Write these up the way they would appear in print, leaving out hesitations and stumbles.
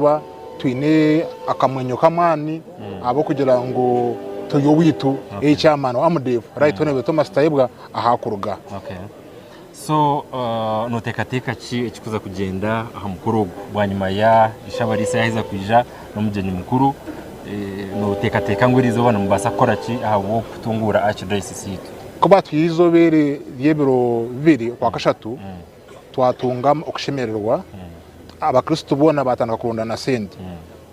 Kuba twine akamwenyo k'amaani ahabw'okugira ngu turi owaitu ei chairman wa AMDEF, Right Honourable Thomas Tayebwa ahu arikuruga. Okay. So noteekateeka ki ekikuza kugyenda aha mukoro ogu bwanyima ya Ishabarisa yaheza kwija n'omugyenyi mukuru noteekateeka ngu erizooba nimubaasa kukora ki ahabw'okutunguura Archdiocese yaitu? Ku baatuhaire eizooba eri ry'ebiro bibiri Okwakashatu, twatunga okushemererwa, Abakristo boona baatandika kurondana sente.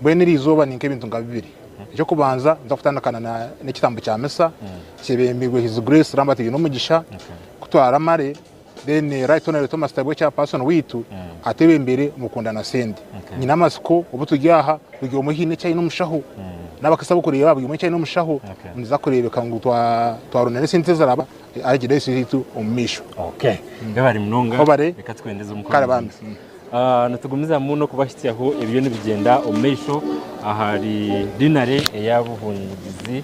Mbwenu eri izooba ni nk'ebintu nka bibiri. Eky'okubanza, nituza kutandikana n'ekitambo kya misa kyebembirwe His Grace Lambert Bainomugisha, ku twaramare then Right Honourable Thomas Tayebwa Chairperson waitu atwebembere omu kurondana sente. Nyine amatsiko obu turi aha buri omwe haine eki aine omushaho, n'abakristo abarikureeba buri omwe eki aine omushaho, nikiza kureebeka ngu twarondana esente eziraba Archdiocese yaitu omu maisho. Okay. Webare munonga. Webare. Reka tukwendeze omukoro Kare bambi. Ah, nitugumizamu n'okubahitsyaho ebiriyo nibigyenda omu maisho ahari dinare eya Buhungizi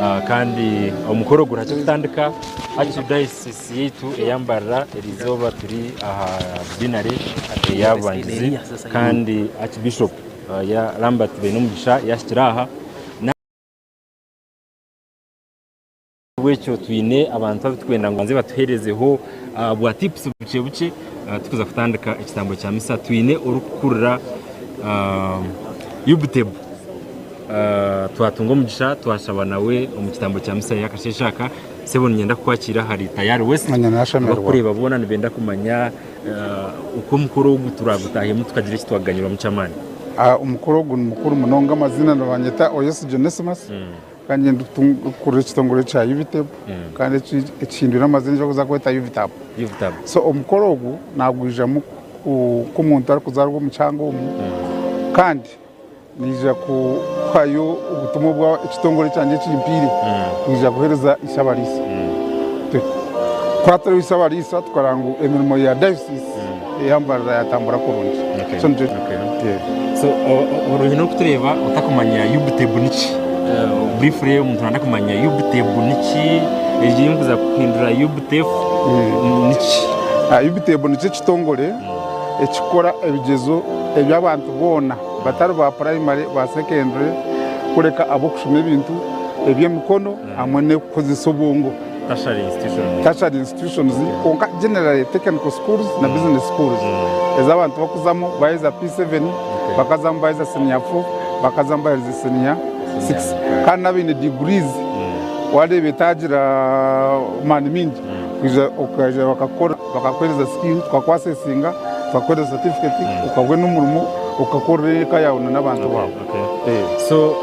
Ah, kandi omukoro gurihakye kutandika Archdiocese yaitu eya Mbarara erizooba turi aha dinare eya Bubangizi kandi Archbishop ah, ya Lambert Bainomugisha yahikire aha. N'ahabw'ekyo twine abantu abu turikwenda ngu babanze batuheerezeho bwa tipusi bukye bukye turikuza kutandika ekitambo kya misa. Twine orikukurira UBTEB, twatunga omugisha twashaba nawe omu kitambo kya misa y'akasheeshe aka. Sebo niinyenda kukwakiira ahari Tayari West. Abarikukureeba boona nibenda kumanya oku omukoro ogu turaagutaahemu tukagira eki twaganyirwamu ky'amaani. Omukoro ogu ni mukuru munonga. Amaziina nibanyeta Oyesigye Onesmus. Kandi ndikukurira ekitongore kya UBTEB kandi ekihindwire amazina eki barikuza kweta UVTAB. So omukoro ogu nagwijamu nk'omuntu arikuzaarwa omu kyanga omu kandi naija kuhayo obutumwa obu ekitongore kyangye kimpaire kwija kuheereza Ishabariisa. Kuratira Ishabariisa tukareba ngu emirimo ya dayosiisi eya Mbarara yatambura kurungi. So nikyo. So oruhine orikutureeba otakumanya UBTEB niki? Briefly omuntu nayenda kumanya UBTEB niki? Egi erikuza kuhindura UBTEF niki? UBTEB nikyo ekitongore ekikora ebigyezo eby'abantu boona batari ba purayimare, ba sekendure kureka ab'okushoma ebintu eby'emikono hamwe n'okukozesa obwongo. Tertiary institutions. Tertiary institutions kwonka generally technical schools na business schools ezi abantu bakuzamu baheza P7 bakazamu baheza senior 4 bakazamu baherize senior 6 kandi n'abaine degrees wareeba etagira maani mingi kwija okaija bakakora bakakuhereza skill tukaku-assessinga tukakuhereza certificate okabona omurimo okakorera eka yaawe n'abantu baawe. So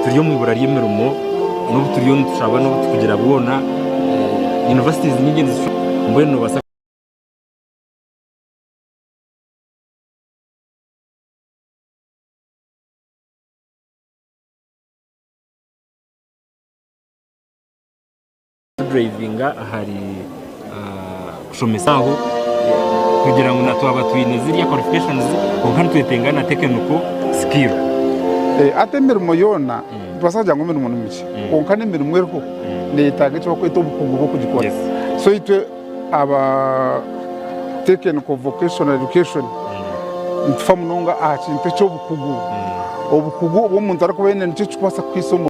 turi omu ibura ry'emirimo n'obu turiyo nitushaba n'obu turikugira bwona universities nyingi nizishoma mbwenu nobaasa kudrivinga ahari kushomesa aho kugira ngu na twaba twine ziriya qualifications kwonka nitwetenga na technical skill. Hati emirimo yoona nitubaasa kugira ngu emirimo ni mikye kwonka n'emirimo eriho neyetaaga eki barikweta obukugu bw'okugikora. So itwe aba technical vocational education nitufa munonga aha kintu eky'obukugu. Obukugu obu omuntu arikuba aine nikyo kirikubaasa kukuhaisa omurimo.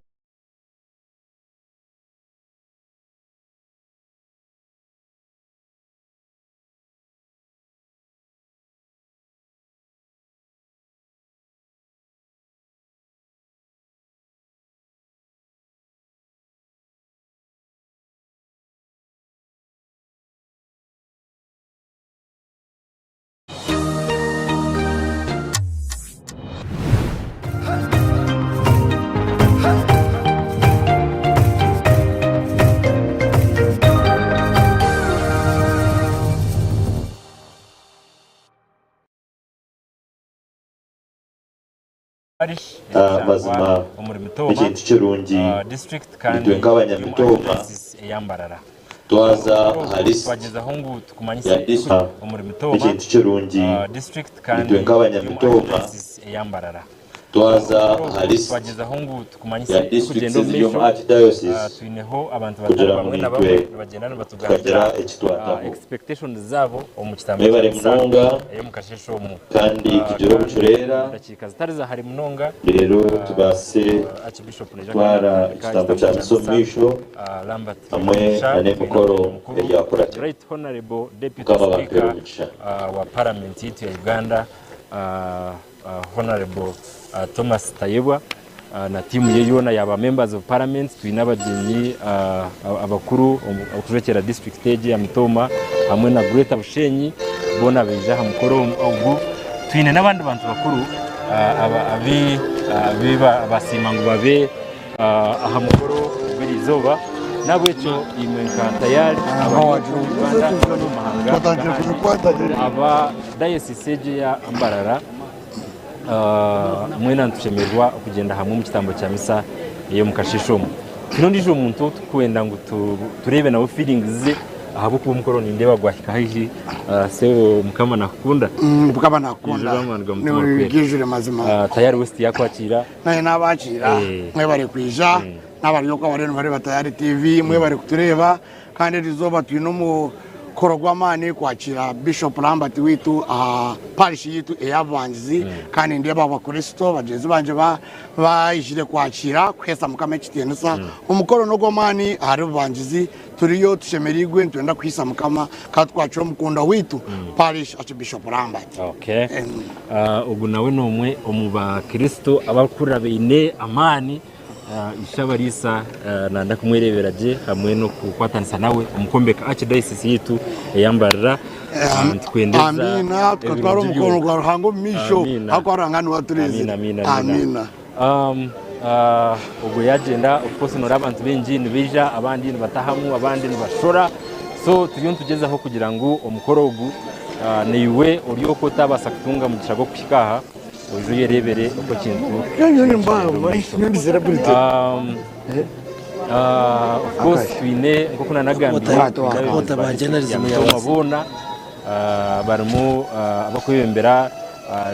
Parish erikushangwa Mazima omuri Mitooma n'ekintu kirungi district itwe kandi eri omu nk'abanyamitooma Archdiocese eya Mbarara. twaza Omukoro aha ogu lisiti twagyezaho ngu tukumanyise ya disiturikiti omuri Mitooma n'ekintu kirungi district kandi itwe eri omu nk'abanyamitooma Archdiocese eya Mbarara. Twaza Omukoro aha ogu lisiti twagyezaho ngu tukumanyise ya ebirikugyenda districts omu eziri omu maisho. Archdiocese Twineho abantu batari kugira ngu bamwe na naitwe bamwe nibagyenda nibatugambira tukagira eki twataho. expectations zaabo omu kitambo kya Mwebare misa munonga ey'omu kasheeshe omu. kandi tugire Kandi obucureera omu dakiika zitari za hare munonga, reero tubaase Archbishop naija kuba kutwara naatandika ekitambo ekitambo kya kya misa omu misa. maisho Lambert hamwe Twinomugisha, na twine n'emikoro omugyenyi mukuru, eryakuratira. Right Honourable Deputy Mukama abampere Speaker omugisha. wa Parliament yaitu ya Uganda, Honourable Thomas Tayebwa na tiimu ye yoona ya ba members of parliament. Twine abagyenyi abakuru okujwekyera district egi eya Mitooma hamwe na Greater Bushenyi boona baija aha mukoro ogu. Twine n'abandi bantu bakuru abu basiima ngu babe aha mukoro gw'eriizooba. N'ahabw'ekyo imwe nka Tayari abari omu Uganda n'omu mahanga ag'ahandi aba Dayosisi egi eya Mbarara mwena nitushemererwa okugyenda hamwe omu kitambo kya misa ey'omu kasheeshe omu. Twine ondiijo muntu ou turikwenda ngu tureebe nawe feelings ze ahabw'okuba omukoro nindeeba gwahika haihi. Sebo Mukama nakukunda. Mukama nakukunda. Ijura amaani ga Mutima Orikwera. Nigijure mazima. Tayari West yakwakiira. Naye nabakiira mwebare kwija nabari okwo abariyo nibareeba Tayari TV mwebare kutureeba kandi erizooba twine omukoro gw'amaani kwakira Bishop Lambert waitu aha parish yaitu eya Bubangizi kandi nindeeba abakristo bagyenzi bangye baijire kwakira kuheesa Mukama ekitiinisa. Omukoro n'ogw'amaani ahari Bubangizi turiyo tushemereirwe nitwenda kuhaisa Mukama kandi twakira omukundwa waitu Parish Archbishop Lambert. Okay. Ogu nawe n'omwe omu bakristo abarikuhurira baine amaani. Ishe-Abariisa nanda kumwereebera gye hamwe n'okukwatanisa nawe omu kwombeka Archdiocese yaitu eya Mbarara. Nitukwendeza Amiina, tukatwara ebirungi omukono byona. gwa Ruhanga omu maisho Amiina. ahakuba Ruhanga niwe atureezire. Amiina, amiina, amiina. Amiina. Ogwo yagyenda of course noreeba abantu baingi nibaija abandi nibatahamu abandi nibashora so turiyo nitugyezaho kugira ngu omukoro ogu naiwe ori okwo otabaasa kutunga mugisha gw'okuhika aha oije oyereebere oku ekintu kirikugyenda omu maisho. Of course twine nk'oku nanagambire twine abeebembezi ba disiturikiti ya Mitooma boona barimu abakwebembera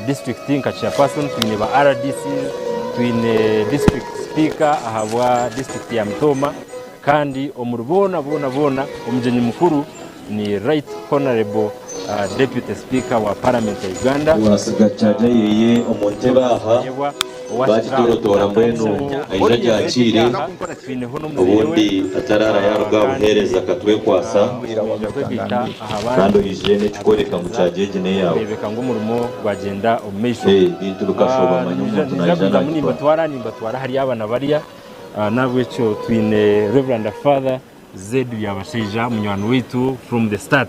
disiturikiti nka chairperson, twine ba RDCs, twine district speaker ahabwa disiturikiti ya Mitooma kandi omuri boona boona boona omugyenyi mukuru ni Right Honourable Deputy Speaker wa Parliament ya Uganda. Waasiga charger yeye omu ntebe aha, baagitorotoora mbwenu aije agyakiire, obundi ataraara yaaruga aha buheereza akatwekwasa, kandi oije n'ekikworeka ngu charger egi n'eyaawe. Ebintu bikashoba manya omuntu naija nagitwara. N'ahabw'ekyo twine Rev. Father Zed Byabashaija munywani waitu from the start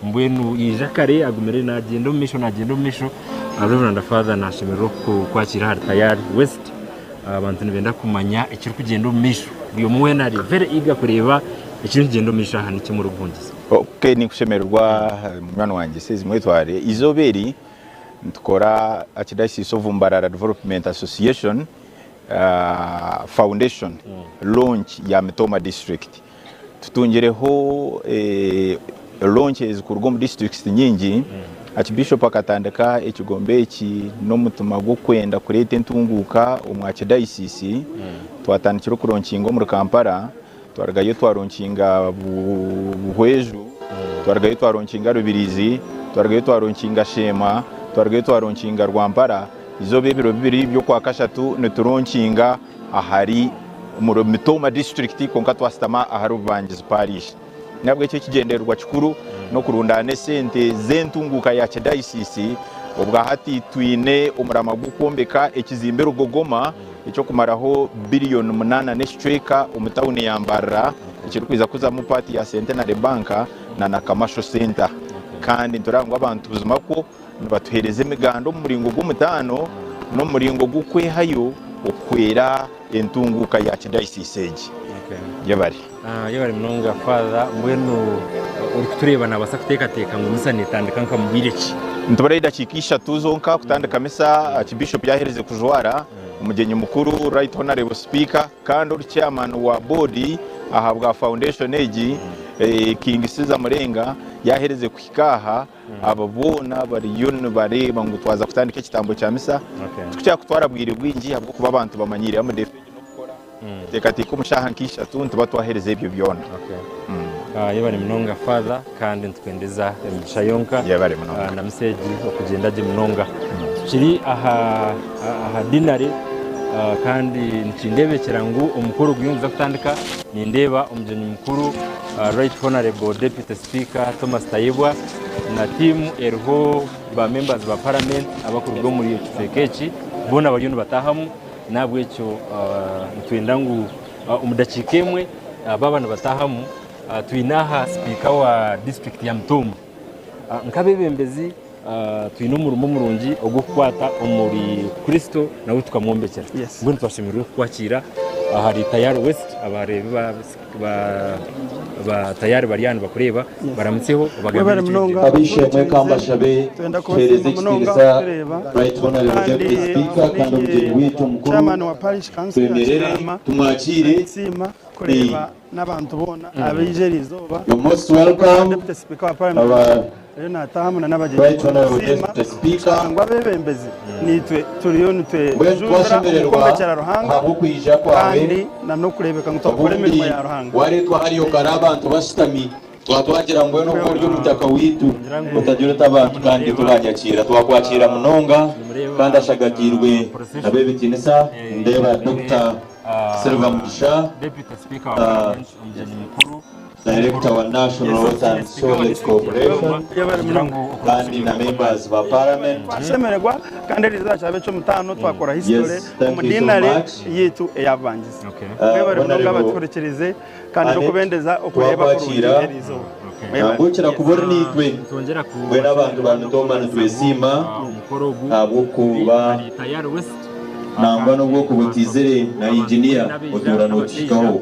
mbwenu yaija kare agumire nagyenda omu maisho nagyenda omu maisho. Rev Father nashemererwa okukwakira ahari Tayari West. Abantu nibenda kumanya ekirikugyenda omu maisho buri omwe weena ari very eager kureeba ekiri kugyenda omu maisho aha niki murikuhungiza. Ok ninkushemererwa munywani wangye Sezi Mwetware. Eizooba eri nitukora Archdiocese of Mbarara Development Association Foundation launch ya Mitooma district. Tutungireho launches kuruga omu districts nyingi. Archbishop akatandika ekigombe eki n'omutima gw'okwenda kureeta entunguuka omu Archdiocese. Twatandikire okuronkinga omuri Kampala, twarugayo twaronkinga Buhweju, twarugayo twaronkinga Rubirizi, twarugayo twaronkinga Sheema, twarugayo twaronkinga Rwampara. Eizooba ebiro bibiri by'okwakashatu nituronkinga ahari omuri Mitooma disiturikiti kwonka twasitama ahari Bubangizi parish. N'ahabw'ekyo ekigyendererwa kikuru n'okurundaana esente z'entunguuka ya Archdiocese. Obwahati twine omurama gw'okwombeka ekizimbe Rugogoma eky'okumaraho biriyoni munaana n'ekicweka omu tawuni ya Mbarara ekirikwija kuzamu paati ya Centenary Bank na na Commercial Centre. Kandi nitureba ngu abantu buzima kwo Nibatuheereza emiganda omu muringo gw'omutaano n'omu muringo gw'okwehayo okuhwera entunguuka ya Archdiocese egi. Yebare. Yebare munonga Father. Mbwenu orikutureeba nabaasa kuteekateeka ngu misa netandika nka mu bwire ki? Nitubura edakiika ishatu zonka kutandika misa. Archbishop yaaherize kujwara omugyenyi mukuru Right Honourable Speaker kandi ori Chairman wa boodi ahabwa foundation egi. King Caesar Murenga yaaherize kuhika aha, abo boona bariyo nibareeba ngu twaza kutandika ekitambo kya misa. Tikukira kutwara bwire bwingi ahabw'okuba abantu bamanyiire AMDF egi n'okukora. Nteekateeka omu shaaha nka ishatu nituba twaherize ebyo byona. Yebare munonga Father kandi nitukwendeza emigisha yonka. Yebare munonga. Na misa egi okugyenda gye munonga. Tukiri aha aha dinari kandi nikindeebekyera ngu omukoro guriyo niguza kutandika. Nindeeba omugyenyi mukuru Right Honourable Deputy Speaker Thomas Tayebwa na tiimu eriho ba members ba parliament abakuruga omuri ekicweka eki boona bariyo nibataahamu. N'ahabw'ekyo nitwenda ngu omu dakiika emwe baaba nibataahamu twine aha sipiika wa disiturikiti ya Mitooma. Nk'abeebembezi twine omurimo murungi ogw'okukwata omuri Kristo nawe tukamwombekyera. Mbwenu twashemereirwe kukwakiira ahari Tayari West abareebi ba Tayari bari aha nibakureeba baramutseho obagambire Webare eki munonga. oine. Ab'eishe-emwe ka mbashabe Twenda tuheereze kubasiima munonga ekitiinisa kutureeba Right Honourable kandi Deputy Speaker kandi omugyenyi waitu omukuru. chairman wa parish council ya Twemerere Kigarama tumwakiire. nitusiima kureeba n'abantu boona abaija eriizooba You're most Nk'oku welcome, Deputy Speaker wa Parliament our ariyo naataahamu na n'abagyenyi Right boona Honourable nitusiima Deputy Speaker. ngu abeebembezi naitwe turiyo Mbwenu nitwejundira omu twashemererwa kwombekera Ruhanga ahabw'okwija kwawe. kandi na n'okureebeka ngu twakora Obundi emirimo ya Ruhanga. wareetwa hariya okara abantu bashutami, twatwagira mbwenu oku ori omutaka waitu otagira oti abantu kandi tubanyakiira. Twakwakiira munonga kandi ashagatiirwe ab'ebitiinisa. Nindeeba Dokita Silver Mugisha, Director wa National Water and Sewerage Corporation kandi na members ba Parliament. Twashemererwa kandi eriizooba kyaba eky'omutaano twakora history Yes, thank omu you so dinari much. yaitu eyabubangizi. Mwebale Mwebale munonga Honourable abatuhurikirize kandi Annet, n'okubendeza okureeba kurungi twakwakira eriizooba. nangukira kuba ori naitwe. Mbwenu abantu ba Mitooma nitwesiima ahabw'okuba nangwa n'obw'okuba otiizire na engineer otuura notuhikaho.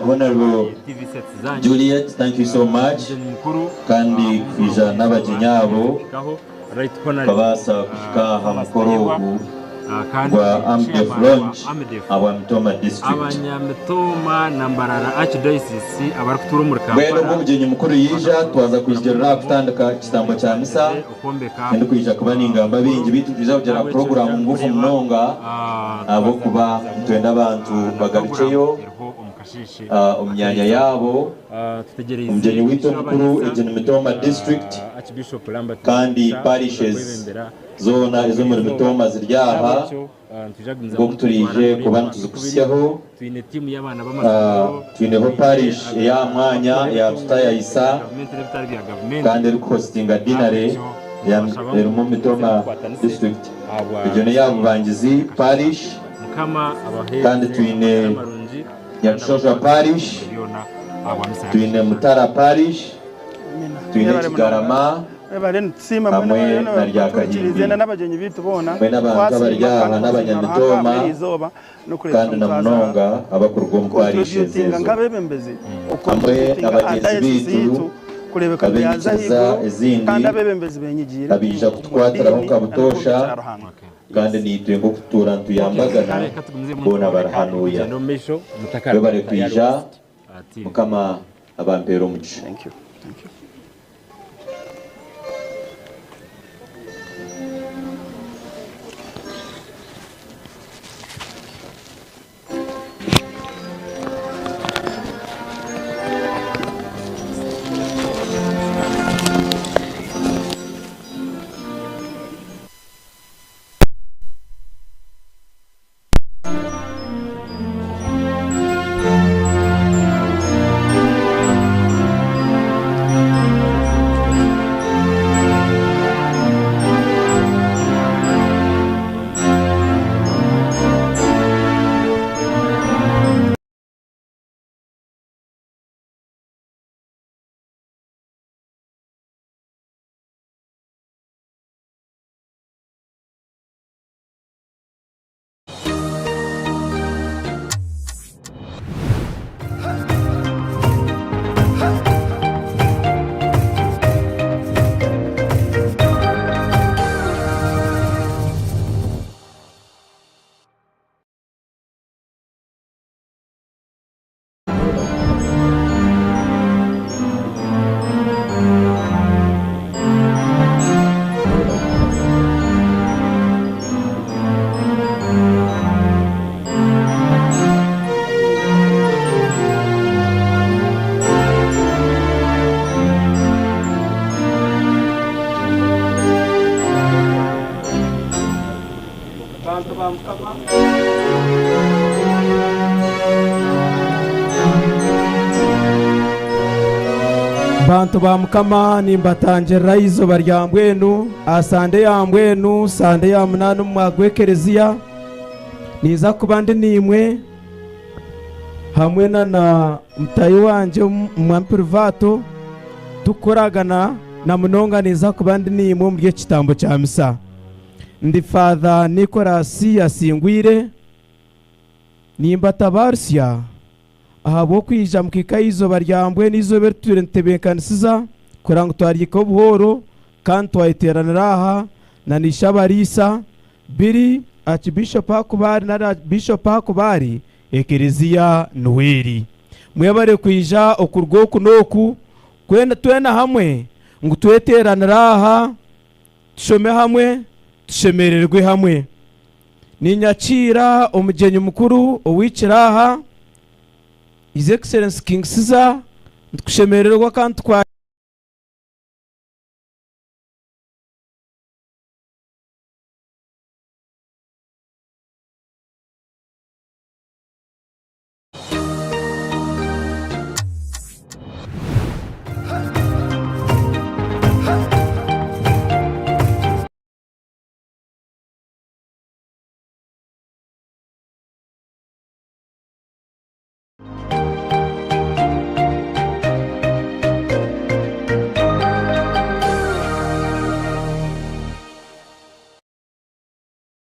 Honourable Juliet, thank you so much kandi kwija n'abagyenyi abo tukabaasa kuhika aha mukoro ogu gwa AMDEF launch ahabwa Mitooma district. Abanyamitooma na Mbarara Archdiocese abarikutuura omuri Mbwenu Kampala obwo omugyenyi mukuru yaija, twaza kwijirira aha kutandika ekitambo kya misa. Tindikwija kuba ningamba bingi beitu nitwija kugira puroguraamu ngufu munonga ahabw'okuba nitwenda abantu bagarukyeyo omu myanya yaabo. Omugyenyi waitu omukuru egi ni Mitooma District kandi parishes zoona ez'omuri Mitooma ziri aha nk'oku turaije kuba nituzikuhitsyaho. Twineho parish ey'aha mwanya eya Tutayayisa kandi erikuhositinga dinare erimu Mitooma District. Egyo n'eya Bubangizi Parish kandi twine Nyarushosho Parish, twine Mutara Parish, twine Kigarama Mwebale nitusiima hamwe mwena na abariyo Ryakahimbi. n'abatuhurikirize na n'abagyenyi baitu boona. Mbwenu abantu abari Twasiima aha kandi twasiima Ruhanga n'Abanyamitoma ahabw'eri izooba n'okureebeka kandi ngu na twaza munonga abakuruga omu parish kukontributinga ezo. nk'abeebembezi Hamwe okukontributinga na aha bagyenzi dayosisi baitu yaitu kureebeka ngu yaaza ab'enyikiriza ahaiguru ezindi kandi abeebembezi benyigiire abaija omu kutukwatiraho diini nka na butoosha n'okwombekera Ruhanga. kandi naitwe nk'okutuura nituyambagana boona bari hanuya. Webare kwija Mukama abampeere omugisha. Thank you. Thank you. Bantu ba Mukama. Bantu ba Mukama, nimbatangirira eizooba rya mbwenu, aha Sande ya mbwenu, Sande ya munaana omu mwaka gw'ekereziya, ninza kuba ndi naimwe hamwe na na mutahi wangye Omwami Pirivato, tukukoragana na munonga ninza kuba ndi naimwe omuri eki kitambo kya misa. Ndi Father Nicholas Asingwire, nimbatabarutsya ahabw'okwija mukaika aha izooba rya mbwenu eizooba eri tutwire nitutebeekanisiza kureba ngu twaryika obuhooro kandi twayeteeranira aha na n'eishe abariisa biri Archbishop ahakuba ari nari Bishop ahakuba ari Ekereziya niho eri. Mwebare kwija okuruga oku n'oku twena hamwe ngu tweteeranire aha Tushome hamwe, tushemererwe hamwe. Ninyakiira omugyenyi mukuru owikire aha, His Excellency King Caesar, nitukushemererwa kandi tukwa.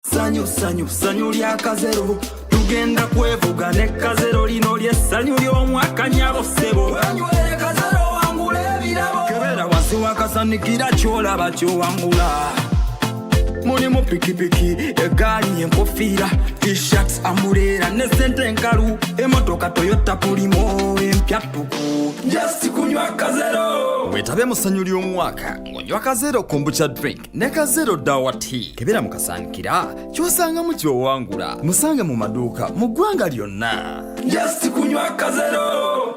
Sanyu sanyu sanyu lya kazero tugenda kwevuga ne kazero lino lye sanyu ly'omwaka nyabo ssebo wenywere kazero wangula ebirabo kebera wansi wakasanikira kyolaba kyowangula mulimu pikipiki egaali enkofiira t-shirts amuleera ne sente enkalu emotoka toyota pulimo empya ttuku just kunywa kazero wetabe mu ssanyu ly'omwaka ng'onywa kazero kombucha drink Ne Kazero Dawa Tea kebera mu kasaanikira ky'osangamu ky'owangula. Musange mu maduuka mu ggwanga lyonna. Just kunywa Kazero.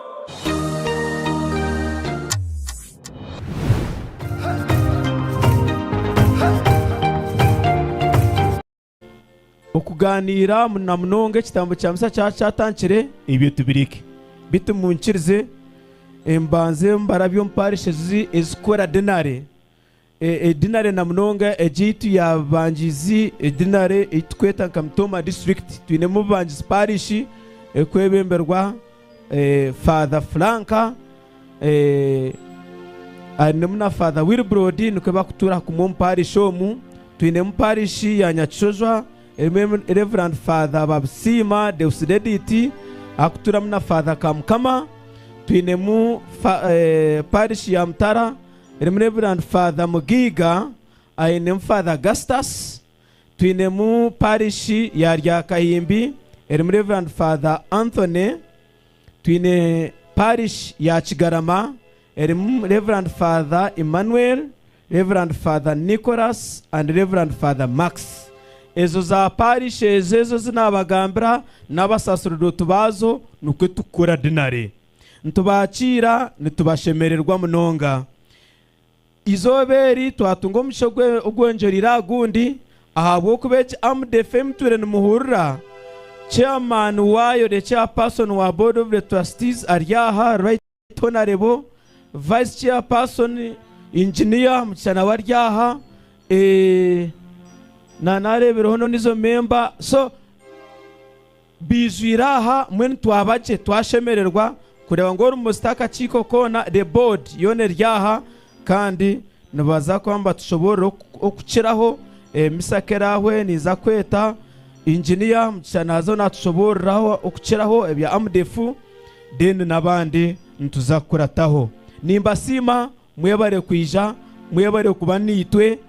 Okugaaniira na munonga ekitambo kya Musa kyaba kyatandikire, ebyo tubireke. Beitu munkirize mbanze mbarabye omu parish ezi ezikukora dinari. Edinari na munonga egi eyaitu ya Bubangizi, edinari ei turikweta nka Mitooma district, twinemu Bubangizi parish erikwebemberwa Father Frank, ainemu na Father Wilbrod nikwo barikutuura kumwe omu parish omu. Twinemu parish ya Nyakishojwa erimu Rev Father Babusiima Deusdedit arikutuuramu na Father Kamukama. Twinemu parish ya Mutara Erimu Rev. Father Mugiiga, ainemu Father Augustus. Twinemu Parish ya Ryakahimbi erimu Rev. Father Anthony. Twine Parish ya Kigarama erimu Rev. Father Emmanuel, Rev. Father Nicholas and Rev. Father Max. Ezo za Parish ezo ezo ezi nabagambira n'abasaserdooti baazo nikwo tukukora dinari. Nitubakiira nitubashemererwa munonga. Eizooba eri twatunga omugisha ogwongyereire aha gundi ahabw'okuba egi AMDEF ei mutwire nimuhurira, Chairman waayo, the Chairperson wa Board of the Trustees ari aha, Right Honourable Vice Chairperson Engineer Mugisha nawe ari aha, naareebereho n'ondiijo member. So Baijwire aha, mbwenu twaba gye, twashemererwa kureeba ngu almost akakiiko koona, the board yoona eri aha kandi nibaza kuba nibatushoboorora okukiraho. Emisa ku eraahwe ninza kweta engineer Mugisha naaza naatushoboororeraho okukiraho ebya AMDEF then n'abandi nituza kukurataho. Nimbasiima Mwebare kwija, mwebare kuba naitwe,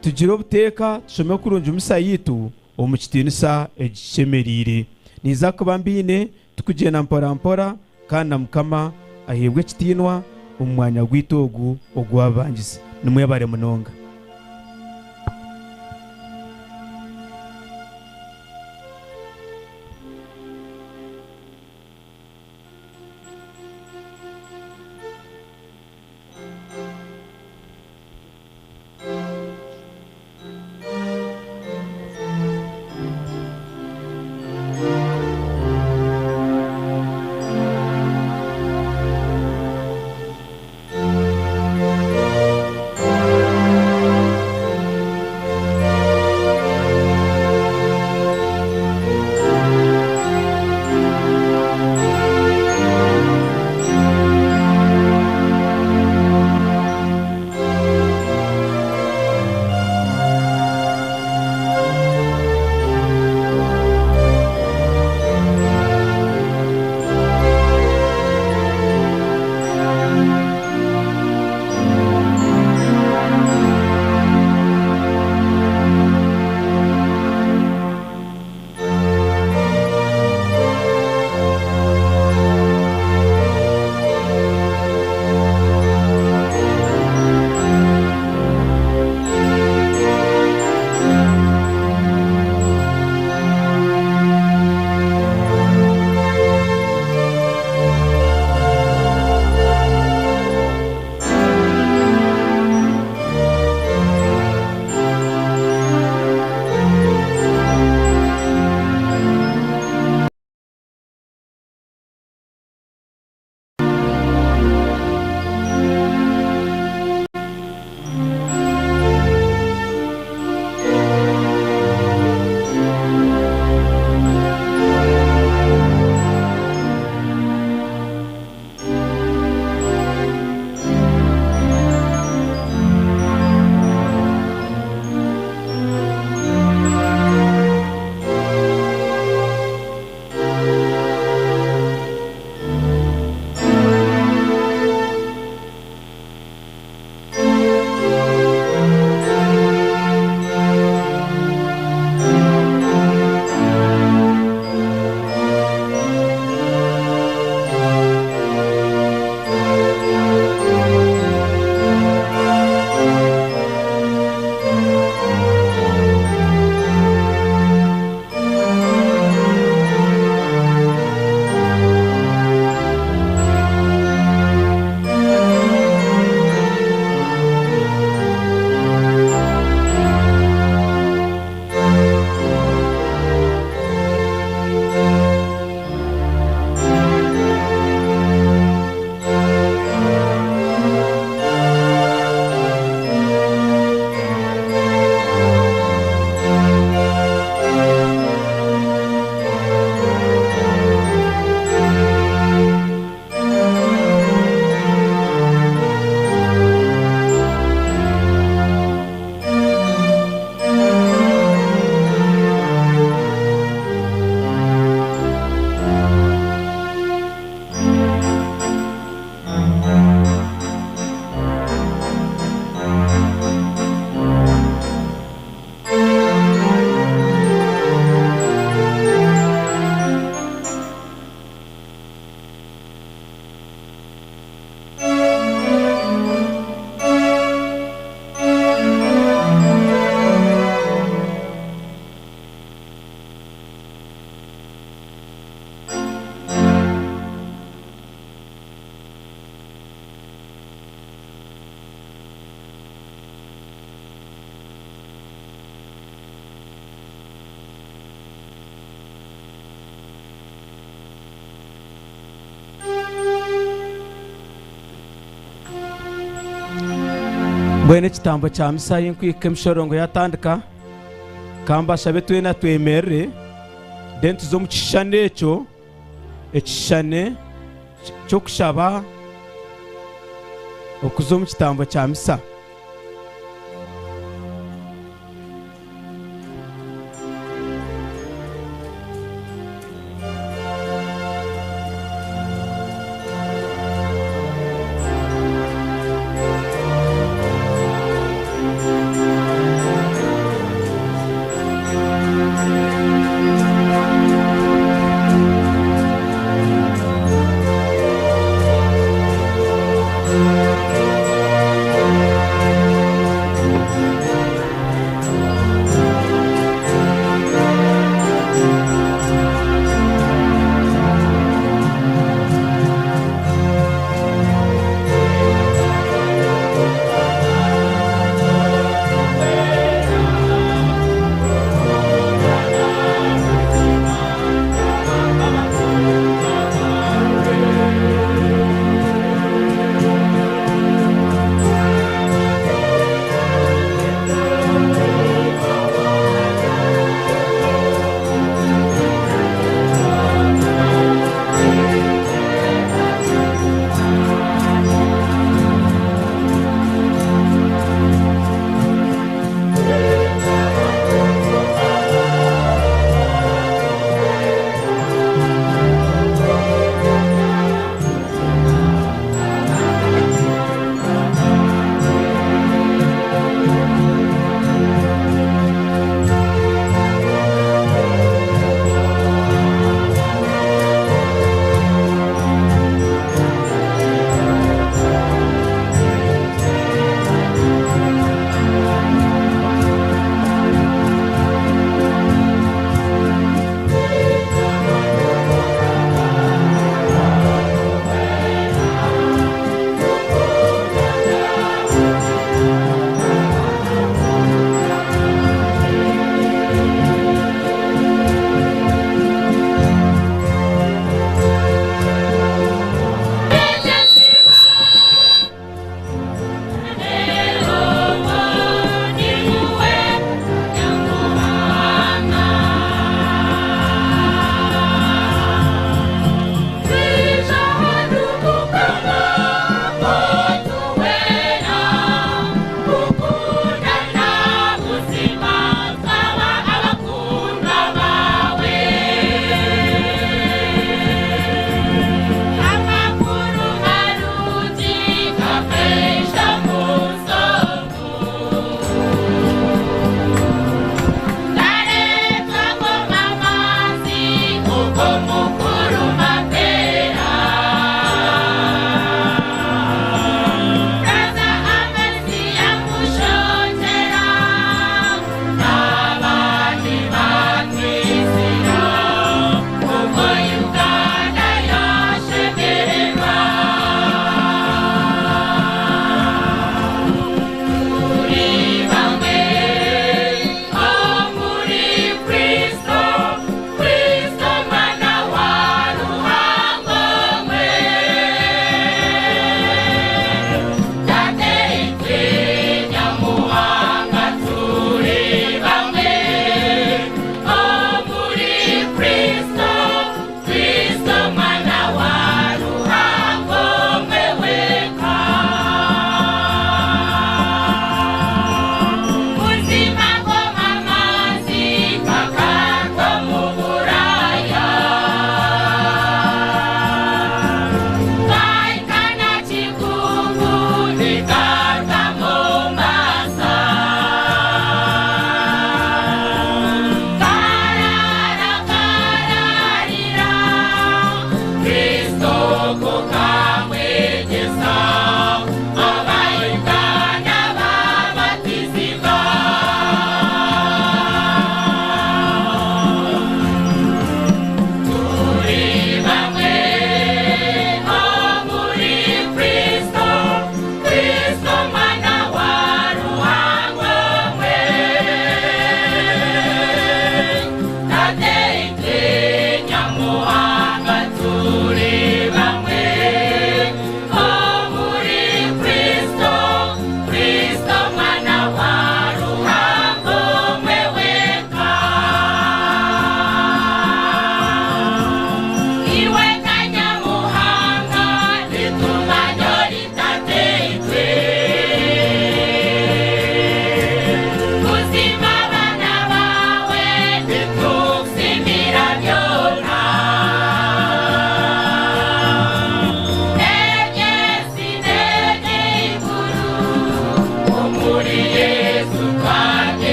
tugire obuteeka, tushome kurungi misa yaitu omu kitiinisa ekishemereire. Ninza kuba mbaine tukugyenda mpora mpora kandi na Mukama aheebwe ekitiinwa omu mwanya gwaitu ogu ogw'ababangizi. Nimwebare munonga. Mbwenu ekitambo kya misa ahi nkuhika emishorongo yatandika, ka mbashabe twena twemerere, then tuze omu kishushani ekyo, ekishushani ky'okushaba okuza omu kitambo kya misa.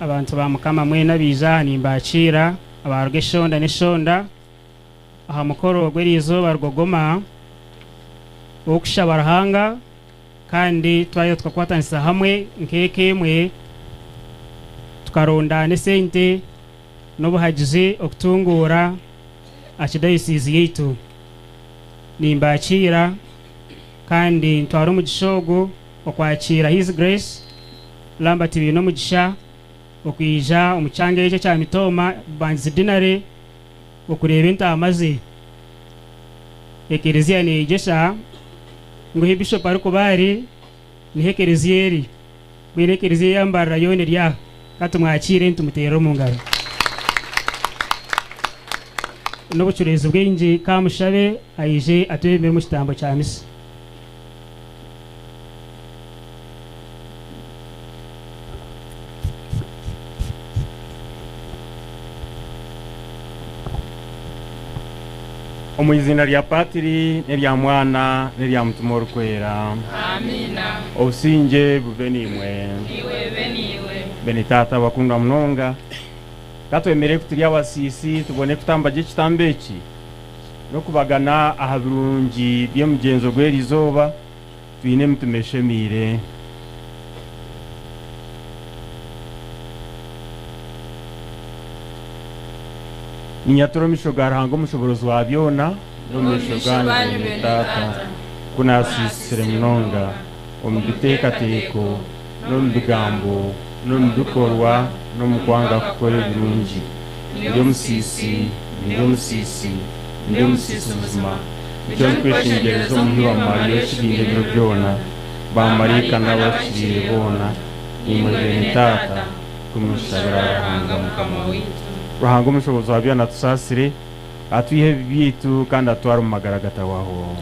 Abantu ba Mukama mwena abaija aha nimbakiira, abaruga eshonda n'eshonda aha mukoro gw'eriizooba rugogoma ogw'okushaba Ruhanga kandi twaheza tukakwatanisa hamwe nk'eka emwe tukarundaana esente n'obuhagizi okutunguura Archdiocese yaitu. Nimbakiira kandi ntwara omugisha ogu okwakiira His Grace Lambert Bainomugisha okwija omu kyanga eki ekya Mitooma Bubangizi Deanery okureeba entaama ze. Ekereziya neyegyesa ngu ahi Bishop arikuba ari niho ekereziya eri. Mbwenu ekereziya eya Mbarara yoona eri aha. Ka tumwakiire nitumuteerera omu ngaro. N'obucureezi bwingi ka mushabe aije atwebembere omu kitambo kya misa. Omu iziina rya Patiri n'erya Mwana n'erya Mutima Orikwera. Amiina. Obusingye bube naimwe. Naiwe ebe naiwe. Beene Taata abakundwa munonga, ka twemere ku turi abasiisi tubone kutamba gye ekitambo eki n'okubagana aha birungi by'emugyenzo gw'eri izooba twine emitima eshemeire. Ninyatura omu maisho ga Ruhanga Omushoboorozi wa byona, n'omu maisho gaanyu beene Taata, ku naasiisire munonga omu biteekateeko n'omu bigambo n'omu bikorwa n'omu kwanga kukora ebirungi. Ndi omusiisi, ndi omusiisi, ndi omusiisi buzima. Nikyo ndikweshengyereza omuhi wa Mariya okiriire ebiro byona, baamaraika n'abahikiriire boona, naimwe beene Taata, ku mushabira Ruhanga Mukama waitu. Ruhanga Omushobozi wa byona atusaasire, atwihe ebibi byaitu, kandi atutware omu magara agatahwaho.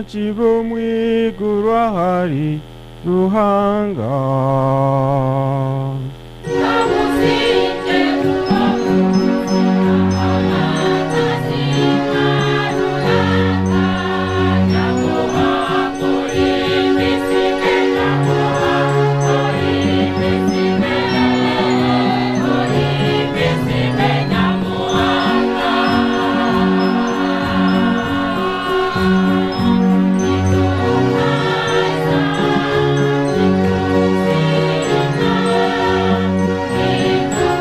Kibe omu iguru ahari Ruhanga. Thank you.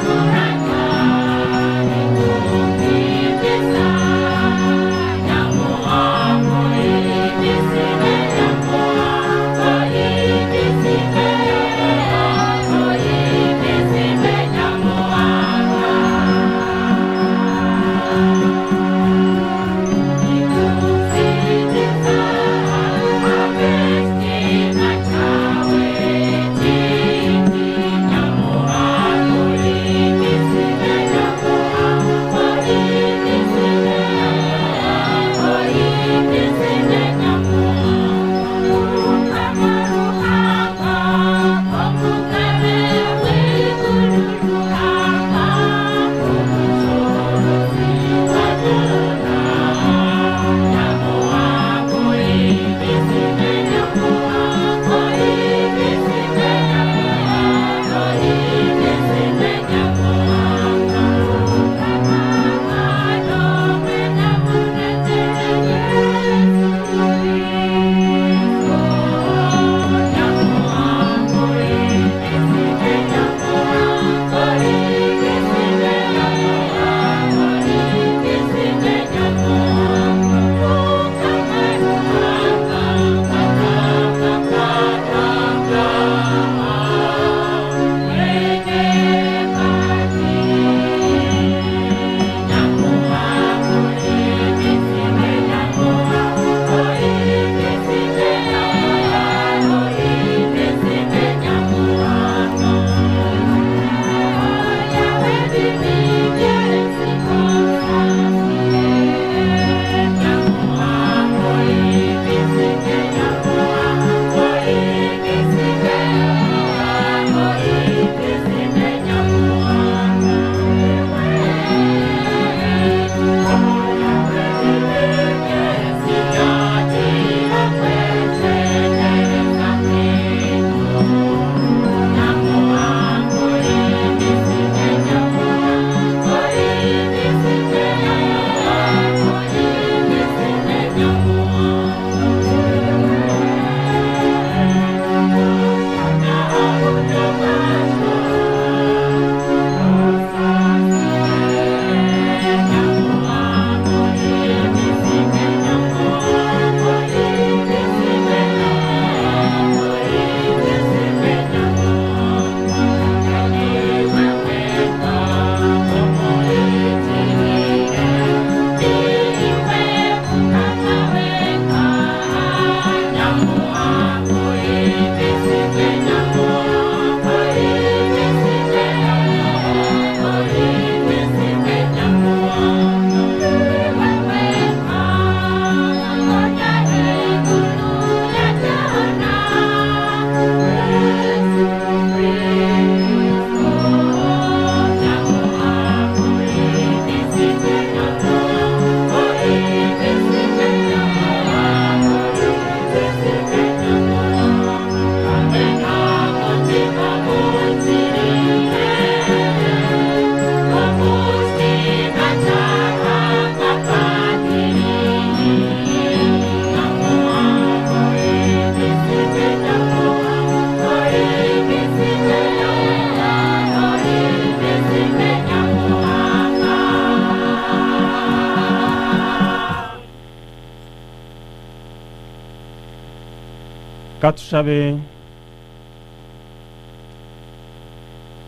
Katushabe.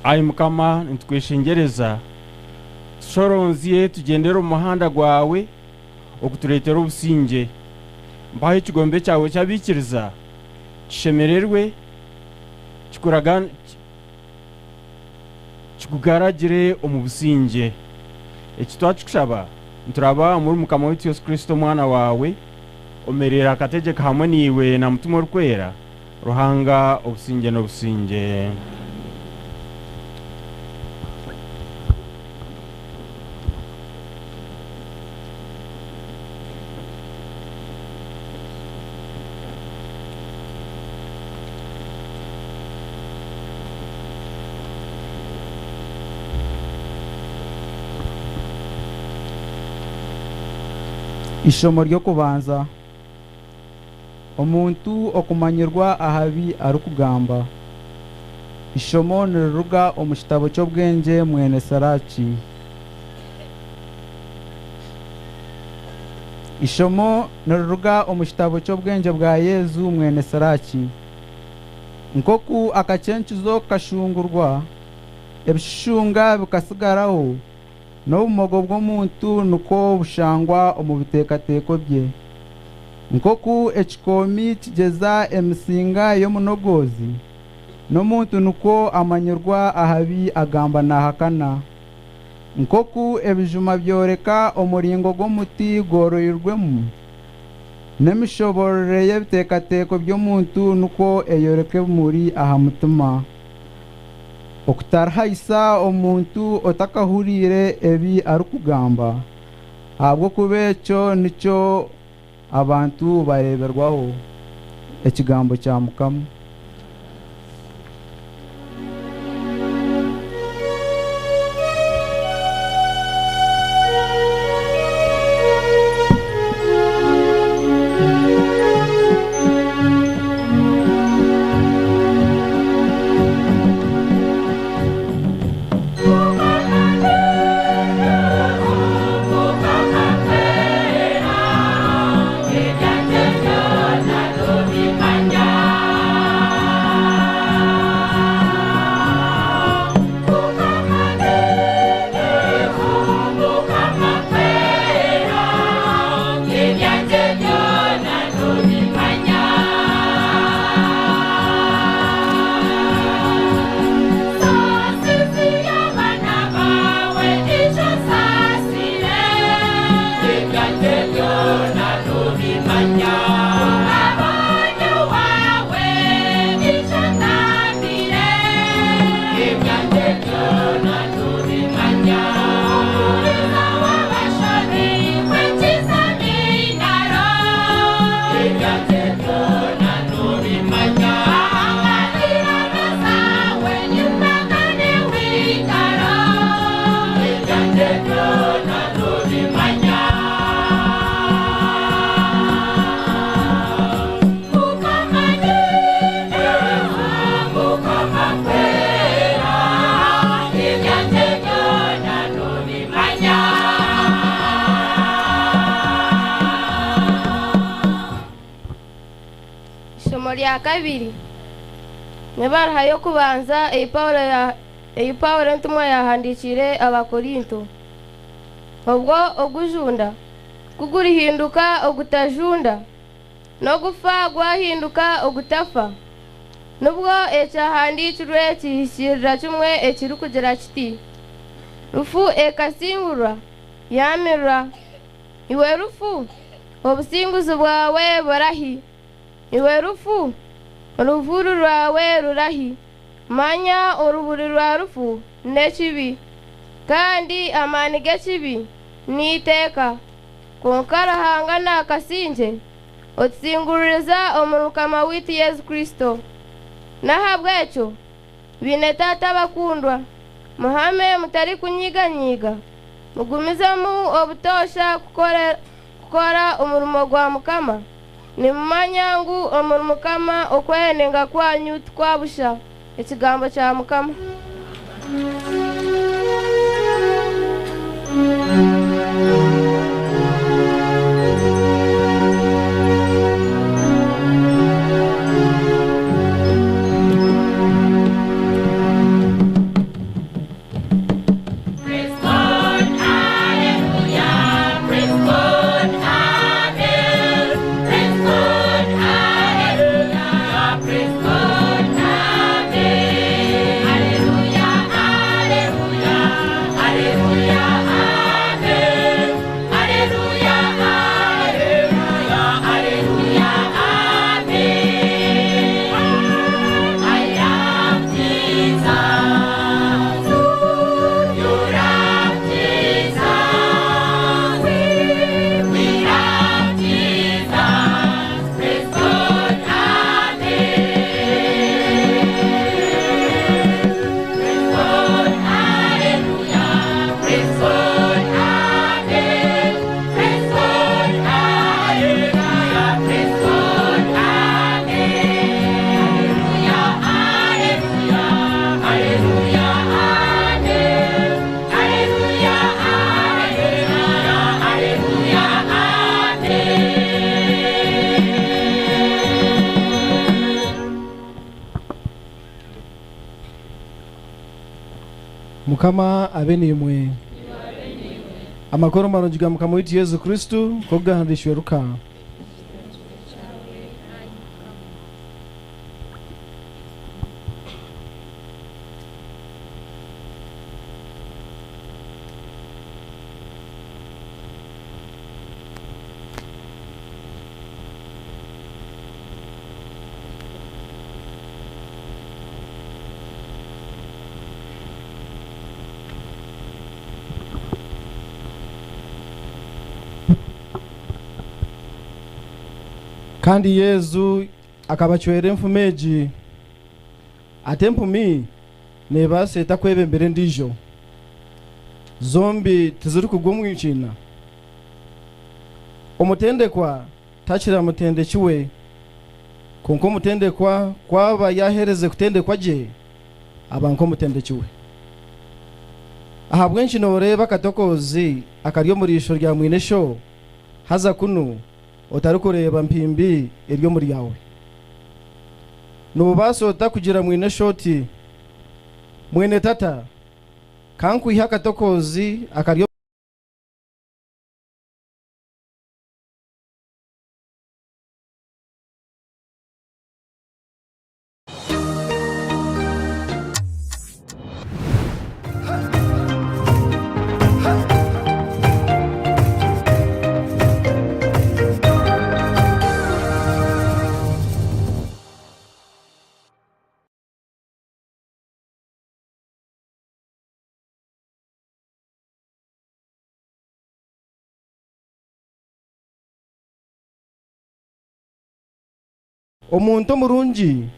Ai Mukama, nitukweshengyereza, tushoronzye tugyendere omu muhanda gwawe okutureetera obusingye. Mpaho ekigombe kyawe ky'abaikiriza kishemererwe, kikugaragire omu busingye. Eki twakikushaba nituraba omuri Mukama waitu Yesu Kristo Omwana waawe, omereire akategyeka hamwe naiwe na Mutima Orikwera, Ruhanga obusingye n'obusingye. Eishomo ry'okubanza, Omuntu okumanyirwa aha bi arikugamba. Eishomo niriruga omu kitabo ky'Obwengye mwene Siraki. Eishomo niriruga omu kitabo ky'Obwengye bwa Yezu mwene Siraki. Nk'oku akacencuzo kashungurwa, ebishushunga bikatsigaraho, N'obumogo bw'omuntu nikwo bushangwa omu biteekateeko bye. Nk'oku ekikoomi kigyeza emisinga y'omunogoozi, n'omuntu nikwo amanyirwa aha bi agamba naahakana. Nk'oku ebijuma byoreka omuringo gw'omuti gworoirwemu, n'emishoboororere y'ebiteekateeko by'omuntu nikwo eyoreka ebimuri aha mutima. Okutarihaisa omuntu otakahuriire ebi arikugamba, ahabw'okuba ekyo nikyo abantu bareeberwaho. Ekigambo kya Mukama. Eishomo rya kabiri n'ebaruha y'okubanza ei Paulo entumwa yaahandiikiire Abakorinto. Obwo ogujunda ku gurihinduka ogutajunda, n'ogufa gwahinduka ogutafa, nibwo ekyahandiikirwe kihikiirira kimwe ekirikugira kiti, Rufu ekasingurwa, yaamirwa. Iwe rufu, obusinguzi bwawe burahi? Iwe rufu, oruvuru rwawe rurahi? Manya oruburi rwa rufu n'ekibi, kandi amaani g'ekibi n'eiteeka. Kwonka Ruhanga naakasingye, otusinguririza omuri Mukama waitu Yesu Kristo. N'ahabw'ekyo, baine Taata abakundwa, muhame mutarikunyiganyiga, mugumizemu obutoosha kukora omurimo gwa Mukama, nimumanya ngu omuri Mukama okwehenenga kwanyu tikwa busha. Ekigambo kya Mukama. Mukama abe naimwe. Amakuru marungi ga Mukama waitu Yesu Kristo nk'oku gahandiikirwe Luka. Kandi Yesu akabacwera enfumo egi ati, Empumi neebaasa eta kwebembera endiijo? Zombi tizirikugwa omu kiina? Omutendekwa takira mutendeki we, kwonka omutendekwa ku aba yaaherize kutendekwa gye, aba nk'omutendeki we. Ahabw'enki nooreeba akatokoozi akari omu riisho rya mwine sho, haza kunu otarikureeba mpimbi eri omu ryawe? Noobaasa ota kugira mwine sho oti, Mwene tata, ka nkwihe akatokoozi akari Omuntu omurungi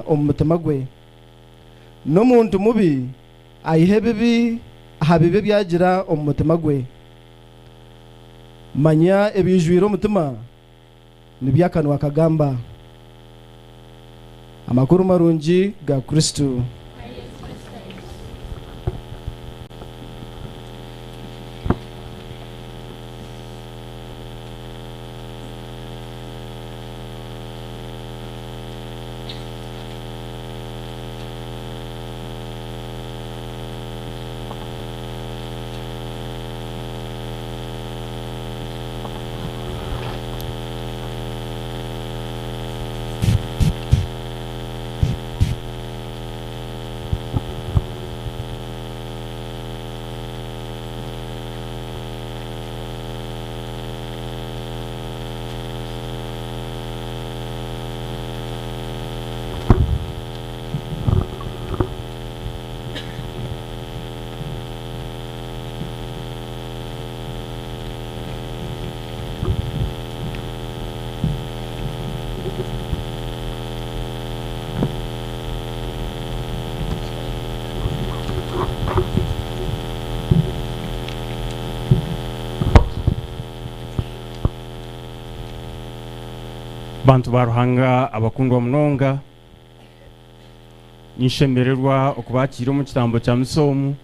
omu mutima gwe, n'omuntu mubi aiha ebibi aha bibi ebi agira omu mutima gwe. Manya ebiijwire omutima nibyo akanwa kagamba. Amakuru marungi ga Kristo. Bantu ba Ruhanga abakundwa munonga, ninshemererwa okubakiira omu kitambo kya misa omu,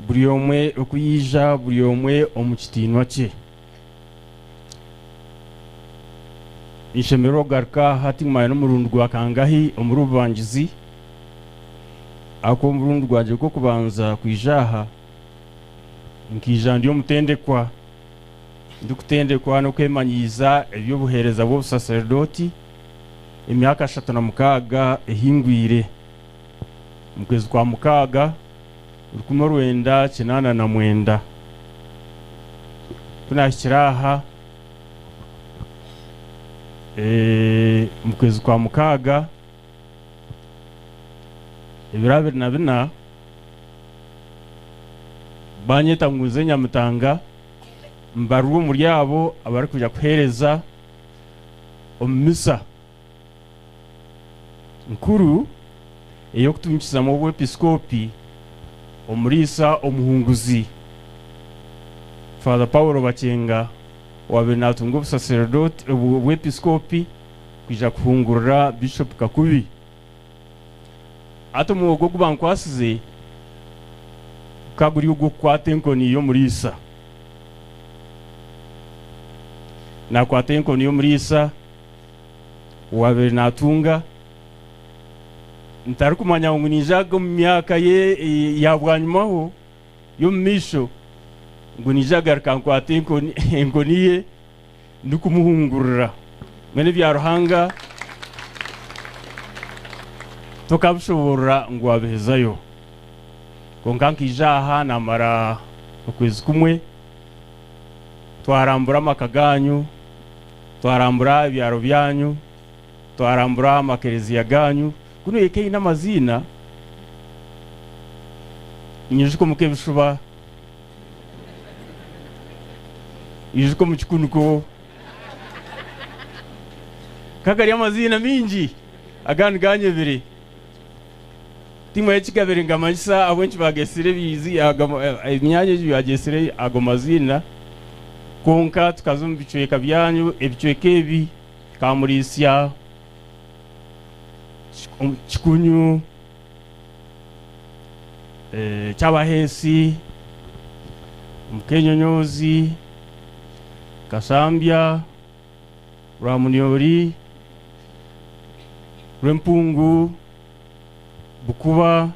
buri omwe oku yaija, buri omwe omu kitiinwa kye. Ninshemererwa kugaruka aha tinkumanya n'omurundi gwa kangahi omuri Bubangizi, ahakuba omurundi gwangye gw'okubanza kwija aha, nkaija ndi omutendekwa, ndikutendekwa n'okwemanyiiza eby'obuheereza bw'obusaseredooti emyaka 36 ehingwire, omu kwezi kwa mukaaga 1989. Ku naahikire aha omu kwezi kwa mukaaga ebiro 24, baanyeta ngu nze Nyamitanga mbarwe omuri abo abarikwija kuheereza omu misa nkuru ey'okutungikizamu obwepiskopi omuriisa omuhunguzi Father Paulo Bakyenga owaabaire naatunga obusaseredooti obwepiskopi kwija kuhungurira Bishop Kakubi. Hati omwoga ogu bankwasize gukaba guri ogw'okukwata enkoni y'omuriisa. Naakwata enkoni y'omuriisa owaabaire naatunga, ntarikumanya ngu naija omu myaka ye ya bwanyimaho y'omu maisho ngu naija kugaruka nkwate enkoni ye ndikumuhungurira. Mbwenu ebya Ruhanga tokabishoboorora ngu waabihezayo. Kwonka nkaija aha naamara okwezi kumwe, twarambura amaka gaanyu, twarambura ebyaro byanyu, twarambura amakereziya gaanyu. Kunu eka eine amaziina, nyijuka omu k'ebishuba, nyijuka omu kikuniko, ka gari amaziina maingi agandi ganyebire. Timwe ekigabire ngamanyisa ahabw'enki bagesire emyanya egi bagyesire ago maziina, kwonka tukaza omu bicweka byanyu, ebicweka ebi, Kamuritsya, Kikunyu, Kyabaheesi, Mukenyonyozi, Kashambya, Rwamunyori, Rwempungu, Bukuba,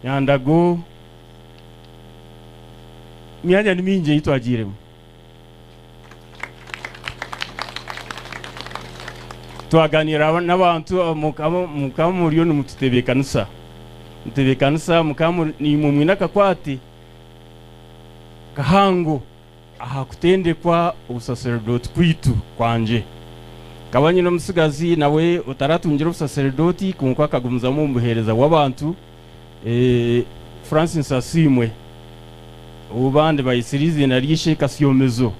Nyandago, emyanya ni mingi ei twagiiremu. Twaganiira n'abantu mukaba muriyo nimututebeekanisa, mutebeekanisa mukaba naimwe mwine akakwate kahango aha kutendekwa obusaseredooti kwaitu kwangye. Nkaba nyine omutsigazi nawe otaratungire obusaseredooti kwonka akagumizamu omu buheereza bw'abantu, Francis Asiimwe, ou bandi bayetsire eiziina ry'ishe Kasyomizo.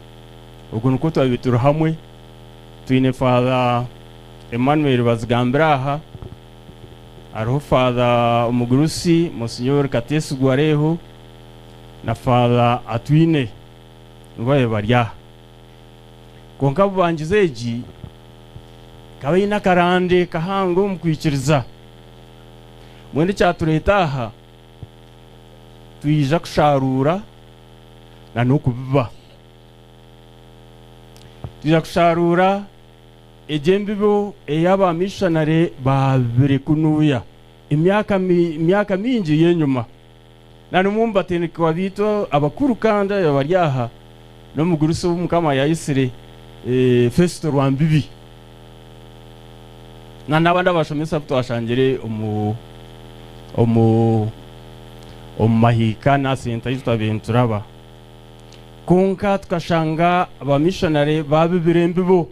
Okwo nikwo twabaire turi hamwe twine Father Emmanuel Bazigambire aha, hariho Father Omugurusi Monsignor Katesigwa Areeho, na Father Atwine nibo baabaire bari aha. Kwonka Bubangizi egi ekaba eine akarande kahango omu kwikiriza. Mbwenu ekyatureeta aha, twija kusharuura na n'okubiba. Twija kusharuura egyo embibo ei abamishonare baabibire kunuya emyaka emyaka mingi y'enyima. Na n'omwe omu batendekwa baitu abakuru kandi abari aha n'omugurusi ou Mukama yaayetsire Festo Rwambibi na n'abandi abashomesa abu twashangire omu omu omu mahiika na senta ei twabaire nituraba. Kwonka tukashanga abamishonare baabibire embibo,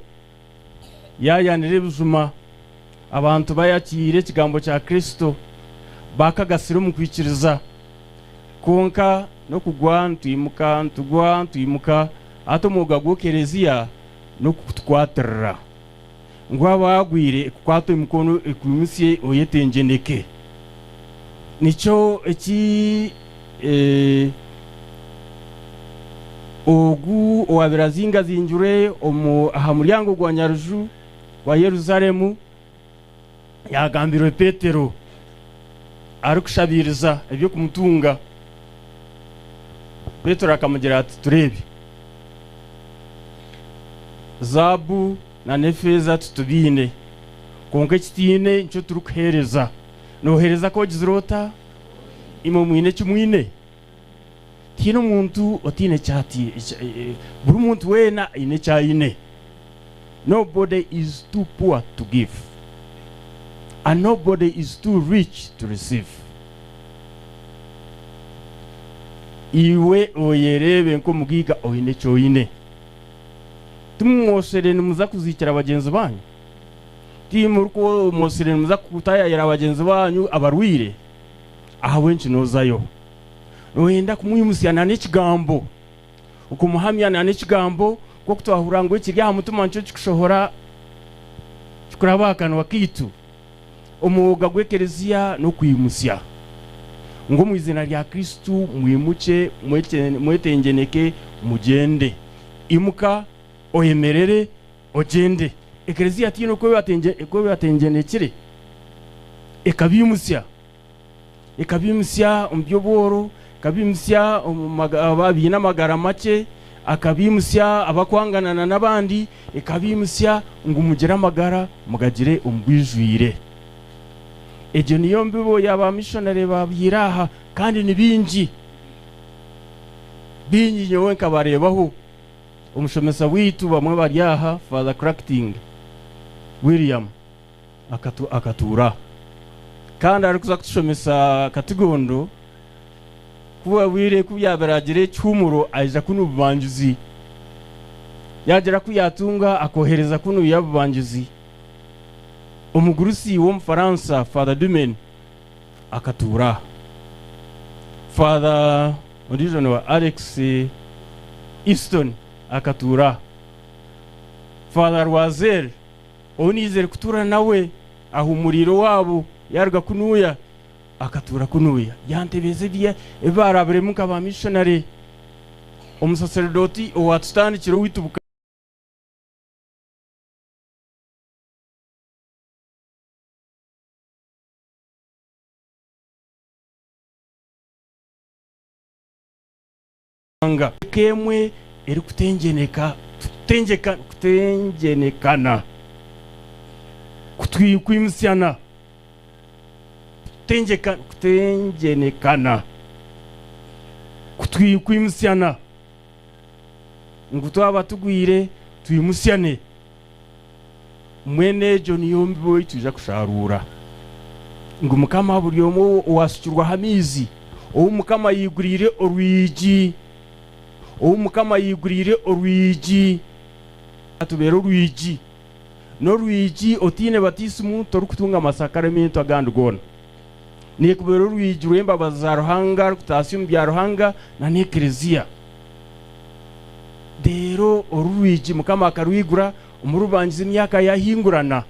yaayanire ebijuma. Abantu bayakiire ekigambo kya Kristo, baakagasira omu kwikiriza. Kwonka n'okugwa nitwimuka, nitugwa nitwimuka, hati omwoga gw'Ekelezia n'okutukwatirira ngu abaagwire ekukwate emikono ekwimutsye oyetengyeneke. Nikyo eki ogu owaabaire azingazingirwe omu aha muryango gwa Nyaruju, wa Yerusaalemu yaagambirwe Petero arikushabiiriza eby'okumutunga. Petero akamugira ati, Tureebe. Zaabu na n'efeeza titubiine, kwonka eki twine nikyo turikuheereza. Nooheereza ku ogizire ota? Imwe mwine eki mwine? Tihaine omuntu otaine eki ati, buri muntu weena aine eki aine. Nobody is too poor to give and nobody is too rich to receive. Iwe oyereebe nk'omugaiga oine eki oine. Timumwoshere nimuza kuziikira bagyenzi banyu? Timurikumwoshere nimuza kutayaayira bagyenzi banyu abarwaire? Ahabw'enki noozayo? Nooyenda kumwimutsya n'ekigambo, okumuhamya n'ekigambo, nk'oku twahurira ngu ekiri aha mutima nikyo kikushohora kikuraba aha kanwa kaitu. Omwoga gw'ekereziya n'okwimutsya ngu omu iziina rya Kristo mwimukye, mwetengyeneke, mugyende. Imuka, oyemerere, ogyende. Ekereziya tihaine oku ebatengyenekire, ekabaimutsya. Ekabaimutsya omu by'obworo, ekabaimutsya abaine amagara makye, Akabaimutsya abakwanganana n'abandi, ekabaimutsya ngu mugire amagara mugagire omu bwijwire. Egyo niyo mbibo ya baamishonare baabyaire aha, kandi ni baingi. Baingi nyowe nkabareebaho. Omushomesa waitu bamwe bari aha, Father Cracting William akatuura aha. Kandi arikuza kutushomesa Katigondo, ku bwabwire ku yaabaire agira ekihuumuro aija kunu Bubanjuzi. Yaagira ku yaatunga akoohereza kunu ya Bubanjuzi. Omugurusi w'Omufaransa Father Dumen akatuura aha. Father ondiijo niwe Alex Easton akatuura aha. Father Rwazel ou naizire kutuura nawe ahuumuriire owaabo yaaruga kunuuya akatuura kunuuya yantebeeza ebi baarabiremu nka baamishonare. Omusaseredooti owaatutandikire owaitu Bukanga. Eka emwe erikutengyeneka kutengyenekana, kwimusyana, kutengyenekana, kwimusyana, ngu twaba tugwire twimusyane. Mbwenu egyo niyo mbibo ei twija kusharuura, ngu Mukama buri omwe owaashukirweho amaizi, ou Mukama yaiguriire orwigi, ou Mukama yaiguriire orwigi, atubeere orwigi. N'orwigi otaine batiisimu torikutunga masakaramentu agandi goona. Neekubeera orwigi rw'embabazi za Ruhanga rukutaasya omu bya Ruhanga na n'Ekereziya. Reero oru rwigi Mukama akarwigura omu rubangiza emyaka yaahingurana.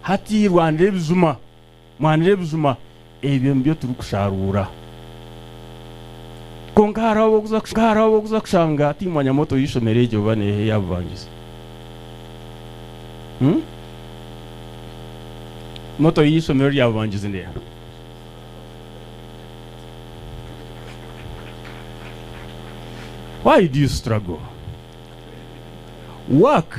Hati rwanire ebijuma, mwanire ebijuma, ebyo nibyo turikusharuura. Kwonka hariho ab'okuza hariho ab'okuza kushanga timanya moto y'eishomero egyo oba neeha eya bubangizi. Hmm? Moto y'eishomero rya bubangizi neeha? Why do you struggle? Work.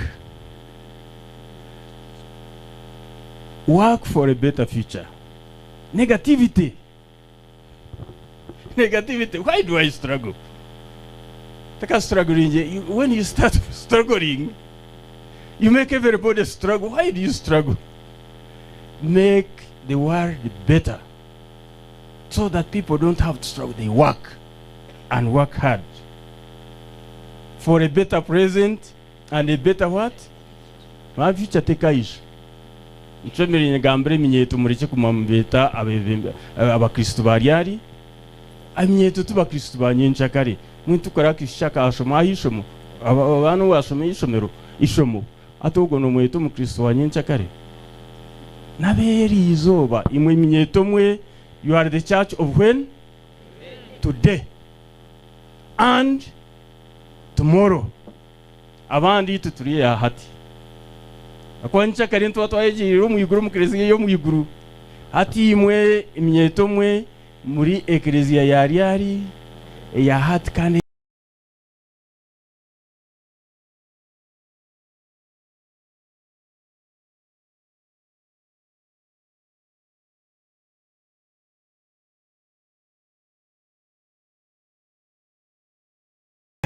Work for a better future. Negativity. Negativity. Why do I struggle? Taka struggling. When you start struggling, you make everybody struggle. Why do you struggle? Make the world better so that people don't have to struggle. They work and work hard for a better present and a better what? My future tekaija. Nikyo nyegambira eminyeeto murekye kuguma mubeeta abakristo ba ryari. Eminyeeto ti bakristo ba nyenkyakare. Mbwenu tukora akaishiki akashoma aha ishomo, abaana owashoma eishomero, ishomo, hati ogwo nomweta omukristo wa nyenkyakare? N'abeeri izooba imwe eminyeeto mwe, you are the church of when? Today and tomorrow. Abandi itwe turi aha hati. Ahakuba nyenkyakare nituba twayegyeire omu iguru omu kereziya ey'omu iguru. Hati imwe eminyeeto mwe muri ekereziya ya ryari eya hati kandi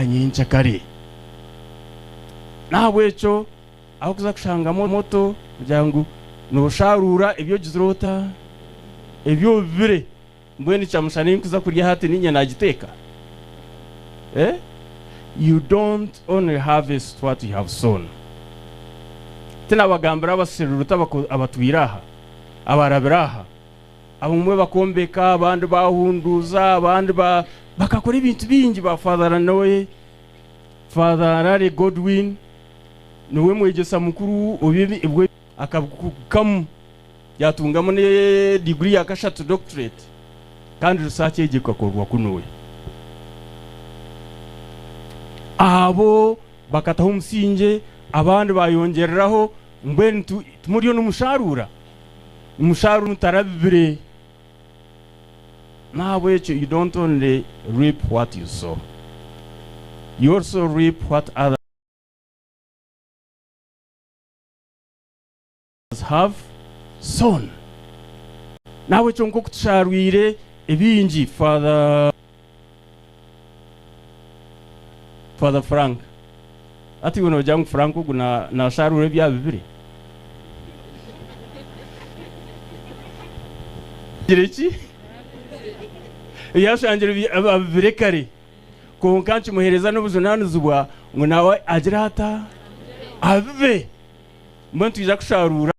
nyenkyakare. N'ahabw'ekyo ahu orikuza kushangamu moto kugira ngu noosharuura ebi ogizire ota, ebi obibire. Mbwenu kyamushana ei nkuza kurya hati niinye naagiteeka? Eh? You don't only harvest what you have sown. Tinabagambira abaseruruti abatwire aha, abarabire aha, abamwe bakombeka, abandi bahunduuza, abandi ba bakakora ebintu bingi ba Father Ranoe, Father Larry Godwin niwe mwegyesa mukuru obu akabukugamu yatungamu ne degree ya kashatu doctorate kandi research egyo ekakorwa kunuya. Abo bakataho omusingye abandi bayongyereraho mbwenu timuriyo nimusharuura? Nimusharuura mutarabibire. Nahabwekyo you don't only reap what you sow. You also reap what others have sown. Nahabwekyo nk'oku tusharwire ebingi Father Father Frank. Hati iwe nogira ngu Frank ogu nasharura ebi abibire? Gira ki? Ebi ashangire abibire kare. Kwonka nkimuheereza n'obujunaanizibwa ngu nawe agire ata? Abibe. Mbwenu nitwija kusharuura.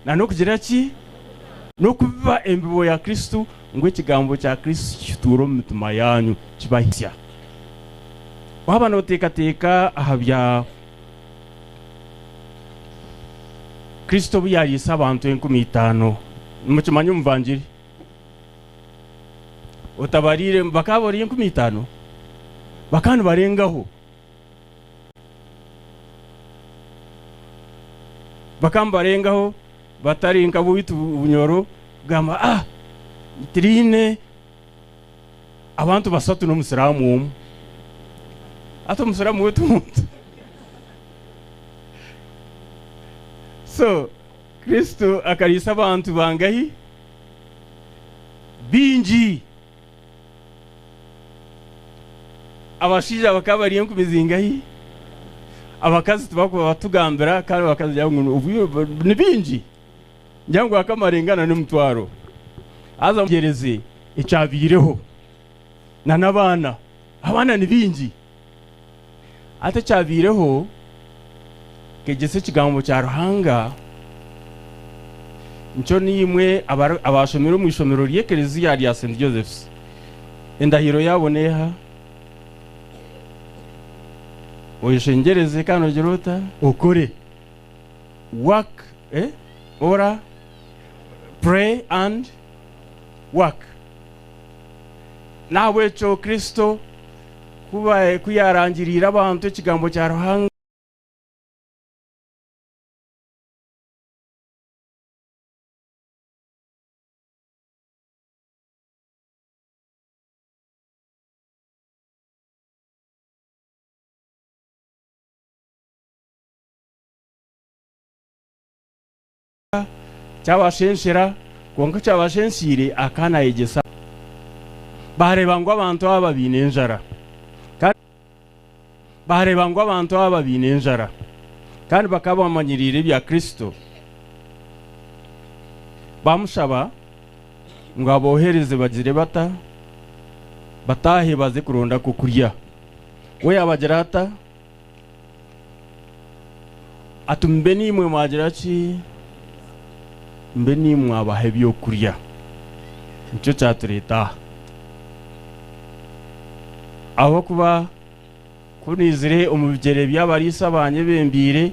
Na n'okugira ki? N'okubiba embibo ya Kristo, ngu ekigambo kya Kristo kituure omu mitima yaanyu, kibahitsya. Waaba nooteekateeka aha bya Kristo obu yaariisa abantu 5000, nimukimanya omu Vangiri? Otabariire, bakaba bari 5000? Bakaba nibarengaho. Bakaba nibarengaho batari nka bwaitu Bunyoro kugamba ah turiine abantu basatu n'omusiraamu omwe. Hati omusiraamu we ti muntu. So Kristo akariisa abantu bangahi? Baingi. Abashaija bakaba bari enkumi zingahi? Abakazi tibakuba batugambira kandi abakazi ngira ngu ni baingi. Ngira ngu akamarengana n'omutwaro. Haza mugyereze ekyabaireho. Na n'abaana. Abaana ni baingi. Hati ekyabaireho, nkegyesa ekigambo kya Ruhanga, nikyo naimwe abaashomire omu ishomero ry'ekereziya rya St. Joseph's, endahiro yaabo n'eha? Oyeshengyereze kandi ogire ota? Okore. Work, eh? Ora, pray and work. N'ahabw'ekyo Kristo ku yaarangiriire abantu ekigambo kya Ruhanga, Kyabashenshera, kwonka ku kyabashensheire akaba naayegyesa. Baareeba ngu abantu aba baine enjara. Kandi baareeba ngu abantu aba baine enjara. Kandi bakaba bamanyiriire ebya Kristo. Baamushaba ngu aboohereze bagire bata? Bataahe baze kuronda ak'okurya. We yaabagira ata? Ati, Mbe niimwe mwagira ki? Mbe niimwe mwabaha ebyokurya. Nikyo kyatureeta aha. Ahabw'okuba ku naizire omu bigyere by'abariisa bangye bembiire,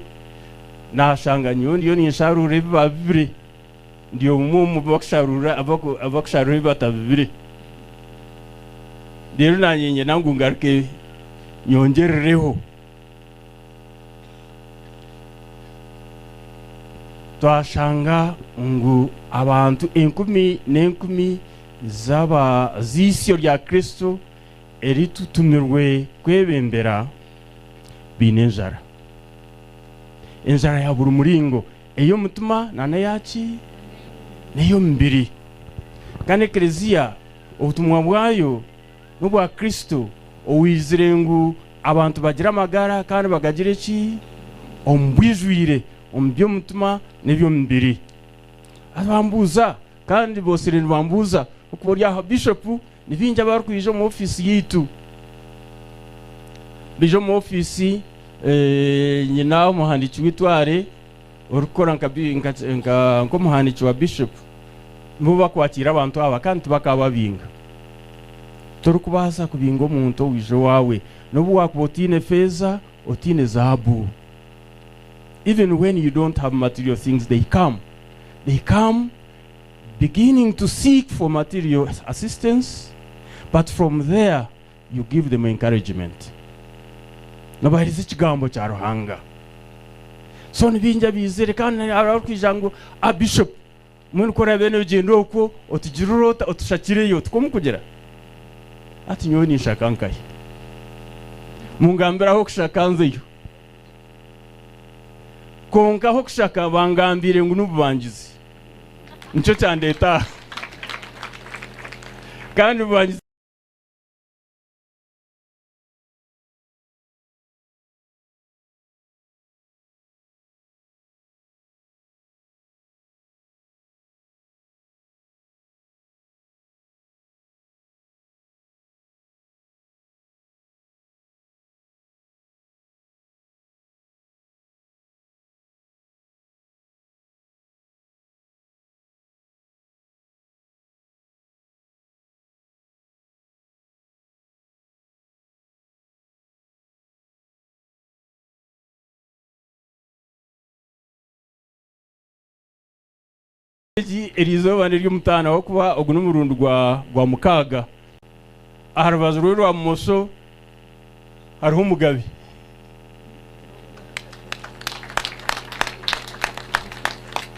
naashanga nyowe ndiyo ninsharuura ebi baabibire. Ndi omwe omu bakusharuura abakusharuura ebi batabibire. Reero naanye niinyenda ngu ngaruke nyongyerereho. Twashanga ngu abantu enkumi n'enkumi z'aba z'eisyo rya Kristo eritutumirwe kwebembera baine enjara. Enjara ya buri muringo. Ey'omutima na n'eya ki? N'ey'omubiri. Kandi Eklezia obutumwa bwayo n'obwa Kristo owaizire ngu abantu bagire amagara kandi bagagire ki? Omu bwijwire, omu by'omutima n'eby'omubiri. Haza bambuuza, kandi boosire nibambuuza, okuba ori aha Bishopu, ni baingi abarikwija omu ofiisi yaitu. Baija omu ofiisi, nyina omuhandiiki w'eitware orikukora nk'omuhandiiki wa bishopu, nibo bakwakiira abantu aba kandi tibakababinga. Torikubaasa kubinga omuntu owaija owaawe n'obu waakuba otaine feeza, otaine zaabu. Even when you don't have material things, they come. They come beginning to seek for material assistance, but from there you give them encouragement. Nobaheereza ekigambo kya Ruhanga. So ni baingi abaizire kandi hariho arikwija ngu ah bishop. Mbwenu ku oraabe noogyenda okwo otugirire ota otushakireyo, tikwo murikugira? Hati nyowe ninshaka nkahi? Mungambire ah'okushaka nzeyo. Kwonka ah'okushaka bangambiire ngu n'obubangizi. Nikyo kyandeeta aha. Kandi bubangizi. Egi eri izooba n'ery'omutaano ahabw'okuba ogu n'omurundi gwa mukaaga. Aha rubaju rwe rwa bumosho hariho omugabe.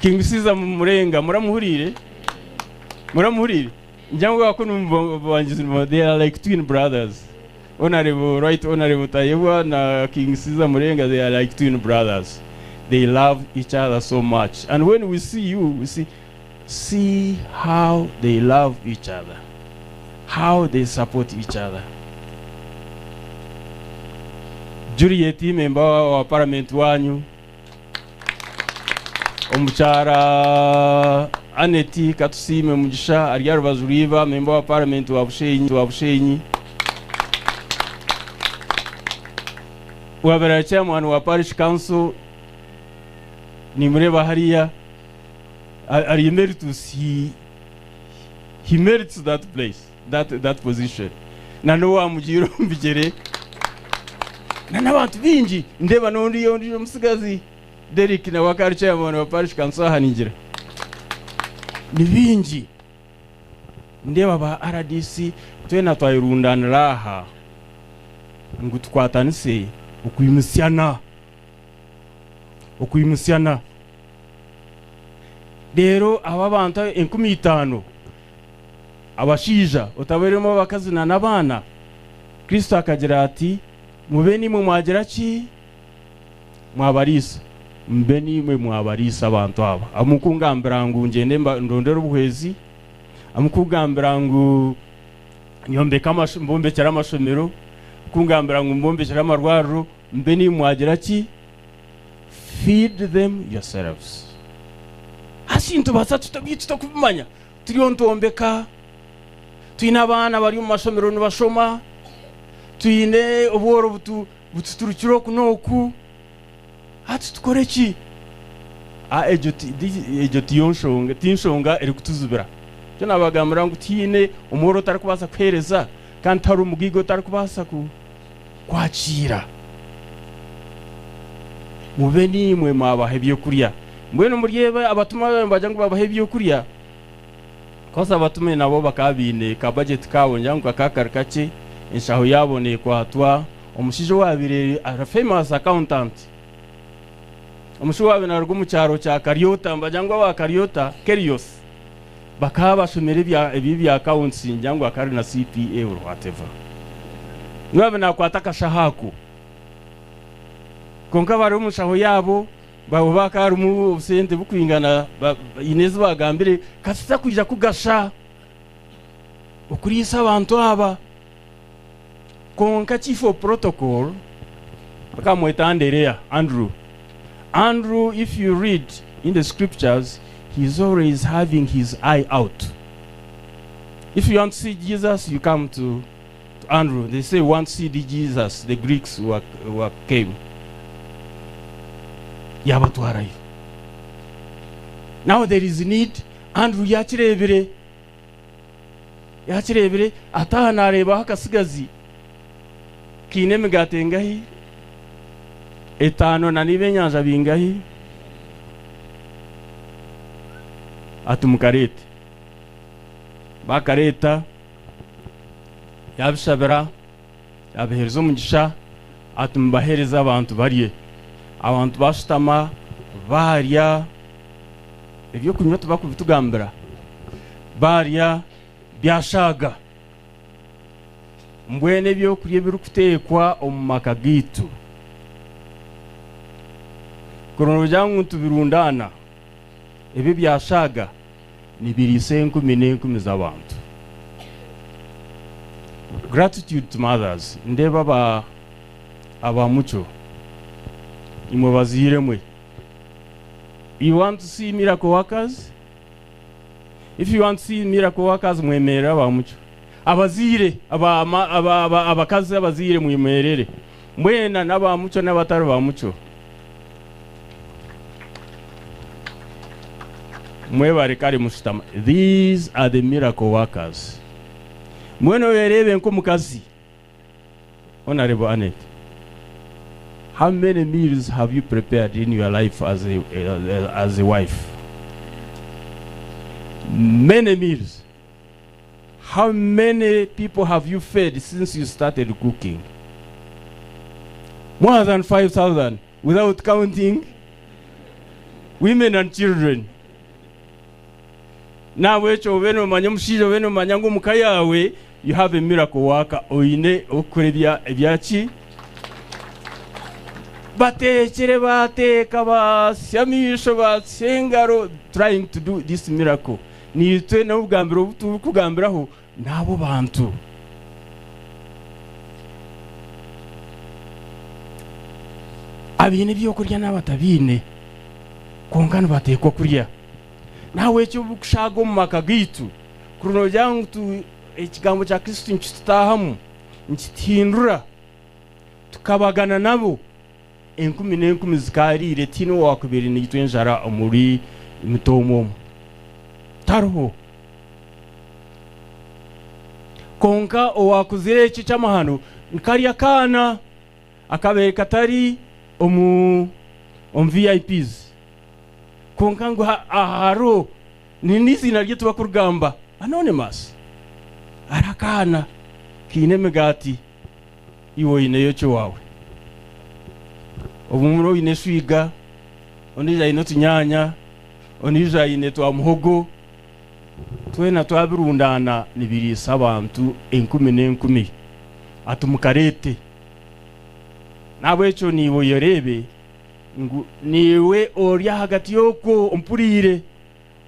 King Caesar Murenga muramuhuriire? Muramuhuriire? Ngira ngu aku nimubangizi they are like twin brothers. Honourable Right Honourable Tayebwa na King Caesar Murenga they are like twin brothers. They love each other so much and when we see you we see see how they love each other, how they support each other. Juliet member wa parliament wanyu omukyara Annet Katusiime Mugisha ari aha rubaju rw'iba member wa parliament wa Bushenyi wa Bushenyi wabera chairman wa parish council nimureba hariya ari emeritus he he merits that place that that position na n'owamugiire omu bigyere na n'abantu baingi ndeeba n'ondiijo ondiijo omutsigazi Derrick nawe akaba ari chairman wa parish council aha ningira ni baingi ndeeba ba RDC twena twayerundanira aha ngu tukwatanise okwimusyana okwimusyana reero aba abantu 5,000 abashaija otabariremu abakazi na n'abaana Kristo akagira ati mube nimwe mwagira ki? Mwabariisa. Mube nimwe mwabariisa abantu aba. Amukungambira ngu ngyende ndondere obuhwezi, amukugambira ngu nyombeke mbombekyere amashomero, kungambira ngu mbombekyere amarwariro, mube nimwe mwagira ki? Feed them yourselves. Hati nitubaasa tuta beitu tokubimanya? Turiyo nitwombeka, twine abaana bari omu mashomero nibashoma, twine obworo butu bututurukire oku n'oku. Hati tukore ki? A Egyo egyo tiyo nshonga, ti nshonga erikutuzibira. Nikyo naabagambira ngu tihaine omworo otarikubaasa kuheereza kandi tihariho omugaiga otarikubaasa ku kwakiira. Mube niimwe mwabaha ebyokurya. Mbwenu muryeba abatumwa babaire nibagira ngu babahe ebyokurya, course abatume nabo bakaba baine ka budget kaabo ngira ngu kakaba kari kakye, enshaho yaabo neekwatwa omushaija owaabaire ari famous accountant. Omushaija owaabaire naaruga omu kyaro kya Karyota, nibagira ngu aba Karyota, Kerios, bakaba bashomire ebya ebi ebya accounts ngira ngu akaba ari na CPA or whatever. Niwe yaabaire naakwata akashaho ako. Kwonka bari omu nshaho yaabo, oba hakaba harimu obusente bukwingana, haine ezi baagambire, kasita kwija kugasha okuriisa abantu aba. Kwonka chief of protocol bakamweta Anderea, Andrew. Andrew, if you read in the scriptures, he is always having his eye out. If you want to see Jesus, you come to, to Andrew. They say, we want to see the Jesus, the Greeks who, are, who are came. Yabatwarayo. Now there is need. Andrew yakireebire. Yakireebire, ataaha naareebaho akatsigazi kaine emigaati engahi? Etaano na n'ebyenyanja bingahi? Ati mukareete. Baakareeta, yaabishabira, yaabiheereza omugisha, ati mubaheereze abantu barye. Abantu baashutama, baarya. Ebyokunywa tibakubitugambira barya byashaaga. Mbwenu ebyokurya ebirikuteekwa omu maka gaitu kuri noogira ngu nitubirundaana, ebi ebyashaaga nibiriisa enkumi n'enkumi z'abantu. Gratitude to mothers, ndeeba aba aba Mucyo, imwe bazaire mwe, you want to see miracle workers? If you want to see miracle workers mwemerere aba Mucyo. Abazaire, aba, aba, aba, abakazi abazaire mwemerere. Mwena n'aba Mucyo n'abatari ba Mucyo. Mwebare kare mushutama. These are the miracle workers. Mbwenu oyereebe nk'omukazi. Honorable Annet, how many meals have you prepared in your life as a, as a wife? Many meals. How many people have you fed since you started cooking? More than 5,000 without counting women and children. Nahabwekyo obe nomanya omushaija obe nomanya ngu omuka yaawe you have a miracle worker oine okukora ebya ebyaki bateekire baateeka baasya amaisho baasya engaro trying to do this miracle naitwe n'obugambiro obu turikugambiraho n'abo bantu. Abaine ebyokurya n'abatabiine kwonka nibateekwa kurya. Nahabwekyo obukushaaga omu maka gaitu kuri nogira ngu tu ekigambo kya Kristo nikitutaahamu, nikituhindura, tukabagana nabo, enkumi n'enkumi zikaariire tihaine owaakubaire naitwa enjara omuri mitooma omu. Tariho. Kwonka owaakuzire eki eky'amahano ni kariya kaana akabaire katari omu omu VIPs. Kwonka ngu hariho n'eiziina rye tibakurigamba, Anonymous. Hariho akaana kaine emigaati, iwe oineyo ki owaawe? Obumwe oine eshwiga, ondiijo aine otunyaanya, ondiijo aine twa muhogo. Twena twabirundaana nibiriisa abantu enkumi n'enkumi. Ati mukareete. N'ahabw'ekyo naiwe oyereebe ngu naiwe ori ahagati y'okwo ompuriire,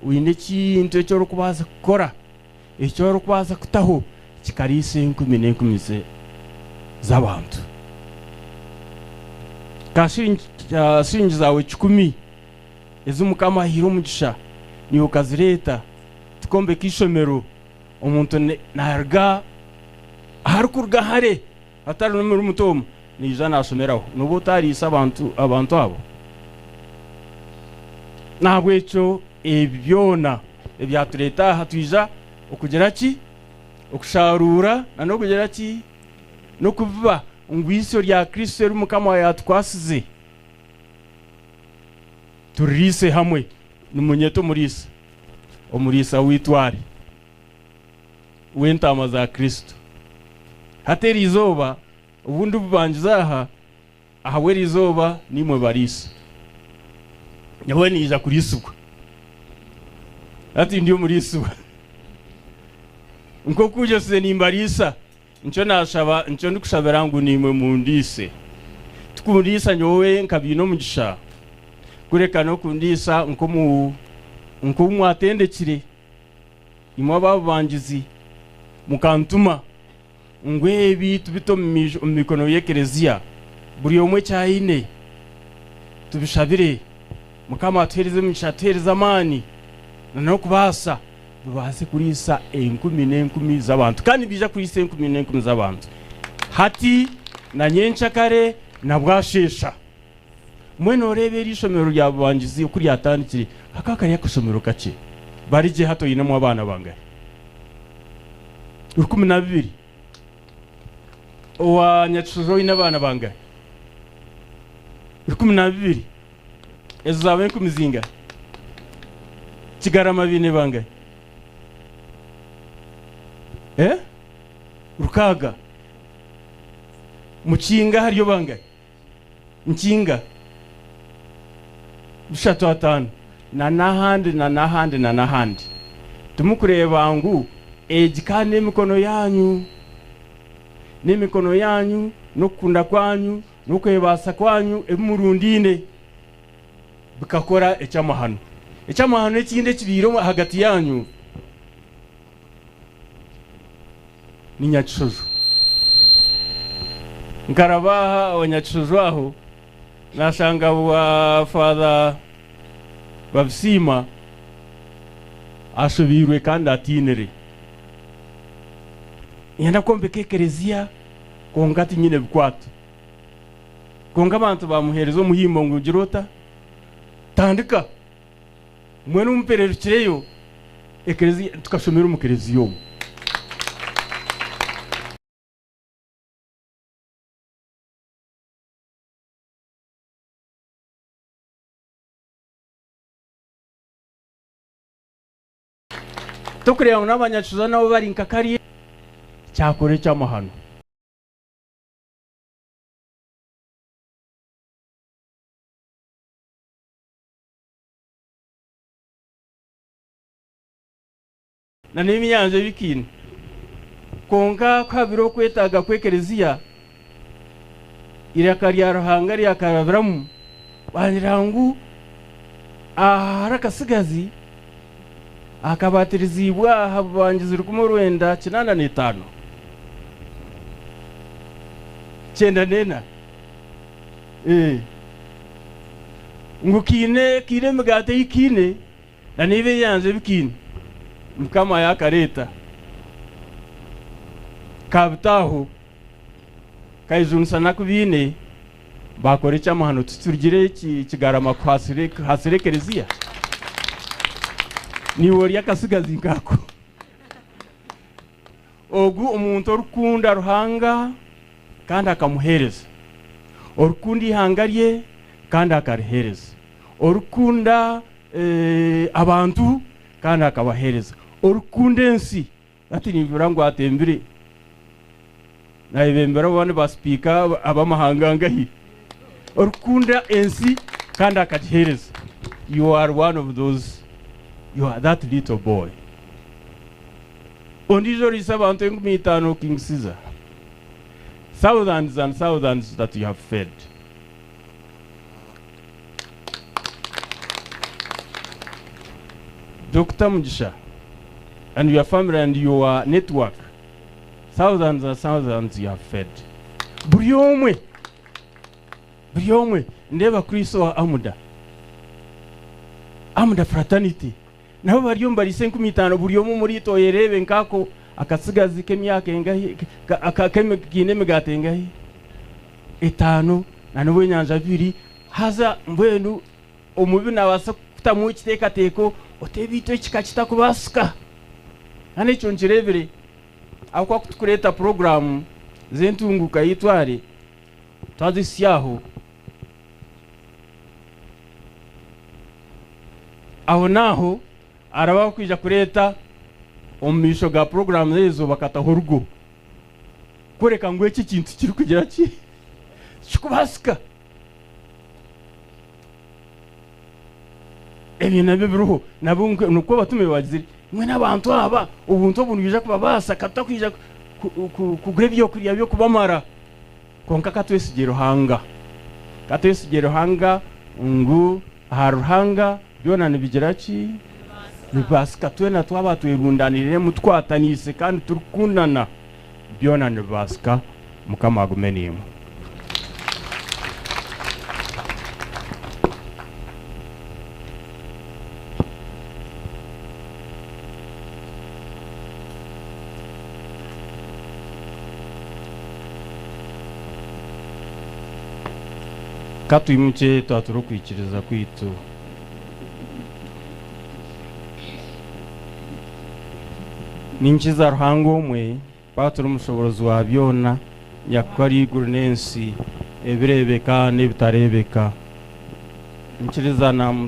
oine ekintu eki orikubaasa kukora, eki orikubaasa kutaho kikariisa enkumi n'enkumi z'abantu. Ka shiringi zaawe kikumi ezi Mukama ahaire omugisha, naiwe okazireeta tukombeka eishomero, omuntu naaruga aharikuruga hare Hatari n'omuri muto omwe naija naashomeraho. Nooba otaariisa abantu abantu abo. N'ahabw'ekyo ebi byona ebyatureeta aha twija okugira ki? Okusharuura na n'okugira ki? N'okubiba ngu eisyo rya Kristo eri Mukama yaatukwasize tuririise hamwe. Nimunyeta omuriisa, omuriisa waitu ari. w'entaama za Kristo. Hati eri izooba, obu ndibubangiza aha, ahabw'eri izooba niimwe bariisa. Nyowe niija kuriisibwa. Hati ndi omuriisibwa. Nk'oku ngyesize nimbariisa, nikyo naashaba, nikyo ndikushabira ngu naimwe mundiise. Tikundiisa nyowe nkabaine omugisha, kureka n'okundiisa nk'omu, nk'ou mwatendekire. Imwe ababubangizi, mukantuma ngu ebi tubite omu mikono y'Ekelezia, buri omwe eki aine tubishabire, Mukama atuheereze emigisha, atuheereze amaani na n'okubaasa, bibaase kuriisa enkumi n'enkumi z'abantu. Kandi nibiija kuriisa enkumi n'enkumi z'abantu hati na nyencakare na bwasheesha. Mbwenu oreebe eri ishomero rya Bubangizi oku ryatandikire, aka kari akashomero kakye. Bari gye hati oinemu abaana bangahi? 12. Owa Nyakishojo oine abaana bangahi? 12. Ezo zaaba enkumi zingahi? Kigarama baine bangahi? Eh? 600. Mukinga hariyo bangahi? Nkinga bishatu ataano. Na n'ahandi na n'ahandi na n'ahandi. Timukureeba ngu egi ka n'emikono yaanyu? N'emikono yaanyu, n'okukunda kwanyu, n'okwebaasa kwanyu ebi murundaine bikakora eky'amahano. Eky'amahano ekindi ekibaire ahagati yaanyu ni Nyakishojo. Nkaraba aha owa Nyakishojo aho nashanga bwa Father Babisiima ashobeirwe kandi atiinire. Niinyenda kwombeka ekereziya kwonka tinyine bikwato. Kwonka abantu baamuheereza omuhimbo ngu gira ota? Tandika! Mbwenu mpererukireyo ekereziya tukashomera omu kereziya omwo. Tokureeba ngu n'abanyakisoza nabo bari nka kariya kyakora eky'amahano. Na n'emyanja ebikaine. Kwonka ku habaire okwetaaga kw'ekereziya, eiraka rya Ruhanga ryakarabiramu, baagira ngu aha hariho akatsigazi akabaatiriziibwe aha bubangizi 1985, 94, ee, ngu kaine kaine emigaati ei kaine. Na n'ebyenyanja ebi kaine, Mukama yaakareeta, kaabita aho, kaijunisa n'aku baine, baakora eky'amahano. Titurugire Kigarama kuhaasira ekereziya? Naiwe ori akatsigazi nk'ako. Ogu omuntu orikukunda Ruhanga kandi akamuheereza, orikukunda eihanga rye kandi akariheereza, orikukunda abantu kandi akabaheereza, orikukunda ensi. Hati nimbura ngu atembire nayebembera abandi ba sipiika ab'amahanga angahi, orikukunda ensi kandi akagiheereza. You are one of those, you are that little boy. Ondiijo oriise abantu 5,000 King Caesar. Thousands and thousands that you have fed. Dokita Mugisha and your family and your network, thousands and thousands you have fed. Buri omwe, buri omwe, ndeeba Chris owa Amuda, Amuda fraternity. Nabo bariyo nibariisa 5,000 buri omwe omuriitwe oyereebe nk'ako akatsigazi k'emyaka engahi kaine emigaati engahi? Etaano na n'obwenyanja bubiri. Haza mbwenu omubi naabaasa kukutamu ekiteekateeko oti ebeitu eki ka kitakubaasika. Kandi ekyo nkireebire ahabw'okuba ku turikureeta puroguraamu z'entunguuka y'eitware twazihitsya aho, Ahonaaho araba arikwija kureeta omu maisho ga puroguraamu ezo bakataho orugo kworeka ngu eki ekintu tikirikugira ki? Tikirikubaasika. Ebyo nabyo biriho. Nabo nikwo abatume baagizire, mbwenu abantu aba obuntu obu nibwija kubabaasa ka tutakwija kugura ebyokurya by'okubamara. Kwonka ka twesigye Ruhanga. Ka twesigye Ruhanga ngu ahari Ruhanga byona nibigira ki? Nibibaasika. Twena twaba twerundaniremu, tukwataniise kandi turikukundana, byona nibibaasika. Mukama agume naimwe. Ka twimukye twature okwikiriza kwaitu. Ninkiza Ruhanga omwe, Paaturi omushoborozi wa byona, nyakukora eiguru n'ensi, ebireebeka n'ebitareebeka. Nkiriza na.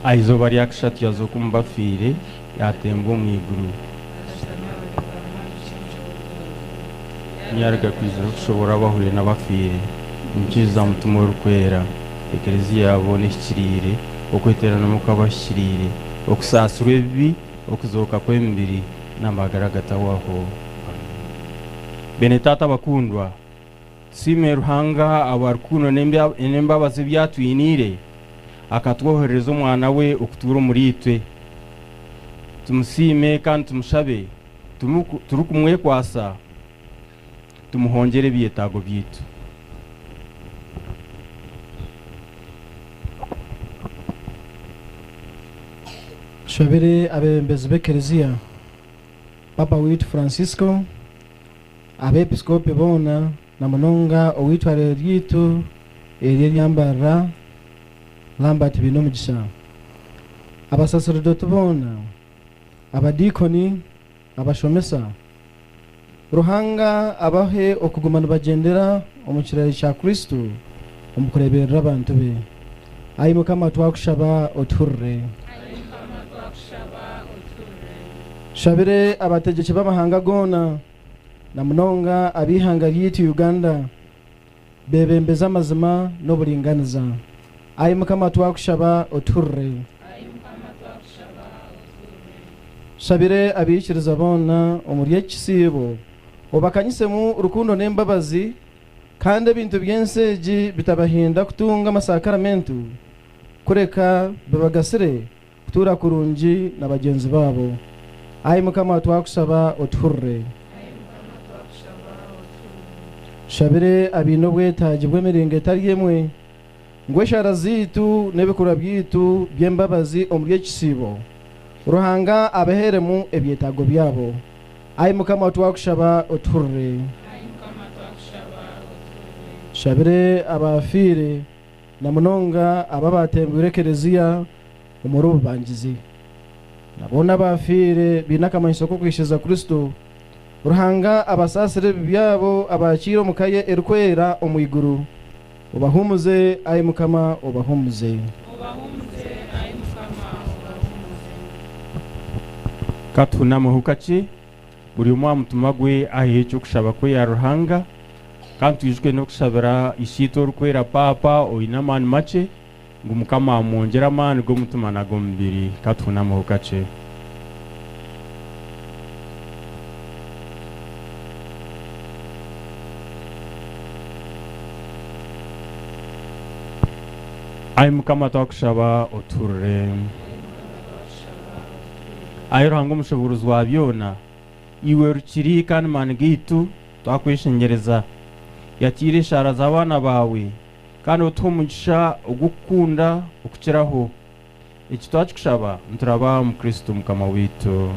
Aha izooba rya kashatu yazooka omu bafiire, yaatembwa omu iguru. Niyaruga kwizira okushobora abahuriire n'abafiire, omukiizi za Mutima Orikwera, Ekereziya ya boona ehikiriire, okweteeranamu kw'abahikiriire, okusaasirwa ebibi, okuzooka kw'emibiri, n'amagara agatahwaho. Amiina. Beene Taata abakundwa, tusiime Ruhanga ahabwa rukundo n'embabazi ebi atwiniire, akatwoherereza Omwana we okutuura omuriitwe. Tumusiime kandi tumushabe turikumwekwasa, tumuhongyere ebyetaago byaitu. Tushabire abeebembezi b'Ekereziya, Paapa waitu Francisco, Abeepiskopi boona na munonga ow'eitwariro ryaitu eri erya Mbarara, Lambert Bainomugisha, Abasaseredooti boona, Abadiikoni, Abashomesa. Ruhanga abahe okuguma nibagyendera omu kirari kya Kristo omu kureeberera abantu be. Ai Mukama twakushaba otuhurire. Tushabire abategyeki b'amahanga goona na munonga ab'eihanga ryaitu Uganda beebembeze amazima n'oburinganiza. Ai Mukama twakushaba otuhurire. Tushabire abaikiriza boona omuri eki kisiibo obakanyisemu rukundo n'embabazi kandi ebintu by'ensi egi bitabahinda kutunga amasakaramentu kureka bibagasire kutuura kurungi na bagyenzi baabo. Ai Mukama twakushaba otuhurire. Tushabire abaine obwetaagi bw'emiringo etari emwe ngu eshaara zaitu n'ebikorwa byaitu by'embabazi omuri eki kisiibo Ruhanga abaheeremu ebyetaago byabo. Ai Mukama twakushaba otuhurire. Tushabire abaafiire na munonga abo abaatembwire Ekereziya omuri obubangizi, na boona abaafiire baine akamanyiso k'okwikiriza Kristo, Ruhanga abasaasire ebibi byabo abaakiire omu ka ye erikwera omu iguru. Obahuumuze, ai Mukama, obahuumuze. Ka tuhunameho kakye, buri omwe aha mutima gwe aheyo eky'okushaba kwe ahari Ruhanga. Kandi twijuke n'okushabira Isheitwe Orikwera Paapa oine amaani makye, ngu Mukama amwongyere amaani g'omutima n'ag'omubiri. Ka tuhunameho kakye. Ai Mukama twakushaba otuhurire. Ai Ruhanga omushoboorozi wa byona, Iwe Rukiri kandi maani gaitu, twakweshengyereza, yakiira eshaara z'abaana baawe, kandi otuhe omugisha ogw'okukunda okukiraho. Eki twakikushaba nituraba omu Kristo Mukama waitu.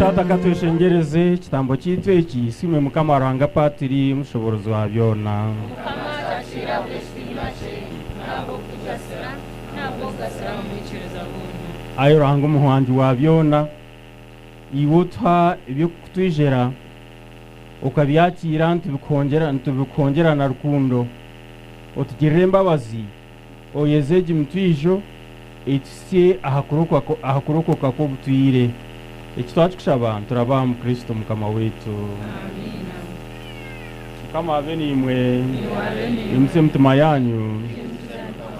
Taata katweshengyereze ekitambo kyaitu eki siimwe Mukama Ruhanga Paatiri Mushoboorozi wa byona. Mukama akyakiire ahabw'ekitiinwa kye, n'ahabw'okutugasira, n'ahabw'okugasira abamwikiriza boona. Ai Ruhanga Omuhangi wa byona, iwe otuha eby'okutwijera, okabyakiira nitubikuhongyera na rukundo, otugirire embabazi, oyeze egi mitwijo, etuhitsye aha kurokoka kw'obutwire. Eki twakikushaba nituraba omu Kristo Mukama waitu. Mukama abe naimwe. Mwimutsye emitima yaanyu.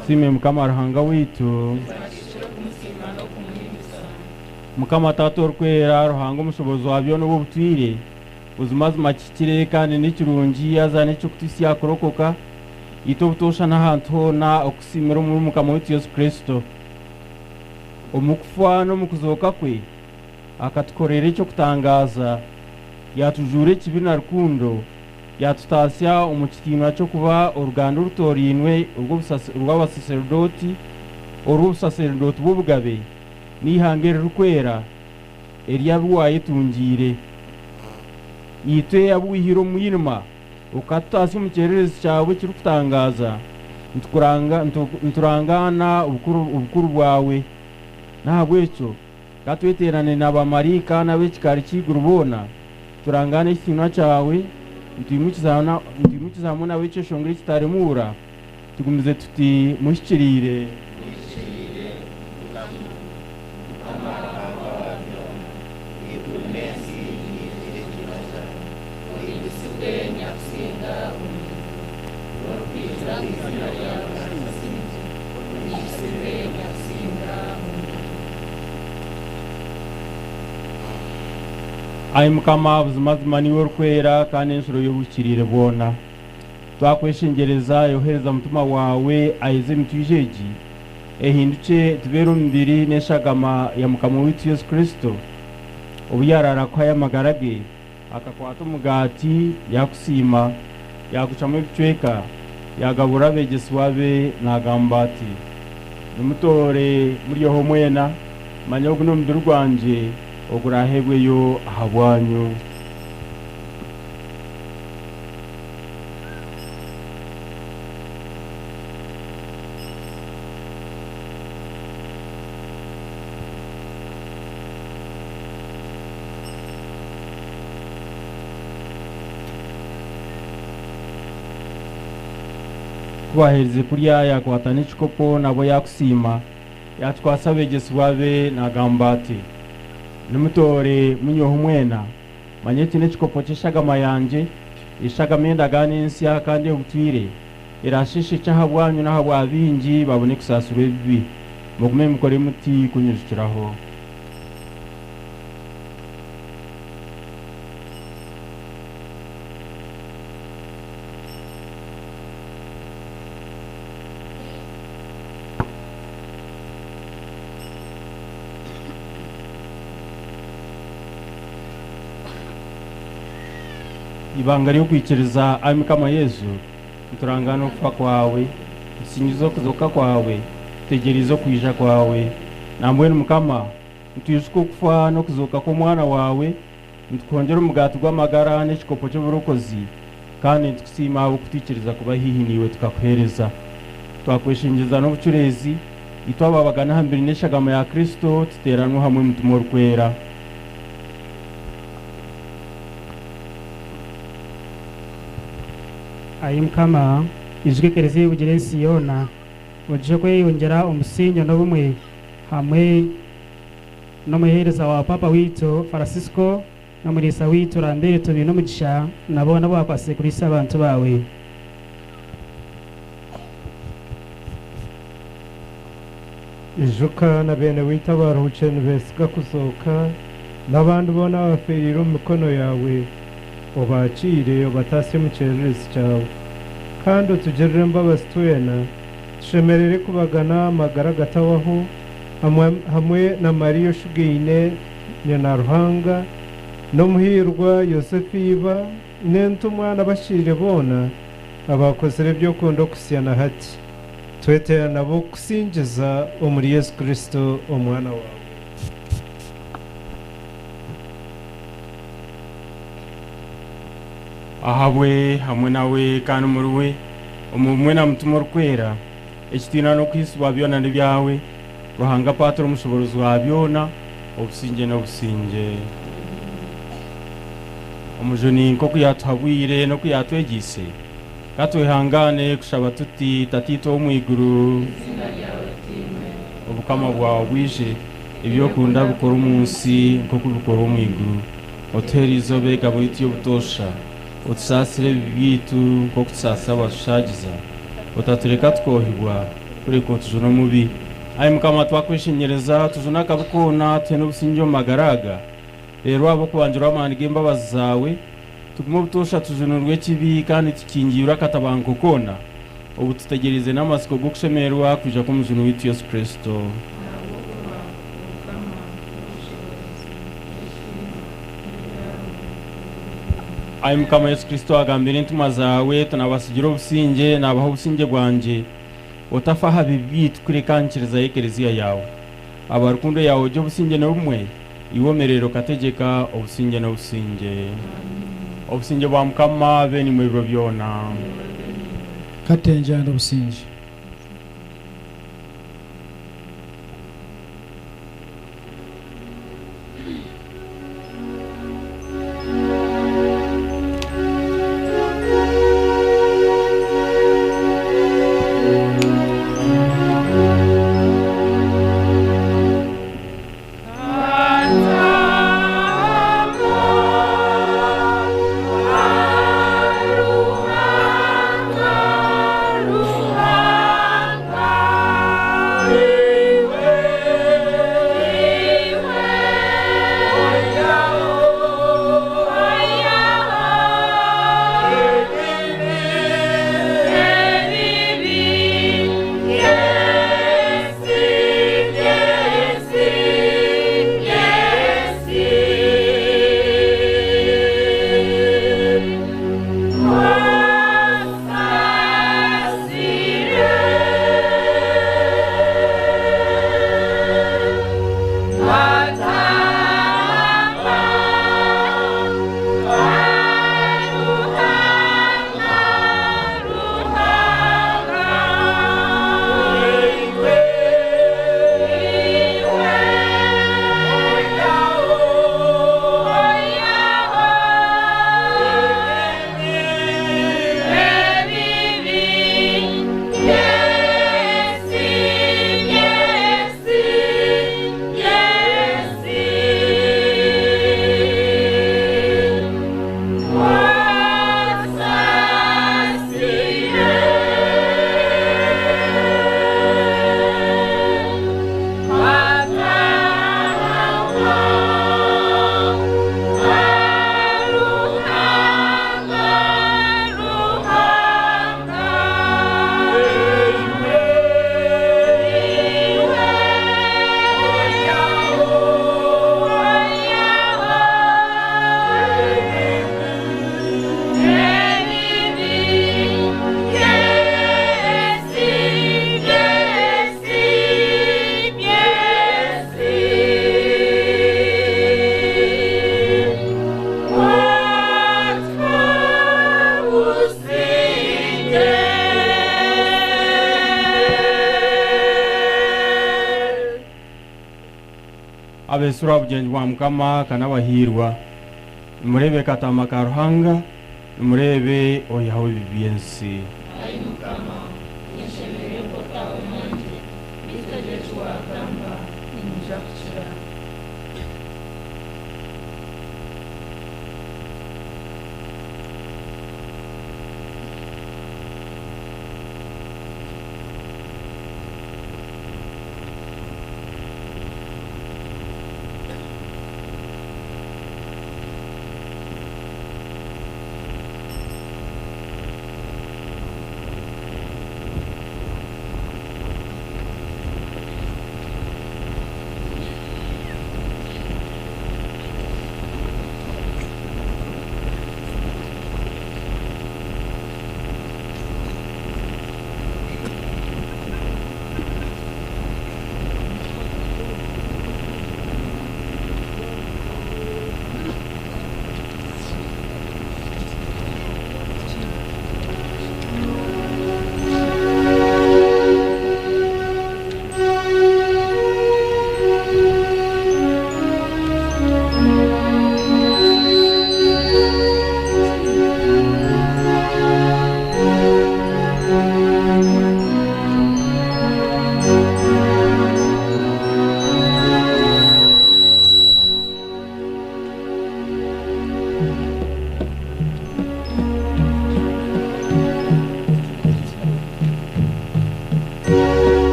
Tusiime Mukama Ruhanga waitu. Mukama Taata Orikwera, Ruhanga Omushoboorozi wa byona ow'obutwire, buzimazima kihikire kandi n'ekirungi haza n'eky'okutuhitsya aha kurokoka, itwe obutoosha n'ahantu hoona okusiimira omuri Mukama waitu Yesu Kristo. Omu kufa n'omu kuzooka kwe, akatukorera eky'okutangaaza, yaatujuura ekibi na rukundo, yaatutaasya omu kitiinwa ky'okuba oruganda orutoorainwe orw'abasaserdooti, orw'obusaserdooti bw'obugabe, n'eihanga eririkwera ery'abu waayetungiire. Itwe abu waihire omu mwirima, Okatutaasya omu kyererezi kyawe ekirikutangaaza, niturangaana obukuru bwawe. N'ahabw'ekyo ka tweteerane na baamaraika n'ab'ekikaari ky'eiguru boona, turangaane ekitiinwa kyawe, nitwimukiza hamwe nabo ekyeshongoro ekitaremuura, tugumize tuti, Muhikiriire! Muhikiriire, Mukama, Mukama Ruhanga wa byona, eiguru n'ensi biijwire ekitiinwa kyawe. Ohimbisibwe Nyakusinga omu iguru, n'orikwija omu iziina rya Ruhanga Singye, ohimbisibwe Nyakusinga omu iguru. Ai Mukama, buzimazima niiwe Orikwera kandi enshuro y'obuhikiriire bwona. Twakweshengyereza, yohereza Mutima waawe ahize emitwijo egi, ehindukye etubeere omubiri n'eshagama ya Mukama waitu Yesu Kristo. Obu yaaraara kuhayo amagara ge, akakwata omugaati, yaakusiima, yaagucwamu ebicweka, yaagabura abeegyesibwa be naagamba ati, Nimutoore muryeho mwena, manya ogu n'omubiri gwangye oguraaheebweyo ahabwanyu. Ku baaherize kurya, yaakwata n'ekikopo, nabwo yaakusiima, yaakikwatsa abeegyesibwa be naagamba ati, Nimutoore, munyweho mwena. Manya eki n'ekikopo ky'eshagama yangye, eshagama ey'endagaano ensya kandi ey'obutwire, eraasheeshekye ahabwanyu n'ahabwa baingi babone kusaasirwa ebibi. Mugume mukore muti kunyijukiraho. Eibanga ry'okwikiriza, Ai Mukama Yesu, niturangaana okufa kwawe, nitusingiza okuzooka kwawe, tutegyereize okwija kwawe. Nambwenu Mukama, nitwijuka okufa n'okuzooka kw'Omwana waawe, nitukuhongyera omugaati gw'amagara n'ekikopo ky'oburokozi, kandi nitukusiima ahabw'okutwikiriza kuba haihi naiwe tukakuheereza. Twakweshengyereza n'obucureezi, itwe ababagana aha mibiri n'eshagama ya Kristo, tuteeranwe hamwe Mutima Orikwera. Ai Mukama, ijuka ekereziya ebugire ensi yoona, ogihe kweyongyera omusingye n'obumwe hamwe n'omuheereza wa Paapa waitu Farasisiko n'omuriisa waitu Rambeeto Bainomugisha na boona abu waakwasize kuriisa abantu baawe. Ijuka na beene waitu abaaruhukire nibeesiga kuzooka, n'abandi boona abafeereire omu mikono yaawe, obaakiire, obataasye omu kyererezi kyawe. Kandi otugirire embabazi twena, tushemerere kubagana amagara agatahwaho hamwe na Mariya oshugaine nyina Ruhanga, n'omuhiirwa Yosefu iba, n'entumwa n'abahikiriire boona abaakozire ebi okunda okuhitsya na hati. Tweteera nabo kukusingiza omuri Yesu Kristo Omwana waawe. Ahabwe, hamwe nawe, kandi omuriwe, omu bumwe na Mutima Orikwera, ekitiinwa n'okuhiisibwa byona n'ebyawe, Ruhanga Paaturo Omushoboorozi wa byona, obusingye n'obusingye. Omujuni nk'oku yaatuhabwire n'oku yaatwegyeise, ka twehangaane kushaba tuti, Tataitwe ow'omu iguru, Obukama bwawe bwije, ebi okunda bikorwe omu nsi nk'oku bikorwa omu iguru. Otuhe eriizooba egabo yaitu y'obutoosha. Otusaasire ebibi byaitu nk'oku tusaasira abaatushaagiza. Otatureka tukoohibwa, kureka otujune omubi. Ai Mukama, twakweshengyereza, tujune akabi koona, tuhe n'obusingye omu magara aga. Reero ahabw'okubangirwa amaani g'embabazi zaawe, tugume obutoosha tujunirwe ekibi kandi tukingiirwe akatabanguko koona, obu tutegyereize n'amatsiko g'okushemererwa kwija kw'Omujuni waitu Yesu Kristo. Ai Mukama Yesu Kristo, wagambira entumwa zaawe oti, Naabatsigira obusingye, naabaha obusingye bwangye. Otafa aha bibi byaitu, kureka nyikiriza y'Ekelezia yaawe. Aba rukundo yaawe ogye obusingye n'obumwe, iwe omereere okategyeka obusingye n'obusingye. Obusingye bwa Mukama bube naimwe ebiro byona. Katengyana obusingye. Abeetsirwe aha bugyenyi bwa Mukama ka n'abahiirwa! Nimureebe Kataama ka Ruhanga, nimureebe oihaho ebibi by'ensi. Ai Mukama, ninshemererwa ku otaaha omwangye, beitu ogira eki waagamba, niinyija kukira.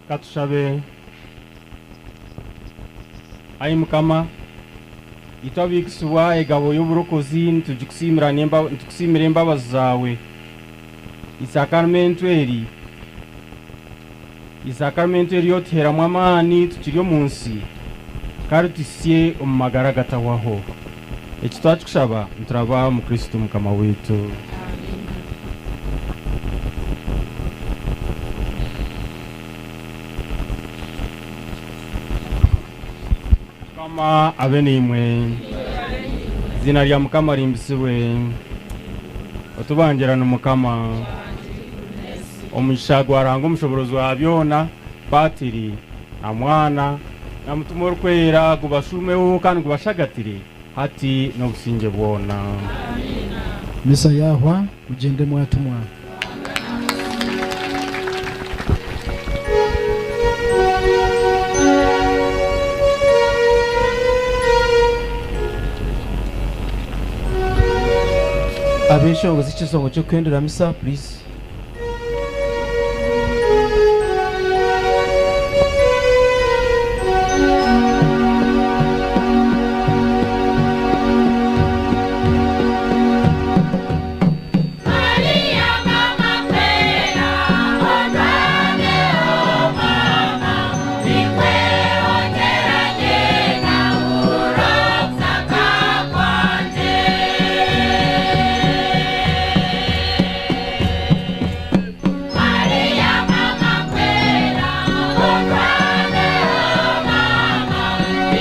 Katushabe. Ai Mukama, itwe abaikisibwa egabo y'oburokozi nitugikusiimira n'emba- nitukusiimira embabazi zaawe. Isakaramentu eri isakaramentu eri otuheeramu amaani tukiri omu nsi kandi tuhisye omu magara agatahwaho. Eki twakikushaba nituraba omu Kristo Mukama waitu. Mukama abe naimwe. Eiziina rya Mukama rihimbisibwe. Otubangirane Mukama. Omugisha gwa Ruhanga omushoborozi wa byona, Patiri na Mwana na Mutima Orikwera gubashuumeho kandi gubashagatire hati n'obusingye bwona. Misa yahwa, mugyende mwatumwa. Ab'enshonga z'ekisongo ky'okuhendera misa, please. Maria mama pera, otane o mama, ikwe oteranye na urotaka kwanje. Maria mama pera, otane o mama,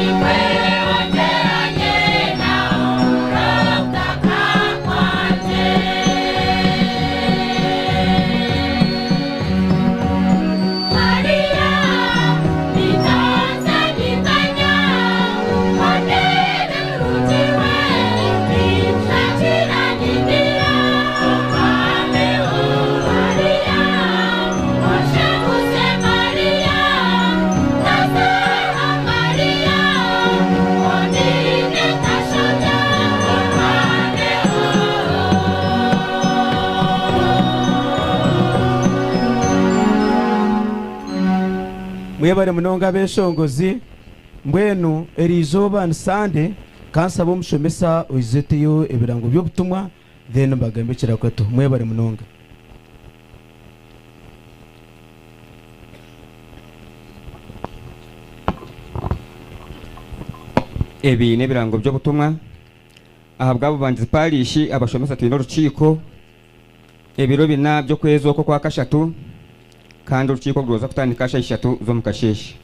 ikwe oteranye na urotaka kwanje. Maria, nitanza nitanya, onene mrutiwe, nitachira nitira, mame o Maria, oshakuse Maria, tasaha Maria, onine tashota, mame Mwebare munonga ab'enshongozi. Mbwenu eri izooba ni Sande, kansaba omushomesa oizeteyo ebirango by'obutumwa, then mbagambe ekirakweto. Mwebare munonga. Ebi n'ebirango by'obutumwa aha bwabubangizi parishi abashomesa twine orukiiko ebiro bina by'okwezi okwo kwa kashatu kandi orukiiko rwoza kutandika shaaha ishatu z'omu kasheeshe.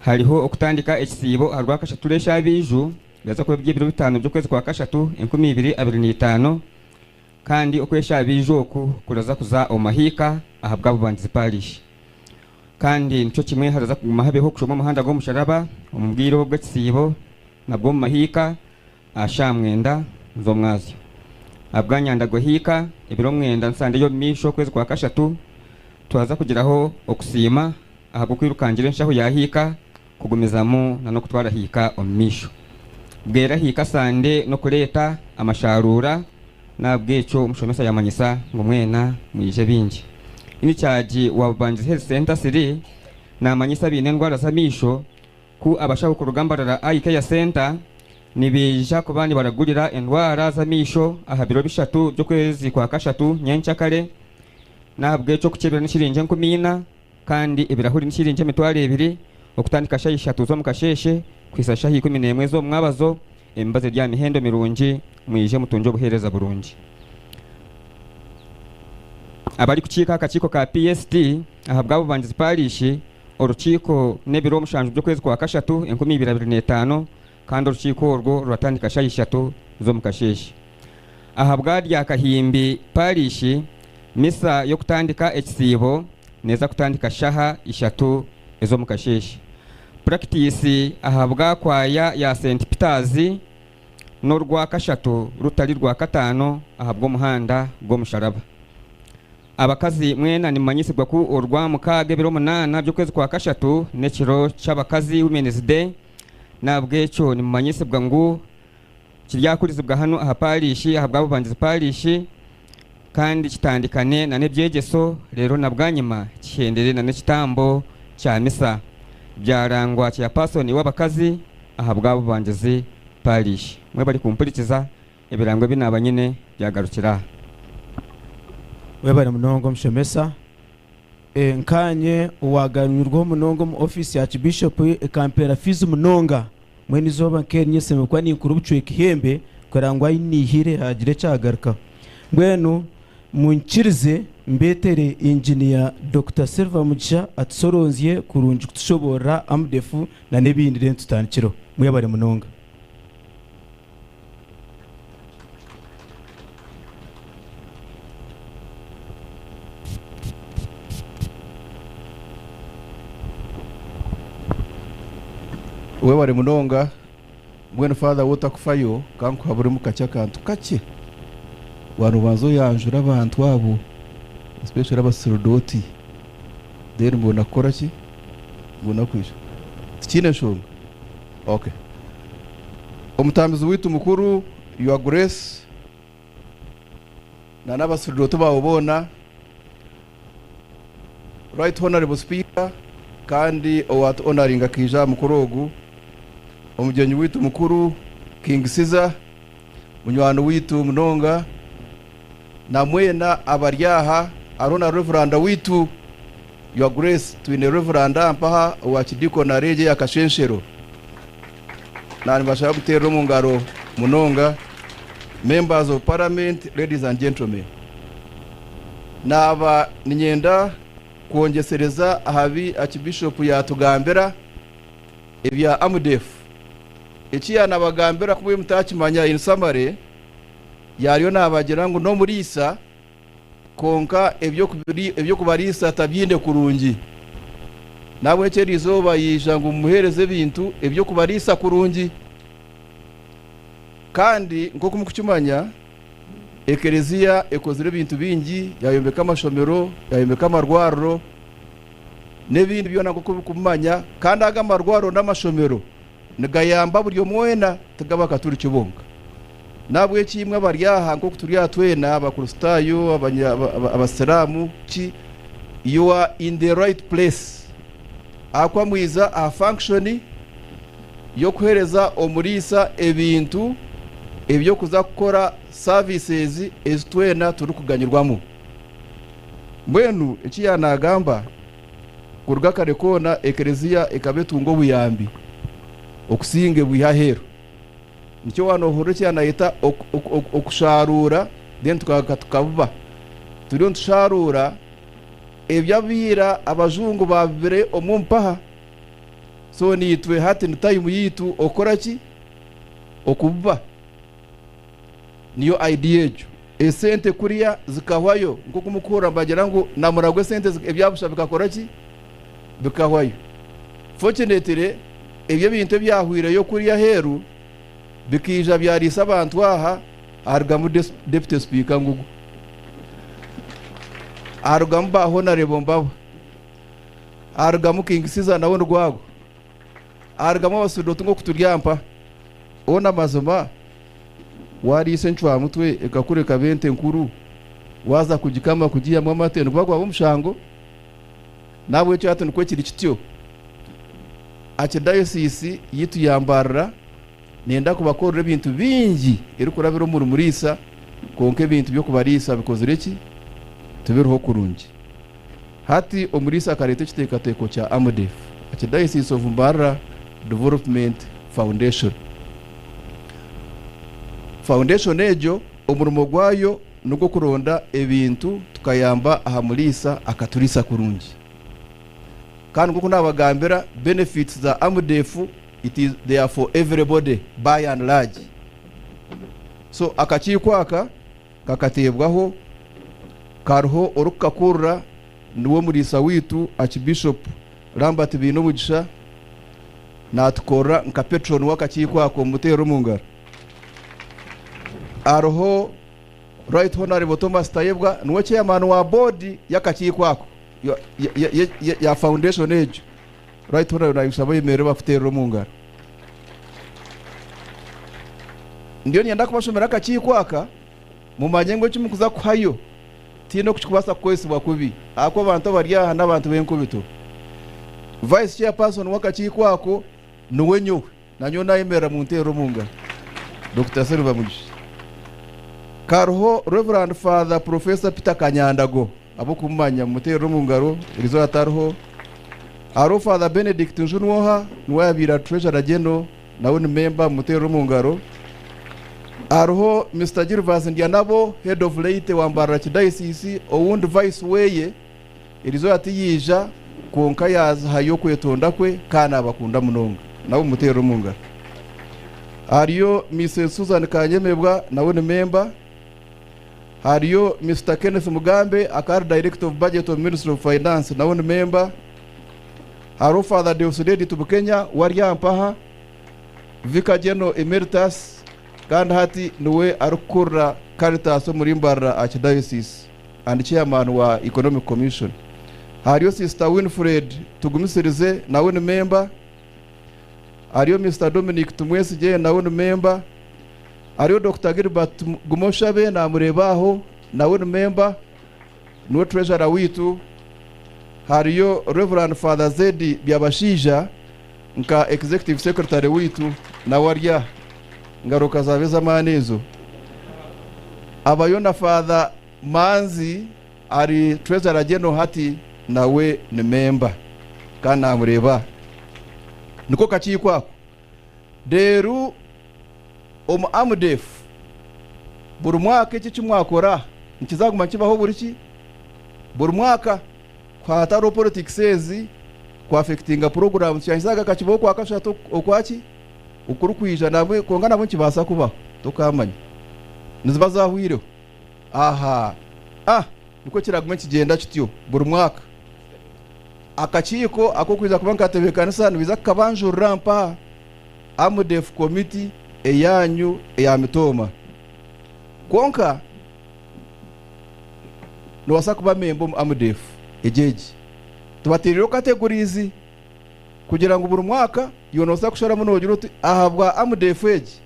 Hariho okutandika ekisiibo aha rwakashatu rw'eshabiiju biraza kuba biri ebiro 5 by'okwezi kwa kashatu 2025 kandi okweshabiiju oku kuraza kuza omu mahiika aha bwabubangizi parishi. Kandi nikyo kimwe haraza kuguma habeho okushoma omuhanda gw'omusharaba omu bwire bw'ekisiibo nabwo omu mahiika aha shaaha 9 z'omwazyo. Aha bwanyanda hiika ebiro 9 nsande y'omu maisho okwezi kwa kashatu twaza kugiraho okusiima ahabw'okwirukangira enshaho ya hiika kugumizamu na n'okutwara hiika omu maisho. Bwera hiika sande n'okureeta amasharuura n'ahabw'ekyo omushomesa yamanyisa ngu mwena mwije bingi. Inikyagi wa Bubangizi Health Center 3 namanyisa abaine endwara z'amaisho ku abashaho kuruga Mbarara Eye Care Center nibaija kuba nibaragurira endwara z'amaisho aha biro 3 by'okwezi kwa kashatu nyenkyakare. N'ahabw'ekyo okukyebera n'eshiringi 4,000 kandi ebirahuri n'eshiringi 20,000 okutandika shaaha 3 z'omu kasheeshe kuhisa shaaha 11 z'omu mwabazo. Emibazi eri aha mihendo mirungi, mwije mutungye obuheereza burungi. Abarikukiika akakiiko ka PST aha bwabubangizi parishi orukiiko n'ebiro 7 by'okwezi kwa kashatu 2025 kandi orukiiko orwo ruratandika shaaha 3 z'omu kasheeshe. Aha bwa Ryakahimbi parishi misa y'okutandika ekisiibo neeza kutandika shaaha 3 ez'omu kasheeshe. Purakitisi aha bwa kwaya ya St Peters n'orwa kashatu rutari rwa kataano aha bw'omuhanda gw'omusharaba. Abakazi mwena nimumanyisibwa ku orwa mukaaga ebiro 8 by'okwezi kwa kashatu n'ekiro ky'abakazi Women's Day. N'ahabw'ekyo nimumanyisibwa ngu kiryakurizibwa hanu aha parishi aha bwabubangizi parishi. kandi kitandikane na n'ebyegyeso reero na bwanyima kihendere na n'ekitambo kya misa. Byarangwa Chairperson w'abakazi ahabwa Bubangizi Parish. Mwebare kumpurikiza, ebirango ebi naaba nyine byagarukira aha. Webare munonga omushomesa. Nkaanye owaganyirweho munonga omu ofiisi ya Archbishop ekampera fiizi munonga mbwenu eizooba nk'eri nyesiimire kuba ninkura obucweka ihembe kureba ngu ahi niihire haagira ekyagarukaho. Mbwenu munyikirize mbeetere Engineer Dokita Silver Mugisha atusoronzye kurungi kutushoboorora AMDEF na n'ebindi then tutandikireho. Mwebare munonga. Webare munonga mbwenu father wotakufayo kankuhaburemu kakye akantu kakye wanobanza oyanjure abantu abo especially abasirudoti then mbona kukoraki mbona kwija tikiine nshonga. Ok. Omutambizi waitu mukuru Your Grace na n'abasirudoti baawe boona, Right Honourable Speaker kandi owatu honoringa akaija aha mukoro ogu, omugyenyi waitu mukuru King Caesar, munywani waitu munonga, na mwena abari aha, hariho na Reveranda waitu Your Grace, twine Reveranda mpaha owa Kidikonari egi eya Kashenshero. Nanibashaba muteerere omu ngaro munonga. Members of Parliament, ladies and gentlemen. Naaba niinyenda kwongyesereza aha bi Archbishop yaatugambira ebya AMDEF. Eki yaanabagambira ku mutakimanya in summary, yaariyo naabagira ngu n'omuriisa Kwonka eby'okubariisa tabyine kurungi. N'ahabw'ekyo eri izooba yaija ngu mumuheereze ebintu eby'okubariisa kurungi. Kandi nk'oku murikukimanya, Ekelezia ekozire ebintu bingi, yaayombeka amashomero, yaayombeka amarwariro n'ebindi byona nk'oku murikubimanya. Kandi ago amarwariro n'amashomero nigayamba buri omwe weena, tig'Abakaturiki bonka. N'ahabw'ekyo imwe abari aha, nk'oku turi aha twena, Abakristaayo, Abasiraamu, ki, you are in the right place. Ahakuba mwiza aha function y'okuheereza omuriisa ebintu eby'okuza kukora services ezi twena turikuganyirwamu. Mbwenu eki yaanagamba, kuruga kare koona Ekereziya ekaba etunga obuyambi okusinga ebwiha aheeru. Nikyo waanohurira eki yaanayeta okusharuura then tukagaruka tukabuba. Turiyo nitusharuura ebi abaira abajungu baabibire omu mpaha. So naitwe hati ni time yaitu okukora ki? Okububa. Niyo idea egyo. Esente kuriya zikahwayo nk'oku murikuhurira nibagira ngu namuragwa esente ebyabusha bikakora ki? Bikahwayo. Fortunately ebyo ebintu ebyahwireyo kuriya aheeru bikaija byariisa abantu aha harugamu Deputy Speaker ngugu. Harugamu ba Honarebo mbabo. Harugamu King Caesar nawe nigwagwo. Harugamu abasudoti nk'oku turi aha mpa. Hoona amazima Waariisa encwamutwe ekakura ekaba ente nkuru, waaza kugikama kugiihamu amate niguba gwaba omushango? N'ahabw'ekyo hati nikwo kiri kityo, Archdiocese yaitu ya Mbarara neenda kubakorera ebintu bingi erikurabira omuri Muriisa kwonka ebintu by'okubariisa bikozire ki? Tibiriho kurungi. Hati Omuriisa akareeta ekiteekateeko kya AMDEF, Archdiocese of Mbarara Development Foundation. Foundation egyo omurimo gwayo nogw'okuronda ebintu tukayamba aha muriisa akaturiisa kurungi. Kandi nk'oku nabagambira benefits za AMDEF it is they are for everybody by and large. So akakiiko aka kakateebwaho kariho orikukakurira niwe muriisa waitu Archbishop Lambert Bainomugisha natukorera nka patron w'akakiiko ako mumuteerere omu ngaro. Hariho Right Honourable Thomas Tayebwa niwe chairman wa board y'akakiiko ako ya foundation egyo. Right Honourable nayikushaba oyemerere bakuteerere omu ngaro. Ndiyo niinyenda kubashomera akakiiko aka mumanye ngu eki murikuza kuhayo. Tihaine oku kirikubaasa kukozesibwa kubi ahakuba abantu abari aha n'abantu b'enkubito. Vice Chairperson w'akakiiko ako niwe nyowe. Nanyowe nayemerera munteerere omu ngaro. Dokita Silver Mugisha. Kariho Rev. Father Professor Peter Kanyandago ab'okumumanya mumuteerere omu ngaro erizooba tariho. Hariho Father Benedict Njunwoha niwe yabaire ari Treasurer General nawe ni member mumuteerere omu ngaro. Hariho Mister Gilvas Ndyanabo Head of Laity wa Mbarara Archdiocese owundi Vice weye Erizooba tiyaija, kwonka yaahayo okwetonda kwe kandi naabakunda munonga. Nawe mumuteerere omu ngaro. Hariyo Mises Susan Kanyemebwa nawe ni memba. Hariyo Mister Kenneth Mugambe akaba ari Director of Budget omu Ministry of Finance nawe ni memba. Hariho Father Deusdedit Bukenya we ari aha mpaha, Vicar General Emeritus kandi hati niwe arikukurira Caritas omuri Mbarara Archdiocese. and Chairman wa Economic Commission. Hariyo Sister Winfred Tugumisirize nawe ni member. Hariyo Mister Dominic Tumwesigye nawe ni member. Hariyo Dokita Gilbert Gumoshabe namureeba aho nawe ni member, niwe treasurer waitu. Hariyo Rev. Father Zedi Byabashaija nka Executive Secretary waitu nawe ari aha. Ngaruka zaaba ez'amaani ezo. Abayo na Father Manzi ari Treasurer General hati nawe ni member kandi namureeba niko kakiiko ako. Reero omu AMDEF buri mwaka eki ekimwakora nikizaguma nikibaho buri ki? Buri mwaka ku hatariho politics ezi ku affectinga programs kyahizaga kakibaho okwakashatu okwaki? Okurikwija nabwe kwonka nabwe nikibaasa kubaho tokamanya niziba zahwireho. Aha ah nikwo kiragume nikigyenda kityo buri mwaka. Akakiiko ak'okwija kuba nikatebeekanisa nibaija kukabanjurira mpaha AMDEF committee eyaanyu eya mitooma. Kwonka noobaasa kuba memba omu AMDEF egyo egi. Tubateerireho categories kugira ngu buri mwaka iwe noobaasa kusharamu noogira oti ahabwa AMDEF egi,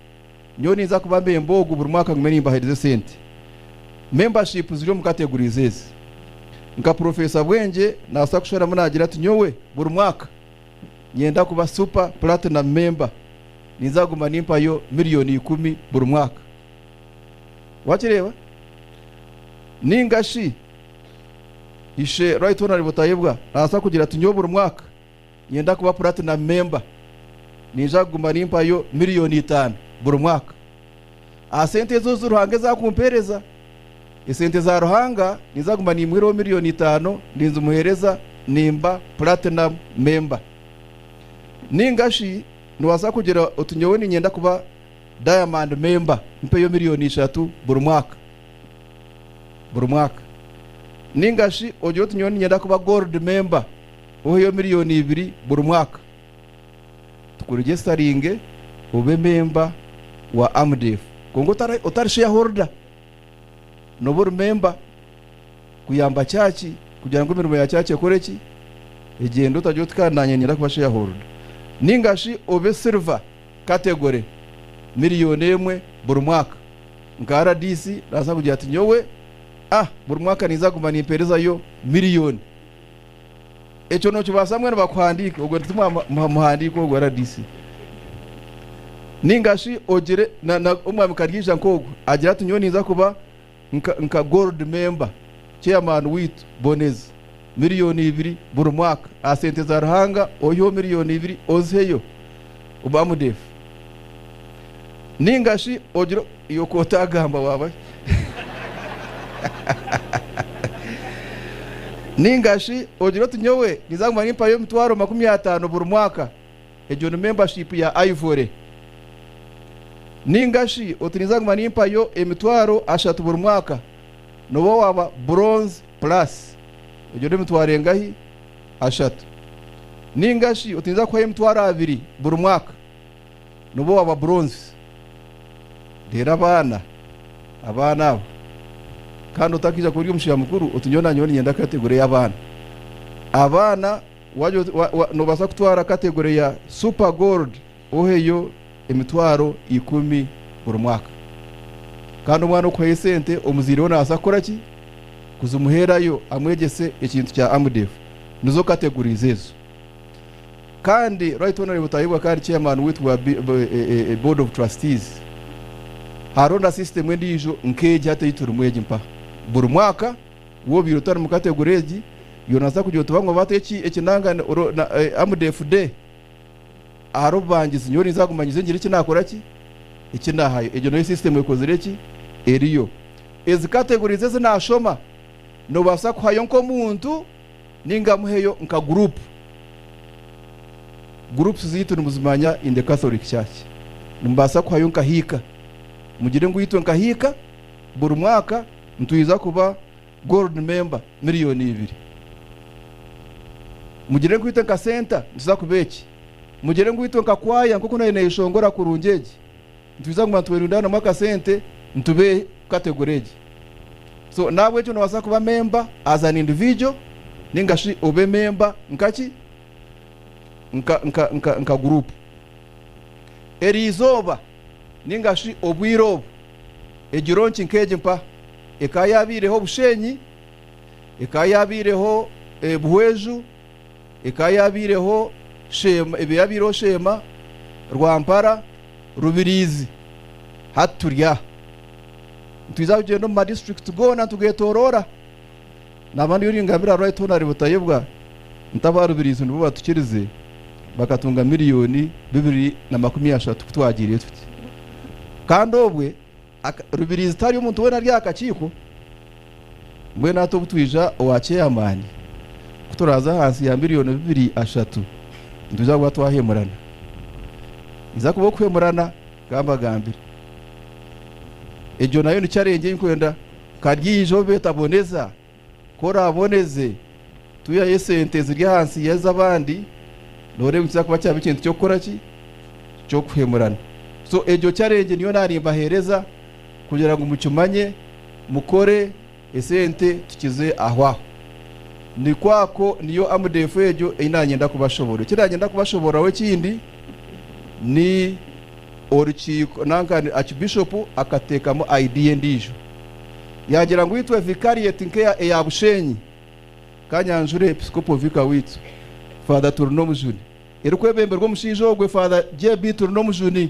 Nyowe ninza kuba memba ogu buri mwaka ngume nimbahereza esente. Membership ziri omu categories ezi. Nka Professor Bwengye nabaasa kusharamu nagira ati nyowe buri mwaka nyenda kuba super platinum member ninza kuguma nimpayo million ikumi buri mwaka. Wakireeba? Ninga shi Ishe Right Honourable Tayebwa nabaasa kugira ati nyowe buri mwaka Niinyenda kuba Platinum member. Niija kuguma nimpayo miriyoni itaano buri mwaka. Aha sente ezo ezi Ruhanga ezi akumpeereza, esente za Ruhanga ninza kuguma niimuhireho miriyoni itaano ninzimuheereza nimba Platinum member. Nainga shi noobaasa kugira oti nyowe niinyenda kuba Diamond member mpeyo miriyoni ishatu buri mwaka. Buri mwaka. Nainga shi ogire oti nyowe niinyenda kuba Gold member. Oheyo miriyoni ibiri buri mwaka tukuregestaringe obe memba wa AMDEF kwonka otari shareholder noba ori memba kuyamba church kugira ngu emirimo ya church ekore ki egyende otagira oti kandi nanye niinyenda kuba shareholder ninga shi obe silver category miriyoni emwe buri mwaka nka RDC nabaasa kugira ati nyowe ah buri mwaka ninza kuguma nimperezayo miriyoni. Ekyo nokibaasa mbwenu bakuhandiike ogwo nitumuhandiika ogwo rdc ninga shi ogire na na omwami Karyeija nk'ogwo agire ati nyowe ninza kuba nka nka gold member chairman waitu Boneza miriyoni ibiri buri mwaka aha sente za Ruhanga oiheho miriyoni ibiri oziheyo omu AMDEF ninga shi ogire iwe ku otagamba waaba Ninga shi ogire oti nyowe ninza kuguma nimpayo emitwaro 50 buri mwaka, egyo ni membership ya Ivory. Ninga shi oti ninza kuguma nimpayo emitwaro 3 buri mwaka, noba waba bronze plus, egyo n'emitwaro engahi? 3. Ninga shi oti ninza kuhayo emitwaro 2 buri mwaka, noba waba bronze. Reero abaana, abaana abo, kandi otakaija kuba ori omushaija mukuru oti nyowe nanyowe niinyenda category y'abaana. Abaana wagira oti wa, wa, noobaasa kutwara category ya super gold oheyo emitwaro ikumi buri mwaka. Kandi omwana okuhayo esente omuzaire we naabaasa kukora ki? kuzimuheerayo amwegyese ekintu kya AMDEF. Nizo categories ezo. Kandi Right Honourable Tayebwa akaba ari chairman waitu wa board of trustees. Hariho na system endiijo nk'egi hati ei turimu egi mpaha. Buri mwaka wobiire otari mu category egi, yonaza kugira oti bamwe bata eki ekinanga AMDEF day ahari obubangizi nyowe ninza kuguma nyize ngire eki nakora ki eki nahayo. Egyo nayo system ekozire ki eriyo. Ezi categories ezi nashoma nobaasa kuhayo nk'omuntu ninga muheyo nka group. Groups zaitu nimuzimanya in the Catholic Church. Nimubaasa kuhayo nka hiika. Mugire ngu itwe nka hiika buri mwaka nitwija kuba gold member miriyoni ibiri. Mugire ngu itwe nka center nituza kuba eki. Mugire ngu itwe nka kwaya nk'oku nayo neyeshongora kurungi egi, nitwija kuguma nitwerundanamu akasente nitube category egi. So nahabwekyo nobaasa kuba member as an individual ninga shi obe member nkaki? Nka nka nka nka group. Eriizooba ninga shi obwire obu egi launch nk'egi mpa ekaba yabaireho Bushenyi, ekaba yabaireho Buhweju, ekaba yabaireho Sheema, ebe yabaireho Sheema, Rwampara, Rubirizi hati turi aha. Nitwija kugyenda omu ma district goona nitugetoroora. Naba ndiyo ningambira Right Honourable Tayebwa nti aba Rubirizi nibo batukirize bakatunga miriyoni 2030 ku twagiireyo tuti. Kandi obwe Rubirizi tihariyo omuntu weena ari aha kakiiko. Mbwenu hati obu twija owa chairman ku turaaze ahansi ya miriyoni bibiri ashatu nitwija kuba twahemurana. Niiza kuba okuhemurana kambagambire. Egyo nayo ni challenge ei nkwenda Karyaija obe taboneza, ku oraaboneze twihayo esente ziri ahansi y'ez'abandi, nooreeba nikiza kuba kyaba ekintu ky'okukora ki? Ky'okuhemurana. So egyo challenge niyo naanimbaheereza kugira ngu mukimanye, mukore esente tukize aho aho. Nikwo ako niyo AMDEF egyo ei naanyenda kubashoboorora. Eki naanyenda kubashoboororaho ekindi ni orukiiko nanka Archbishop akateekamu idea endiijo yaagira ngu itwe vicariate nka eya Bushenyi Kanyanjura Episcopal Vicar waitu Father Turinomujuni erikwebemberwa omushaija ogwe Father JB Turinomujuni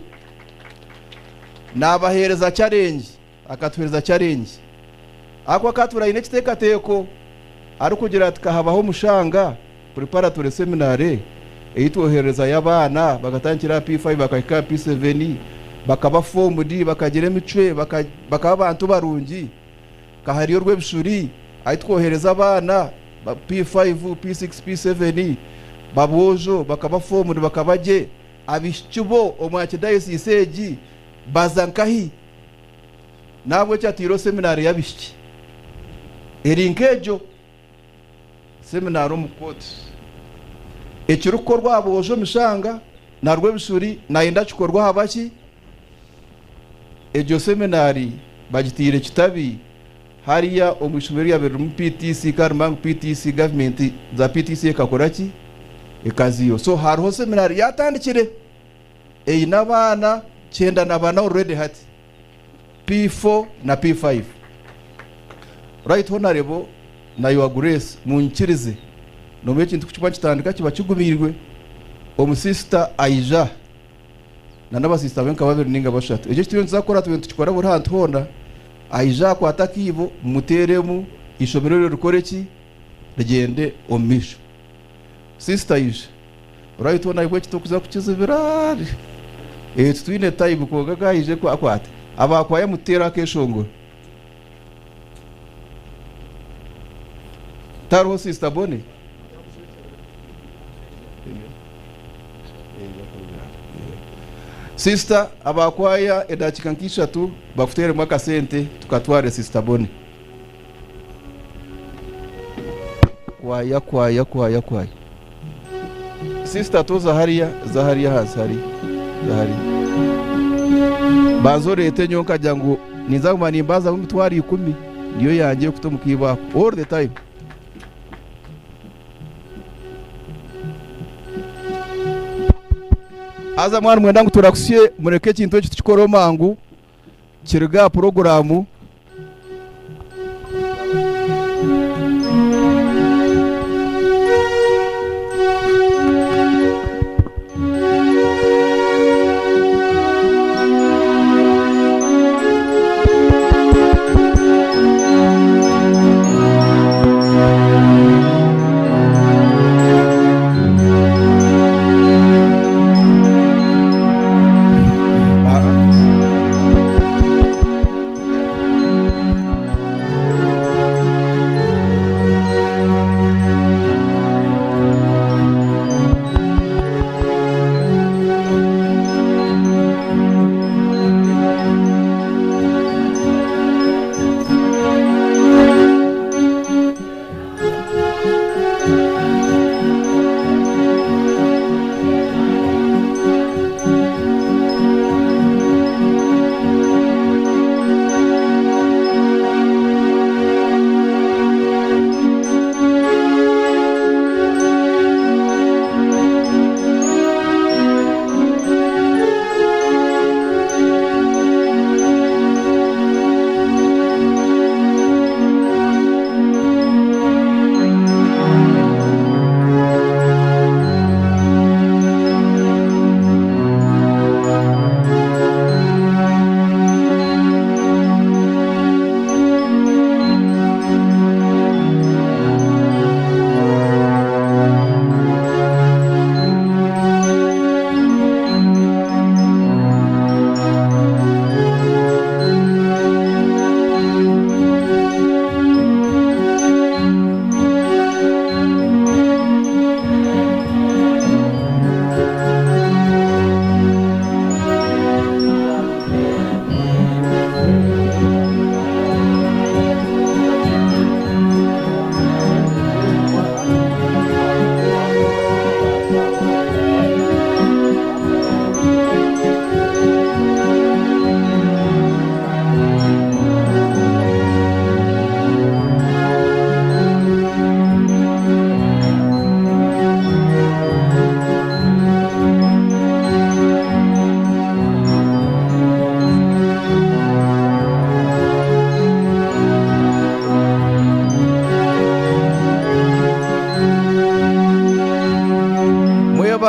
naabaheereza challenge Akatuheereza challenge. Ahakuba akaba atuura aine ekiteekateeko arikugira ati kahabaho omushanga, preparatory seminary, ei twohererezayo abaana bakatandikira aha P5 bakahika aha P7, bakaba formed, bakagira emicwe, bakaba abantu barungi. Ka hariyo Rwebishuri ahi twohereza abaana ba P5, P6, P7, baboojo bakaba formed bakaba gye. Abaishiki bo omu archdiocese egi baza nkahi? N'ahabw'ekyo ataireho seminaari y'abaishiki eri nk'egyo seminaari omu kooti. Ekirikukorwa aha boojo mishanga na Rwebishuri nayenda kikorwe aha baki? Egyo seminaari bagitaire Kitabi hariya omu ishomero eryabaire ririmu PTC kandi manya ngu PTC gavumenti za PTC ekakora ki? Ekaziihaho. So hariho seminaari yatandikire. Eine abaana 94 already hati, P4 na P5. Right Honourable na Your Grace munyikirize nomanya ekintu kukiba nikitandika kiba kigumirwe, omu sister aija na nabasista be nka babiri ninga bashatu. Ekyo ekituriyo nituza kukora tube nitukikora buri hantu hoona, aija akwate akaibo mumuteremu eishomero eryo rikore ki? Rigyende omu maisho. Sister aija. Right on ahabw'eki tokuza kukizibira eh titwine time kwonka ka aije akwate abakwaya mututeere akeshongoro. Tariho sister Bonnie? Sister abakwaya edakika nka ishatu bakuteeremu akasente tukatware sister Bonnie. Kwaya kwaya kwaya kwaya. Sister toza hariya za hariya ahansi hariya za hariya. Banza oreete nyowe nkagira ngu ninza kuguma nimbazamu emitwaro ikumi niyo yangye yokuta omu kaibo ako all the time. Haza mwaba nimwenda ngu turakusye mureke ekintu eki tukikoreho mangu. Kiruge aha puroguraamu.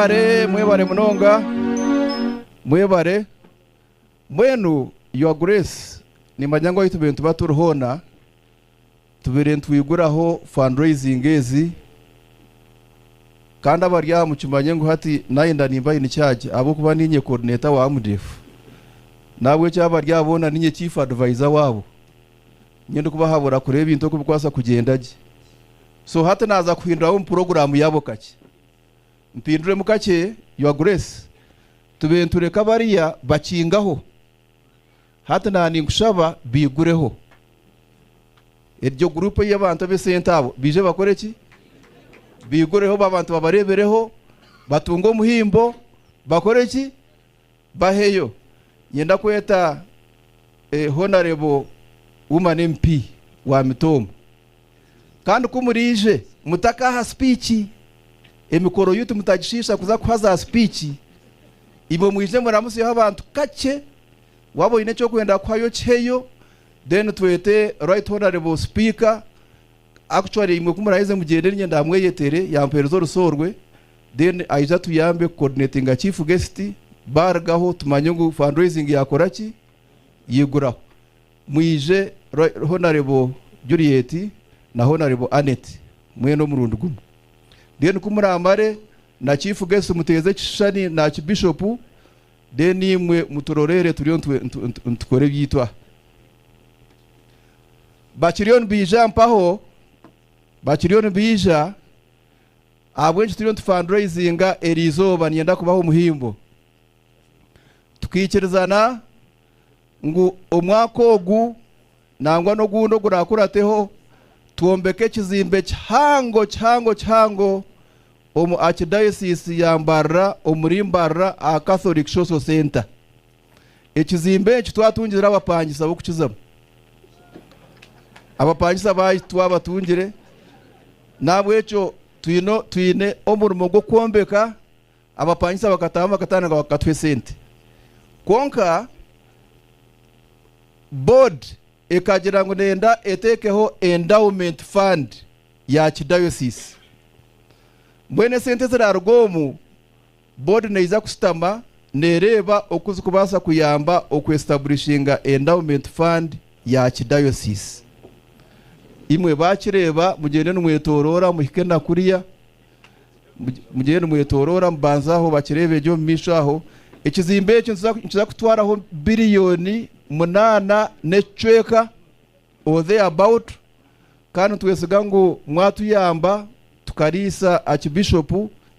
Mwebare, mwebare munonga. Mwebare. Mbwenu Your Grace, nimanya ngu ahu tubaire nituba turi hoona, tubaire nitwiguraho fundraising ezi, kandi abari aha mukimanye ngu hati nayenda nimba in charge ahabw'okuba niinye coordinator wa AMDF. Nahabwekyo abari aha boona niinye chief advisor waabo. Niinye ndikubahabura kureeba ebintu oku birikubaasa kugyenda gye. So hati naaza kuhinduraho omu puroguraamu yaabo kakye. Mpinduremu kakye Your Grace, tube nitureka bariya bakingaho. Hati naaba ninkushaba baigureho. Eryo guruupu ey'abantu ab'esente abo baije bakore ki? Baigureho abantu babareebereho, batunge omuhimbo, bakore ki? Baheyo. Niinyenda kweta Honarebo Woman MP wa Mitooma. Kandi ku muraije mutakaaha sipiiki, emikoro yaitu mutagishiisha kuza kuha za sipiiki, imwe mwije muramusyeho abantu kakye, waaba oine eki orikwenda kuhayo okiheyo, then twete Right Honourable Speaker, actually imwe ku muraheze mugyende niinye ndamweyetere yampeereza orusa orwe, then aije atuyambe ku coordinatinga Chief Guest, baarugaho tumanye ngu fundraising yaakora ki? Yaiguraho. Mwije Honarebo Juliet na Honarebo Annet mwena omurundi gumwe. Then ku muramare na Chief Guest muteeze ekishushani na Archbishop then imwe muturoreere turiyo nitukora ebyaitu aha. Bakiriyo nibaija mpaho, bakiriyo nibaija ahabw'enki turiyo nitufundraisinga eriizooba niinyenda kubaha omuhimbo. Tukaikirizana ngu omwaka ogu nangwa n'ogundi ogurakurateho twombeke ekizimbe kihango kihango kihango omu Archdiocese ya Mbarara omuri Mbarara aha Catholic Social Centre. Ekizimbe eki twatungire abapangisa b'okukizamu. Abapangisa baitu twabatungire, n'ahabw'ekyo twine omurimo gw'okwombeka Abapangisa bakataahamu bakatandika bakatuha esente kwonka board ekagira ngu neyenda eteekeho endowment fund ya Archdiocese. Mbwenu esente eziraruga omu, board neija kushutama nereeba oku zikubaasa kuyamba oku establishinga endowment fund ya Archdiocese. Imwe bakireeba mugyende nimwetoroora muhike na kuriya. Mugyende nimwetoroora mubanze aho bakireebe gye omu maisho aho. Ekizimbe ekyo nikiza kutwaraho biriyoni munaana n'ekicweka or there about kandi nitwesiga ngu mwatuyamba tukariisa Archbishop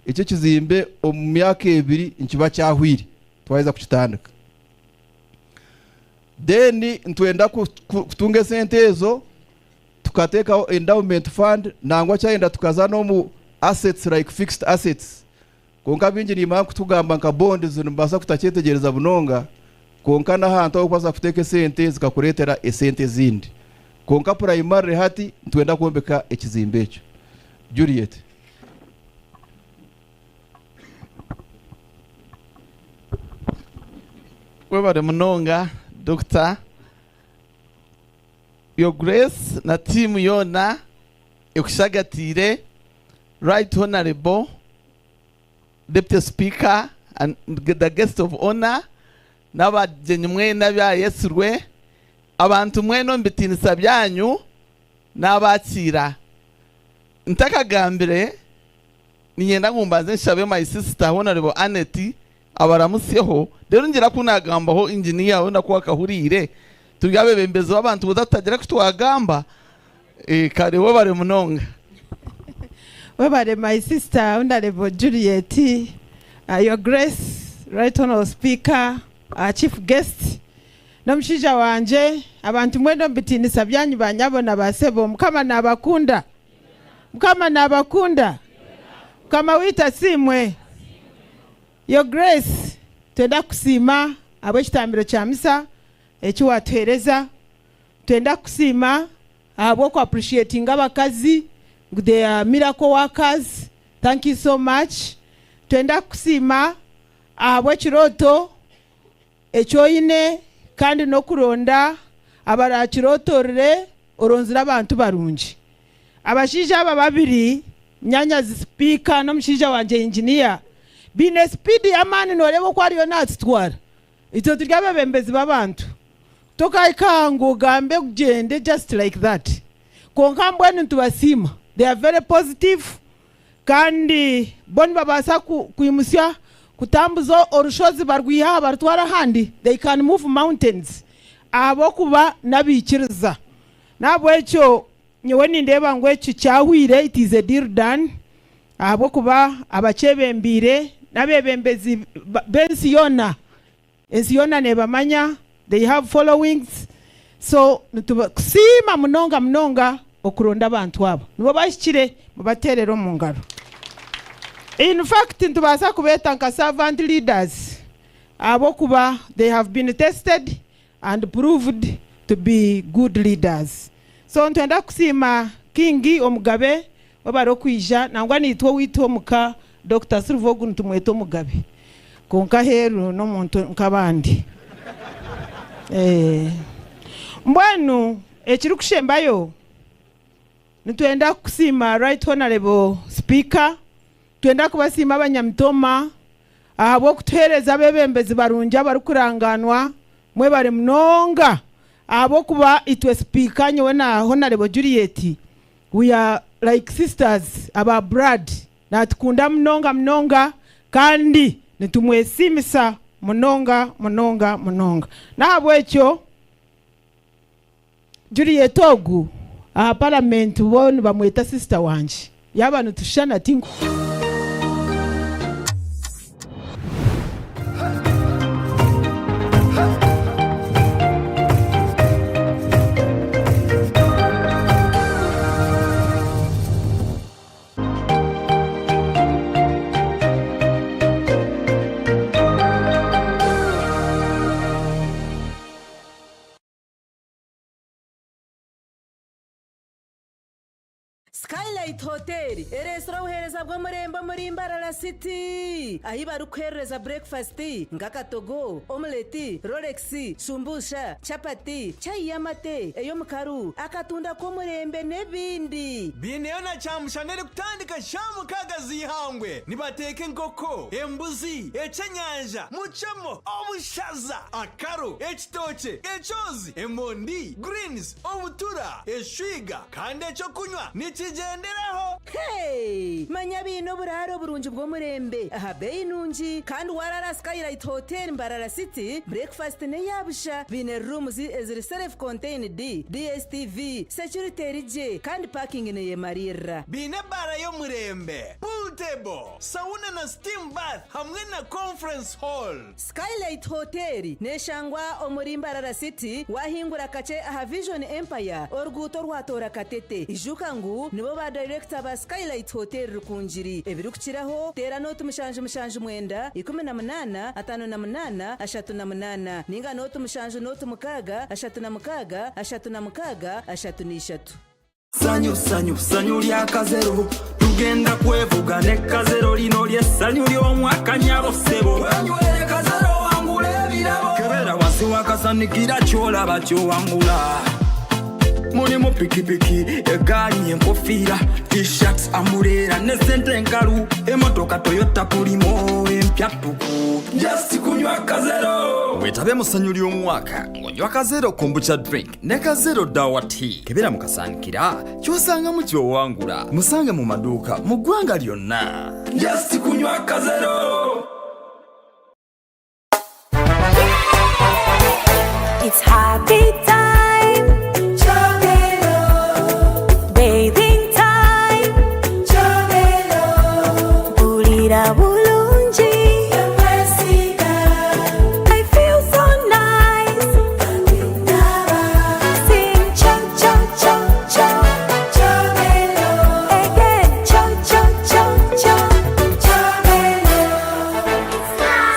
eki ekizimbe omu myaka ebiri nikiba kyahwire twaheza kukitandika. Then nitwenda kutunga esente ezo tukateekaho endowment fund nangwa kyayenda tukaza n'omu assets like fixed assets kwonka baingi nimanya kutugamba nka bonds nimubaasa kutakyetegyereza munonga kwonka n'ahantu ahu orikubaasa kuteeka esente zikakureetera esente ezindi kwonka primarily hati nitwenda kwombeka ekizimbe ekyo. Juliet. Webare munonga Doctor. Your Grace na tiimu yoona ekushagatiire, Right Honourable Deputy Speaker and the guest of honour n'abagyenyi mwena abayetsirwe, abantu mwena omu bitiinisa byanyu naabakiira. Ntakagambire, niinyenda ngu mbanze nshabe my sister Honourable Annet abaramutsyeho, reero ngira ku naagambaho engineer weena ku akahuriire, turi abeebembezi b'abantu buza tutagira ku twagamba, kare webare munonga. Webare my sister Honourable Juliet, your grace right honourable speaker, our chief guest n'omushaija wangye, abantu mwena omu bitiinisa byanyu ba nyabo na ba sebo, Mukama naabakunda. Mukama nabakunda. Mukama waitu asiimwe. Your Grace, twenda kukusiima ahabw'ekitambiro kya misa eki watuheereza. Twenda kukusiima ahabw'oku appreciatinga abakazi ngu they are miracle workers. Thank you so much. Twenda kukusiima ahabw'ekirooto eki oine kandi n'okuronda abaraakirotorere oronzire abantu barungi. Abashaija aba babiri, munyaanyazi sipiika n'omushaija wangye inginiya, Baine sipiidi y'amaani nooreeba oku ariyo naatutwara. Itwe turi abeebembezi b'abantu. Tokahika aha ngu ogambe ogyende just like that. Kwonka mbwenu nitubasiima. They are very positive kandi bo nibabaasa kwimutsya kutambuza orushozi barwihe aha barutware ahandi. They can move mountains ahabw'okuba n'abaikiriza. N'ahabw'ekyo nyowe nindeeba ngu ekyo kyahweire, it is a deal done ahabw'okuba abakyebembeire n'abeebembezi b'ensi yoona. Ensi yoona neebamanya, they have followings, so nitukusiima munonga munonga okuronda abantu abo. Nibo bahikire, mubateerere omu ngaro. In fact nitubaasa kubeeta nka servant leaders ahabw'okuba they have been tested and proved to be good leaders. So nitwenda kukusiima King Omugabe webare okwija nangwa naitwe owaitu omuka Dokita Silver ogu nitumweta Omugabe kwonka aheeru n'omuntu nk'abandi. Mbwenu ekirikushembayo nitwenda kukusiima Right Honourable Speaker, nitwenda kubasiima abanyamitooma ahabw'okutuheereza abeebembezi barungi abarikurangaanwa, mwebare munonga ahabw'okuba itwe Sipiika nyowe na Honourable Juliet we are like sisters aba blood. Naatukunda munonga munonga kandi nitumwesiimisa munonga munonga munonga. N'ahabw'ekyo Juliet ogu aha paramenti bo nibamweta sisita wangye. Yaaba nitushushana tinku. Skylight Hotel ereetsire obuheereza bw'omurembe omuri Mbarara City ahi barikukuheerereza burekifasiti nk'akatogo, omuleti, rolex, shumbusha, chapati, chai y'amate, ey'omukaru, akatunda k'omurembe n'ebindi. Baineyo na kyamushana erikutandika shaaha mukaaga z'eihangwe. Nibateeka enkoko, embuzi, ekyenyanja, mucemo, obushaza, akaro, ekitookye, ekyozi, emondi, greens, obutura, eshwiga kandi ekyokunywa nikigyenderaho. Hey! Manya baine oburaaro burungi bw'omurembe aha beeyi nungi kandi waaraara Skylight Hotel Mbarara City, breakfast n'eya busha. Baine rooms eziri self contained, DSTV, security eri gye kandi parking neyemariirira. Baine ebaara y'omurembe, pool table, sauna na steam bath hamwe na conference hall. Skylight Hotel neshangwa omuri Mbarara City wahingura kakye aha Vision Empire oruguuto orwatoora Katete. Ijuka ngu nibo ba Director ba Skylight Hotel Rukungiri. Ebirikukiraho teera nooti 779 18 58 38 ninga nooti 7 nooti 6 36 36 33. Sanyu sanyu sanyu lya kazero tugenda kwevuga ne kazero lino lye sanyu ly'omwaka nyabo ssebo wenywere kazero wangula ebirabo kebera wansi wakasanikira kyolaba kyowangula mulimu pikipiki egaali enkofiira tshirt amuleera ne sente enkalu emotoka toyota pulimo empya ttuku just kunywa kazero Wetabe mu ssanyu ly'omwaka ng'onywa Kazero Kombucha Drink ne Kazero Dawa Tea. Kebera mu kasaanikira ky'osangamu ky'owangula. Musange mu maduuka mu ggwanga lyonna. Just kunywa Kazero. It's happy time. Bathing time. Mpulira bulungi. I feel so nice. Sing cho cho cho cho. Again cho cho cho cho.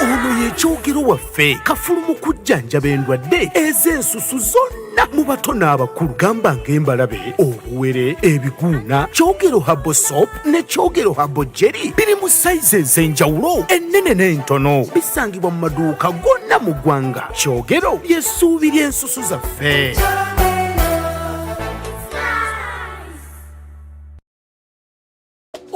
Ono ye Kyogero waffe kafulu mu kujjanjaba endwadde ez'ensusu zonna mu bato n'abakulu gamba ng'embalabe, obuwere, ebiguuna. Kyogero Herbal Soap ne Kyogero Herbal Jelly biri mu sayizi ez'enjawulo ennene n'entono. Bisangibwa mu maduuka gonna mu ggwanga. Kyogero ly'essuubi ly'ensusu zaffe.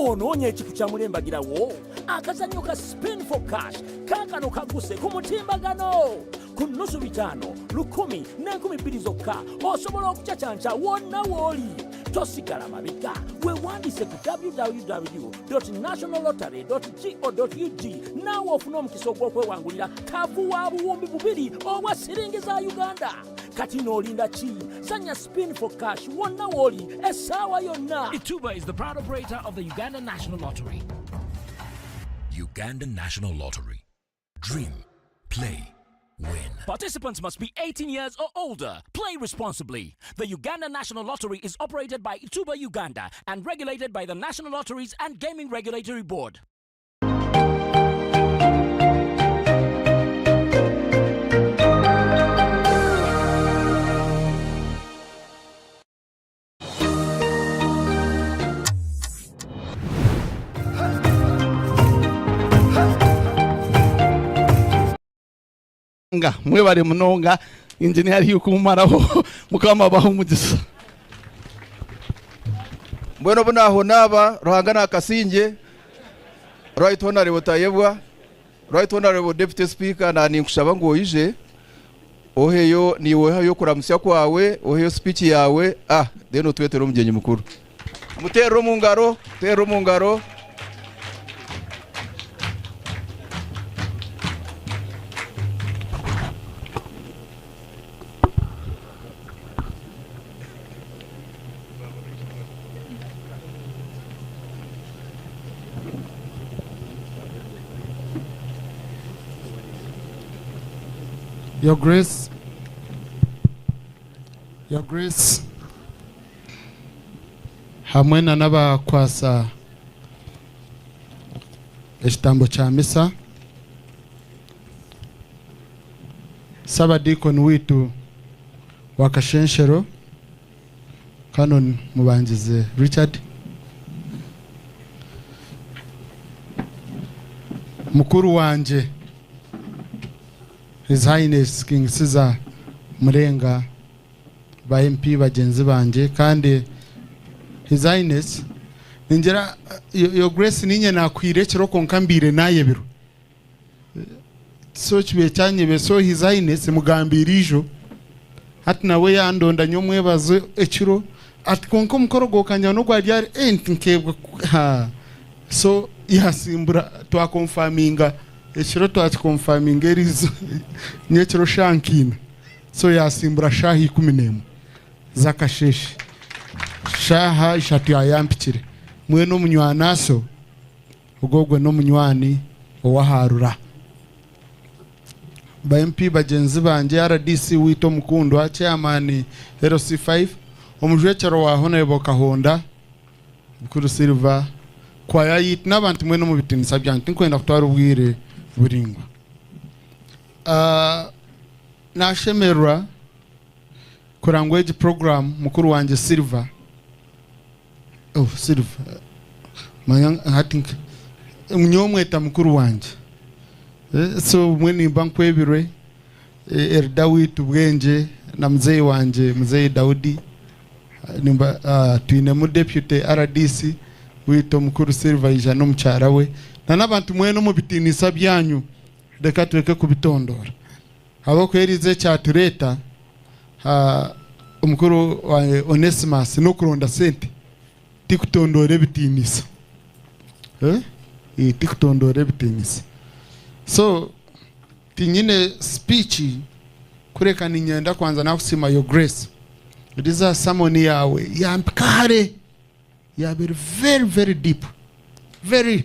Onoonya ekikukyamula embagirawo? Akazannyo ka Spin for Cash kaakano kaguse ku mutimbagano ku nnusu bitaano, lukumi n'enkumi bbiri zokka osobola okucacanca wonna w'oli. Tosigala mabega, weewandiise ku www.nationallottery.go.ug naawe ofune omukisa ogw'okwewangulira kavu wa buwumbi bubiri obwa siringi za Uganda. Kati n'olinda ki? Zanya Spin for Cash wonna w'oli essaawa yonna. Ituba is the proud operator of the Uganda National Lottery. Uganda National Lottery. Dream, play, win. Participants must be 18 years or older. Play responsibly. The Uganda National Lottery is operated by Ituba Uganda and regulated by the National Lotteries and Gaming Regulatory Board. Nga mwebare munonga engineer yuko mumaraho mukama abahe omugisa. Mbwenu obu naaho naaba Ruhanga naakasingye, Right Honourable Tayebwa, Right Honourable Deputy Speaker na ninkushaba ngu oije oheyo naiwe oheyo okuramutsya kwawe, oheyo speech yaawe ah then otwetere omugyenyi mukuru. Muteerere omu ngaro, muteerere omu ngaro. Your Grace, Your Grace, hamwe na n'abakwasa ekitambo kya misa, Sabadiikoni waitu wa Kashenshero, Canon Mubangizi Richard, mukuru wangye His Highness King Caesar Murenga, ba MP bagyenzi bangye kandi His Highness ningira Your Grace ninye nakuhaire ekiro kwonka mbaire nayebirwe so kibaire kyanyebire so His Highness mugambiire ijo hati nawe yandonda nyomwebazo ekiro ati kwonka omukoro gwokanyira nogwa ryari eh nti nkebwa ha so yasimbura twakonfaminga ekiro twakikonfaminga erizo nyekiro shaaha nkiina So yaasimbura shaaha 11 z'akasheeshe, shaaha ishatu yaayampikire. Mbwenu omunywani aso, ogwo ogwe n'omunywani ow'aha rura. Ba MP bagyenzi bangye, RDC waitu omukundwa, Chairman LC5, omujwekyerwa wa Honourable Kahonda, Bukuru Silver, kwaya yaitu n'abantu mwena omu bitiinisa byanyu, tinkwenda kutwara obwire buraingwa. Nashemererwa kureba ngu egi program mukuru wangye Silver, oh Silver, manya hati nyowe mweta mukuru wangye, so obumwe nimba nkwebirwe, Elder waitu Bwengye na muzeeyi wangye muzeeyi Daudi, twinemu deputy RDC waitu omukuru Silver yaija n'omukyara we, na n'abantu mwena omu bitiinisa byanyu. Reka tureke kubitondoora. Ahabw'okuba eriizooba ekyatureeta omukuru wangye Onesimus n'okuronda sente, tikutondoora ebitiinisa. Tikutondoora ebitiinisa. So tinyine speech kureka niinyenda kubanza naakusiima your grace. Eriizooba sermon yaawe yampika hare. Yaaba eri very very deep very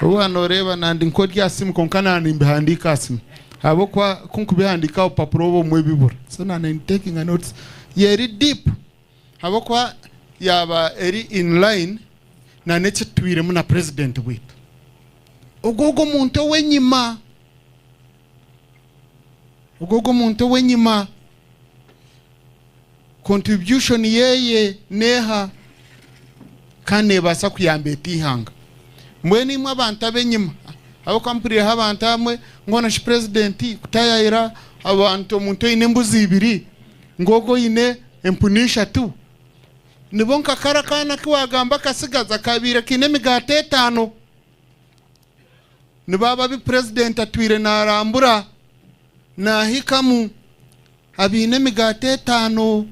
obu waaba nooreeba nandi nk'ori aha simu kwonka naaba nimbihandiika aha simu ahabw'okuba ku nkubihandiika aha bupapura obumwe bibura so naaba ni taking a notes eri deep ahabw'okuba yaaba eri in line na n'eki tutwiremu na president waitu ogwo ogwo omuntu ow'enyima ogwo ogwo omuntu ow'enyima. Contribution yeye neha kandi nebaasa kuyamba eta eihanga? Mbwenu imwe abantu abenyima ahabw'okuba mpuriireho abantu abamwe ngu hoona shi president kutayayira abantu omuntu oine embuzi ibiri ngu ogwo oine empunu ishatu? Nibo nka kare akaana aku waagamba akasigazi akaabaire kaine emigaati etaano. Nibo abo abu purezidenti atwire naarambura naahikamu abaine emigaati etaano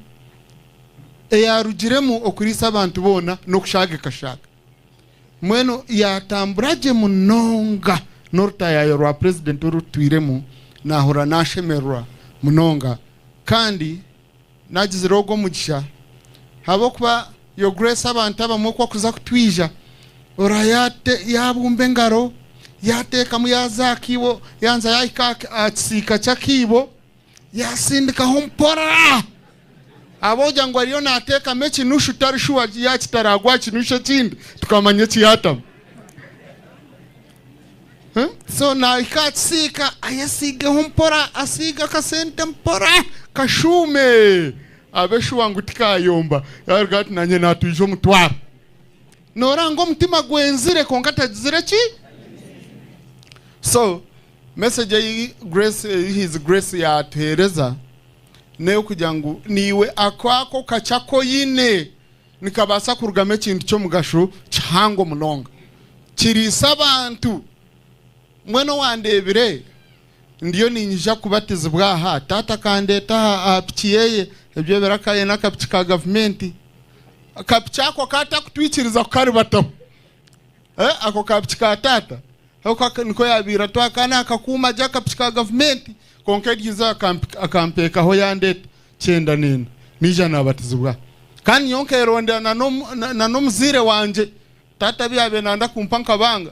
eyaarugiremu okuriisa abantu boona n'okushaaga ekashaaga. Mbwenu yaatambura gye munonga n'orutaayaayo rwa purezidenti oru rutwiremu naahurira naashemererwa munonga kandi Nagizire ogwo omugisha ahabw'okuba your grace abantu abamwe oku bakuza kutwija oraba yabumba engaro yateekamu yaza aha kiibo yanza yahika aha kisiika ky'akiibo yasindikaho mpora ahabw'okugira ngu ariyo nateekamu ekinushu tari shuwa yakitaragwa aha kinushu ekindi tukamanya eki yatamu. So nahika aha kisiika ayesiigeho mpora, asiige akasente mpora kashuume abe shuwa ngu tikayomba. Yaruga ati nanye natwija omutwaro. Noranga omutima gwenzire kwonka tagizire ki? So message ei Grace, ei His Grace yatuhereza neyokugira ngu niiwe ako ako kakye aku oyine nikabaasa kurugamu ekintu ky'omugasho kihango munonga. Kiriisa abantu. Mbwenu owandeebire ndiyo niinyija kubatizibwa aha, taata akandeeta aha aha piki yeye, ebyo ebiro akaba aine akapiki ka gavumenti. Akapiki ako akaba atakutwikiriza kukaribataho. Eh, ako kapiki ka taata ako niko yaabaire atwara akaba naakakuuma gye akapiki ka gavumenti. Kwonka eryo izooba akampeekaho yandeeta. Kyenda nenda naija nabatizibwa kandi nyowe nkerondera na n'omuzaire wangye taata abu yaabaire nayenda kumpa nkabanga.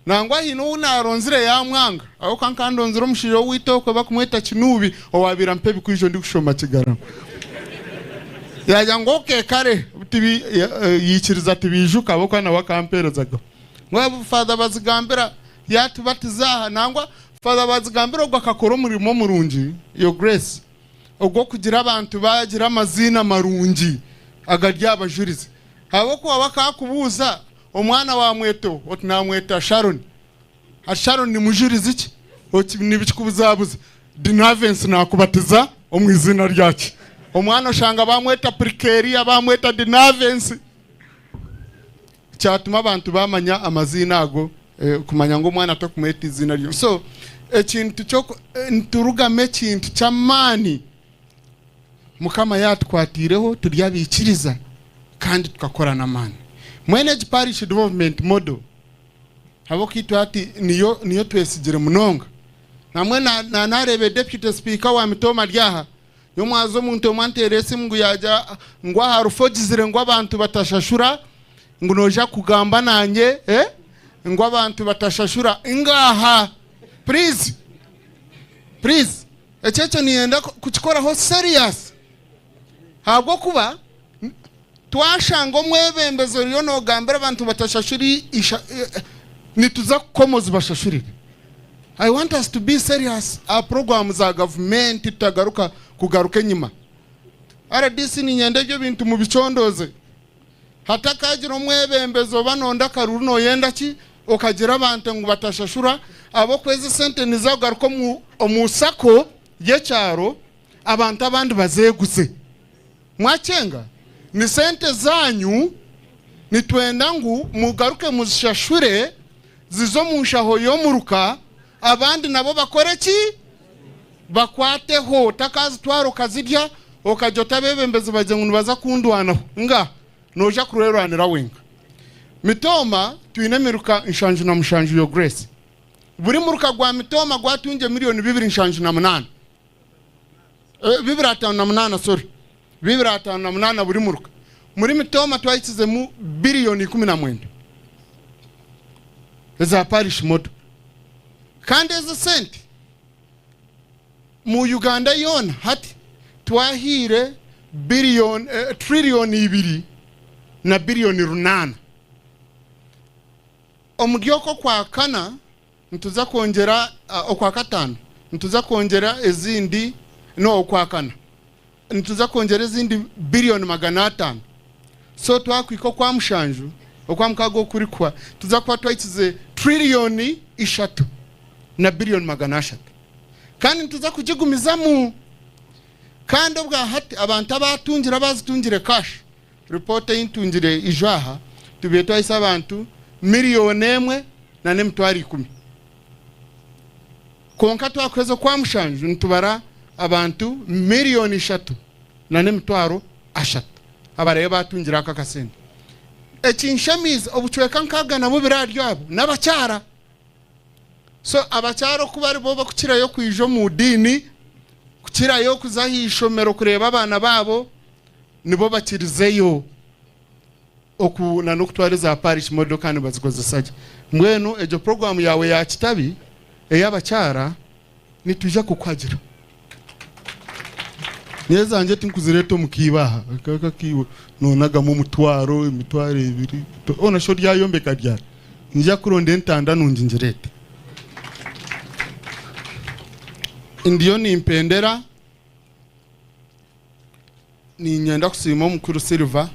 Nangwa haine ou naaronzire yaamwanga ahabw'okuba nkaba ndonzire omushaija ow'owaitu okwe barikumweta Kinuubi owaabaire ampa ebikwijo ndikushoma Kigarama. Yaagira ngu okay kare yaikiriza tibiijuka ahabw'okuba nawe akampeerezagaho. Ngu Father Bazigambira yaatubatiza aha nangwa Father Bazigambira ogwo akakora omurimo murungi your grace. ogw'okugira abantu baagira amaziina marungi agari abajurizi. Ahabw'okuba bakaakubuuza omwana waamweta oha? Oti naamweta Sharon. Ati Sharon ni mujurizi ki? Oti nibikikubuzabuza. Dinavensi naakubatiza omu iziina rya ki? Omwana oshanga baamweta Purikeria, baamweta Dinavensi. Kyatuma abantu baamanya amaziina ago, kumanya ngu omwana tokumweta eiziina ryo. So ekintu ky'oku niturugamu ekintu ky'amaani Mukama yaatukwatiireho turi abaikiriza kandi tukakora n'amaani. Mbwenu egi parish development model ahabw'okuba itwe hati niyo niyo twesigire munonga. Nambwenu na naareeba deputy speaker wa Mitooma ari aha. Nyomwaza omuntu omwe anteera esimu ngu yaagira ngu aha rufu ogizire ngu abantu batashashura ngu noija kugamba nanye eh? ngu abantu batashashura ngaaha please please ekyo ekyo niinyenda kukikoraho serious ahabw'okuba twashanga omwebembezi oriyo noogambira abantu batashashura nituza kukoma ozibashashurire. I want us to be serious aha puroguramu za gavumenti tutagaruka kugaruka enyima. Rdc niinyenda ebyo ebintu mubicondooze. Hatakagira omwebembezi oba nonda akaruru noyenda ki okagira abantu ngu batashashura ahabw'okuba ezi esente niziza kugaruka omu sacco y'ekyaro abantu abandi bazeeguze. Mwakyenga? Ni sente zaanyu, nitwenda ngu mugaruke muzishashure zize omu nshaho y'omuruka, abandi nabo bakore ki? Bakwateho. Otakazitwara okazirya, okagira oti abeebembezi bagire ngu nibaza kundwanaho. Ngaaha, noija kurwerwanira wenka. Mitooma twine emiruka 77 Your Grace. Buri muruka gwa Mitooma gwatungye milioni 278. 258 sorry 258 buri muruka muri mitooma twahikizemu biliyoni 19 eza parish model kandi ezi sente mu Uganda yoona hati twahiire biliyoni triliyoni ibiri na biliyoni runaana omuri okwo okwakana Nituza kwongyera Okwakataano nituza kwongyera ezindi no Okwakana nituza kwongyera ezindi biliyoni 500. So twakuhika Okwamushanju, Okwamukaaga okurikuhwa nituza kuba twahikize tiririyoni ishatu na biliyoni 300. Kandi nituza kugigumizamu. Kandi obwahati abantu abaatungire abaazitungire cash. Ripoota ei ntungire ijo aha, tubaire twahitsya abantu miriyoni emwe na n'emitwaro ikumi. Kwonka twakuheza Okwamushanju nitubara abantu miriyoni ishatu na n'emitwaro ashatu abarabe baatungire ako akasente. Ekinshemiize, obucweka 62 ahari abo n'abakyara. So abakyara oku bari bo bakukirayo kwija omu diini, kukirayo kuza aha ishomero kureeba abaana baabo, nibo bakirizeyo oku na n'okutwara eza parish modoka nibazikozesa gye. Mbwenu egyo puroguramu yaawe ya kitabi ey'abakyara nitwija kukuhagira. Nyowe ezangye tinkuzireeta omu kiibo aha, aka akiibo noonagamu omutwaro, emitwaro ebiri, hoona shi oryayombeka ryari? Niinyija kuronda entanda nungi ngireete. Ndiyo nimpendera, niinyenda kusiima omukuru Silver.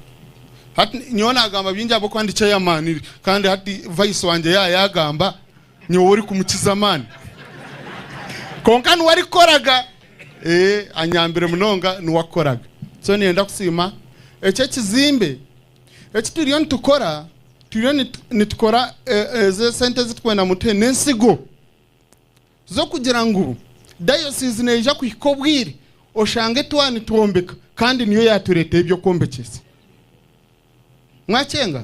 Hati nyowe naagamba bingi ahabw'okuba ndi chairman kandi hati vice wangye yaaba yaagamba, nyowe orikumukiza amaani. Kwonka niwe arikukoraga, ee anyambire munonga niwe akukoraga. So niinyenda kusiima eki ekizimbe eki turiyo nitukora, turiyo nitukora ezi esente ezi turikwenda ngu mutuhe n'ensigo z'okugira ngu dayosizi neija kuhika obwire oshange twaba nitwombeka kandi niyo yaatureetera eby'okwombekyesa. Mwakyenga?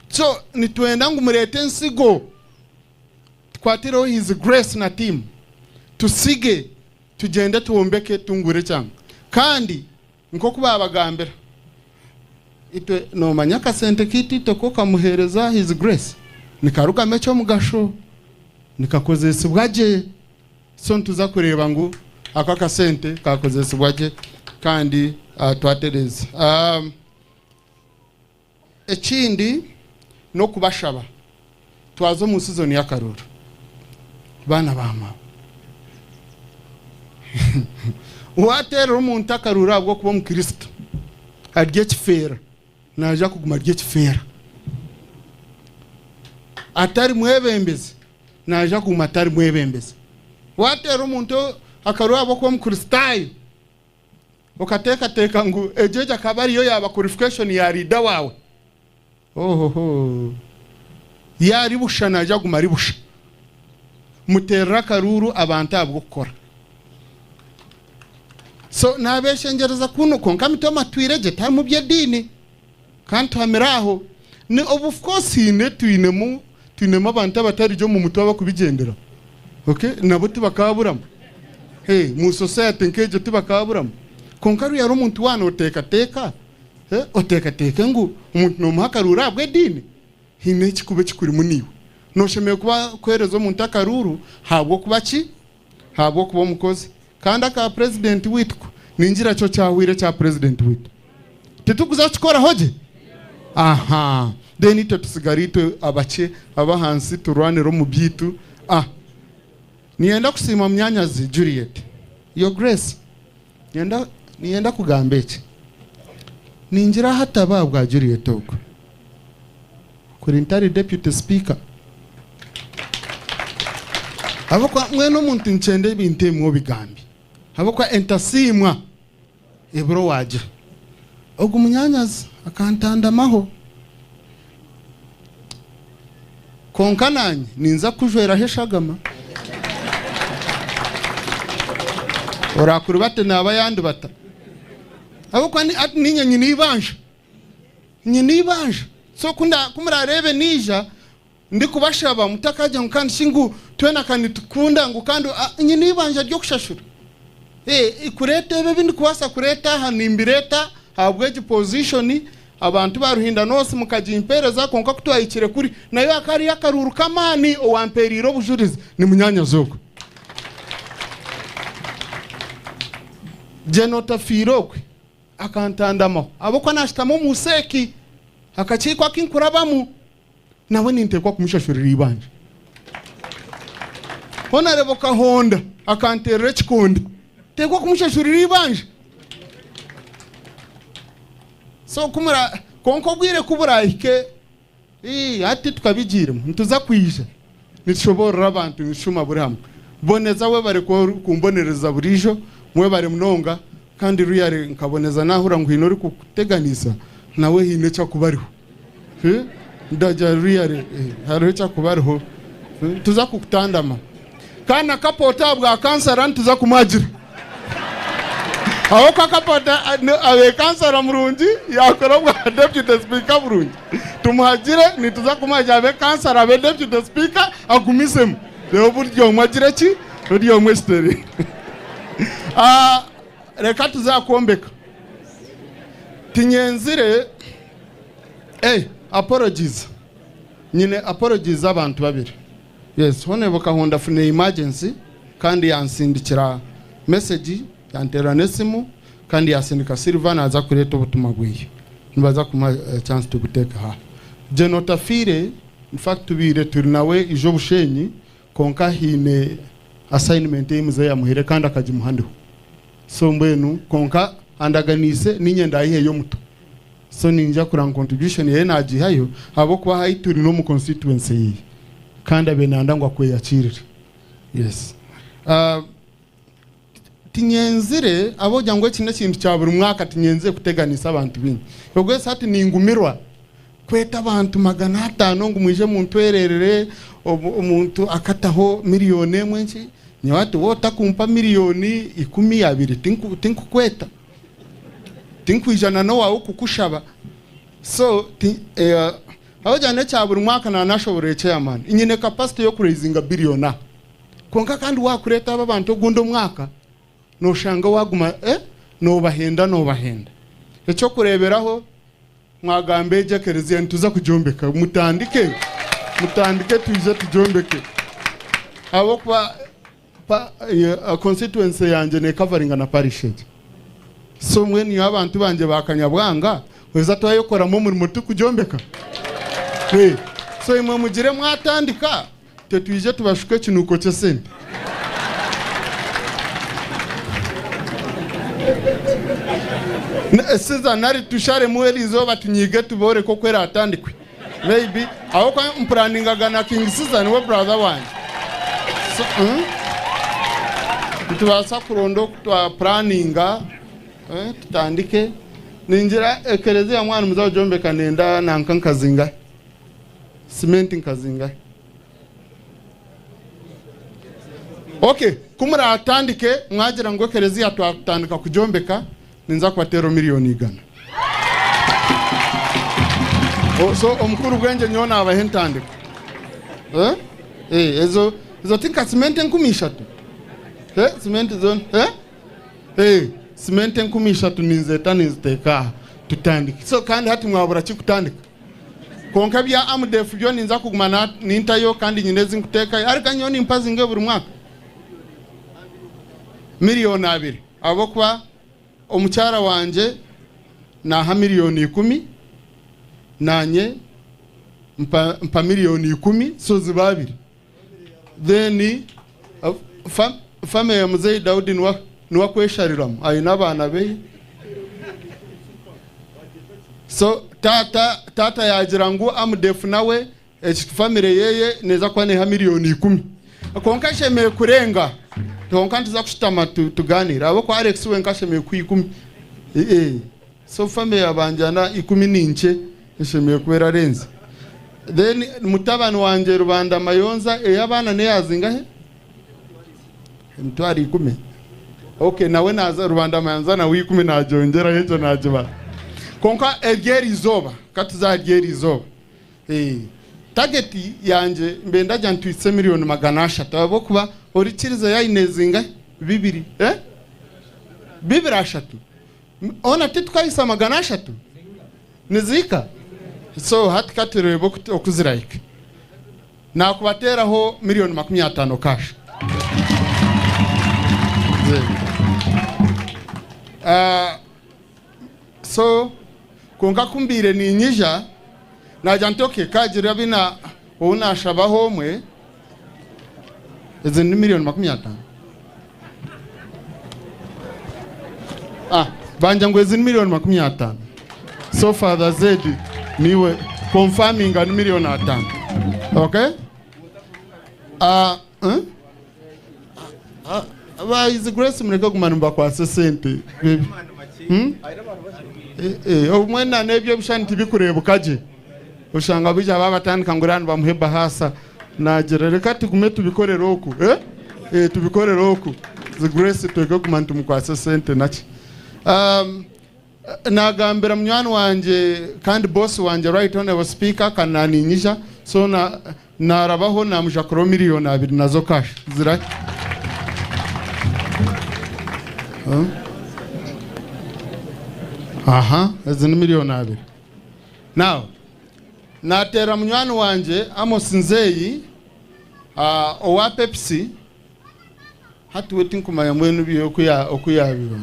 So nitwenda ngu mureete ensigo tukwatireho His Grace na team tusige tugyende twombeke tungure ekyanga. Kandi nk'oku baabagambira, itwe noomanya akasente kaitu itwe ku okamuheereza His Grace nikarugamu eky'omugasho, nikakozesibwa gye. So nituza kureeba ngu ako akasente kakozesibwa gye kandi twatereeza. Ekindi n'okubashaba twaza omu sizoni y'akaruuru baana ba maama. Waateerera omuntu akaruuru ahabw'okuba omukristo ari ekifeera, naija kuguma ari ekifeera. Atari mwebembezi naija kuguma atari mwebembezi. Waateerera omuntu akaruuru ahabw'okuba omukristaayo, Okateekateeka ngu egyo egyo akaba ariyo yaaba qualification ya leader waawe? Ohoho. Yaari busha naija kuguma ari busha. Muteerere akaruuru abantu ahabw'okukora. So naabeshengyereza kunu kwonka mitoma atwire gye tari mu by'ediini kandi tuhamire aho. Ni obu of course haine twinemu twinemu abantu abatari gye omu mutwe abakubigyenderaho. Okay? Nabo tibakaaburamu. Hey, mu society nk'egyo tibakaaburamu. Kwonka ruriya rw'omuntu waaba nooteekateeka, eh, oteekateeke ngu omuntu noomuha akaruuru ahabw'ediini, haine ekikuba ekikurimu naiwe. Nooshemereire kuba kuheereza omuntu akaruuru ahabw'okuba ki? Ahabw'okuba omukozi. Kandi aka purezidenti waitu ko, ningira kyo kyahwaire ekya purezidenti waitu. Titurikuza kukikoraho gye? Aha. Then itwe tutsigare itwe abakye ab'ahansi turwanire omu byaitu. Ah. Niinyenda kusiima munyaanyazi Juliet. Your Grace, niinyenda, niinyenda kugamba eki. Ningira hataba ahabwa Juliet ogwo, kuri ntari Deputy Speaker. Ahabw'okuba mbwenu omuntu nikyenda ebintu ebimwe obigambe. Ahabw'okuba entasiimwa ebura owaagira. Ogu munyaanyazi akantandamaho. Kwonka naanye ninza kukujweraho eshagama. Oraakuribate naaba yandibata. Ahabw'okuba hati niinye nyine eibanja. Nyine eibanja. So ku muraareebe naija Ndikubashaba mutakagira ngu kandi shi ngu twena ka nitukunda ngu kandi nyine eibanja ry'okushashura. Kureeta ebi ebi ndikubaasa kureeta aha nimbireeta ahabw'egi position, abantu ba Ruhinda North mukagimpeereza kwonka ku twahikire kuri nayo hakaba hariyo akaruuru k'amaani owampeereire obujurizi ni munyaanyazi ogwo. Jane Otafiire ogwe akantandamaho ahabw'okuba naashutama omu nsi eki akakiiko aku nkurabamu. Nawe ninteekwa kumushashurira eibanja. Honourable Kahonda akanteerera ekikonde. Nteekwa kumushashurira eibanja. So kumura kwonka obwire ku buraahike, ii, hati tukabigiiremu, nituza kwija nitushoboorora abantu nitushuma buri hamwe. Boneza webare kumbonereza buriijo, mwebare munonga kandi really nkaboneza naahurira ngu haine orikukuteganisa. Nawe haine eki arikuba ariho. Eh, Ndagira really, eh, hariho eki arikuba ariho. Eh, Nituza kukutandama. Kandi na Kapoota ahabwa kansara nituza kumuhagira. Ahabw'okuba Kapoota abe kansara murungi, yakora obwa deputy speaker burungi. Tumuhagire, nituza kumuhagira abe kansara, abe deputy speaker, agumizemu. Reero buri omwe agire ki? Buri omwe ekitereere. Ah, Reka tuze aha kwombeka. Tinyenzire, eh, apologies. Nyine apologies z'abantu babiri. Yes, Honourable Kahonda afuna emergency kandi yansindikira message, yanteerera n'esimu kandi yasindika Silver naaza kureeta obutumwa bweye. Nibaza kumuha chance tubuteeke aha. Gen Otafiire, in fact tubaire turi nawe ijo Bushenyi kwonka haine assignment ei mzee yamuhaire kandi akagimuha ndiho. So mbwenu kwonka andaganiise niinye ndaayiheyo omuto. So niinyija kureba ngu contribution yeye naagiihayo ahabw'okuba haihi turi n'omu constituency yeye kandi abaire nayenda ngu akweyakiirire. Yes. Tinyenzire, ahabw'okugira ngu eki n'ekintu kya buri mwaka, tinyenzire kuteganisa abantu baingi. Obwesi hati ningumirwa kweta abantu 500 ngu mwije muntwererere, omuntu akataho miriyoni emwe nki, nyowe hati waaba otakumpa miriyoni ikumi abiri tinkukweta. Tinkwija na n'owaawe kukushaba. So, ahabw'okugira ngu n'ekya buri mwaka naanashoborera chairman, nyine capacity y'okuraisinga billion aha. Kwonka kandi waakureeta aba abantu ogundi omwaka, nooshanga waaguma eh, noobahenda noobahenda. Eky'okureeberaho, mwagamba egyo ekereziya nituza kugyombeka, mutandike, mutandike twije tugyombeke. Ahabw'okuba pa, constituency yangye neekavaringa na parish egyo. So mbwenu nyowe abantu bangye ba Kanyabwanga, weza twayekoramu omurimo turikugyombeka? Eh, so imwe mugire mwatandika. Itwe twije tubashuke ekinuuko ky'esente. Siza nari tusharemu eri izooba tunyiige tubooreke oku eraatandikwe. Maybe ahabw'okuba mpuraningaga na King Siza niwe brother wangye. So, Nitubaasa kuronda oku twapuraninga tutandike. Ningira ekereziya mwaba nimuza kugyombeka nenda nanka nka zingahi? Simenti nka zingahi? Ok, ku muraatandike mwagira ngu ekereziya twatandika kugyombeka, ninza kubateeraho miriyoni igana. Oh, so omukuru bwengye nyowe naabaha entandiko. Eh? Eh, ezo ezo ti nka simenti 3000? Eh, simenti zoona? Eh? Eh, simenti 3000 ninzeeta ninziteeka aha tutandike. So kandi hati mwabura ki kutandika? Kwonka ebya AMDEF byo ninza kuguma nintayo kandi nyine ezi nkuteekayo. Ariko nyowe nimpa zingahe buri mwaka? Miriyoni abiri. Ahabw'okuba omukyara wangye naaha miriyoni ikumi, naanye mpa mpa miriyoni ikumi, so ziba abiri. Then family ya muzeeyi Daudi niwe akweshariramu aine abaana beye. So taata taata yagira ngu Amdef nawe eki family yeye neza kuba neha miriyoni ikumi. Kwonka eshemereire kurenga. Kwonka nituza kushutama tuganire ahabw'okuba Alex wenka ashemereire kuha ikumi. So family ya Banjana ikumi ninkye eshemereire kuba erarenze. Then mutabani wangye Rubanda Mayonza ey'abaana neya zingahe? Emitwaro ikumi. Okay nawe naza Rubanda Mayonza nawe ikumi nagyongyeraho egyo nagibara. Kwonka ery'eri izooba katuze aha ry'eri izooba. Target yangye mbe ndagira nti tuhitsye miriyoni 300 ahabw'okuba orikiriza yaine zingahe? Bibiri eh? Bibiri ashatu. Hoona titukahitsya 300? Nizihika? So hati ka tureebe oku zirahike. Naakubateeraho miriyoni 50 cash. So kwonka ku mbaire niinyija, naagira nti okay, kaagira abu ou naashabaho omwe, Ezi ni miriyoni 50. Ah, banja ngu ezi ni miriyoni 50. So Father Zedi niwe confirminga ni miriyoni 50. Okay? Ah, eh? Ah, ba His Grace mureke kuguma nimubakwasa esente. Baby. Obumwe na n'ebyo ebishushani tibikureebuka gye. Oshanga baija baabatandika ngu uriya nibamuha ebahaasa. Naagira reka tugume tubikorere oku. Tubikorere oku. Grace twege kuguma nitumukwatsa esente naki. Nagambira munywani wangye kandi boss wangye right honourable speaker kandi naninyija so na narabaho namujakuraho miriyoni abiri nazo cash zirahi? Aha ezi ni miriyoni abiri. Now nateera munywani wangye Amos Nzeyi owa Pepsi Hati we tinkumanya mbwenu bye oku yaabiba.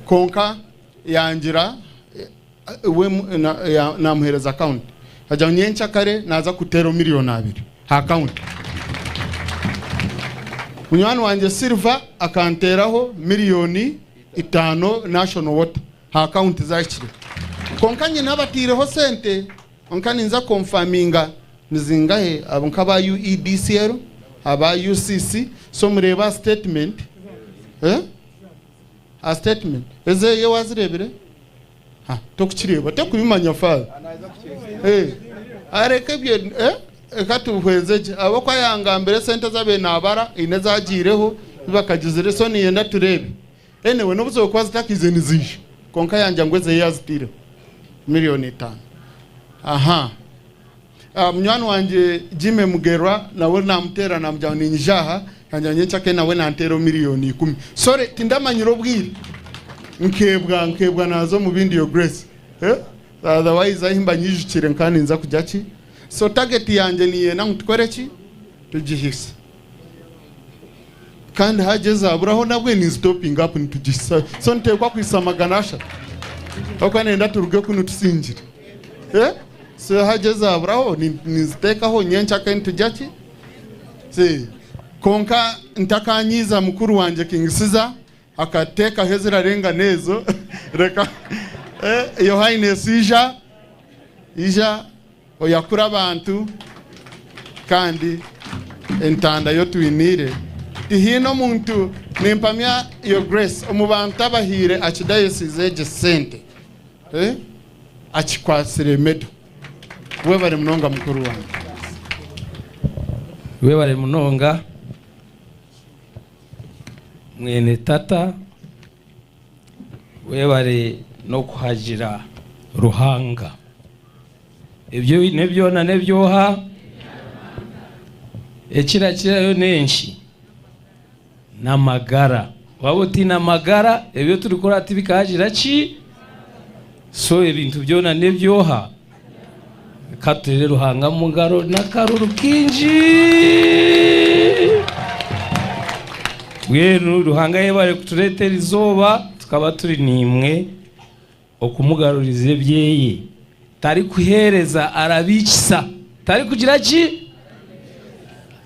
Kwonka yangira we naamuheereza akawunti. Agira ngu nyenkyakare naaza kuteeraho miriyoni abiri aha akawunti. Munywani wangye Silver akanteeraho miriyoni itaano National Water aha akawunti zahikire. Kwonka nyine abataireho sente. Kwonka ninza konfaminga nizingahe abo nk'aba UEDCL, aba UCC, so mureebe aha statement, eh? Aha statement. Ezeye wazireebire? Ha, tokukireeba, tokubimanya father. Eh, areke ebyo, eh? Reka tuhweze gye. Ahabw'okuba yangambira esente ezi abaire naabara, haine ezagiireho, zibakagizire, so niinyenda tureebe. Anyway, n'obu zookuba zitakiize niziija. Kwonka yangira ngu ezeye yazitaireho. Miriyoni itaano. Aha. Ah, munywani wangye Jimmy Mugerwa nawe naamuteera naamugira ngu niinyija aha, yangira ngu nyenkyakare nawe nanteeraho miriyoni ikumi. Sorry, tindamanyire obwire. Nkeebwa, nkeebwa naaza omu bindi Your Grace. Eh? Otherwise ahi mba nyijukire nkaba ninza kugira ki? So target yangye niinyenda ngu tukore ki? Tugihise. Kandi hagira ezaburaho nabwe ni stopping up nitugihisa so niteekwa kuhisa 300 ahabw'okuba nenda turuge kunu tusingire. Eh? So hagira ezaburaho ninziteekaho nyenkyakare nitugya ki? Si. Kwonka ntakanyiiza mukuru wangye King Caesar akateekaho ezirarenga n'ezo reka eh, Your Highness ija ija Oyakure abantu kandi entanda yo twiniire. Tihaine omuntu, nimpamya Your Grace, omu bantu abahaire Archdiocese egi sente akikwatsire medal. Webare munonga mukuru wangye. Webare munonga mwene tata. Webare n'okuhagira Ruhanga. Ebi oine byona n'eby'oha? Ekirakirayo n'enki? N'amagara. Waaba otaine amagara, ebi oturikukora tibikaagira ki? So ebintu byona n'eby'oha? Ka tuteere Ruhanga omu ngaro n'akaruru kaingi. Mbwenu Ruhanga yebare kutureetera eizooba tukaba turi naimwe okumugaruriza ebyeye. Tarikuheereza arabiikisa. Tarikugira ki?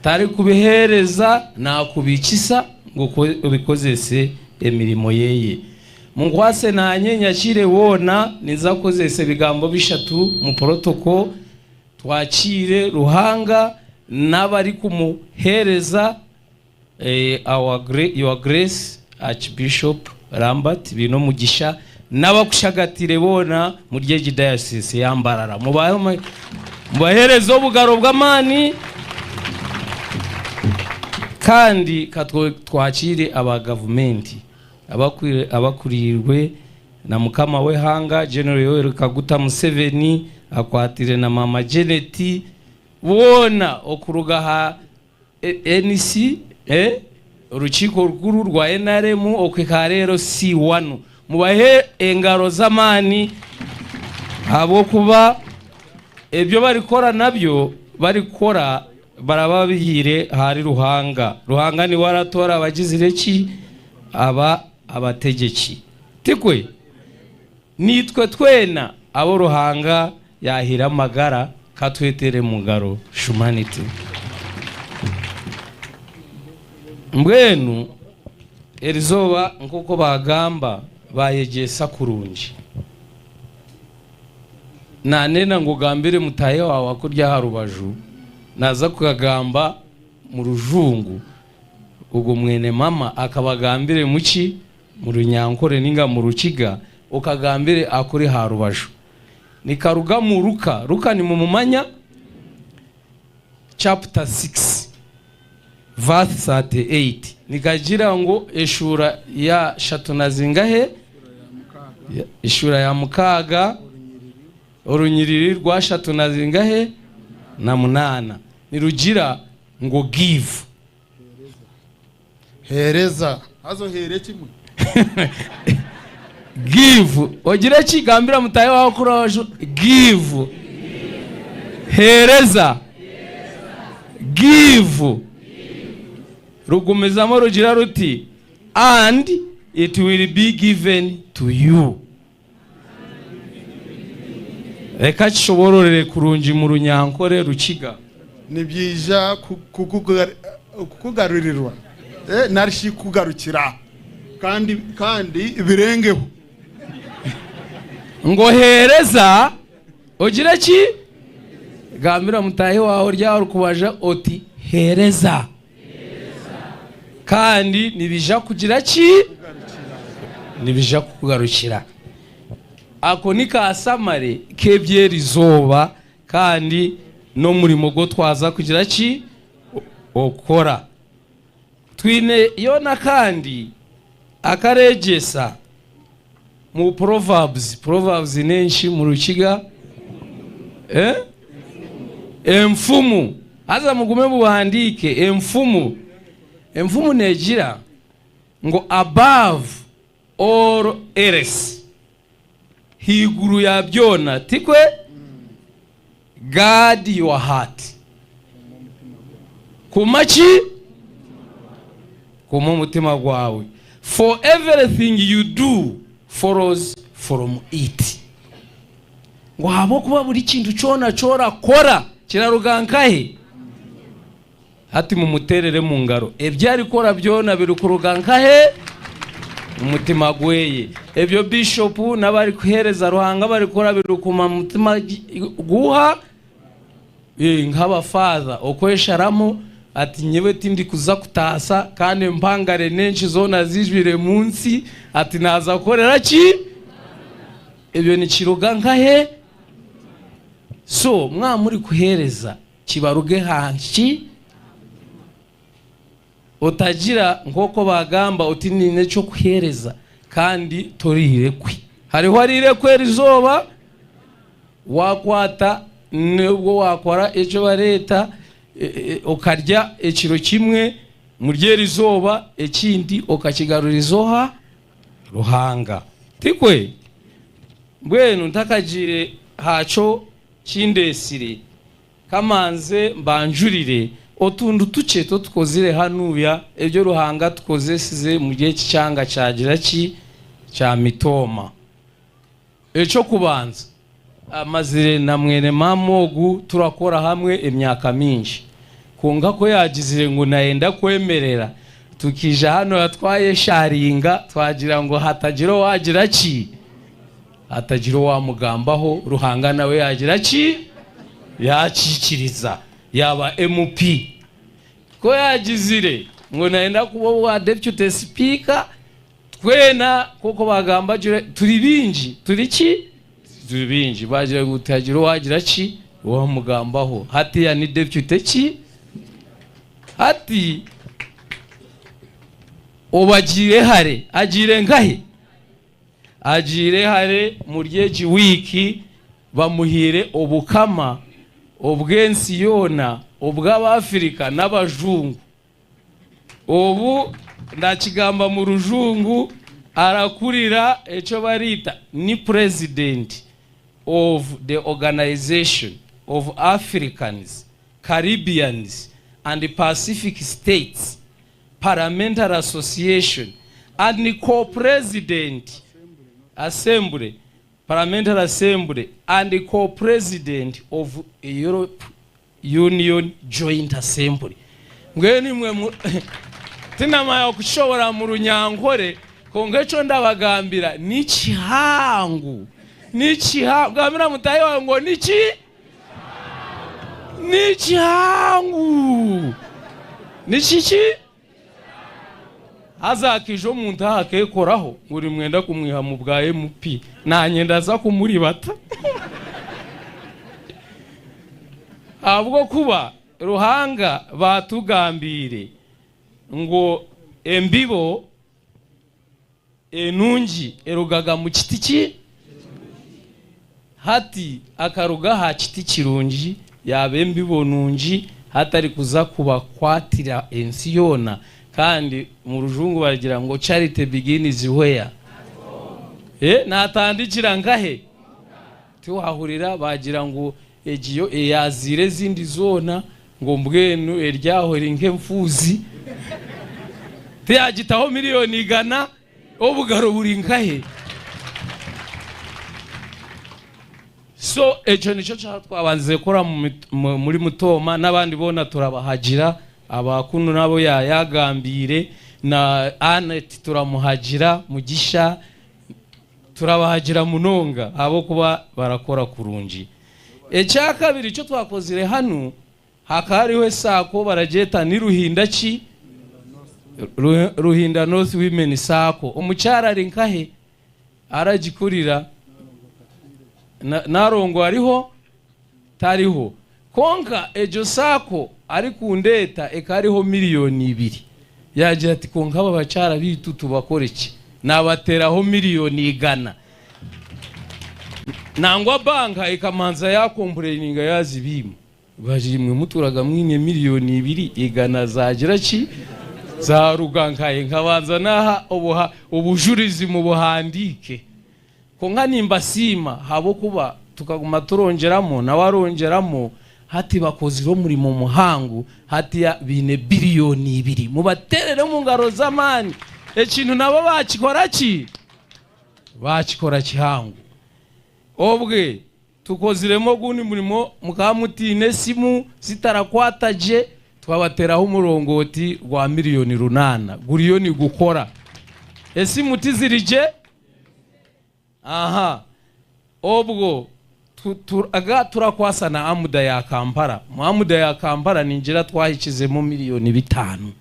Tarikubiheereza nakubiikisa ngu obikozese emirimo yeye. Munkwatse nanye nyakiire boona, ninza kukozesa ebigambo bishatu mu protocol, twakiire Ruhanga n'abarikumuheereza, our Your Grace Archbishop Lambert Bainomugisha n'abakushagatiire boona muri egi diocese ya Mbarara. Mubaheereze obugaro bw'amaani kandi katwakiire aba gavumenti. Abakuriirwe na mukama w'eihanga General Yoweri Kaguta Museveni akwatire na Maama Janet boona okuruga aha NC, orukiiko orukuru rwa NRM okuhika ahari LC wanu. Mubahe engaro z'amaani ahabw'okuba ebyo barikukora nabyo barikukora Baraba babihaire ahari Ruhanga. Ruhanga niwe aratoora abagizire ki? Aba abategyeki. Tikwe? Naitwe twena abu Ruhanga yaahaire amagara, ka tweteere omu ngaro Humanity. Mbwenu erizooba nk'oku baagamba, baayegyesa kurungi. Naanenda ngu ogambire mutaahi waawe akuri aha rubaju, naaza kukagamba mu rujungu, ogwo mwene mama akabagambire mu ki? Mu Runyankore nainga mu Rukiga. okagambire akuri ha rubaju. Nikaruga mu Luka, Luka nimumumanya? Chapter 6 verse 38 nikagira ngu eshuura ya shatu na zingahe? Eshuura ya mukaaga orunyiriri rwa shatu na zingahe? Na munaana. Nirugira ngu give. Heereza. Haza oheere kimwe. Give. Ogire ki? Gambira mutaahi waawe oku oraabe Give. Heereza. Give. Rugumizamu rugira ruti, And it will be given to you. Reka kishoboororere kurungi mu Runyankore Rukiga. Nibyija kukugarurirwa nari shi kukugarukira kandi kandi birengeho. Ngu oheereza ogire ki? Gambira mutaahi waawe ori aha orikubaja oti, Heereza. Kandi nibiija kugira ki? Nibiija kukugarukira. Ako ni ka samare k'eby'eri izooba kandi n'omurimo ogu twaza kugira ki? Okukora. Twine yoona kandi akareegyesa mu Proverbs. Proverbs n'enki mu Rukiga? Eh? Enfumu. Haza mugume muhandiike enfumu. Enfumu neegira ngu above all else, haiguru ya byona, tikwe? Guard your heart. Kuuma ki? Kuuma omutima gwawe. For everything you do follows from it. Ngu ahabw'okuba buri kintu kyona eki orakora kiraruga nkahe? Hati mumuteerere omu ngaro. Ebi arikukora byona birikuruga nkahe? Omu mutima gweye. Ebyo bishopu n'abarikuheereza Ruhanga barikukora birikuma mu mutima guha? Nk'abafaatha okwesharamu ati nyowe tindikuza kutaasa kandi empangare n'enki zoona zijwire mu nsi ati naaza kukorera ki? Ebyo nikiruga nkahe? So mwaba murikuheereza Kibaruge ha ki? Otagira nk'oku baagamba oti niine eky'okuheereza kandi toriire kwe. Hariho ariire kwe erizooba, waakwata n'obwo waakora eki bareeta okarya ekiro kimwe muri erizooba ekindi okakigaruriza oha? Ruhanga. Tikwe? Mbwenu ntakagiire ha kyo Kindeetsire, kamanze mbanjurire otuntu tukye totukozire hanuya ebyo Ruhanga atukozesize muri eki kyanga kyagira ki? Kya mitooma. Eky'okubanza, amazire na mwene maama ogu turakora hamwe emyaka mingi. Kwonka ku yagizire ngu nayenda kwemerera, tukaija hanuya twayesharinga twagira ngu hatagira owagira ki? Hatagira owaamugambaho, Ruhanga nawe yaagira ki? Yaakiikiriza, yaaba MP. Ku yaagizire ngu naayenda kuba owa Deputy Sipiika, twena nk'oku baagamba turi baingi, turi ki? Turi baingi. Baagira ngu tihagira owaagira ki? Owaamugambaho. Hatiiya ni Deputy ki? Hati obu agiire hare, agiire nkahi? Agiire hare muri egi wiiki bamuhaire obukama obw'ensi yoona obw'Abafirika n'abajungu. Obu nakigamba mu rujungu arakurira ekyo bariita ni President of the Organization of Africans, Caribbeans and Pacific States Parliamentary Association and Co-President Assembly, Parliamentary Assembly and Co-President of Europe Union Joint Assembly. Mbwenu imwe mu tinamanya kukishobora mu Runyankore kwonka ekyo ndabagambira ni kihango. Ni kihango. Gambira mutaahi waawe ngu niki? Ni kihango. Ni kiki? Haza hakaija omuntu aha akeekoraho ngu nimwenda kumwiha mu bwa MP, naanye ndaza kumuribata. Ahabw'okuba Ruhanga baatugambiire ngu embibo enungi erugaga mu kiti ki? Hati akaruga aha kiti kirungi yaaba embibo nungi hati arikuza kubakwatira ensi yoona kandi mu rujungu baragira ngu charity begins where? Eh, natandikira nkahe? Tiwahurira bagira ngu egi yo eyaziire ezindi zoona ngu mbwenu eri aho eri nk'enfuuzi tiyagitaho miriyoni igana Obugaro buri nkahe? So ekyo nikyo twabandize kukora muri Mutooma n'abandi boona turabahagira, aba kunu n'abu yaagambiire na Annet turamuhagira, Mugisha turabahagira munonga ahabw'okuba barakora kurungi. Ekyakabiri ekyo twakozire hanu Hakaba hariho esaako baragyeta ni Ruhinda ki? Ruhinda North Women Saako. Omukyara ari nkahe? Aragikurira. Narongo ariho? Tariho. Kwonka egyo saako arikundeeta ekaba eriho miriyoni ibiri. Yaagira ati kwonka aba bakyara baitu tubakore ki? Naabateeraho miriyoni igana. Nangwa banka ekamanza yaakompureyininga yaazibiima. Bari imwe muturaga mwine miriyoni ibiri igana zagira ki? Zaruga nkahe? Nkabanza naha obuha obujurizi mubuhandiike. Kwonka nimbasiima ahabw'okuba tukaguma turongyeramu nawe arongyeramu hati bakozire omurimo muhango hati baine biriyoni ibiri. Mubateerere omu ngaro z'amaani. Ekintu nabo bakikora ki? Bakikora kihango. Obwe Tukoziremu ogundi murimo mukaba mutaine esimu zitarakwata gye twabateraho omurongoti gwa miriyoni runana guriyo nigukora. Esimu tiziri gye? Aha obwo aga turakwasa na Amuda ya Kampala. Mu Amuda ya Kampala ningira twahikizemu miriyoni bitano.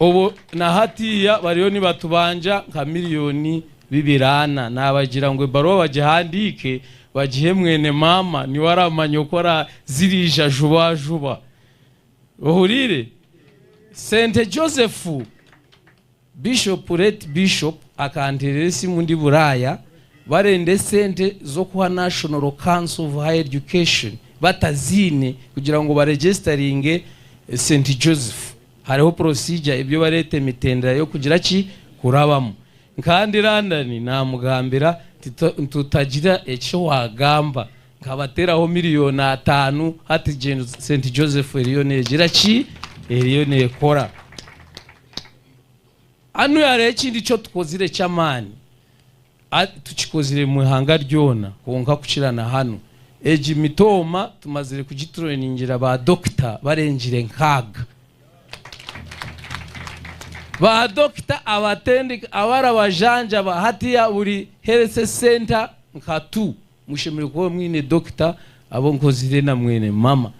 Obu na hatiiya bariyo nibatubanja nka miriyoni bibiri-ana. Naabagira ngu ebaruwa bagihandiike bagihe mwene maama niwe aramanya oku ziriija jubajuba. Ohuriire? Sente Joseph, Bishop late Bishop akanteerera esimu ndi Buraaya barenda esente z'okuha National Council of Higher Education bataziine kugira ngu baregisitaringe Saint Joseph. Hariho procedure ebyo bareeta emitendera y'okugira ki? Kurabamu. Nka ndi London naamugambira nti tutagira eki waagamba nkabateraho miriyoni ataano hati Saint Joseph eriyo neegira ki? Eriyo neekora. Hanu hariho ekindi eki tukozire ky'amaani. Tukikozire mu ihanga ryona kwonka kukira na hanu. Egi mitooma tumazire kugitureyiningira ba dokita barengire nkaaga. Ba dokita abatendeka abarabajanjaba hatiya buri health center nka tu mushemereire kuba mwine dokita abo nkozire na mwene mama.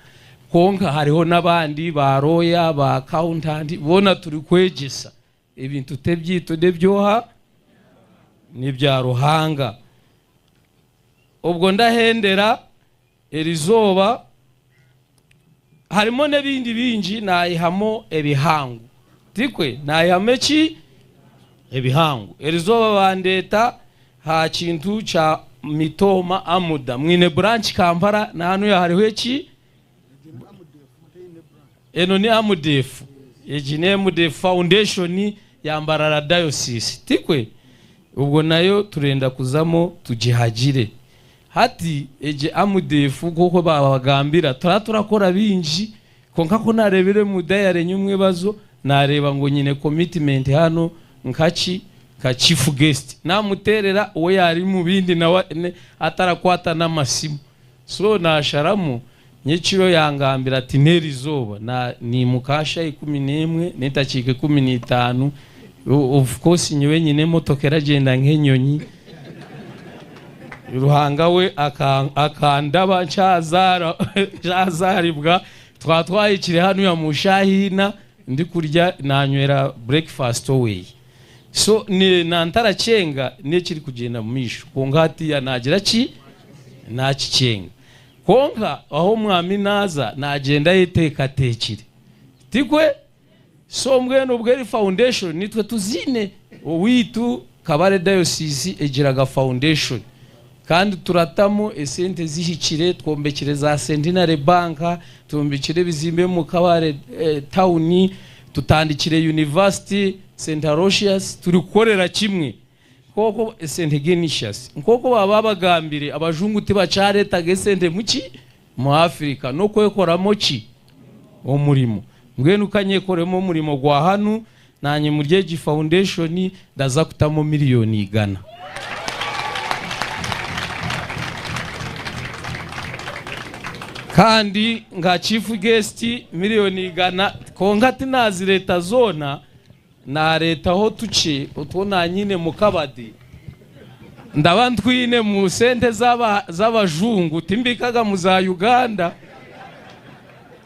Kwonka hariho n'abandi ba lawyer, ba accountant boona turikwegyesa. Ebintu t'ebyaitu n'eby'oha? N'ebya Ruhanga. Obwo ndahendera erizooba harimu n'ebindi bingi naihamu ebihango. Tikwe? Naihamu eki? Ebihango. Erizooba bandeeta aha kintu kya Mitooma Amuda. Mwine branch Kampala na hanuya hariho eki? Eno ni AMUDEF. Egi ni AMUDEF Foundation ya Mbarara Diocese. Tikwe? Obwo nayo turenda kuzamu tugihagire. Hati egi AMUDEF nk'oku babagambira turaba turakora bingi kwonka ku nareebire omu diary nyomwebazo nareeba ngu nyine commitment hanu nka ki? Nka chief guest. Namuteerera we yari omu bindi nawe atarakwata n'amasimu. So nasharamu nyekiro yangambira ati n'erizooba na niimuka aha shaaha 11 n'edakiika 15, of course nyowe nyine emotoka eragyenda nk'enyonyi, Ruhanga we akandaba nkyazaaribwa, twaba twahikire hanuya mu shaaha ina. Ndikurya nanywera breakfast oweye. So ni nantaracenga n'ekiri kugyenda mu maisho. Kwonka hatiya nagira ki? Nakikyenga. Kwonka aho omwami naaza nagyenda ayeteekateekire. Tikwe? So mbwenu obwo eri foundation nitwe tuziine. Owaitu Kabale Diocese egiraga foundation kandi turatamu esente zihikire, twombekire za Centenary Bank, twombekire ebizimbe omu Kabale town, tutandikire university Saint Aloysius, turikukorera kimwe nk'oku Saint Ignatius. Nk'oku baba bagambire abajungu tibakyaretaga esente muki? Mu Africa n'okwekoramu ki? Omurimo. Mbwenu ka nyekoremu omurimo gwa hanu, naanye muri egi foundation ndaza kutamu miriyoni igana. Kandi nka chief guest miriyoni igana kwonka tinazireeta zoona, Naareetaho otukye otu naanyine mu kabadi, ndaba ntwine mu sente z'abajungu, timbikaga mu za Uganda.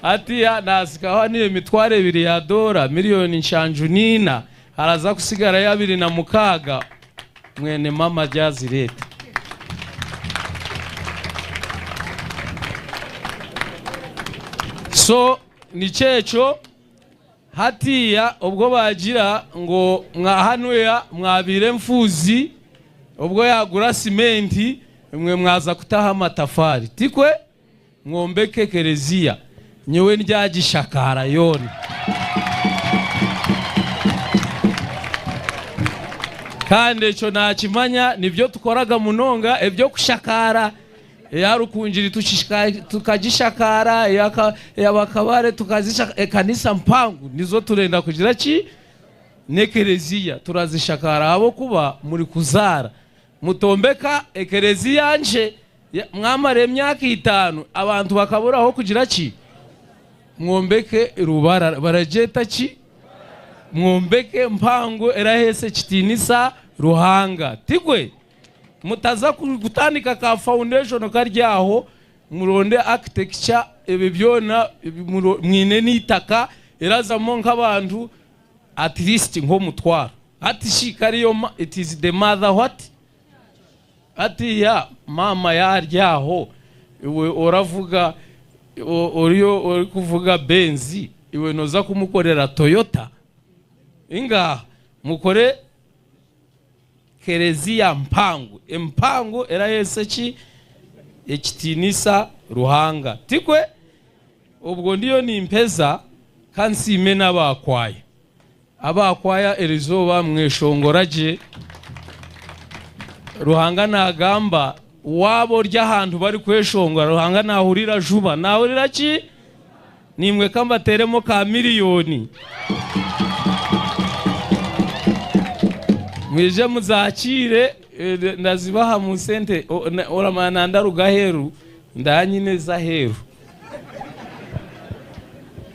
Hatiya naasikaho hanu emitwaro ebiri ya doora, miriyoni nshanju n'ina, haraza kusigarayo 26, mwene mama aryazireeta. So nikyo ekyo. Hatiiya obwo baagira ngu mwahanuya mwabaire enfuuzi, obwo yaagura simenti imwe mwaza kutaho amatafaari. Tikwe? Mwombeke ekereziya, nyowe ndyagishakaara yoona. Kandi ekyo naakimanya, nibyo tukoraga munonga eby'okushakaara. Eya Rukungiri tukagishakaara, eya Bakabare tukazishakaara, ekanisa mpango nizo turenda kugira ki? N'ekereziya turazishakaara ahabw'okuba muri kuzaara. Mutombeka ekereziya nkye, mwamara emyaka etaano abantu bakabura ah'okugira ki? Mwombeke rubara, baragyeta ki? Mwombeke mpango eraheesa ekitiinisa Ruhanga, tikwe? Mutaza kutandika ka foundation kari aho muronde architecture ebyo byona mwine n'eitaka erazamu nk'abantu at least nk'omutwaro. Hati shi kariyo it is the mother what? Hatiiya maama yaarya aho iwe oravuga oriyo orikuvuga Benz iwe noza kumukorera Toyota? Ingaha mukore Kereziya mpango. Empango eraheesa ki? Ekitiinisa Ruhanga. Tikwe? Obwo ndiyo nimpeza, ka nsiime n'abaakwaya. Abaakwaya erizooba mweshongora gye. Ruhanga naagamba, waaba ori ahantu barikweshongora, Ruhanga naahurira juba. Naahurira ki? Naimwe ka mbateeremu ka miriyoni. Mwije muzakiire, ndazibaha mu sente, oramanya nandaruga aheeru, ndaba nyine ez'aheeru.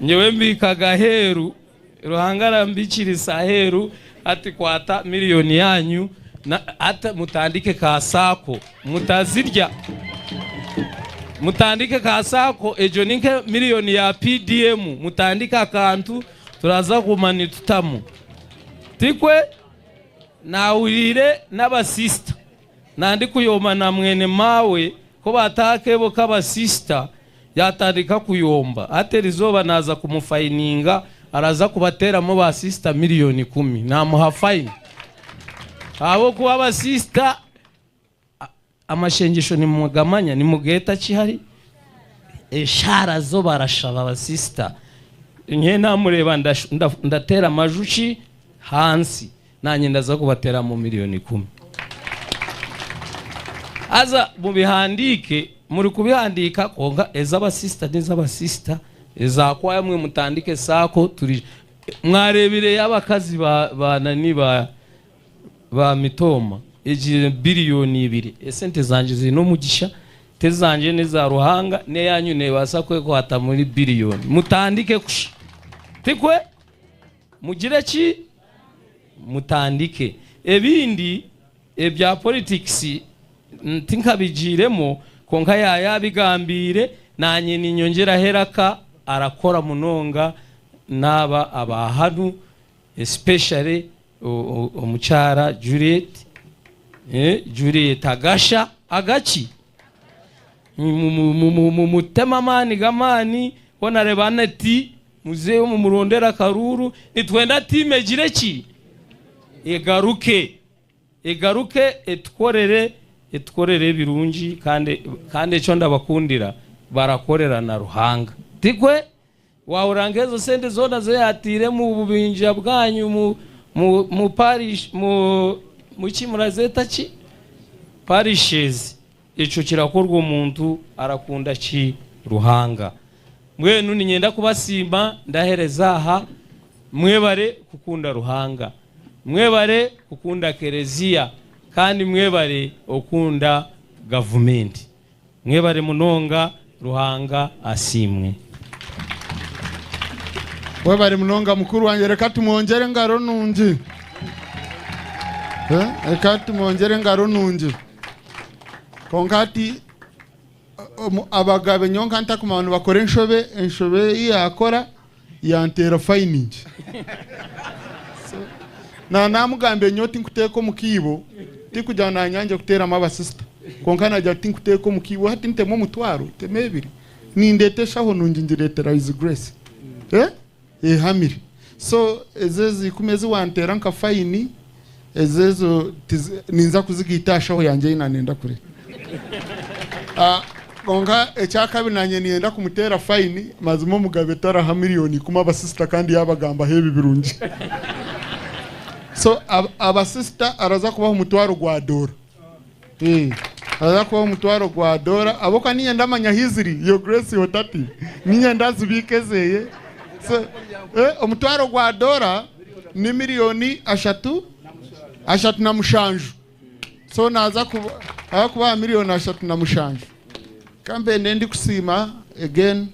Nyowe mbiikaga aheeru, Ruhanga arambikirisa aheeru, ati kwata miriyoni yaanyu, hati mutandike ka saako, mutazirya. Mutandike ka saako, egyo ni nka miriyoni ya PDM, mutandike akantu turaza kuguma nitutamu. Tikwe? Naahuriire n'abasisita nandikuyomba na mwene maawe ku baataha akeebo k'abasisita Yatandika kuyomba hati erizooba naaza kumufayininga araza kubateeramu ba sister 10,000,000 namuha fayini ahabw'okuba aba sister amashengyesho nimugamanya nimugeeta ki hari eshaara zo barashaba aba sister nyowe namureeba ndateera amaju ki hansi Naanye ndaza kubateeramu 10,000,000. Haza mubihandiike, murikubihandiika kwonka ez'abasisita n'ez'abasisita, eza kwaya mwe mutandike saako turi mwareebire ey'abakazi ba ba nani ba ba mitooma egire 2 billion. Esente zangye ziine omugisha, t'ezangye n'eza Ruhanga, n'eyaanyu neebaasa kwekwata muri biriyoni. Mutandike kusha. Tikwe? Mugire ki? Mutandike. Ebindi ebya politics tinkabigiiremu kwonka yaaba yaabigambiire nanye ninyongyeraho eraka arakora munonga. n'aba aba hanu especially omukyara Juliet, Juliet agasha agaki mumutema amaani g'amaani honorable Annet muzeeyo mumurondere akaruuru nitwenda tiimu egire ki egaruke egaruke etukorere etukorere ebirungi kandi kandi ekyo ndabakundira barakorera na Ruhanga tikwe wahurira nk'ezo sente zoona zeyatiire mu bubinja bwanyu mu parish mu muki murazeta ki parishes ekyo kirakorwa omuntu arakunda ki Ruhanga. Mbwenu ninyenda kubasimba ndahereza aha mwebare kukunda Ruhanga, mwebare kukunda kereziya, kandi mwebare okunda gavumenti. Mwebare munonga, Ruhanga asiimwe. Webare munonga mukuru wange, reka tumwongere engaro nungi. Reka tumwongere engaro nungi. Konka ati abagabe nyonka ntakumanya nibakora enshobe, enshobe ei yakora yantera fayini ngi. So, na namugambye nyowe tinkuteeka omu kiibo, tikugira ngu nanyangye kuteeramu abasisita. Konka nagira ati tinkuteeka omu kiibo, hati nteme omutwaro, nteme ebiri. Nindeeta eshaho nungi ngireetera His Grace. Ehamire. So ezo ezi ikumi ezi wanteera nka fayini, ezo ezo ninza kuzigaita aha shaho yangye ei nanenda kure. Konka ekyakabiri nanye ninyenda kumuteera fayini, mazima omugabe taraha miliyoni ikumi abasisita kandi yabagambaho ebi birungi. So abasisita araza kubaha omutwaro gwa doora. Araza kubaha omutwaro gwa doora, ahabw'okuba niinyenda manya hiziri, your grace otati. Niinyenda azibiike ezeye. So, omutwaro gwa doora ni miliyoni ashatu na mushanju. So naza kubaha miliyoni 37. Kambe ndi kusiima again,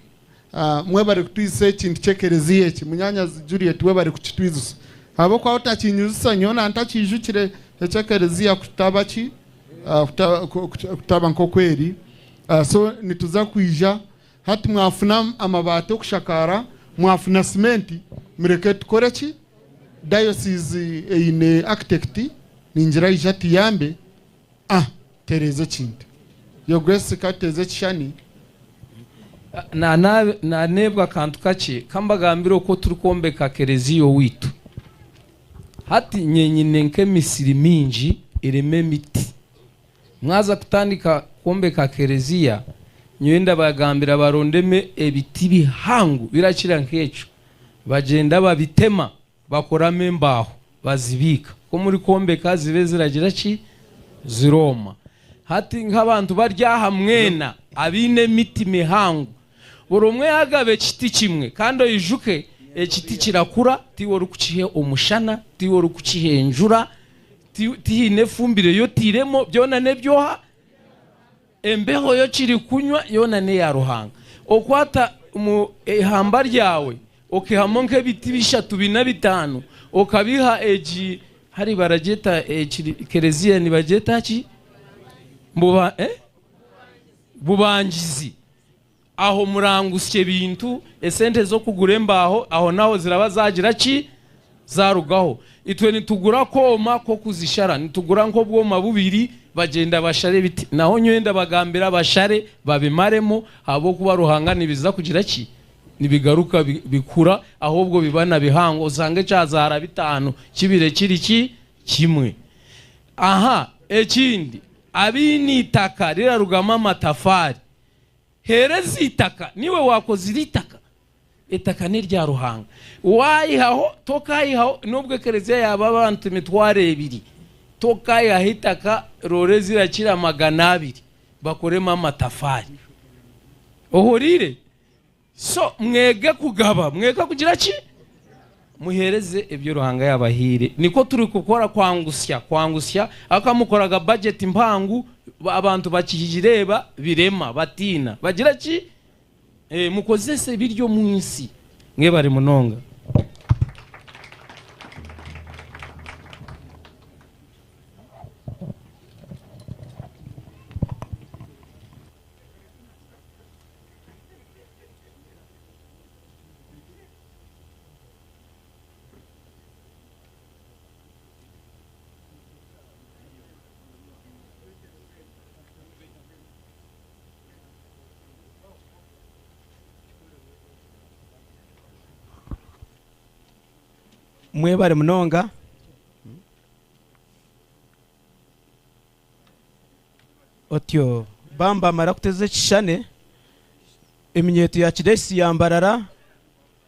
mwebare kutwizisa ekintu ky'ekereziya eki. Munyanyazi Juliet webare kukitwizisa. Ahabw'okuba otakinyuzisa nyowe na ntakijukire eky'ekereziya kutaba ki? Kutaba nk'okweri. So nituza kwija hati mwafuna amabaati okushakara, mwafuna simenti, mureke tukore ki? Diocese eine architect ningira aija atuyambe, tereeza ekintu. Your Grace kateeze ekishushani. Naneebwa akantu kakye kambagambire okwo turikwombeka kereziya owaitu. Hati nye nyine nk'emisiri mingi erimu emiti. Mwaza kutandika kwombeka kereziya, nyowe ndabagambira barondemu ebiti bihango birakira nk'ekyo. Bagyenda babitema bakoramu embaaho bazibiika. Ku murikwombeka zibe ziragira ki? Zirooma. Hati nk'abantu bari aha mwena abaine emiti mihango, buri omwe yagaba ekiti kimwe, kandi oijuke ekiti kirakura, tiiwe orikukiha omushana, tiiwe orikukiha enjura, tihaine efumbire ei otairemu, byona n'ebyoha. Embeho yo kiri kunywa yoona n'eya Ruhanga. Okwata omu ihamba ryawe okaihamu nk'ebiti bishatu, bina, bitaano, okabiha egi hari baragyeta kereziya nibagyeta ki? Bubangizi. Aho murangusya ebintu, esente z'okugura embaaho aho naho ziraba zagira ki? Zarugaho. Itwe nitugura akooma k'okuzishara, nitugura nk'obwoma bubiri, bagyenda bashara ebiti. Naho nyowe ndabagambira bashare babimaremu, ahabw'okuba Ruhanga nibiza kugira ki? Nibigaruka bikura, ahobwo biba na bihango, osanga ekyazaara bitaano kibire kiri ki? Kimwe. Aha, ekindi, abaine eitaka rirarugamu amatafaari, heereza eitaka, niiwe waakozire eitaka. Eitaka n'erya Ruhanga. Waayihaho, tokaayihaho, n'obu ekereziya yaaba abantu 20,000, tokaayihaho eitaka roore zirakira 200 bakoremu amatafaari. Ohuriire? So, mwege kugaba. Mwege kugira ki? Muheereze ebyo Ruhanga yaabahaire. Nikwo turikukora kwangusya, kwangusya. Ahabw'okuba mukoraga bajeti mpango, abantu bakigireeba birema, batiina. Bagira ki? Mukozese ebiri omu nsi. Mwebare munonga. Mwebare munonga. Otyo bamba amara kuteza ekishushane eminyeeto ya kidayisisi ya Mbarara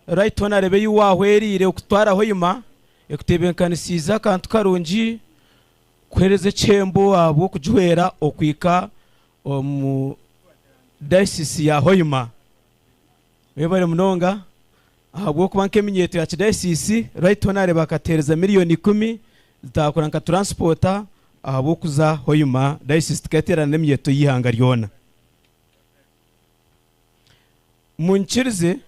Right Honourable ei waahwereire okutwara Hoima ekuteebenkanisiize akantu karungi kuheereza ekihembo ahabw'okugihwera okuhika omu dayisisi ya Hoima. Webare munonga ahabw'okuba nk'eminyeeto ya kidayisisi Right Honourable akateereza miriyoni ikumi zitaakora nka turansipoota ahabw'okuza Hoima dayisisi tukeeteerana n'eminyeeto y'eihanga ryona. Munyikirize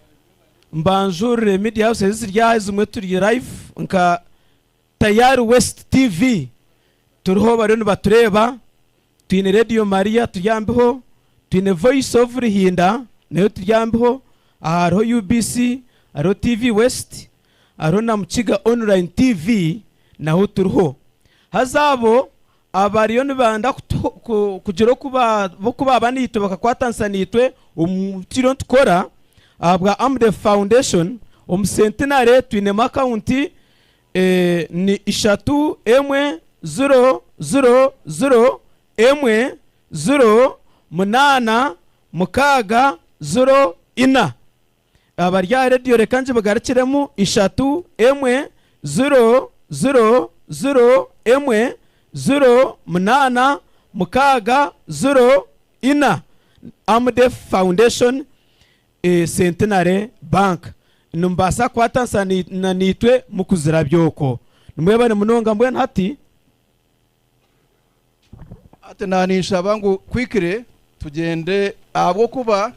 mbanjurire media houses eziri aha ezimwe turi live nka Tayari West TV turiho bariyo nibatureeba, twine Radio Maria turi aha mbiho, twine Voice of Ruhinda nayo turi aha mbiho, aha hariho UBC, hariho TV West, hariho na Mukiga Online TV naho turiho. Haza abo abariyo nibenda kugira oku baaba naitwe bakakwatanisa naitwe omu bi turiyo nitukora ahabwa Amdef Foundation omu Centenary twinemu akawunti ni ishatu emwe ziro ziro ziro emwe ziro munaana mukaaga ziro ina. Abari aha rediyo reka ngibagarukiremu ishatu emwe ziro ziro ziro emwe ziro munaana mukaaga ziro ina Amdef Foundation Centenary Bank. Nimubaasa kukwatanisa na naitwe mukuzirabya okwo. Nimwebare munonga mbwenu hati. Hati naninshaba ngu quickly tugyende ahabw'okuba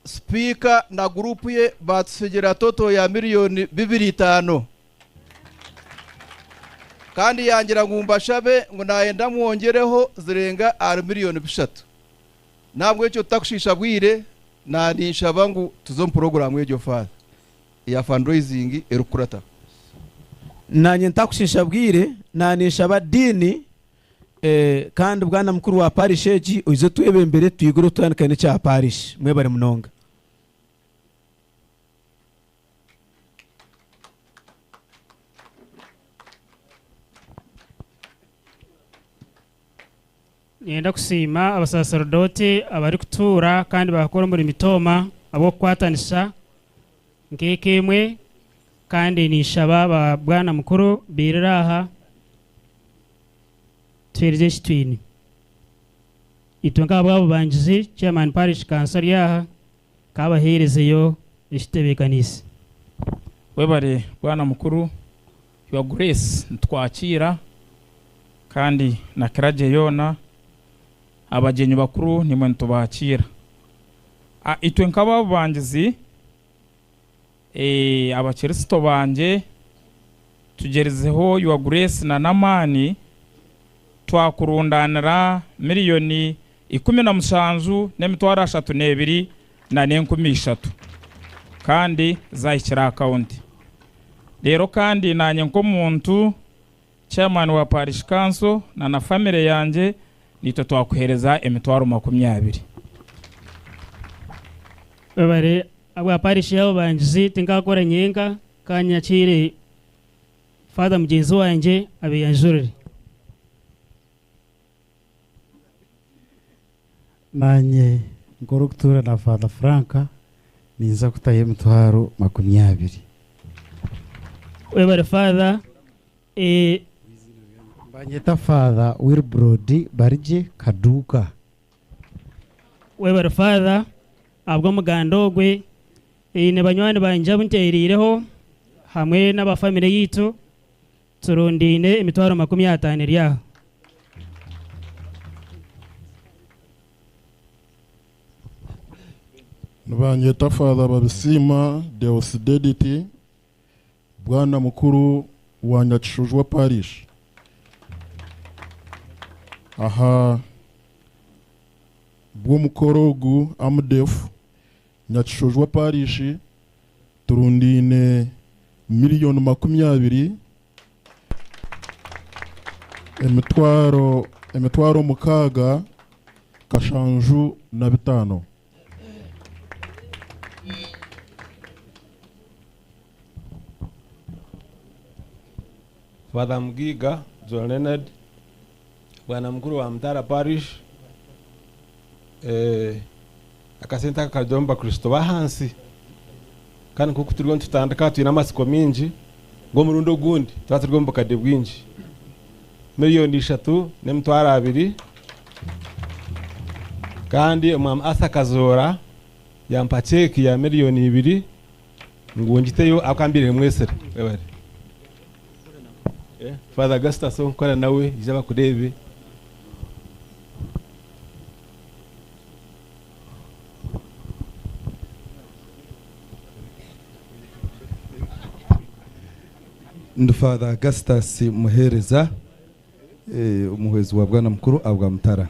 Sipiika na guruupu ye baatutsigira toto ya miriyoni 25. Kandi yangira ngu mbashabe ngu nayenda mwongyereho zirenga ahari miriyoni 3. N'ahabw'ekyo tutakushiisha bwire, naninshaba ngu tuze omu puroguraamu egyo Father eya fundraising erikukurataho. Naanye ntakushiisha bwire, naninshaba Diini Kandi bwana mukuru wa parish egi oize otwebembere twigure otutandikane n'ekya parish. Mwebare munonga. Niinyenda kusiima abasaserdooti abarikutuura kandi bakakora omuri Mitooma ahabw'okukwatanisa nk'eka emwe kandi ninshaba ba bwana mukuru bairire aha tuheereze eki twine. Itwe nk'ahabw'abubangizi, Chairman Parish Council ari aha, k'abaheerezeyo ekitutebeekaniise. Webare bwana mukuru your grace nitwakiira kandi na clergy yoona abagyenyi bakuru nimwe nitubakiira. Itwe nk'ababubangizi abakiristo bangye tugyerizeho your grace na n'amaani twakurundanira miriyoni 17 n'emitwaro 32 na n'enkumi ishatu kandi zahikire akawunti. Reero kandi naanye nk'omuntu chairman wa parish council na na family yangye naitwe twakuheereza emitwaro 20. Webare ahabwa parish y'ababangizi tinkakora nyenka ka nyakiire Father mugyenzi wangye abeyanjurire. Naanye nk'orikutuura na Father Frank ninza kutayo emitwaro 20. Webare Father. Banyeta Father Wilbrod Barigye Kaduuka. Webare Father ahabw'omuganda ogwe. Eine banywani bangye abu ntereireho hamwe n'aba family yaitu turundaine emitwaro 50 eri aha. Nibanyeta Father Babisiima Deusdedit, Bwana Mukuru wa Nyakishojwa Parish. Aha bw'omukoro ogu Amdef Nyakishojwa Parish turundaine miriyoni 20 emitwaro 6 kashanju na 5. Father Mugiga John Leonard, Bwana mukuru wa Mutara Parish, eh, akasente aka karugire omu bakristo b'ahansi kandi nk'oku turiyo nitutandika twine amatsiko mingi ngu omurundi ogundi turaba turi omu bukadde bwingi. 3,200,000 kandi omwami Arthur Kazoora yampa cheeki ya 2,000,000 ngu ngiteyo ahabw'okuba mbaire mwesire. Webare. Father Augustus ou nkukora nawe ija bakureebe. Ndi Father Augustus Muheereza, omuhwezi wa Bwana Mukuru ahabwa Mutara.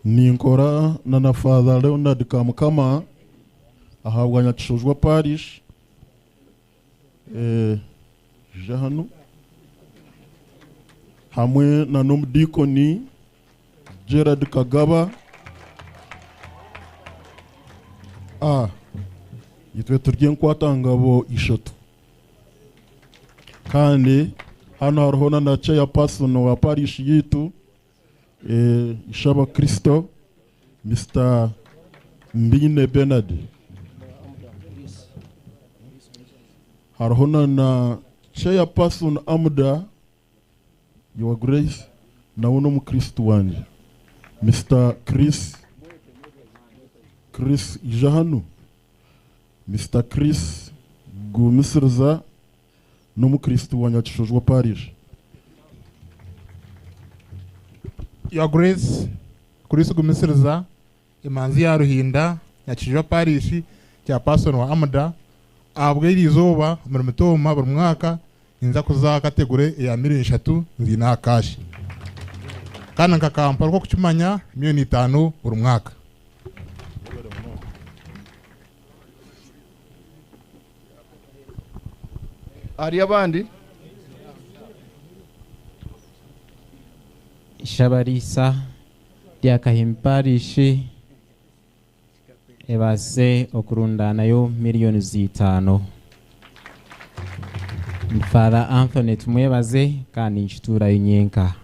Ninkora na na Father Leonard Kamukama ahabwa Nyakishojwa Parish. Ija hanu. Hamwe na n'omudiikoni Gerard Kagaba. Itwe turi enkwatangabo ishatu. Kandi hanu hariho na na chairperson wa parish yitu, Ishaba Kristo, Mister Mbiine Bernard. Hariho na na chairperson Amuda, Your Grace, nawe n'omukristo wangye. Mister Chris, Chris ija hanu. Mister Chris Gumisiriza n'omukristo wa Nyakishojwa Parish. Your Grace, Chris Gumisiriza, Emanzi ya Ruhinda, Nyakishojwa Parish, chairperson wa Amuda, ahabwa eri izooba omuri Mitooma buri mwaka ninza kuza kategore eya 3,000,000 nziine aha kashi. Kandi nka Kampala nk'okukimanya 5,000,000 buri mwaka. Hariyo abandi? Ishabarisa rya Kahimbi Parish ebaase okurundanayo 5,000,000. Father Anthony Tumwebaze kandi nkituurayo nyenka.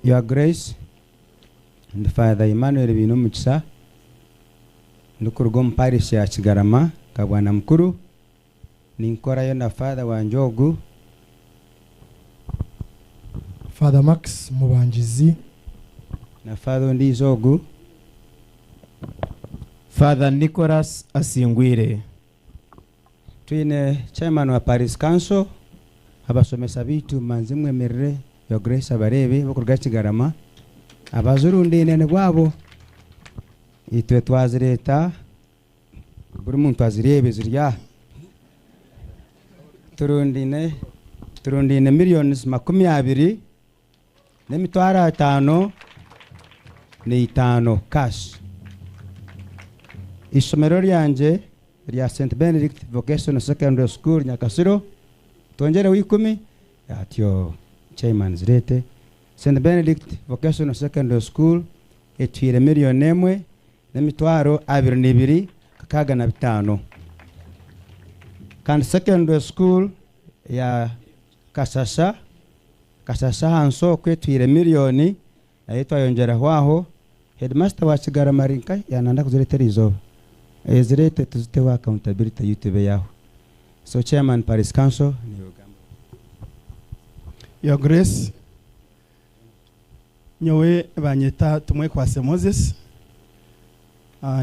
Your Grace, ndi Father Emmanuel Biinomugisha, ndikuruga omu parish ya Kigarama nka Bwana Mukuru, ninkorayo na Father wangye ogu. Father Max Mubangizi. Na Father ondiijo ogu. Father Nicholas Asingwire. Twine Chairman wa Parish Council, abashomesa baitu manzi mwemerere, Your Grace abareebe bokuruga Kigarama, abazurundaine nibwabo. Itwe twazireeta, buri muntu azireebe ziri aha. Turundaine 205,000,000 cash. Ishomero ryangye rya Saint Benedict Vocational Secondary School Nyakasiro, twongyereho 10, atyo chairman zirete. Saint Benedict Vocational Secondary School etwire 1,225,000. Kandi secondary school ya Kasasa, Kasasa ahansi okwo etwire 1,000,000, nayo twayongyeraho aho. Headmaster wa Kigarama Rinka yananda kuzireetera izooba. Ezirete tuziteho accountability YouTube yaho. So chairman Parish Council ni Uganda. Your Grace, nyowe banyeta Tumwekwase Moses.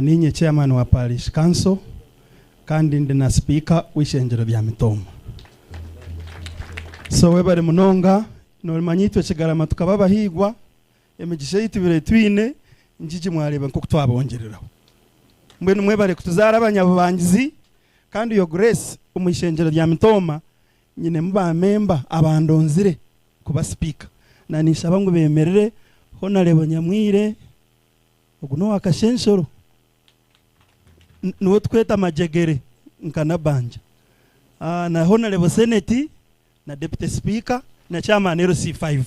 Ninye chairman wa Parish Council kandi ndi na speaker w'ishengero bya Mitooma. So webare munonga norimanya itwe Kigarama tukaba abahigwa emigisha yitu bire twine njiji mwareba nko kutwabongereraho. Mbwenu mwebare kutuzara abanyabubangizi kandi Your Grace omu ishengero rya Mitooma nyine muba member abandonzire kuba speaker na nishaba ngu bemerere Honorable Nyamwire ogu no wakashenshoro niwe tweta majegere nkanabanja. Na Honorable Senate na Deputy Speaker na Chairman LC5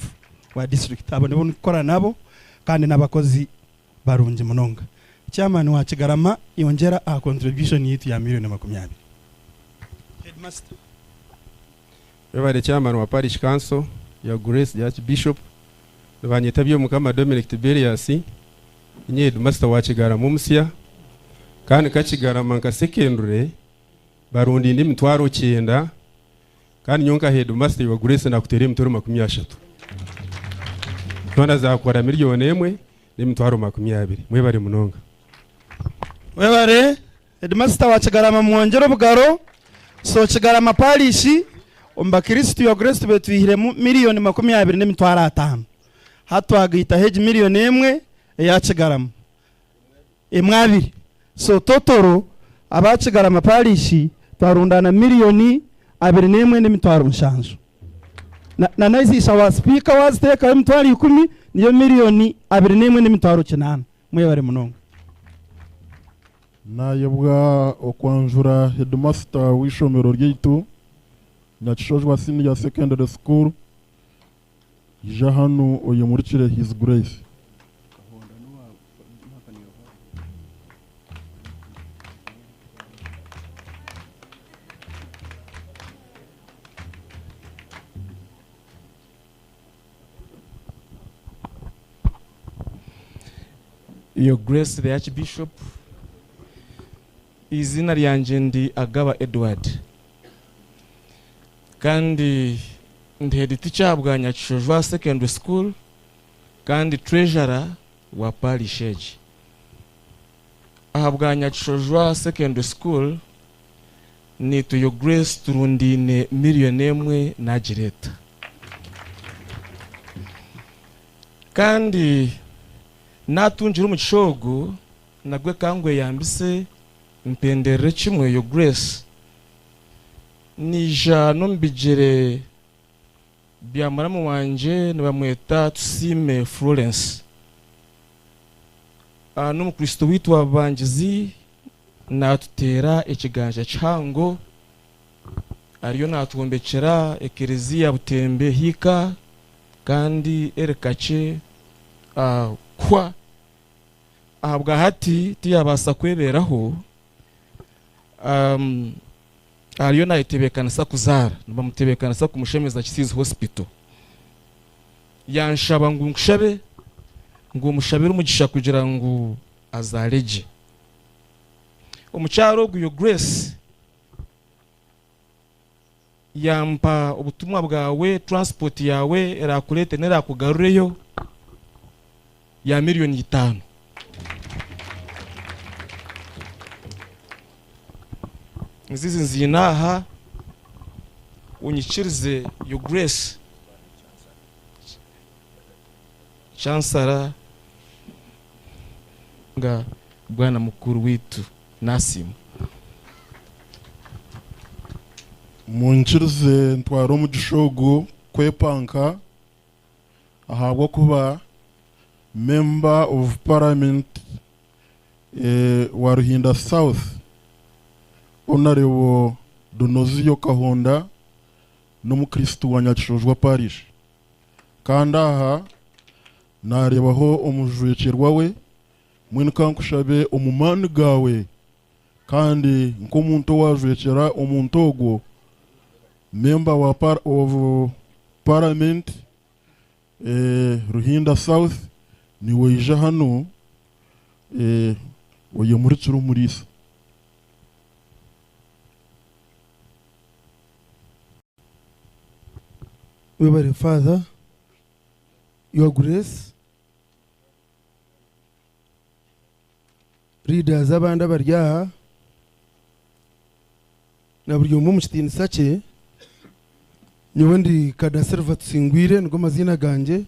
wa district abo nibo nkora nabo kandi n'abakozi barungi munonga. Chairman wa Kigarama yongyera aha contribution yaitu ya 20,000,000. Headmaster. Webale chairman wa parish council, Your Grace the Archbishop, nibanyeta Byomukama Dominic Tiberius, ninye headmaster wa Kigarama omusya, kandi nka Kigarama nka secondary barundiine 90,000, kandi nyowe nka headmaster Your Grace nakuteera 30,000. Zoona zakora 1,020,000. Mwebale munonga. Webale headmaster wa Kigarama, mwongyere obugaro. So Kigarama parish omu bakristu Your Grace tube twihiremu 20,500,000. Hati twagaitaho egi 1,000,000 eya Kigarama. Emwe abiri. So totoro aba Kigarama parish twarundana 21,700,000. Na naizisha wa speaker waziteekaho 10,000 niyo 21,800,000. Mwebale munonga. Nayebwa okwanjura headmaster w'ishomero ryaitu Nyakishojwa Senior Secondary School, ija hanu oyemurikire His Grace. Your Grace the Archbishop, izina ryanje ndi Agaba Edward, kandi ndi head teacher bwa Nyakishojwa Secondary School, kandi treasurer wa parish egi. Aha bwa Nyakishojwa Secondary School nitu Your Grace turundine 1,000,000 nagireta, kandi natungira omugisha ogu nagwe kangwe yambise mpenderere kimwe Your Grace, nija n'omubigere bya muramu wanje nibamweta Tusiime Florence. N'omukristo witu wa Bangizi natuteera ekiganja kihango, ariyo natwombekera ekereziya Butembe hiika, kandi erikache kwa ahabwa hati tiyabaasa kweberaho, ariyo nayitebeekanisa kuzaara, nibamutebeekanisa kumushemeza Kisiizi Hospital. Yanshaba ngu nkushabe ngu omushabire omugisha kugira ngu azaare gye. Omukyaro ogu Your Grace yampa obutumwa bwawe, transport yawe erakurete nerakugarureyo ya 5,000,000. Nzizi nzinaha unyikirize Your Grace Chancellor nga bwana mukuru witu Nasimu. Munkirize ntwara omugisha ogu kwepanka ahabwo kuba member of parliament wa Ruhinda South Honorable Donozio Kahonda n'umukristo wa Nyakishojwa Parish, kandi aha narebaho omujwekyerwa we mwene kankushabe omumani gawe, kandi nk'omuntu owajwekyera omuntu ogwo member wa of parliament Ruhinda South niweija hano oyemurikira omuriisa. Webale Father, Your Grace, leaders abandi abari aha na buri omwe omu kitiinisa kye. Nyowe ndi Kada Silva Tusingwire, nigo mazina gangye,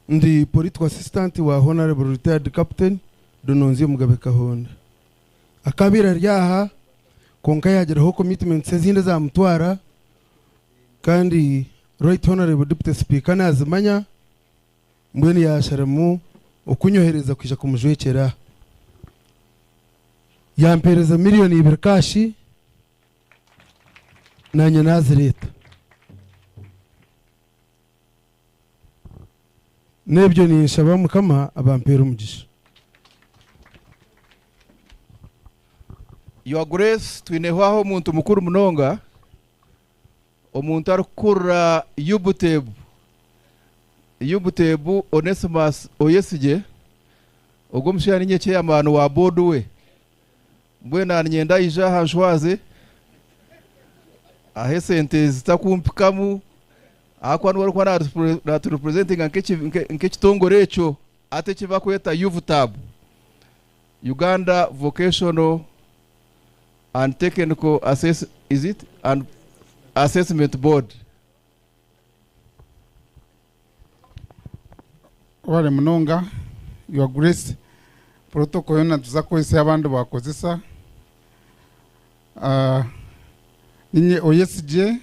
ndi political assistant wa Honorable Retired Captain Dononzio Mugabe Kahonda. Akabeera ari aha konka yageraho commitments ezindi zamutwara, kandi Right Honorable Deputy Speaker nazimanya, mbwenu yasharamu okunyohereza kwija kumujwekyera. Yampereza 2,000,000 kashi nanye nazireta. N'ebyo ninshaba Mukama abampera omugisha. Your Grace twineho aho omuntu mukuru munonga, omuntu arikukurira UBTEB, UBTEB Onesimus Oyesigye, ogwo omushaija niinye chairman wa board we. Mbwenu naninyenda aije aha anshwaze, ahe esente zitakumpikamu ahakuba niwe arikuba naturepresentinga nk'ekitongore ekyo ati eki bakweta UVTAB, Uganda Vocational and Technical Assess, is it? And Assessment Board. Webale munonga your grace protocol yoona nituza kukozesa ei abandi bakozesa. Ah, ninye Oyesigye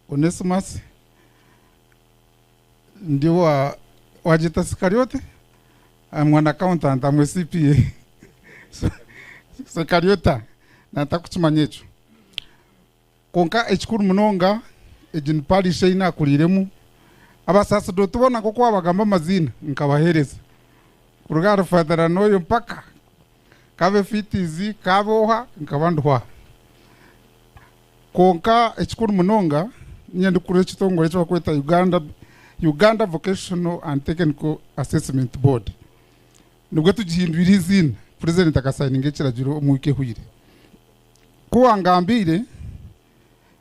Onesimus ndi owa wagyeta Sikariote? I'm an accountant, I'm a CPA. So, Sikariota, nantakukimanya ekyo. Kwonka ekikuru munonga, egi ni parish ei naakuriiremu. Abasaserdooti boona nk'oku waabagamba amaziina, nkabaheereza. Kuruga ahari Father Ranoyo mpaka, kaabe Fitizi, kaabe oha, nkaba ndiho aha. Kwonka ekikuru munonga, niinye ndikukurira ekitongore eki barikweta Uganda, Uganda Vocational and Technical Assessment Board. Nibwo tugihindwire eiziina, Purezidenti akasayininga ekiragiro omu wiiki ehweire. Ku wangambiire,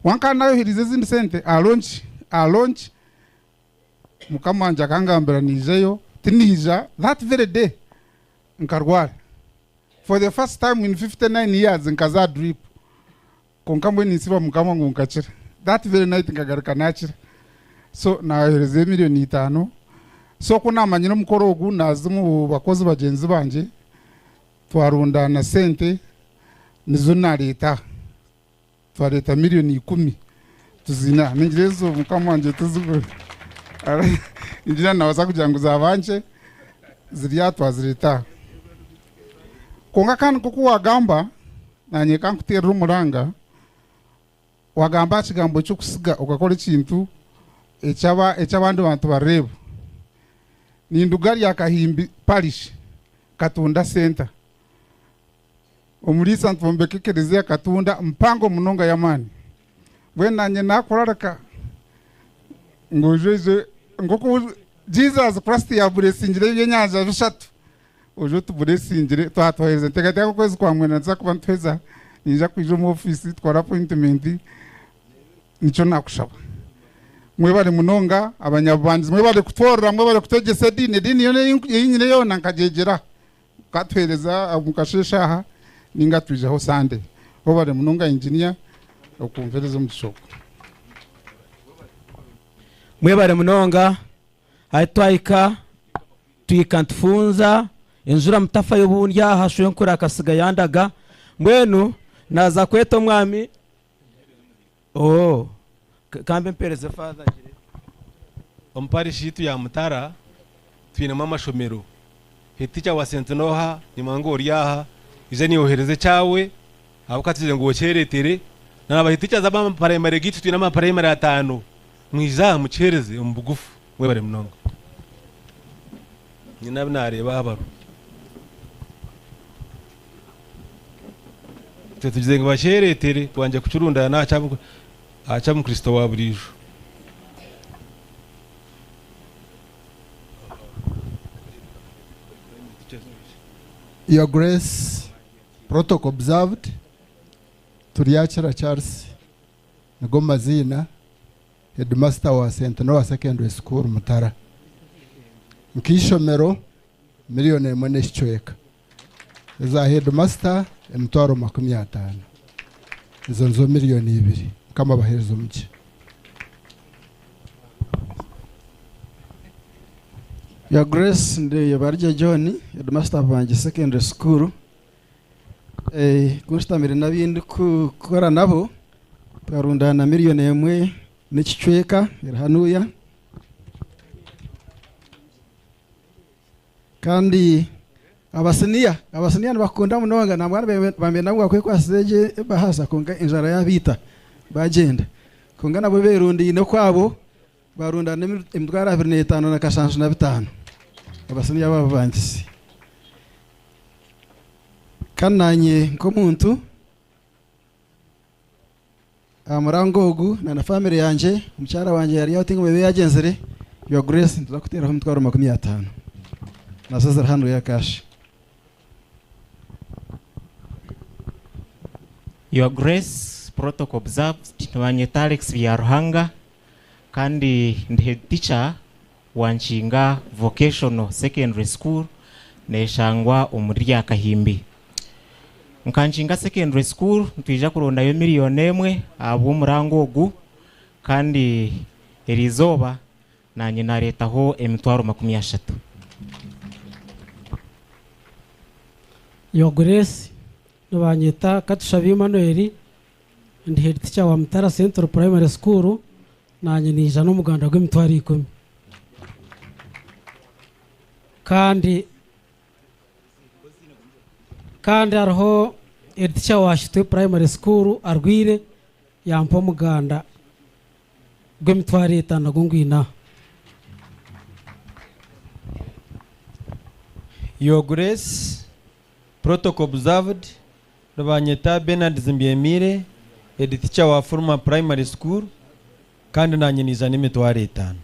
wankaba nayoherize ezindi sente aha launch, aha launch, mukama wangye akangambira niijeyo, tinaija, that very day nkarwara. For the first time in 59 years nkaza aha drip. Kwonka mbwenu ninsiima mukama ngu nkakira. That very night nkagaruka nakira. So nayoherezayo emiliyoni itaano. So ku namanyire omukoro ogu naaza omu bakozi bagyenzi bangye twarundaana sente nizo nareeta aha. Twareeta miliyoni ikumi tuziine aha. Ningira ezo mukama wangye tizibura. Ningira nabaasa kugira ngu zaaba nkye ziri aha twazireeta aha. Kwonka kandi nk'oku waagamba, naanye ka nkuteerere omuranga, waagamba aha kigambo ky'okusiga okakora ekintu eki abandi bantu bareeba. Ninduga rya Kahimbi Parish, Katunda Centre. Omuriisa nitwombeka ekereziya Katunda mpango munonga y'amaani. Mbwenu naanye naakurarika ngu oije oije nk'oku Jesus Christ yaaburesingire ebyenyanja bishatu, oije otuburesingire twatwaheza. Nteekateeka okwezi kwa mwenda nituza kuba nituheza, niinyija kwija omu ofiisi tukore appointment, nikyo naakushaba. Mwebare munonga abanyabubandizi, mwebare kutworora, mwebare kutwegyesa ediini. Ediini yoona ei nyine yoona nkagyegyera. Okatuheereza omu kasheeshe aha ninga twijaho Sunday. Webare munonga engineer okumpereza omugisha ogu. Mwebare munonga ahi twahika tuhika nitufunza enjura mutafayo obundi aha shwenkuru akasiga yandaga mbwenu naza kweta omwami ooh kambe mpereze father ngire. Omu parish yaitu ya Mutara twinemu amashomero. Head teacher wa St Noha nimanya ngu ori aha, ija niiwe ohereze ekyawe ahabw'okuba tugizire ngu okyeretere. Na ba head teachers ab'ama primary gaitu twine ama primary atano, mwije aha mukihereze omu bugufu. Mwebare munonga. Nyine abu naareeba aha baro. Itwe tugizire ngu bakyereetere twangye kukirundaana aha ky'Omukristo wa buriijo. Your Grace, protocol observed, Turyakira Charles nigo maziina. Headmaster wa Saint Noah Secondary School Mutara. Nk'eishomero milioni emwe n'ekicweka. Eza headmaster emitwaro 50. Ezo nizo milioni ibiri. Mukama abaheereze omugisha. Your Grace, ndi Barigye John, Headmaster Bubangi Secondary School. Ku nshutamire n'abu ndikukora nabo, twarundaana miriyoni emwe n'ekicweka eri hanuya. Kandi abasiniya, abasiniya nibakunda munonga, nambwenu bambe nabo bakwekwasize egye ebahasa kwonka enjara yabaita bagyenda. Kwonka nabo berundaine okwabo, barundaana emitwaro 275. Abasiniya b'ababangisi. Kandi naanye nk'omuntu Aha murango ogu na na family yangye, omukyara wangye yari aho tinkumanya ebi yagyenzire, Your Grace nituza kuteeraho emitwaro 50 nazo ziri hanu ya cash. Your Grace, protocol observed, nibanyeta Alex Byaruhanga kandi ndi head teacher wa Nkinga Vocational Secondary School neshangwa omuri Ryakahimbi. Nka Nkinga Secondary School nitwija kurondayo miriyoni emwe ahabw'omurango ogu kandi eriizooba nanye naretaho emitwaro 30. Your Grace, nibanyeta Katushabe Emmanuel, ndi head teacher wa Mutara Central Primary School, nanye niija n'omuganda gw'emitwaro 10. Kandi kandi hariho head teacher wa Shitwe Primary School arwire yampa omuganda gw'emitwaro 5 nagwo ngwinaha. Your Grace, protocol observed, nibanyeta Bernard Zimbyemire, head teacher wa Furuma Primary School, kandi nanye niija n'emitwaro 5.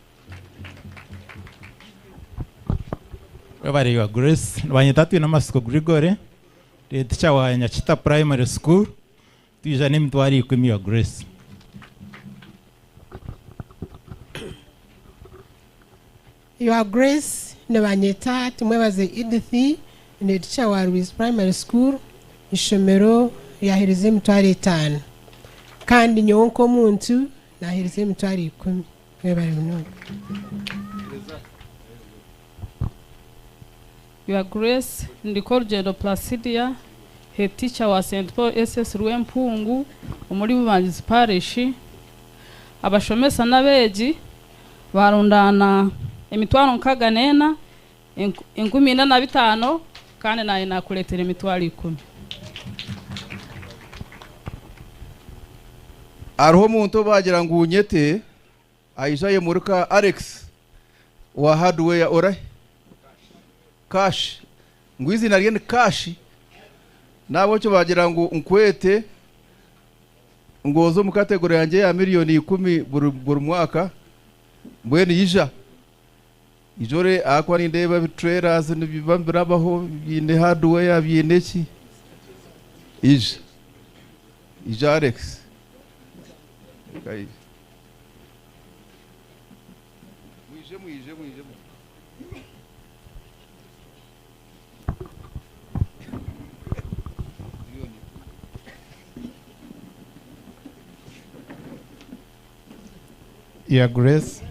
Webare Your Grace, nibanyeta Twinamasiko Gregory, head teacher wa Nyakita Primary School, twija n'emitwaro 10 Your Grace. Your Grace, nibanyeta Tumwebaze Edith, ni teacher wa Ruiz Primary School, ishomero ryahereza emitwaro 5. Kandi nyowe nk'omuntu nahereza emitwaro 10. Webare munonga. Your Grace, ndiko Rugendo Placidia, head teacher wa St. Paul SS Rwempungu, omuri Bubangizi Parish. Abashomesa n'abeegi barundana emitwaro 64, 45, kandi naye nakuletera emitwaro 10. Hariho omuntu bagira ngu unyete aija yemuruka Alex wa hardware ora cash ngu izina rye ni cash, nabo cyo bagira ngu nkwete ngozo mu category yanjye ya miliyoni 10 buri mwaka, mbwene yija ijore akwa nindeba trailers nibibambirabaho byine hardware byine ki ija ija Alex. Kai. Mwije, mwije, mwije. Your Grace,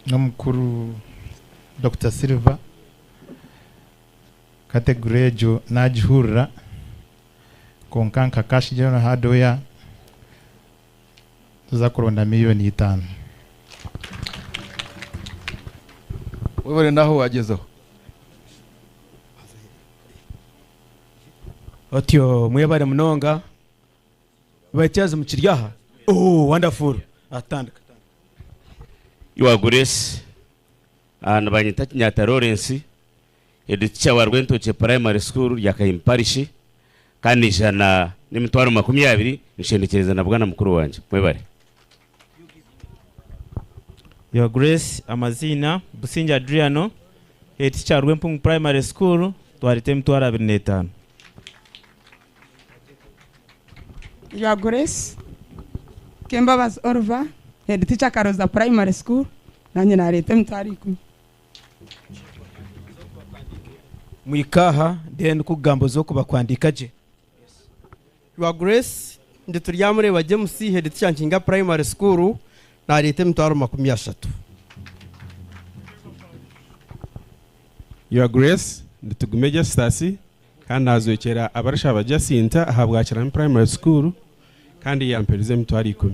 n'omukuru Dr. Silva, category egyo nagihurira, konka nka cash general hardware tuza kuronda miliyoni 5. Webare naho wagezeho. Otyo mwebare munonga. Baityaza mukiryaha. Oh, wonderful. Atandika. Your Grace, nabanyita Kinyata Lawrence, head teacher wa Rwentoche Primary School ya Kahim Parish, kandi ijana n'imitwaro 20 nshendekereza na bwana mukuru wanje. Mwebare. Your Grace, amazina Businja Adriano, head teacher Rwempungu Primary School, twarite emitwaro 25. Your Grace, Kembabazi Oliver, head teacher Karoza Primary School, nanye nareta emitwaro 10. Mwikaha then kugambo zo kubakwandika je. Your Grace, ndi turyamureba James, head teacher Nkinga Primary School, nareta emitwaro 30. Your Grace, nditugume Justus, kandi nazwekera abarasha ba Jacinta ahabwakira Primary School, kandi yampereza emitwaro 10.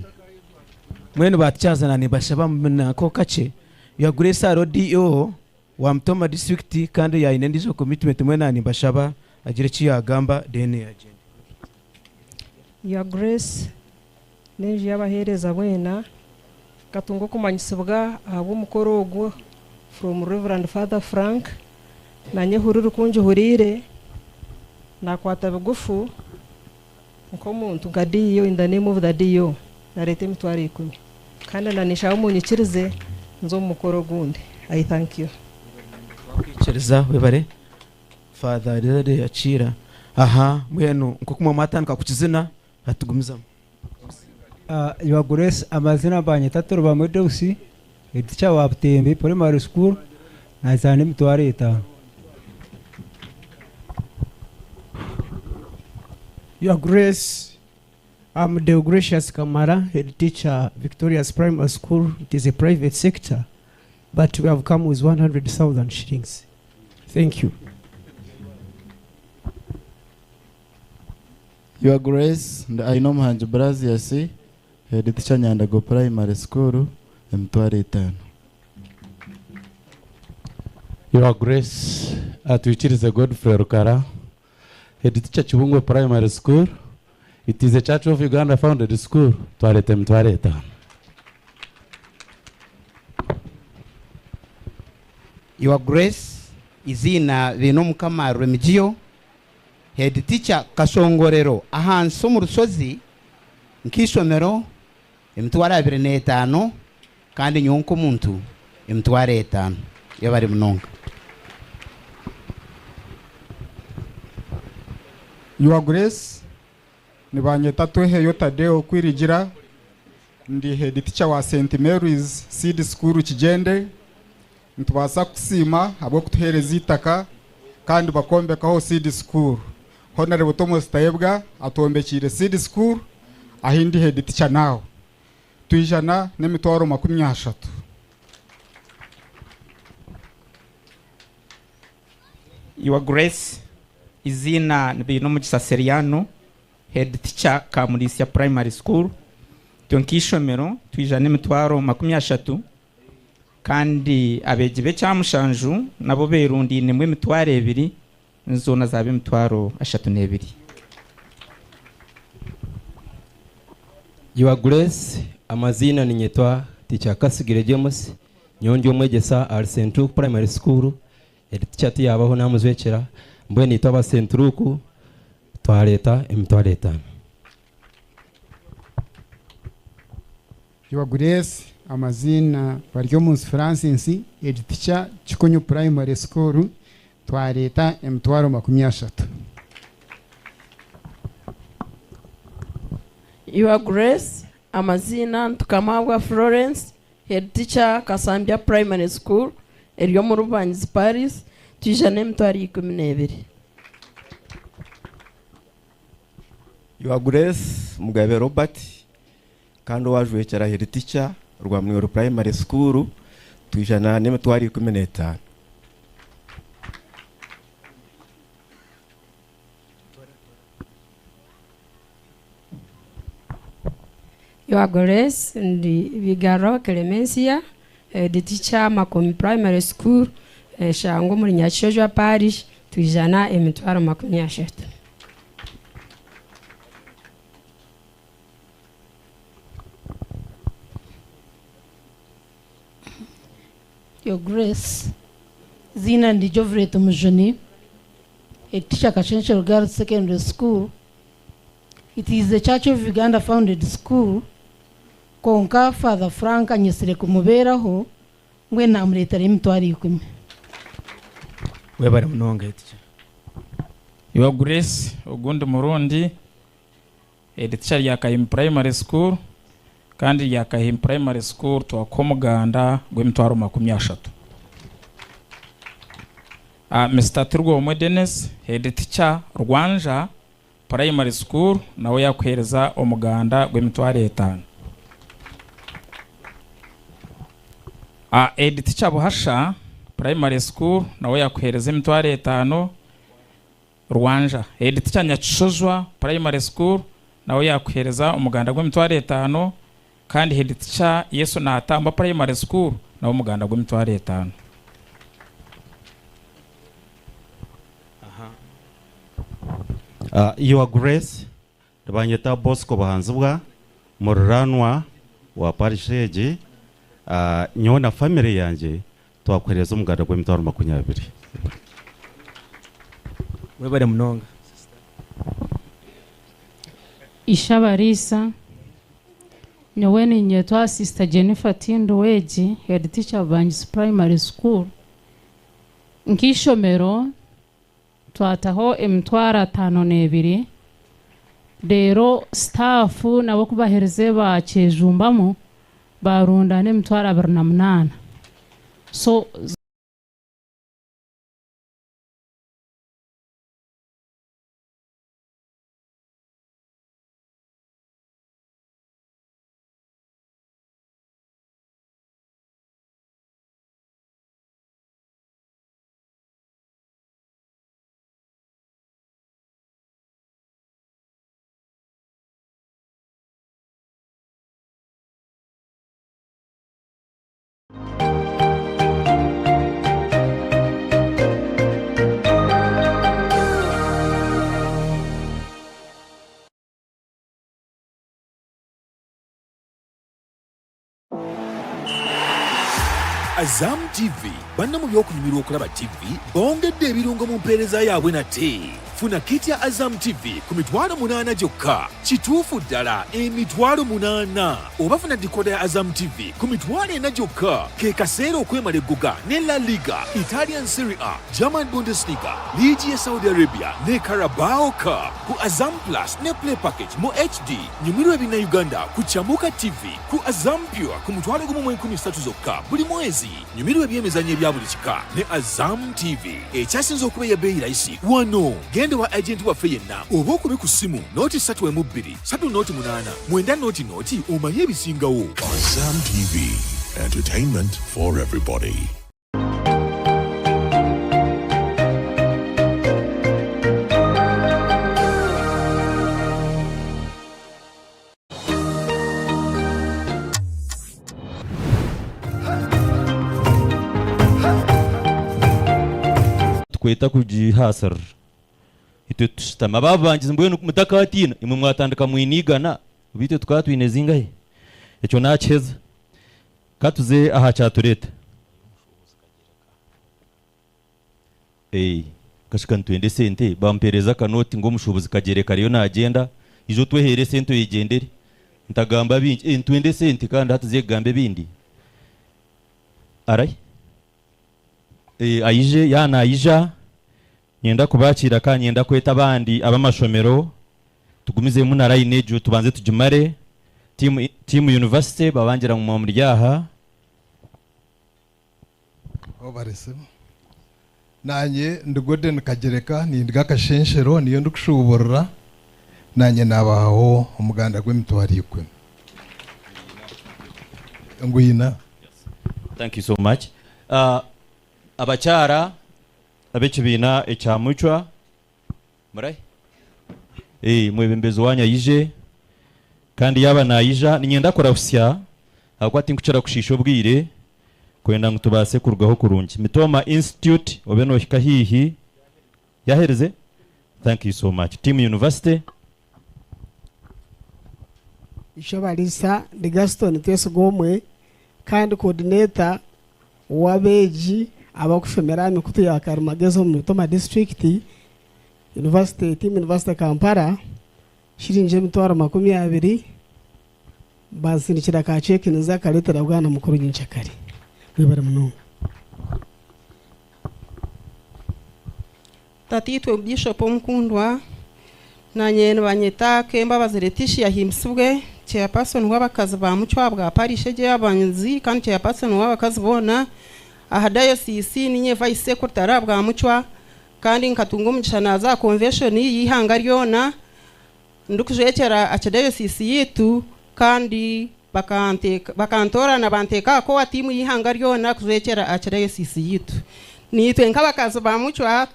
Mwene batyazana nibashaba nako kache. Your Grace aro DO wa Mutoma District kandi yaine ndizo commitment mwene nibashaba agire ki yagamba then agende. Your Grace, n'enju y'abaheereza bwena katunga okumanyisibwa ahabw'omukoro ogwo from Reverend Father Frank, nanye hururu kungihuriire nakwata bigufu Nk'omuntu nka DEO in the name of the DEO nareeta emitwaro ikumi kandi na ninshaba munyikirize nze omu mukoro ogundi. I thank you. Twakwikiriza webare Father Elizade Yakiira. Aha mbwenu nk'oku mwamwatandika kukizina hatugumizamu. Your Grace amazina banyeta Turubamwe Deus head teacher wa Butembe primary school nazaana emitwaro etano. Your Grace, I'm Deogracious Kamara, head teacher, Victoria's Primary School. It is a private sector, but we have come with 100,000 shillings. Thank you. Your Grace, ndi Aine Omuhangi Brazius, head teacher Nyandago Primary School, emitwaro etano. Your Grace, atwikirize Godfrey Rukara, head teacher Kibungwe Primary School. It is a Church of Uganda founded school. Twareta emitwaro etano. Your Grace, iziina Biinomukama Remigio, head teacher Kashongorero ahansi omu rushozi nk'eishomero emitwaro 25 kandi nyowe nk'omuntu emitwaro 50 yebare munonga. Your Grace, nibanyeta Tweheyo Tadeo Kwirigira, ndi head teacher wa St Mary's Seed School Kigyende. Nitubaasa kusiima ahabw'okutuheereza eitaka kandi bakombekaho seed school. Honorable Thomas Tayebwa atwombekiire seed school ahi ndi head teacher now. Twijana n'emitwaro 30. Your Grace, iziina Biinomugisha Seriano, head teacher Kamurisia Primary School. Twe nk'eishomero twija n'emitwaro 30 kandi abeegi b'ekyamushanju nabo berundiinemu emitwaro 2 zoona zaaba emitwaro 32. Your Grace, amazina ninyetwa Teacher Kasigire James, nyowe ndi omwegyesa ahari St. Luke Primary School, head teacher tiyabaho namujwekyera, mbwenu itwe aba St. Luke twareeta emitwaro 5. Your Grace, amazina Baryomunsi Francis, head teacher Kikunyu Primary School, twareeta emitwaro 30. Your Grace, amazina Ntukamabwa Florence, head teacher Kasambya Primary School, eri omu Rubangisi Parish, twija n'emitwaro 12. Your Grace, Mugabe Robert, kandi owajwekyera head teacher Rwamwero Primary School, twijana n'emitwaro 15. Your Grace, ndi Bigaro Clemencia, head teacher Makomi Primary School, Shango muri Nyakishojwa Parish, twijana emitwaro 30. Your Grace, zina ndi Jovret Mujuni, head teacher Kashenshero Girls Secondary School. It is the Church of Uganda founded school. Konka Father Frank anyesire kumuberaho ngwe namuretera emitwaro 10. Webare munonga head teacher. Your Grace, ogundi murundi head teacher rya Kahimbi Primary School, kandi rya Kahimbi Primary School twakuha omuganda gw'emitwaro 30. Mr. Turwomwe Dennis, head teacher Rwanja Primary School, nawe yakuhereza omuganda gw'emitwaro 5. Head teacher Buhasha Primary School, nawe yakuhereza emitwaro 5. Rwanja. Head teacher Nyakishojwa Primary School, nawe yakuhereza omuganda gw'emitwaro 5. Kandi head teacher Yesu Natamba Primary School, nawe omuganda gw'emitwaro 5. Your Grace, banyeta Bosco Bahanzibwa, mururanwa wa parish egi, nyowe na family yanje twakwereza omuganda gw'emitwaro 20. Webare munonga. Ishabarisa nyowe ninyetwa Sister Jennifer Tinduwegi, head teacher Bangis Primary School. Nk'ishomero twataho emitwaro 52, reero staff nabo kubaherize bakyejumbamu barundana emitwaro 28, so Azam TV banna mu by'okunyumirwa okulaba TV bongedde ebirungo mu mpeereza yaabwe nate. Funa kit ya Azam TV ku 800,000 gyokka. Kituufu ddala 800,000. Oba funa decoder ya Azam TV ku 40,000 gyokka. Ke kaseera okwemala eggoga ne La Liga, Italian Serie A, German Bundesliga, liigi ya Saudi Arabia ne Carabao Cup ku Azam Plus ne Play Package mu HD. Nyumirwa ebinnauganda ku Chamuka TV ku Azam Pure ku 10,030 zokka buli mwezi. Nyumirwa ebyemizannyo ebya buli kika ne Azam TV ekyasinze okuba eya bbeeyi layisi wano. Genda wa agenti waffe yenna oba okube ku ssimu 032 308 90 0 omanye ebisingawo. Azam TV, entertainment for everybody. Tukweta kugihasirira itwe tushutami ababangizi mbwenu mutakatiina imwe mwatandika mwinigana obu itwe tukaba twine zingahi ekyo nakiheza katuze aha kyatureta. Kashika nitwenda esente bampereza akanoti ngu omushuubuzi Kagyereka ariyo nagyenda ija otwehere esente oyegyendere ntagamba bingi. Nitwenda esente kandi hati tuze kugamba ebindi arai. Aije yanayija nyenda kubakira kandi nyenda kweta abandi ab'amashomero tugumizemu na line egyo tubanze tugimare. Team university babangira mu muryaha. Obarisimu. Nanye ndi Golden Kagyereka nindiga Kashenshero niyo ndikushuburira nanye nabaho omuganda gw'emitwaro 10. Ngwina. Thank you so much. Abakyara ab'ekibiina ekya Mucwa murai mwebembezi wanyu ayije kandi yaba nayija ninyenda kurahusya ahakuba tinkukira kushiisha obwire kwenda ngu tubaase kurugaho kurungi. Mitoma Institute obe nohika hiihi yahereze. Thank you so much. Team University. Ishobalisa ndi Gaston Twesigomwe kandi coordinator w'abeegi abakushomera emikutu ya Karimagezi omu Mitoma District University, Team University Kampala, shiringi 20,000 bansindikira ka cheque niza karetera bwana mukuru nyincakare. Mwebare munonga. Tatitwe Bishop Omukundwa nanye nibanyeta Kembabazi Letitia Himbisibwe, chairperson w'abakazi ba Mucwa bwa parish egi y'abanzi kandi chairperson w'abakazi boona aha diocese, ninye vice secretary bwa Mucwa kandi nkatunga omugisha naza convention y'ihanga ryona ndikujwekyera archdiocese yitu kandi bakantorana banteeka ko wa timu y'ihanga ryona kujwekyera archdiocese yitu. Nitwe nk'abakazi ba Mucwa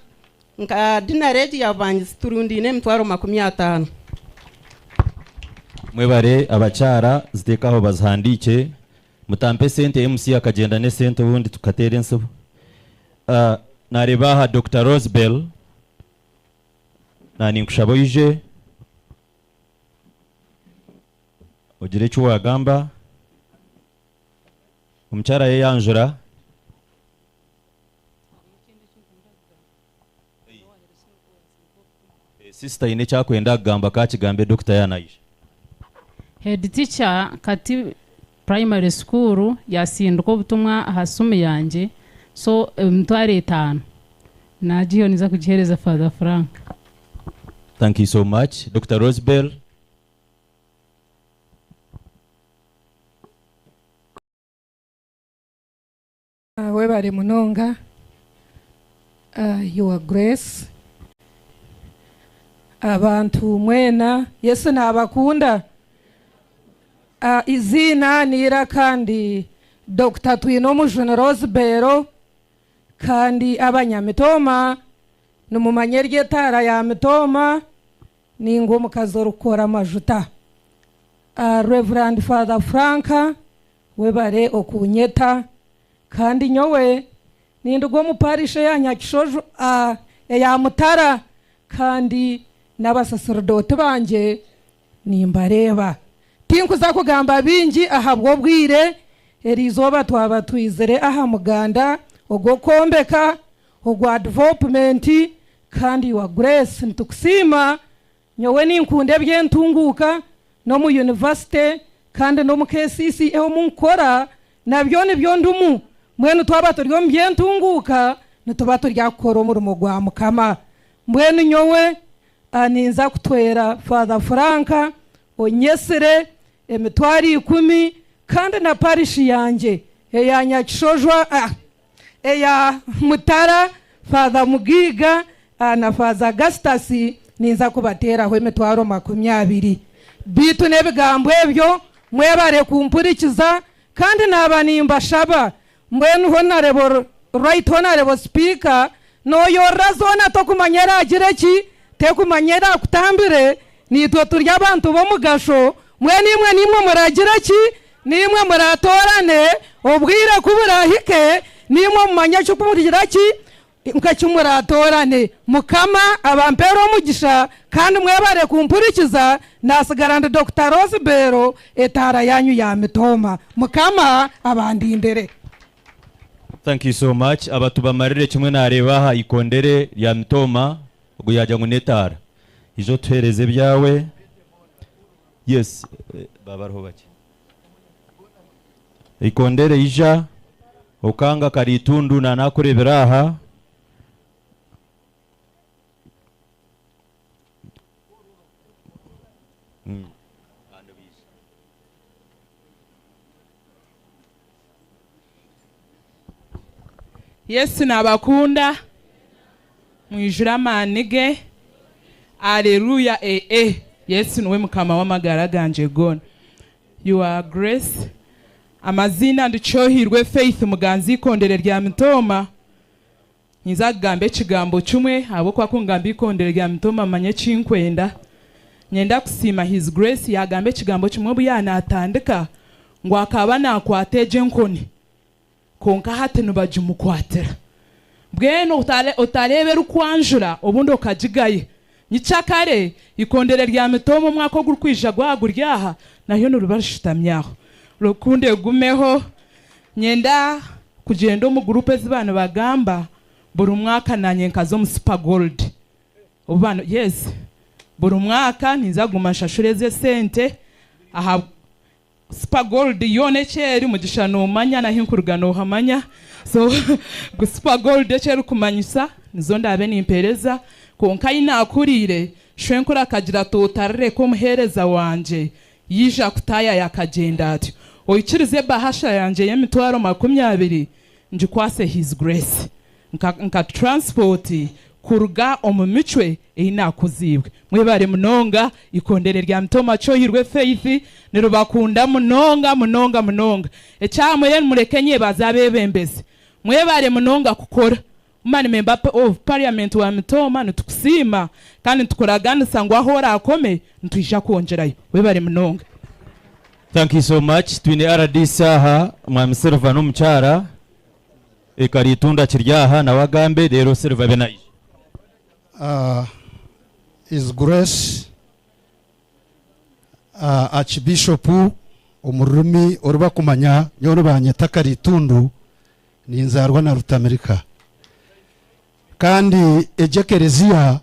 nka dinaregi yabangizi turundine 50,000. Mwebare abakyara ziteekaho bazihandiike mutampe sente MC akagenda ne sente ubundi tukatera ensibo. Nareba aha Dr. Rosebell nani nkushaba oije ogire eki wagamba. Omukyara yeyanjura. Sister ine ekyakwenda kugamba kakigambe Dr. yanayije. Head teacher Kati primary school yasindika obutumwa aha simu yangye so emitwaro etaano nagihayo ninza kugihereza Father Frank. Thank you so much. Dr. Rosebell. Webare munonga your grace abantu mwena Yesu nabakunda iziina n'eiraka ndi Dokita Twinomujuni Rosebell kandi abanyamitooma nimumanya eri etaara ya mitooma ninga omukazi orikukora amajuta Rev Father Frank Webare okunyeta kandi nyowe ninduga omu parish eya Nyakishojo eya Mutara kandi n'abasaserdoti bangye nimbareeba. Tinkuza kugamba bingi ahabw'obwire, eriizooba twaba twizire aha muganda ogw'okwombeka ogwa development kandi your grace nitukusiima. Nyowe ninkunda eby'entunguuka n'omu yunivasite kandi n'omu KCCA omu nkukora nabyo nibyo ndumu. Mbwenu twaba turi omu by'entunguuka nituba turi aha kukora omurimo gwa Mukama. Mbwenu nyowe ninza kutwera Father Frank onyesire emitwaro ikumi kandi na parishi yangye eya Nyakishojwa eya Mutara, Father Mugaiga na Father Augustus ninza kubateeraho emitwaro 20. Beitu n'ebigambo ebyo mwebare kumpurikiza kandi naaba nimbashaba mbwenu Honourable Right Honourable Speaker noyorora zoona tokumanya eragire ki tekumanya erakutambire naitwe turi abantu b'omugasho mbwenu imwe nimwe muragire ki Naimwe muratoorane, obwire ku buraahike, naimwe mumanye eki murigira ki, nk'eki muratoorane. Mukama abampeere omugisha, kandi mwebare kumpurikiza, naatsigara ndi Dokita Rosebell, etaara yaanyu ya mitooma. Mukama abandindire. Thank you so much. Aba tubamarire kimwe nareeba aha ikondere rya mitooma ogu yagira ngu n'etaara. Ija otuhereze ebyawe. Yes, baba bariho bakye. Eikondere ija okanga karitundu na nakurebera aha. Yesu nabakunda mwijure amaani ge Alleluia eh Yesu niwe mukama w'amagara gangye goona Your Grace Amaziina ndi Kyohirwe Faith Muganza Eikondere rya Mitooma Ninza kugamba ekigambo kimwe ahabw'okuba ku ngamba eikondere rya Mitooma manya eki nkwenda Nyenda kusiima His Grace yaagamba ekigambo kimwe obu yaanatandika ngu akaba naakwata egyo enkoni Kwonka hati nibagimukwatira. Mbwenu otareeba erikwanjura obundi okagigaya. Nyikyakare, eikondere rya Mitooma omwaka ogurikwija gwaba guri aha, naryo niriba rishutami aho. Rukundo egumeho. Nyenda kugyenda omu gurupu ezi ba nibagamba buri mwaka naanye nkaza omu Super Gold. Obu ba yes. Buri mwaka ninza kuguma nshashure ezo esente aha Super gold yoona eki eri Mugisha nomanya nahi nkuruga nohamanya so gu super gold eki erikumanyisa nizo ndaabe nimpereza kwonka ahi nakuriire shwenkuru akagira ati otarireka omuheereza wangye yaija kutaayaya akagyenda atyo oikirize ebahasha yangye y'emitwaro 20 ngikwase his grace nka nka transport kuruga omu micwe ei naakuziibwe. Mwebare munonga, eikondere rya Mitooma Kyohirwe Faith niribakunda munonga munonga munonga. Ekyamwere nimureke nyebaze abeebembezi. Mwebare munonga kukora. Woman Member of Parliament wa Mitooma nitukusiima kandi nitukuraganisa ngu ahu oraakome nitwija kwongyerayo. Webare munonga. Thank you so much. Twine rdc aha, Mwami Silver n'omukyara. Ekariitunda kiri aha nawe agambe reero Silver abe naija. His Grace Archbishop omu rurimi oru bakumanya nyowe nibanyeta Karitundu ninzaarwa na Rutamirika kandi egi ekereziya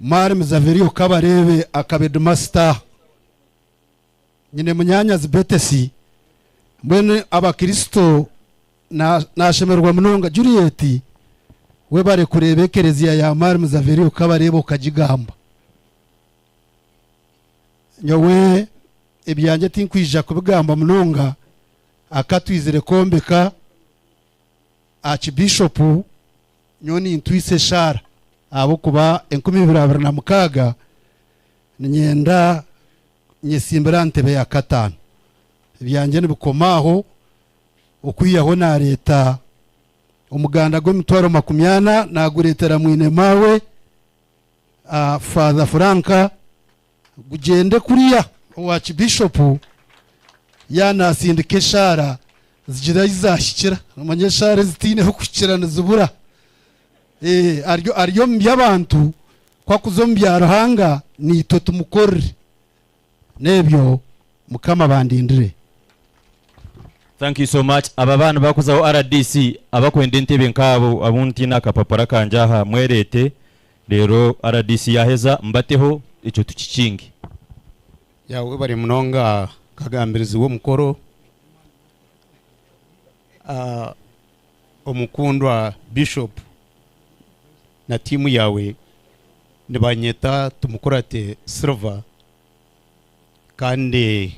Mwarimu Zaverio Kabareebe akaba headmaster. Nyine munyaanyazi Betesi. Mbwenu Abakristo na, naashemererwa munonga. Juliet, webare kureeba ekereziya ya Mari Muzaveri okabareeba okagigamba. Nyowe ebyangye tinkwija kubigamba munonga, aka twizire kwombeka Archbishop, nyowe nintwisa eshaara ahabw'okuba 2026 niinyenda nyesimbire aha ntebe ya kataano. Ebyangye nibikoma aho okwihaho nareeta omuganda gw'emitwaro 40 nagureetera mwine maawe Father Frank gugyende kuriya owa Archbishop yaaba nasindika eshaara zigira ahi zahikira. Nomanya eshaara ezitaine ah'okuhikira nizibura. Ari omu by'abantu ku akuza omu bya Ruhanga naitwe tumukorere. N'ebyo Mukama abandindire. Thank you so much. Aba abaana bakuzaho RDC abakwenda entebe nkaabo abu ntiine akapapura kangye aha mwereete reero RDC yaheza mbateho ekyo tukikinge. Ya webare munonga kagambirizi w'omukoro. Omukundwa Bishop na tiimu yaawe nibanyeta Tumukurate Silver kandi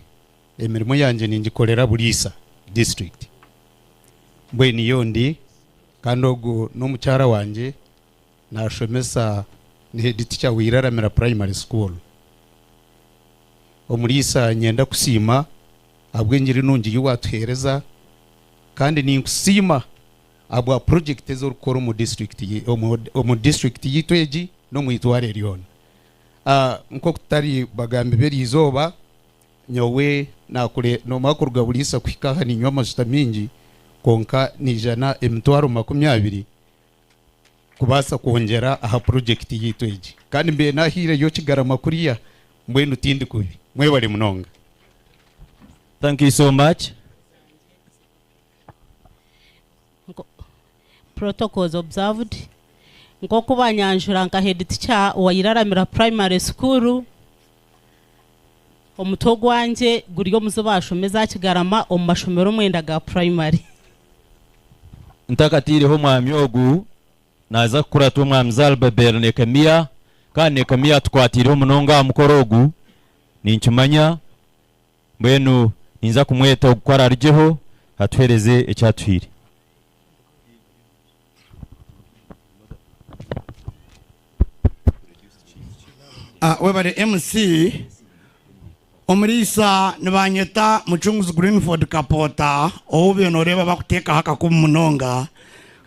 emirimo yangye ningikorera Buliisa district. Mbwenu niyo ndi kandi ogu n'omukyara wangye nashomesa ni head teacher wa Iraramira primary school. Omuliisa nyenda kusiima ahabw'engiri nungi ei watuheereza kandi ninkusiima ahabwa project ezi orikukora omu district omu district yaitu egi n'omu itware ryona. Nk'oku tutari bagambi b'eriizooba, nyowe naakure noomara kuruga Buliisa kuhika aha niinywa amajuta maingi kwonka naija n'emitwaro 20 kubaasa kwongyera aha project yaitu egi. Kandi mbaire naahaireyo kigarama kuriya mbwenu tindi kubi. Mwebare munonga. Thank you so much. Protocols observed. Nk'oku banyanjura nka head teacher wa Iraramira Primary School, omutwe ogwangye guri omu zi baashoma eza Kigarama omu mashomero omwenda ga primary. Ntakataireho omwami ogu, naaza kukuratwa omwami Zalbabel Nekemiya, kandi Nekemiya atukwatiireho munonga aha mukoro ogu, ninkimanya. Mbwenu ninza kumweta ogu ku araarugyeho atuheereze eki atuhaire. Webare MC. Omuriisa nibanyeta Mucunguzi Greenford Kapoota ou obaire noreeba bakuteekaho akakumu munonga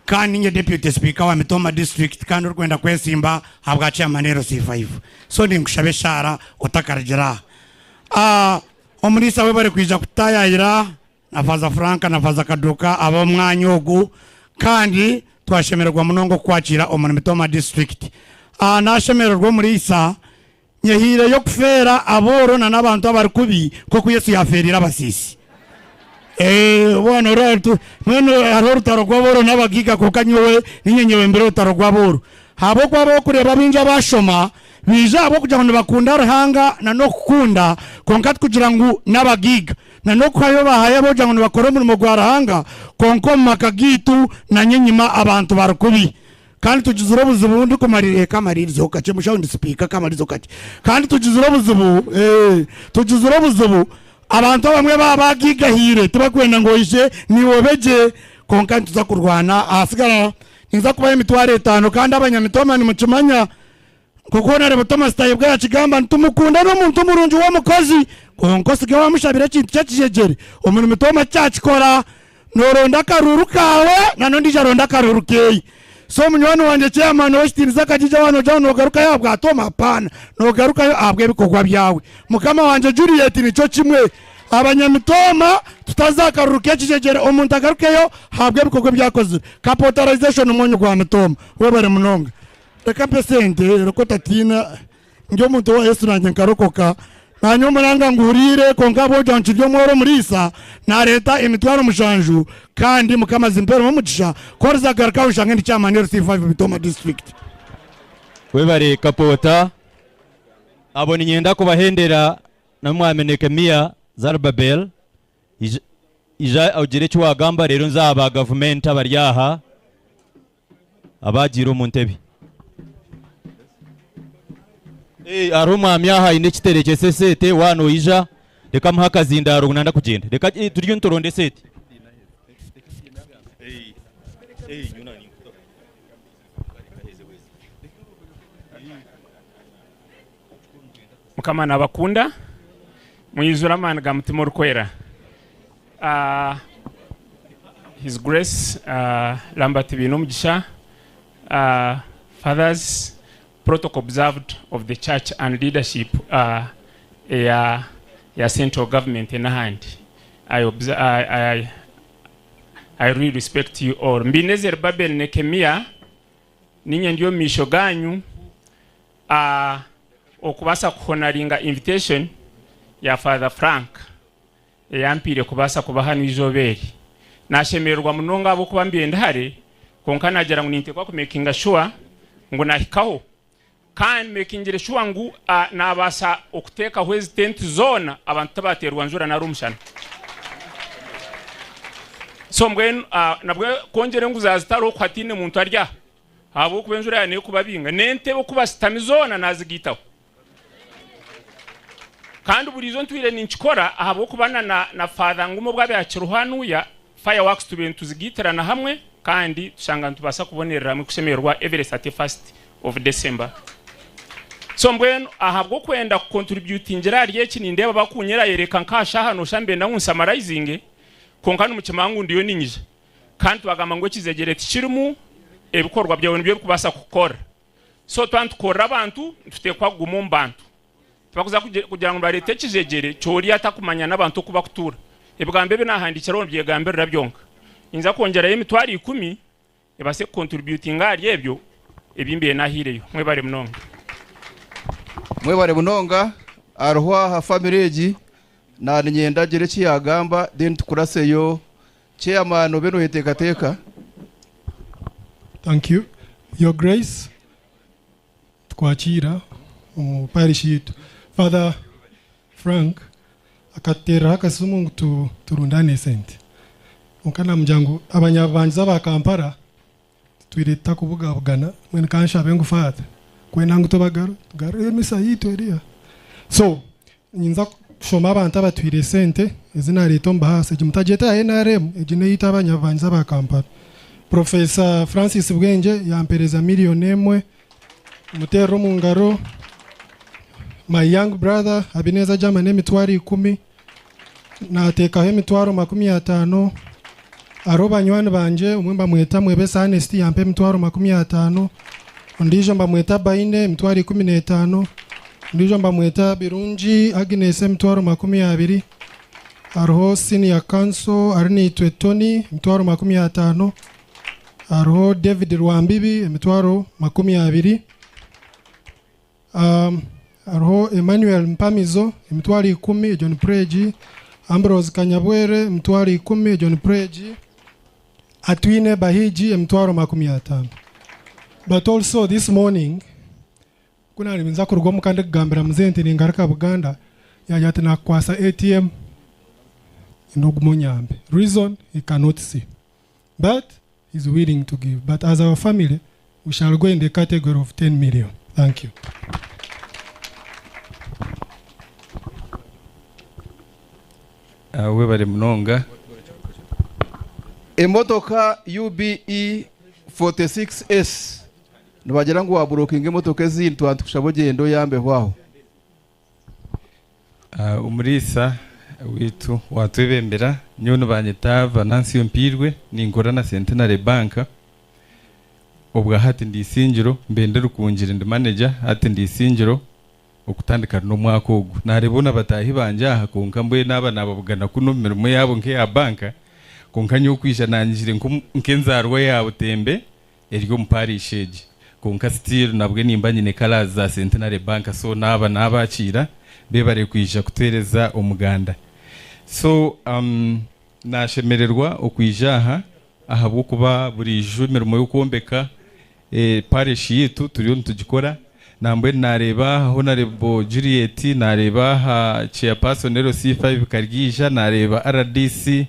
kandi ninye Deputy Speaker wa Mitooma District kandi orikwenda kwesimba ahabwa Chairman LC5. So ninkushaba eshaara otakarugira aha. Ah, Omuriisa webare kwija kututayayira na Faaza Frank na Faaza Kaduuka ab'omwanya ogu kandi twashemererwa munonga okukwakira omuri Mitooma District. Ah, nashemererwa Omuriisa nyehaireyo kufeera abooro na n'abantu abari kubi nk'oku Yesu yaafeereire abasiisi. Eh, boona ora tu- mbwenu hariho orutaro rw'abooro n'abagaiga kwonka nyowe ninye nyebembera orutaro rw'abooro. Ahabw'okuba ab'okureeba abaingi abaashoma baija ahabw'okugira ngu nibakunda Ruhanga na n'okukunda kwonka tikugira ngu n'abagaiga. Na n'okuhayo bahayo ahabw'okugira ngu nibakora omurimo gwa Ruhanga kwonka omu maka gaitu na nyenyima abantu bari kubi. Kandi tugizire obuzibu ndikumarira eh, kamaririzeho kakye mushaho ndi sipiika kamaririzeho kakye. Kandi tugizire obuzibu eh, tugizire obuzibu abantu abamwe baaba bagaigahaire tibakwenda ngu oije naiwe obe gye kwonka nituza kurwana ahasigara Ninza kubaha emitwaro etaano kandi abanyamitoma nimukimanya nk'oku Honarebo Thomas Tayebwa yakigamba nitumukunda n'omuntu murungi w'omukozi kwonka osige wamushabira ekintu ky'ekijegyere omuri Mitooma tikyakikora noronda akaruuru kaawe na n'ondiijo aronda akaruuru keeye so munywani wangye chairman ow'ekitiinisa akagija waaba noogira ngu nogarukayo ahabwa Toma apaana nogarukayo ahabw'ebikorwa byawe mukama wangye Juliet nikyo kimwe Abanyamitooma tutaze aha karuru k'ekijegyere omuntu agarukeyo ahabwa ebikorwa ebi akozire. Capotarization omwonyo gwa mitooma. Webare munonga. Reka mpe sente reka otatiina ndi omuntu owa Yesu nanye nkarokoka. Nanye omuranga nguhuriire kwonka ahabw'okugira ngu nkiri omworo omuriisa nareeta emitwaro mushanju kandi Mukama azimperemu omugisha ku oriza kugaruka oshange ndi chairman LC5 Mitooma district. Webare Kapoota. Abo niinyenda kubahendera Na Mwami Nekemiya Zerubbabel, ija, ija ogire eki waagamba reero nze aha ba gavumenti abari aha abaagiire omu ntebe. Eh, hariho omwami aha aine ekiterekyesa eseete, waaba noija reka amuhe akazindaaro ngu nanda kugyenda. Reka eh, turiyo nituronda eseete. Mukama nabakunda mwijure amaani ga mutima orikwera uh, His Grace uh, Lambert Bainomugisha uh, Fathers protocol observed of the church and leadership uh, eya ya central government n'ahandi I, I, I, I really respect you all. Mbine Zerubbabel Nekemia ninye ndi omu maisho ganyu uh, okubaasa kuhonaringa invitation ya Father Frank eyampiire kubaasa kuba hanu eizooba eri. Nashemererwa munonga ahabw'okuba mbiire ndi hare, kwonka nagira ngu ninteekwa kumekinga sure ngu nahikaho kandi mekingire sure ngu uh, nabaasa okuteekaho ezi tenti zoona abantu tibateerwa njura nari omushana. So mbwenu uh, nabwe kwongyera engu zazitariho ku hataine muntu ari aha ahabw'okuba enjura yaaba neekubabinga n'entebe oku basitami zoona nazigaitaho. Kandi buriijo ntwire ninkikora ahabw'okuba na na, na Father Nguma obu abaire akiriho hanuya, fireworks tubaire nituzigaitirana hamwe kandi tushanga nitubaasa kubonerera hamwe kushemererwa every 31st of December. So mbwenu ahabw'okwenda kucontributingira ahari eki nindeeba bakunyerayereka nk'aha shaaha noshusha nibenda ngu nsummarizinge kwonka nimukimanya ngu ndiyo ninyija. Kandi twagamba ngu ekizegyere tikirimu, ebikorwa byawe nibyo birikubaasa kukukora. So twaba nitukorera abantu, nituteekwa kuguma omu bantu. Tibakuza kugira ngu nibareeta ekizegyere ky'ori atakumanya n'abantu oku bakutuura. Ebigambo ebi naahandiikireho nibyegambirira byonka. Ninza kwongyerayo emitwaro ikumi ebaase kukontributinga ahari ebyo ebi mbaire naahaireyo. Mwebare munonga. Mwebare munonga. Hariho aha family egi naninyenda agire eki yagamba then tukuraseyo Chairman obe noyeteekateeka. Thank you. Your Grace, twakiira omu parish yaitu. Father Frank akatuteereraho akasimu ngu tu, turundaane esente. Kwonka namugira ngu abanyabubangiza aba Kampala tutwire tutakubugabugana, mbwenu kanshabe ngu Father, kwenda ngu tubagaru, tugarure emisa yaitu eriya. So, Ninza kushoma abantu abatwire esente ezi nareeta omu bahaasi. Egi mutagyeta eya NRM, egi n'eyaitu abanyabubangiza ba Kampala. Professor Francis Bwengye yampereza million emwe, muteerere omu ngaro. My young brother Habineza German emitwaro ikumi, nateekaho emitwaro 50. Hariho banywani bangye, omwe mbamweta Mwebesa Ernest yampa emitwaro 50, ondiijo mbamweta Baine emitwaro 15, ondiijo mbamweta Birungi Agnes emitwaro 20, hariho Senior Counsel Arinaitwe Tony emitwaro 50, hariho David Rwambibi emitwaro 20. Hariho Emmanuel Mpamizo emitwaro 10 egyo ni pledge, Ambrose Kanyabwere emitwaro 10 egyo ni pledge, Atwine Bahigi emitwaro 50. But also this morning ku nari ninza kuruga omuka ndikugambira mzee nti ningaruka Buganda, yagira ati nakukwasa ATM nogume onyambe. Reason he cannot see. But he's willing to give. But as our family, we shall go in the category of 10 million. Thank you. Webare munonga. Emotoka UBE 46S nibagira ngu waburokinga emotoka ezindi twaba nitukushaba ogyende oyambeho aho. Omuriisa waitu watwebembera, nyowe nibanyeta Venancio Mpiirwe, ninkora na Centenary Bank. Obwa hati ndi Isingiro, mbe ndi Rukungiri ndi manager, hati ndi Isingiro okutandika n'omwaka ogu. Nareeba na bataahi bangye aha kwonka mbwenu aba nababugana kunu omu mirimo yaabo nk'eya banka, kwonka nyowe okwija nanyijire nk'enzaarwa ya Butembe eri omu parish egi. Kwonka still nabwe nimba nyine colours za Centenary Bank, so naaba nabakiira bebare kwija kutuhereza omuganda. So nashemererwa okwija aha ahabw'okuba buriijo emirimo y'okwombeka parish yaitu turiyo nitugikora. Nambwenu nareeba aha Honourable Juliet, nareeba aha Chairperson LC5 Karyeija, nareeba rdc,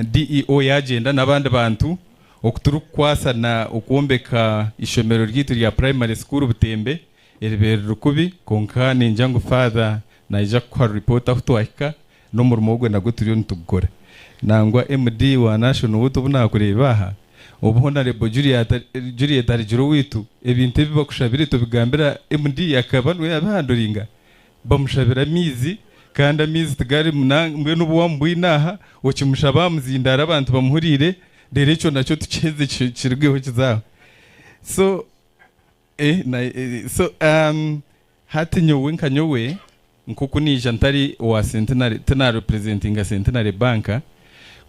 DEO yagyenda n'abandi bantu oku turikukwasana okwombeka eishomero ryaitu rya Primary School Butembe eribaire riri kubi kwonka ningira ngu Father naija kukuha report ahu twahika n'omurimo ogwo nagwo turiyo nitugukora. Nangwa MD wa National Water obu naakureeba aha, obu Honarebo Juliet arugire owaitu, ebintu ebi bakushabire tobigambira MD akaba niwe yaabihanduringa? Bamushabire amaizi kandi amaizi tigari mbwenu obu waamubwine aha okimushaba aha muzindaaro abantu bamuhuriire reero ekyo nakyo tukiheze kirugeho kize aho. So Eh, na, eh, so um, hati nyowe nka nyowe nk'oku naija ntari owa Centenary, tinarepresentinga Centenary Bank,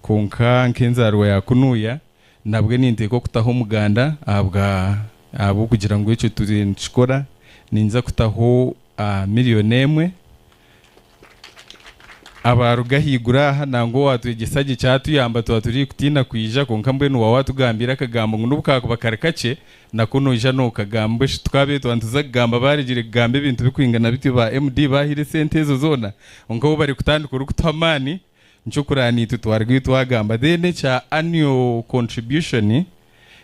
kwonka nk'enzaarwa ya kunuuya, nabwe ninteekwa kutaho omuganda ahabwa ahabw'okugira ngu ekyo turiyo nitukikora, ninza kutaho uh, million emwe. Abaaruga ahaiguru aha nangwa owaatwegyesa gye kyatuyamba twaba turi kutiina kwija kwonka mbwenu waaba waatugambiire akagambo ngu n'obu kaakuba kari kakye nako noija nookagamba. Mbwenu shi tukaabaire twaba nituza kugamba baaregire kugamba ebintu birikwingana bityo ba MD baahaire esente ezo zoona kwonka bo barikutandika orikutuha amaani nikyo kuraba naitwe twarugayo twagamba. Then ekya annual contribution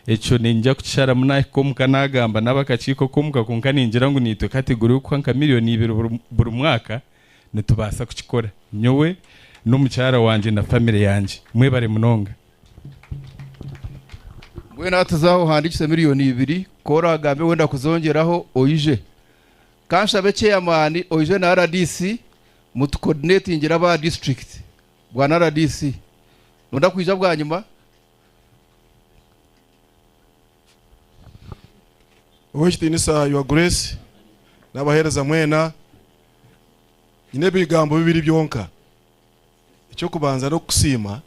Ekyo niinyija kukisharamu naahika omuka naagamba n'ab'akakiiko k'omuka kwonka ningira ngu naitwe category y'okuha nka miriyoni ibiri buri mwaka nitubaasa kukikora nyowe n'omukyara wangye na famire yangye. Mwebare munonga. Mbwenu hati za aho ohandiikise miriyoni ibiri, ku oraagambe wenda kuzongyeraho oije. Ka nshabe chairman oije na rdc mutucoordinatingire aba district. Bwana rdc, noyenda kwija bwanyima? Ow'ekitiinisa Your Grace n'abaheereza mwena, nyine ebigambo bibiri byonka. Eky'okubanza n'okukusiima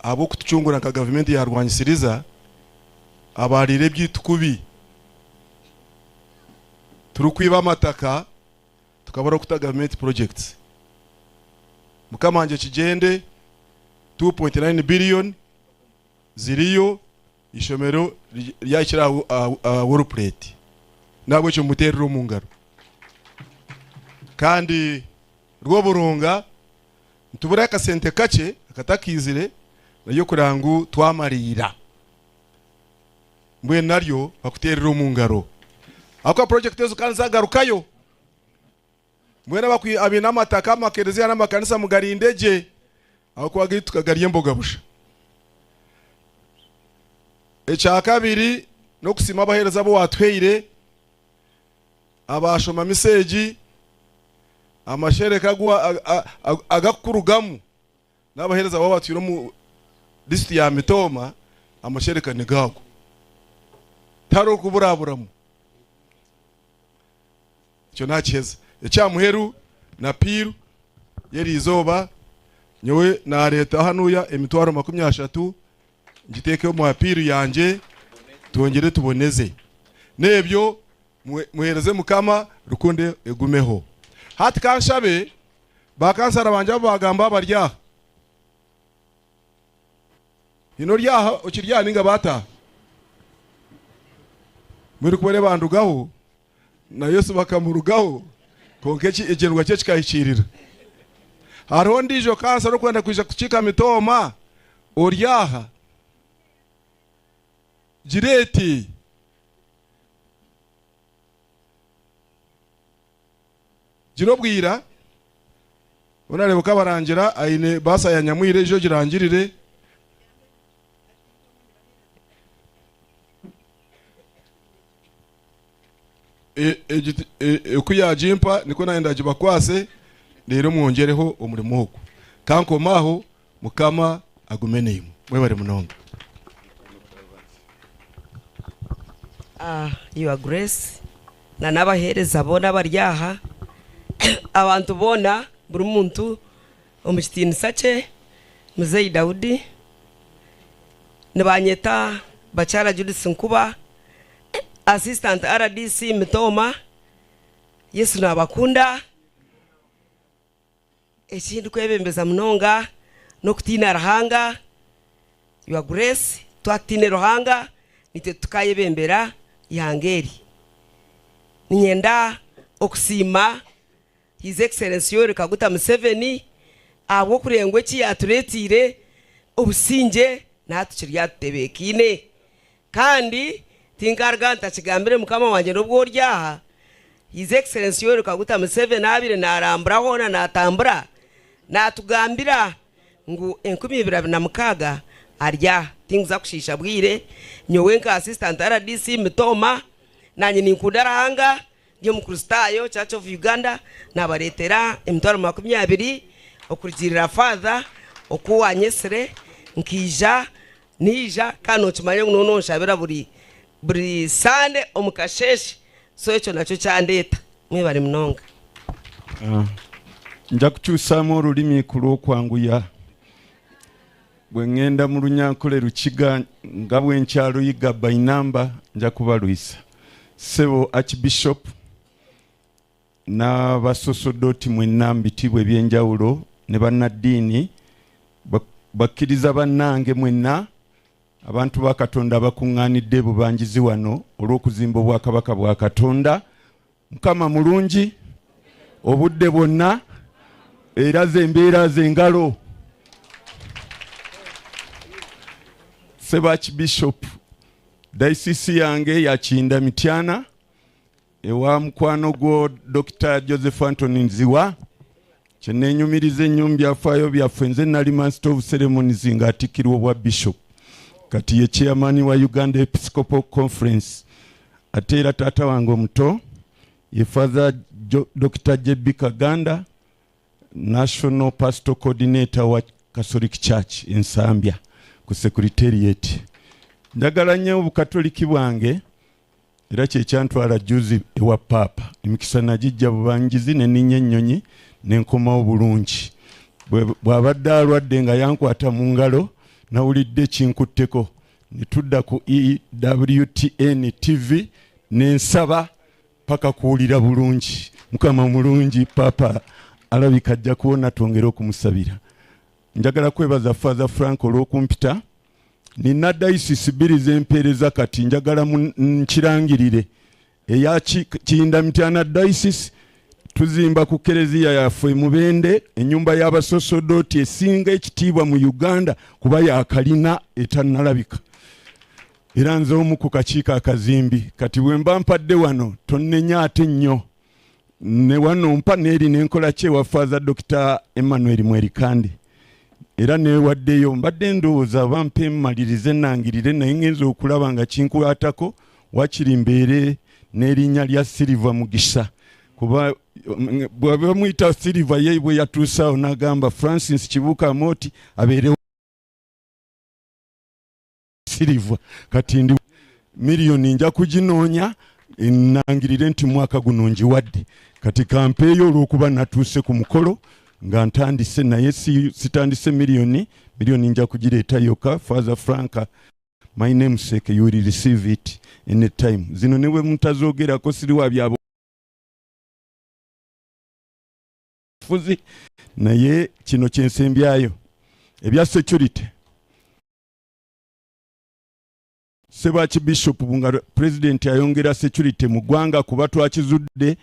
ahabw'okutucungura nka gavumenti ya Rwanyisiriza abaariire ebyaitu kubi turikwiba amataka tukabura kuta gavumenti projects. Mukama wangye kigyende. 2.9 billion ziriyo eishomero ryahikire aha wall plate nahabwekyo mumuterere omu ngaro kandi Rwoburunga nitubura akasente kakye akatakaizire naryo kureba ngu twamariira mbwenu naryo bakuterere omu ngaro ahabw'okuba project ezo kandi zagarukayo. Mbwenu abaine amataka, amakereziya n'amakanisa mugarinde gye ahabw'okuba agaitu tukagarya emboga busha. Ekya kabiri n'okusiima abaheereza abu waatuhaire, abaashoma misa egi, amashereka agu agakurugamu n'abaheereza baawe abatwire omu disiturikiti ya Mitooma, amashereka nigo ago. Tihariho okuburaburamu. Ekyo naakiheza. Eky'aha muheru na piiru y'eri izooba, nyowe naareeta hanuya emitwaro 30 ngiteeke omu apiiru yangye twongyere tuboneze. N'ebyo muheereze Mukama, rukundo egumeho. Hati ka nshabe baakansara bangye abu baagamba abari aha. Haine ori aha okiri aha nainga baataaha? Mbwenu ku bariyo bandugaho, na Yesu bakamurugaho, kwonka eki ekigyendererwa kye kikahikiirira. Hariho ondiijo kansa orikwenda kwija kukiika mitooma ori aha? Gira eti. Gira obwira, Onu areeba oku abarangira aine baasa ya nyamwire ija ogirangirire. Oku yaagimpa nikwo naanye ndaagibakwatse reero mwongyereho omurimo ogwo. Ka nkome aho, Mukama agume naimwe. Mwebare munonga. Your Grace na n'abaheereza boona abari aha, abantu boona buri muntu omu kitiinisa kye, Muzeeyi Daudi, nibanyeta Bakyara Judith Nkuba, Assistant rdc Mitooma, Yesu nabakunda. Eki ndikwebembeza munonga n'okutiina Ruhanga, Your Grace, twatutiine Ruhanga naitwe tukayebembera ihanga eri. Niinyenda okusiima His Excellency Yoweri Kaguta Museveni ahabw'okureeba ngu eki yaatureeteire obusingye na hati kiri atutebeekaine. Kandi tinkaruga ntakigambire mukama wangye n'obu ori aha, His Excellency Yoweri Kaguta Museveni abaire naarambura hoona naatambura naatugambira ngu 2026 ari aha. Tinkuza kushiisha bwire, nyowe nka Assistant rdc Mitooma naanye ninkunda Ruhanga. Ndi Omukristaayo, Church of Uganda, naabareetera 20,000 okurugiirira Father oku waanyetsire nkaija, naija kandi nookimanya ngu nooba nonshabira buri buri Sunday omu kasheeshe, so ekyo nakyo kyandeeta. Mwebare munonga. Nja kukyusaamu orurimi kulw'okwanguya. Bwe ngenda mu Runyankore Rukiga nga bwe nkyaluyiga by number nja kubalwisa. Ssebo Archbishop n'abasosodoti mwenna mu bitiibwa eby'enjawulo ne bannaddiini, bakkiriza bannange mwenna, abantu ba Katonda abakuŋŋaanidde e Bubangizi wano olw'okuzimba Obwakabaka bwa Katonda, Mukama mulungi obudde bwonna era zembeera zengalo. Ssebo Archbishop, dayisisi yange ya Kiyinda Mityana ewa mukwano gwo Dokita Joseph Anthony Nziwa. Kyenenyumiriza ennyo mu byafaayo byaffe, nze nali Master of Ceremonies ng'atikkirwa obwa Bishop. Kati ye chairman wa Uganda Episcopal Conference. Ate era taata wange omuto ye Father Dokita JB Kaganda, National Pastoral Coordinator wa Catholic Church e Nsambya ku Secretariat. Njagala nnyo obukatoliki bwange era kye kyantwala jjuuzi ewa Paapa. Emikisa nagijja Bubangizi ne nninnya ennyonyi ne nkomawo bulungi. Bw'abadde alwadde nga yankwata mu ngalo nawulidde kinkutteko ne tudda ku EWTN TV ne nsaba paka kuwulira bulungi. Mukama mulungi, Paapa alabika ajja kuwona, twongere okumusabira. Njagala kwebaza Father Frank olw'okumpita. Nina dayisisi bbiri zempeereza kati njagala nkirangirire. Eya Kiyinda Mityana dayisisi tuzimba ku kereziya yaffe Mubende, ennyumba y'abasosodoti esinga ekitiibwa mu Uganda kuba yakalina etannalabika. Era nze omu ku kakiiko akazimbi. Kati bwe mba mpadde wano tonnenya ate nnyo. Ne wano mpa n'eri ne nkola ki ewa Father Dokita Emmanuel Mwerikande. Era neewaddeyo, mbadde ndowooza bampe mmalirize nnangirire, naye ngenze okulaba nga kinkwatako, wakiri mbeere n'erinnya lya Silver Mugisha. Kuba bwe bamuyita Silver ye bwe yatuusaawo n'agamba Francis Kibuuka Amooti abeerewo Silver. Kati ndi miliyoni nja kuginoonya nnangirire nti mwaka guno ngiwadde. Kati kampeeyo olw'okuba natuuse ku mukolo nga ntandise, naye sitandise miliyoni, miliyoni nja kugireeta yokka. Father Frank, my namesake, you will receive it any time. Zino ne bwe mutazoogerako siri wa bya bufuzi, naye kino kye nsembyayo ebya security. Ssebo Archbishop, nga president ayongera security mu ggwanga kuba twakizudde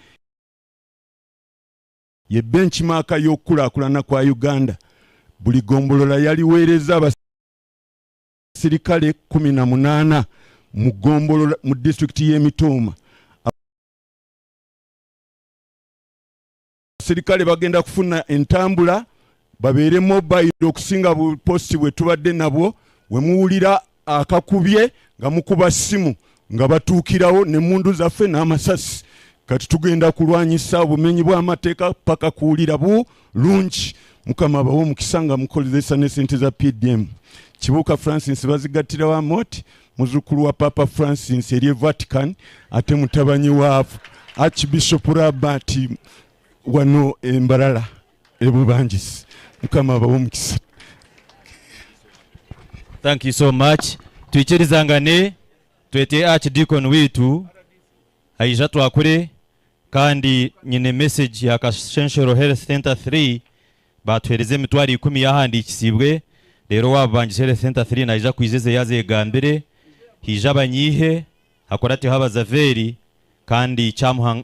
ye benchmark y'okukulaakulana kwa Uganda. Buli ggombolola yaliweereza abasirikale 18 mu ggombolola mu disitulikiti y'e Mitooma. Abasirikale bagenda kufuna entambula babeere mobile okusinga bu posti bwe tubadde nabwo. We muwulira akakubye nga mukuba ssimu nga batuukirawo n'emmundu zaffe n'amasasi. Kati tugenda kulwanyisa obumenyi bw'amateeka paka kuwulira bulungi. Mukama abawe omukisa nga mukozesa ne ssente za PDM. Kibuuka Francis bazigattirawo Amooti, muzukkulu wa Papa Francis eri e Vatican, ate mutabanyi wa Archbishop Robert wano e Mbarara e Bubangisi. Mukama abawe omukisa. Thank you so much. Twikirizangane twete Archdeacon witu aija twakure, kandi nyine message ya Kashenshero Health Center 3 batuhereza 100,000 yahandiikisibwe, reero owa Bubangisi Health Center 3 naija kwija eze yazegambire, haija abanyiihe. Hakurateho Abazaveri kandi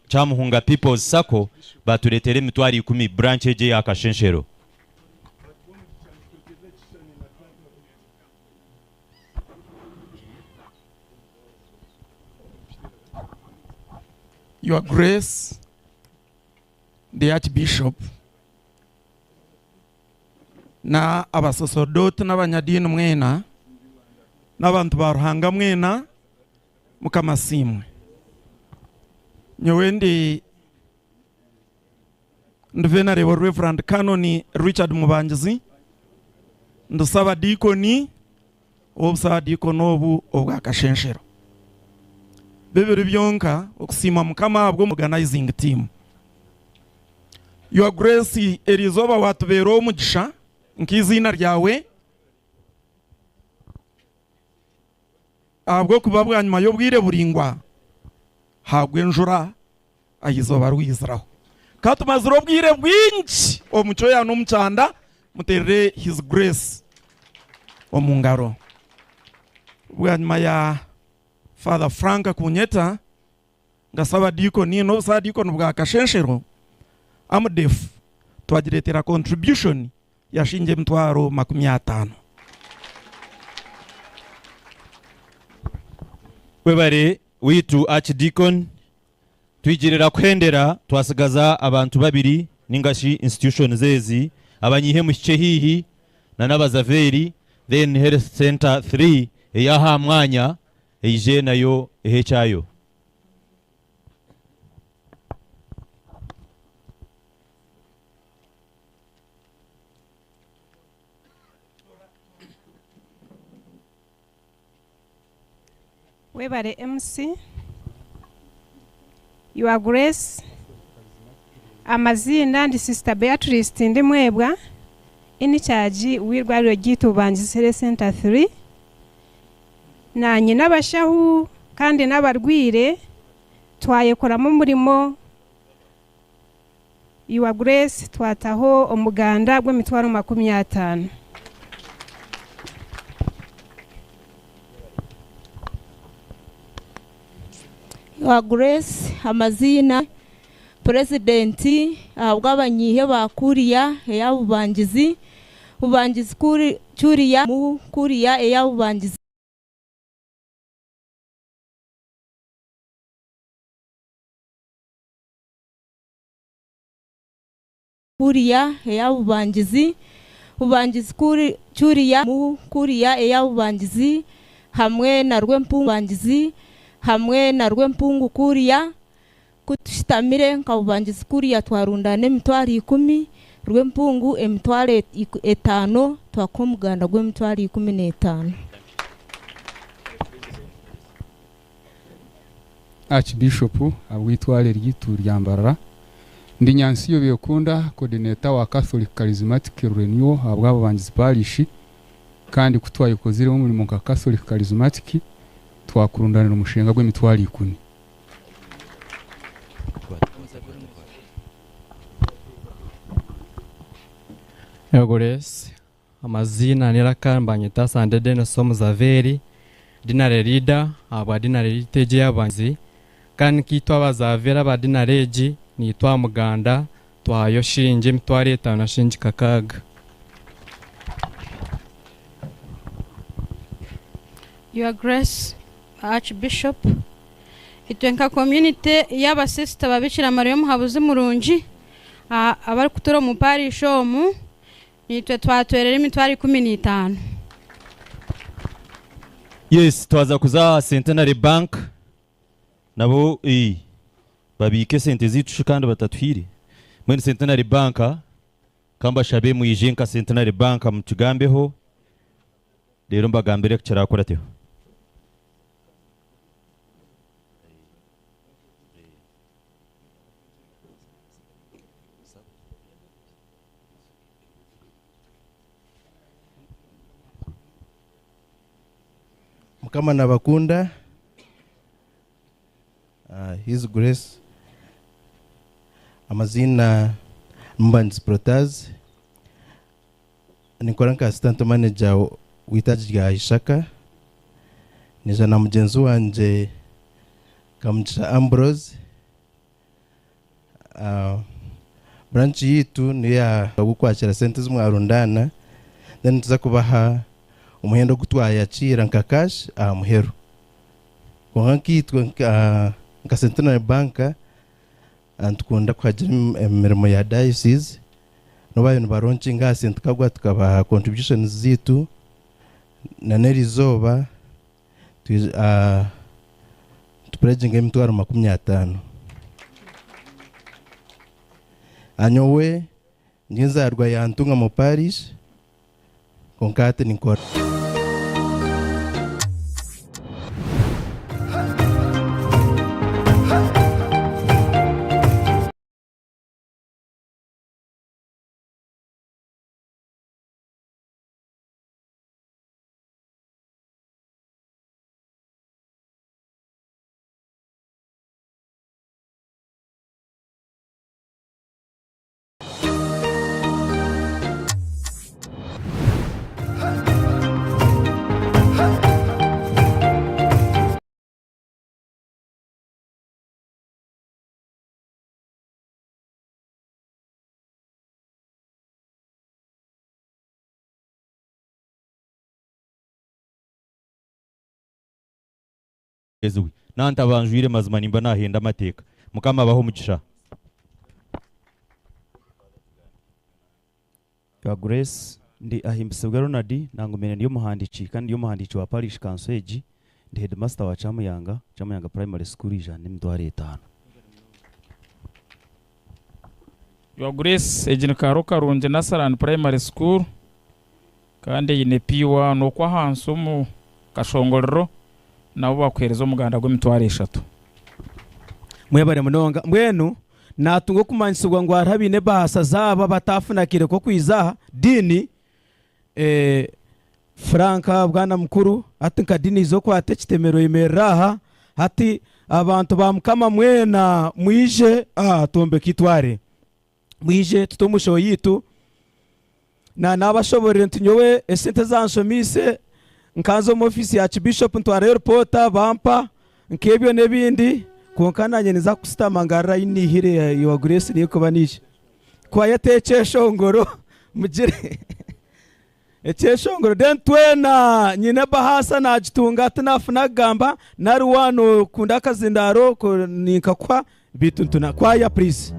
Kyamuhunga People's Sacco batureetera emitwaro ikumi branch egi eya Kashenshero. Your Grace, the Archbishop, na abasoserdoti n'abanyadiini mwena n'abantu ba Ruhanga mwena, Mukama asiimwe. Nyowe ndi ndi Venerable Reverend Canon Richard Mubangizi, ndi Sabadiikoni ow'obusabadiikoni obu obwa Kashenshero. Bibiri byonka okusiima Mukama ahabw'omu organizing team. Your Grace eriizooba watubeera ow'omugisha nk'eiziina ryawe ahabw'okuba bwanyima y'obwire buraingwa haagwa enjura aha izooba rwiziraho. Ka tumazire obwire bwingi omu kyoya n'omu kyanda, muteerere His Grace omu ngaro. Bwanyima ya Father Frank kunyeta nka Sabadiikoni n'obusabadiikoni bwa Kashenshero, AMDEF twagireetera contribution yashinga emitwaro 50. Webare waitu Archdeacon, twigirira kuhendera twasigaza abantu babiri ninga shi institutions ezi, abanyihe muhikye haihi na n'abazaveri then Health Centre 3 eyaha mwanya eije nayo ehe ekyayo. Webare MC. Your Grace, amaziina ndi Sister Beatrice Tindimwebwa, in-charge w'eirwariro ryaitu Bubangizi Health Centre 3. Naanye n'abashaho kandi n'abarwaire twayekoramu omurimo Your Grace twataho omuganda gw'emitwaro 50. Your Grace, amaziina President ahabw'abanyihe ba Kuriya eya Bubangizi, Bubangizi Kuriya mu Kuriya eya Bubangizi. Kuriya eya Bubangizi, Bubangizi Kuriya mu Kuriya eya Bubangizi hamwe na Rwempungu Bubangizi hamwe na Rwempungu Kuriya kutushitamire nka Bubangizi Kuriya twarundana emitwaro 10, Rwempungu emitwaro 5, twakora omuganda gw'emitwaro 15. Archbishop abwitware ryitu rya Mbarara, ndi Nyansiyo Bekunda, coordinator wa Catholic Charismatic Renewal ahabwa Bubangizi Parish, kandi kutwayikozire omurimo nka Catholic Charismatic twakurundanira umushinga gw'emitwaro 10. Your Grace, amazina niraka mbanyeta Sande Denis Omuzaveri, dinare leader abwa dinare liteje y'abanzi, kandi kitwa abazavera ba dinareji nitwa muganda twayo shinje emitwaro 5 na shinji kakaga. Your Grace Archbishop, itwe nka community y'abasista babikira Mariya Omuhabuzi Murungi, abarikutura omu parish omu, nitwe twatwerera emitwaro 15. Yes, twaza kuza Centenary Bank nabo babike sente zitu kandi batatuhire. Mwene Centenary Bank kamba shabe muyije nka Centenary Bank mutugambeho rero mbagambire kirakurateho. Mukama nabakunda. His Grace, amazina Mbanzi Protaz, nikora nka assistant manager w'itaji rya Ishaka, nija na mugenzi wanje Kamugisha Ambrose. Ah, branch yitu niyo yagukwakira sente zimwarundana then tuza kubaha omuhendo ogu twayakiira nka cash aha muheru. Kwonka nkaitwe nka nka Centenary Bank ah, nitukunda kuhagira emirimo ya diocese n'obu nibaronkinga aha sente kagwa tukabaha contributions ziitu na n'erizooba tupureginga emitwaro 50. Anyowe ndi nzaarwa ya Ntungamo Parish kwonka hati ninkora. Nantabanjwire mazima nimba nahenda amateeka. Mukama abahe omugisha. Your Grace, ndi Ahimbisibwe Ronald, nangumire ndi omuhandiiki kandi ndi omuhandiiki wa parish council egi, ndi headmaster wa Kyamuyanga, Kyamuyanga Primary School 150. Your Grace, egi ni Kaaro Karungi Nasarani Primary School kandi eine P1 okwo ahansi omu kashongorero nabo bakuheereza omuganda gw'emitwaro 3. Mwebare munonga. Mbwenu natunga okumanyisibwa ngu hariho abaine ebaasa zaabo abatafunakire k'okwiza aha diini. Eh, Frank bwana mukuru hati nka diini iza okwata ekitemero oyemerera aha hati abantu ba mukama mwena mwije aha twombeke itware mwije tute omushoho yitu na nabashoborere nti nyowe esente zanshomise nkanza omu ofiisi ya Archbishop ntwarayo ripoota bampa nk'ebyo n'ebindi kwonka nanye niza kusitama ngarura ahi nihire Your Grace niyo kuba niije kwayeta ekyeshongoro mugire ekyeshongoro then twena nyine ebahasa nagitunga tinafuna kugamba nari waana okunda akazindaro ninkakuha bitu ntuna kwaya please.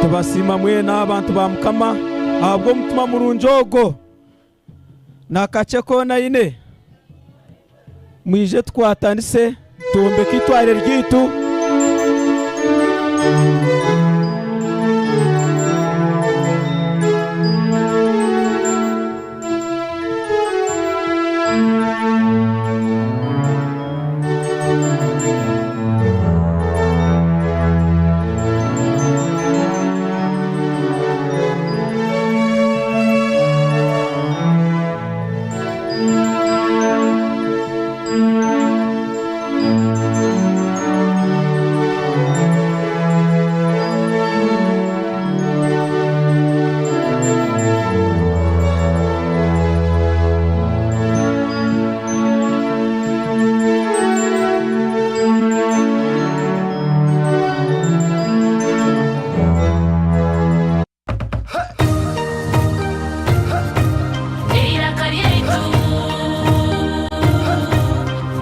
Tubasiima mwena abantu ba Mukama ahabw'omutima murungi ogwo nakakye koona aine mwije tukwatanise twombeke itware ryaitu. Eiraka ryaitu,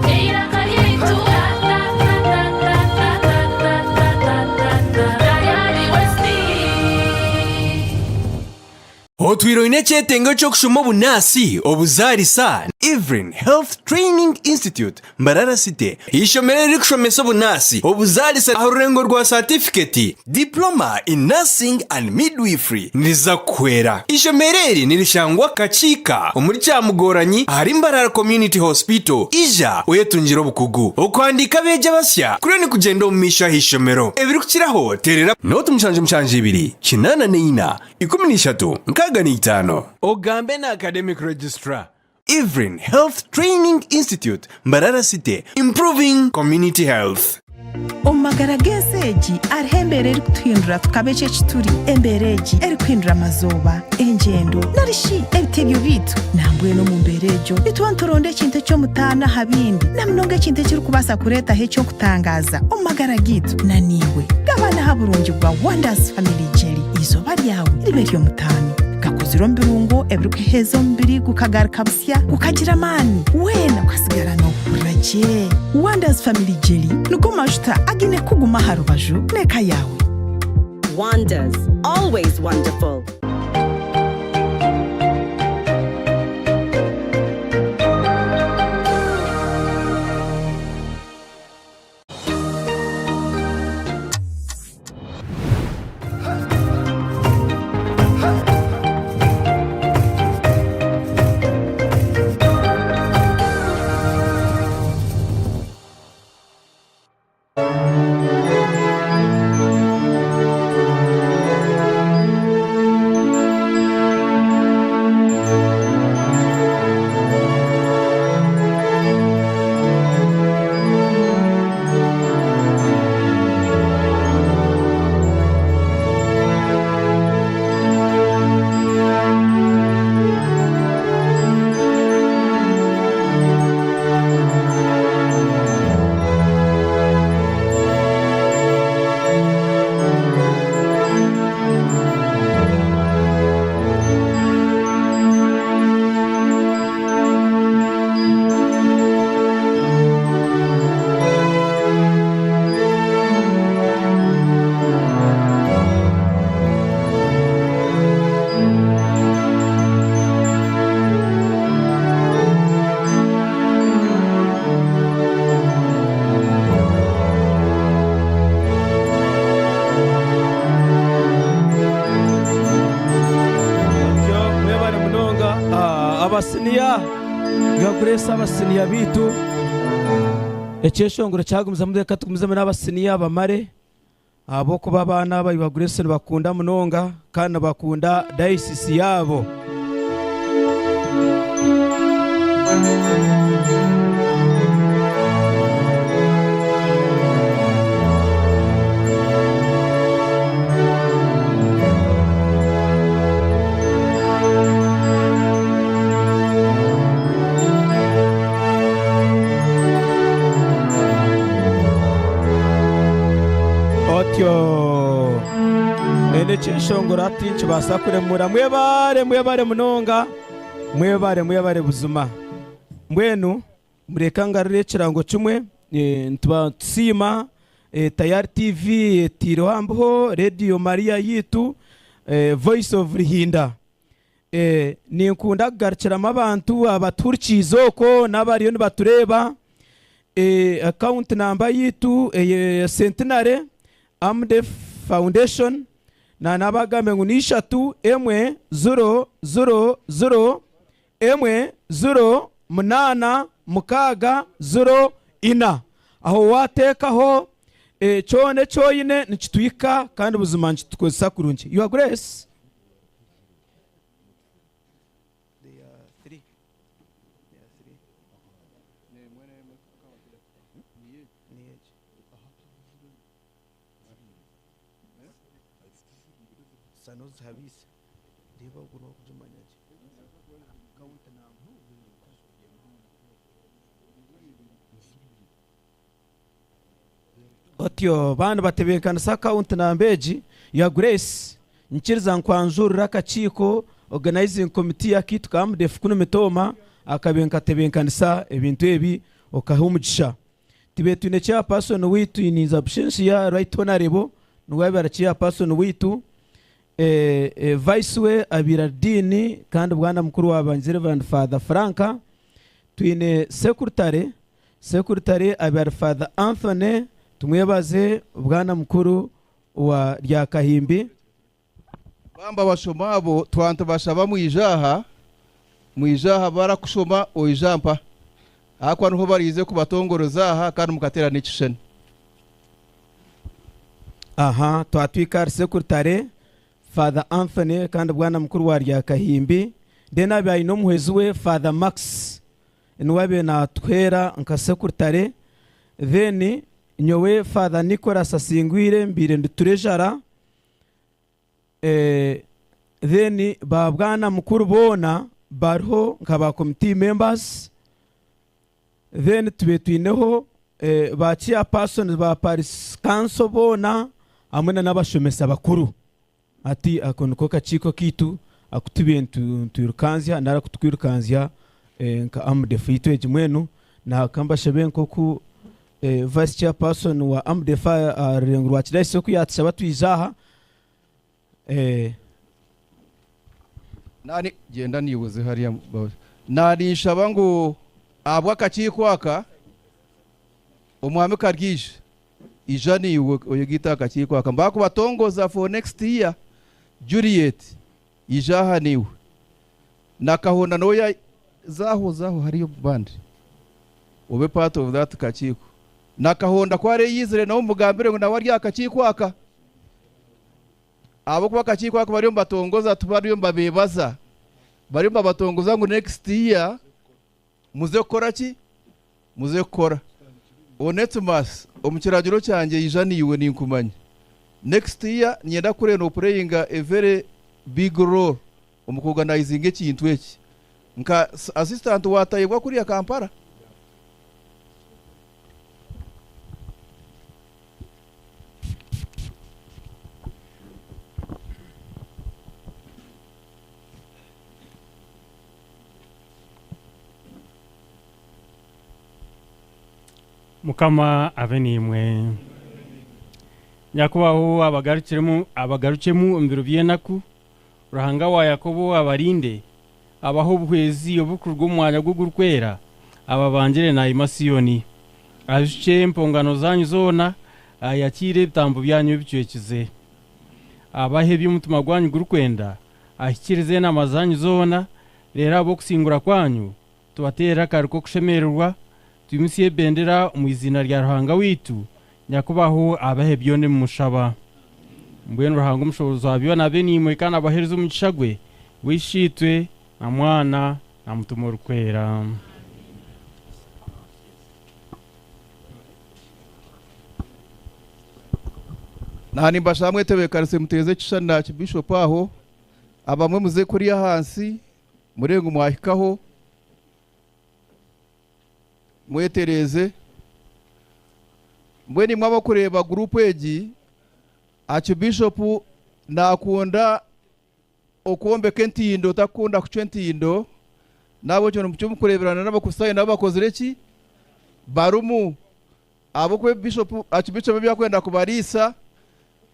eiraka ryaitu, ta ta ta ta ta ta ta ta ta ta ta Tayari West. Otwire oine ekyetengo ky'okushoma obunaasi, obuzaarisa, Evelyn Health Training Institute, Mbarara City, eishomero eririkushomesa obunaasi, obuzaarisa aha rurengo rwa saatifiketi, Diploma in Nursing and Midwifery, niriza kukuhwera. Eishomero eri nirishangwa Kakiika omuri Kyamugoranyi ahari Mbarara Community Hospital. Ija oyetungire obukugu. Okuhandiika abeegi abasya kuriyo nikugyenda omu maisho aha ishomero. Ebirikukiraho teerera. Nooti 772 84 13 65. Ogambe na Academic Registrar, Evelyn Health Training Institute, Mbarara City, improving community health. Omu magara g'ensi egi hariho embeera erikutuhindura tukaba eki eki turi, embeera egi erikuhindura amazooba, engyendo, nari shi ebitebyo byaitu. Nambwenu omu mbeera egyo nituba nituronda ekintu eky'omutaano aha bindi, na munonga ekintu ekirikubaasa kureetaho eky'okutangaaza omu magara gaitu. Na naiwe gabana aha burungi bwa Wonders Family Jelly, eizooba ryawe ribe ery'omutaano. Gakozirwe omu birungo ebirikuheeza omubiri gukagaruka busya, gukagira amaani, weena okasigara noohurira gye. Wonders Family Jelly nigo majuta againe kukuguma aha rubaju n'eka yaawe. Wonders, always wonderful. Mwebare munonga abasiniya Your Grace abasiniya baitu ekyeshongoro kyagumizamu reka tugumizemu n'abasiniya bamare ahabw'okuba abaana aba Your Grace nibakunda munonga kandi nibakunda dayisisi yaabo. Otyo ekyeshongoro hati nikibaasa kuremura. Mwebare, mwebare munonga, mwebare, mwebare buzima. Mbwenu mureka ngarure ekirango kimwe, nituba tusiima Tayari TV etiireho ambiho, Radio Maria yitu, Voice of Ruhinda. Ninkunda kugarukiramu abantu abatuhurikiize okwo n'abariyo nibatureeba. Account number yitu ya Centenary Amdef Foundation na nabagambe ngu ni ishatu emwe zero zero zero emwe zero munaana mukaaga zero ina. Aho wateekaho kyona eki oine nikitwika kandi buzima nikitukozesa kurungi. Your Grace. Otyo baana batebeekanisa akawunti namba egi ya Grace nkiriza nkwanjurira akakiiko organizing committee y'akaitu ka Amdef kunu mitooma akabe nkatebeekanisa ebintu ebi okaha omugisha. Tube twine chairperson waitu ininza Bushenshia Right Honorable niwe abaire chairperson waitu, vice we abaire Dean kandi bwana mukuru wa Bangizi Reverend Father Frank. Twine secretary, secretary abaire Father Anthony tumwebaze bwana mukuru wa Ryakahimbi. Bamba bashoma abo twantu bashaba mwijaha, mwijaha barakushoma oijampa akwa niho barize kubatongoroza aha kandi mukatera n'ekishushani. Aha twatwika secretary Father Anthony kandi bwana mukuru wa Ryakahimbi, then abaye n'omuhwezi we Father Max niwe abe natwera nka secretary, then Nyowe Father Nicholas Asingwire mbaire ndi treasurer, eh, then ba bwana mukuru boona bariho nka ba committee members, then tube twineho eh, ba chairpersons ba parish council boona hamwe na n'abashomesa bakuru. Hati ako niko kakiiko kaitu aku tubaire nitwirukanzya nari aku tukwirukanzya eh, nka AMDEF yaitu egi mbwenu nakambashabe nk'oku eh, vice chairperson wa AMDEF aha rurengo rwa Kidayisi oku yatushaba twija aha eh, Nani genda nibuze hariya naninshaba ngu ahabw'akakiiko aka omwami Karyije ija niiwe oyegita akakiiko aka mbakubatongoza for next year. Juliet, ija aha niiwe nakahonda noya zaho zaho hariyo bandi obe part of that kakiiko. Nakahonda ko areyizire nawe mugambire ngu nawe ari akakiiko aka, ahabwokuba akakiiko aka bariyo nibatongoza, tubariyo nibabeebaza, bariyo nibabatongoza ngu next year muze kukora ki, muze kukora. Onesimus, omu kiragiro kyangye ija niiwe ninkumanya next year niinyenda kureeba nopureyinga a very big role omu kuorganizinga ekintu eki nka assistant watayebwa kuriya Kampala. Mukama abe naimwe. Nyakubaho abagarukiremu, abagarukyemu omu biro by'enaku, Ruhanga wa Yakobo abarinde, abahe obuhwezi oburikuruga omu mwanya gwe ogurikwera, ababangire naayima Siyooni. Ajukye empongano zaanyu zoona, ayakiire ebitambo byanyu ebicwekize. Abahe ebi omutima gwanyu gurikwenda, ahikiirize enaama zaanyu zoona, reero ahabw'okusingura kwanyu tubateerere akari k'okushemererwa, twimutsye ebendera omu iziina rya Ruhanga waitu, Nyakubaho abahe byona ebi mushaba. Mbwenu Ruhanga omushoboorozi wa byona abe naimwe kandi abaheereze omugisha gwe, we Isheitwe na Mwana na Mutima Orikwera. Nani mbashaba mwetebeekanise muteeze ekishushani na Archbishop aho, abamwe muze kuriya ahansi murebe ngu mwahikaho, mwetereeze. Mbwenu imwe abakureeba gurupu egi, Archbishop nakunda okwombeka entindo, takunda kucwa entindo, nahabwekyo nimukye mukureeberana n'Abakristaayo nabo bakozire ki? Barumu. Ahabw'okuba Bishop, Archbishop ebi akwenda kubariisa,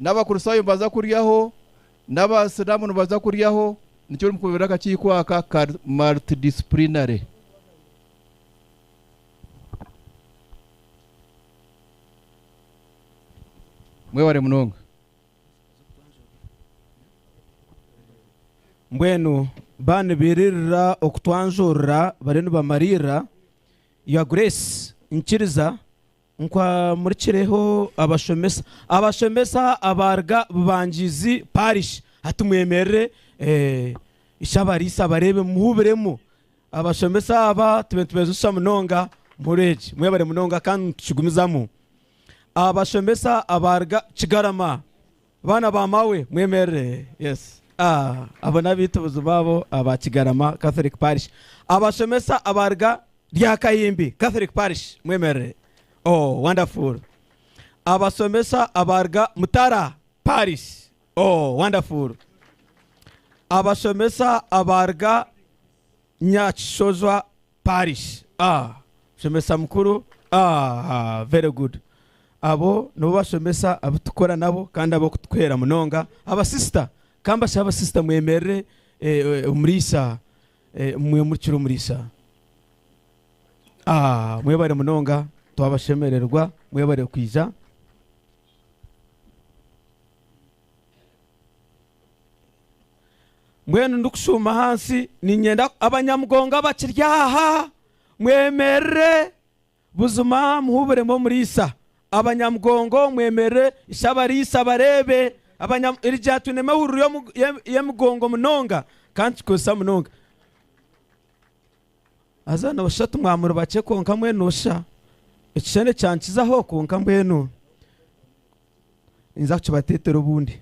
n'Abakristaayo nibaza kuryaho, n'Abasiraamu nibaza kuryaho, nikyo orikureebera akakiiko aka ka multidisciplinary. Mwebare munonga. Mbwenu baanibiririra okutwanjurira bariyo nibamariirira. Your Grace, nkiriza nkwamurikireho abashomesa. Abashomesa abaruga Bubangizi Parish, hati mwemerere eh, ishabariisa barebe muhubiremu. Abashomesa aba tube nitubezusha munonga muri egi. Mwebare munonga kandi tukigumizamu. Abashomesa abaruga Kigarama, baana ba mawe mwemerere. Yes. Ah, abo n'abaitu buzima abo aba Kigarama Catholic Parish. Abashomesa abaruga Ryakayimbi Catholic Parish mwemerere. Oh, wonderful. Abasomesa abaruga Mutara Parish. Oh, wonderful. Abasomesa abaruga Nyakishozwa Parish. Ah, shomesa mukuru. Ah, very good. Abo nibo bashomesa abu tukora nabo kandi abo kutukwera munonga. Abasista, kambasha abasista mwemerere omuriisa, mwemurikire omuriisa. Ah, mwebare munonga, twabashemererwa, mwebare kwija. Mbwenu ndikushuma ahansi niinyenda abanyamugongo abakiri aha mwemerere buzima muhuburemu omuriisa. Abanyamugongo mwemerere ishabariisa bareebe. Erija twine emehuriro y'emigongo munonga kandi tukozesa munonga. Haza noosha tumwamuri bakye kwonka mbwenu noosha. Ekishushani kyankizaho kwonka mbwenu ninza kukibateetera obundi.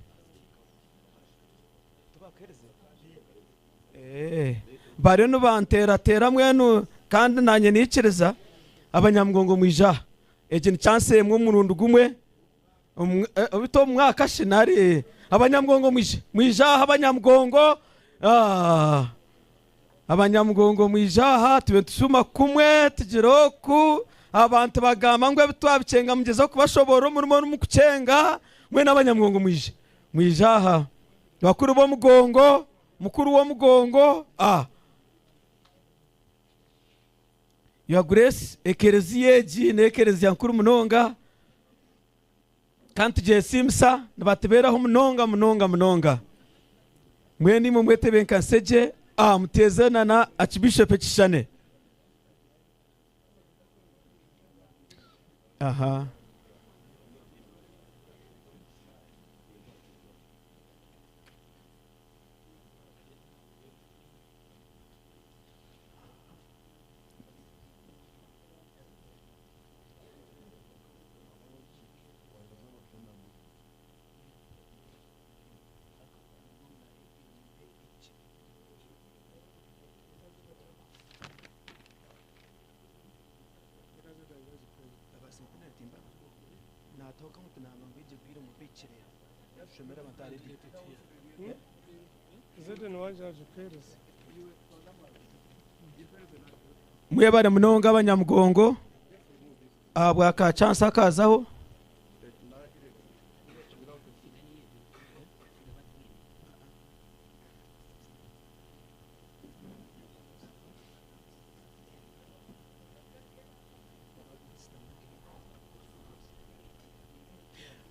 Eh, bariyo nibanteerateera mbwenu kandi naanye niikiriza abanyamugongo mwije aha. Egi ni chance emwe omurundi gumwe beitu omu mwaka shi nari abanyamugongo mwije mwije aha abanyamugongo ah, abanyamugongo mwije aha tube nitushuma kumwe tugire oku abantu bagamba ngu ebi twabikyenga mugyezeho kubashoboorora omurimo oru murikukyenga mbwenu abanyamugongo mwije mwije aha bakuru b'omugongo mukuru w'omugongo ah. Your Grace, ekereziya egi n'ekereziya nkuru munonga kandi tugyesiimisa nibatubeeraho munonga munonga munonga. Mbwenu imwe mwetebeekanise gye aha muteeze na na Archbishop ekishushane. Aha. Mwebare munonga abanyamugongo ahabwa ka chance akazaho.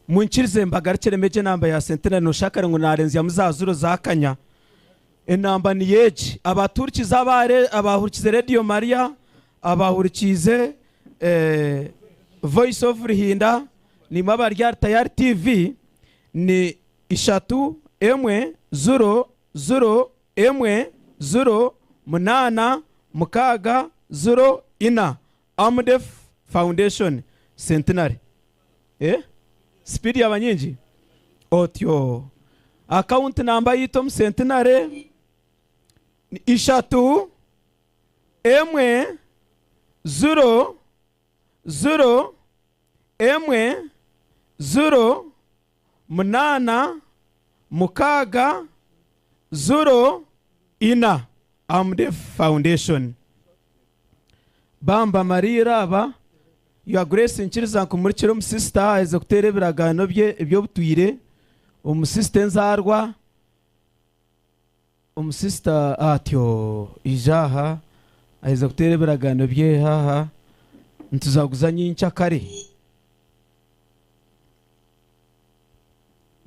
Munkirize mbagarukiremu egi enamba ya Sentinel noshusha kare ngu narenzyamu za zuro zakanya. Enamba niyo egi, abatuhurikize abahurikize Radio Maria, abahurikiize Voice of Ruhinda, naimwe abari ahari Tayari TV, ni ishatu emwe zuro zuro emwe zuro munaana mukaaga zuro ina. Amdef Foundation Centenary. Eh? Speed yaba nyingi? Otyo. Account namba yitu omu Centenary ni ishatu emwe zuro zuro emwe zuro munaana mukaaga zuro ina. Amdef Foundation. Bamba Mariira aba Your Grace nkiriza nkumurikire omusisita aherize kuteera ebiragaano bye eby'obutwire. Omusisita enzaarwa omusisita atyo ija aha aherize kuteera ebiragaano bye aha nituzaguza nyenkyakare.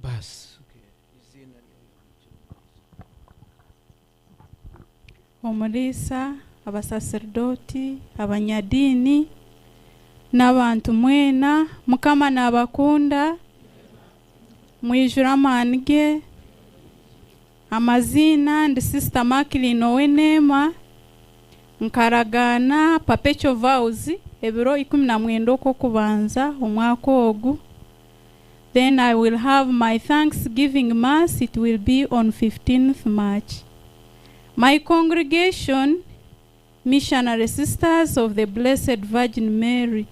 Basi. Omuriisa, abasaserdooti, abanyadiini n'abantu mwena, Mukama naabakunda, mwijure amaani ge. Amaziina ndi Sister Mackline Oweneema, nkaragaana perpetual vows ebiro 19 Okw'okubanza omwaka ogu. Then I will have my Thanksgiving Mass, it will be on 15th March. My congregation, Missionary Sisters of the Blessed Virgin Mary,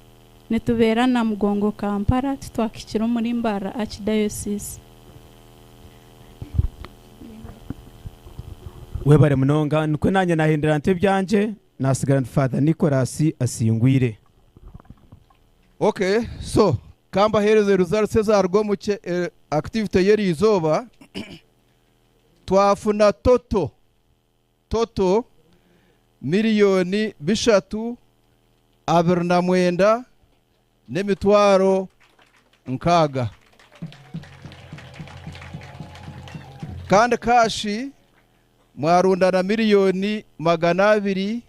nitubeera Namugongo Kampala, titwakikira omuri Mbarara Archdiocese. Webare munonga, nikwo nanye nahindura nti ebyangye, nasigara ndi Father Nicholas Asingwire. Okay, so kambahereze results ezarwo omu activity y'eri izooba. Twafuna toto miliyoni bishatu abiri na mwenda n'emitwaro nkaaga. Kandi kashi mwarundana miliyoni magana abiri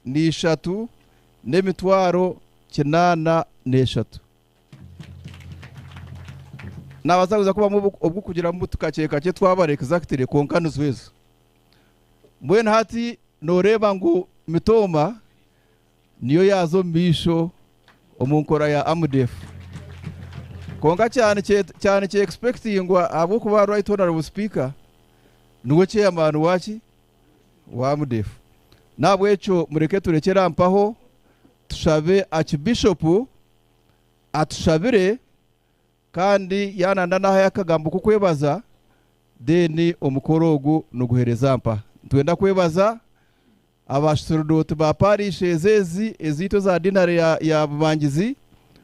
n'ishatu n'emitwaro kinaana n'eshatu. Nabaza kuza kuba obwo kugira mu tukakeka twabara exactly konka nizwezo. Mbwenu hati noreba ngu mitoma niyo yazo misho Omu nkora ya AMDF. Kwonka kyane kyane kye expectingwa ahabw'okuba Right Honourable Speaker niwe chairman waki? Wa AMDF. N'ahabw'ekyo mureke turekyere aha mpaho tushabe Archbishop atushabire kandi yananda nahayo akagambo k'okwebaza then omukoro ogu niguhereza mpa. Nitwenda kwebaza Abasaserdoti ba parish ezi ezi ezaitu eza dinari ya ya Bubangizi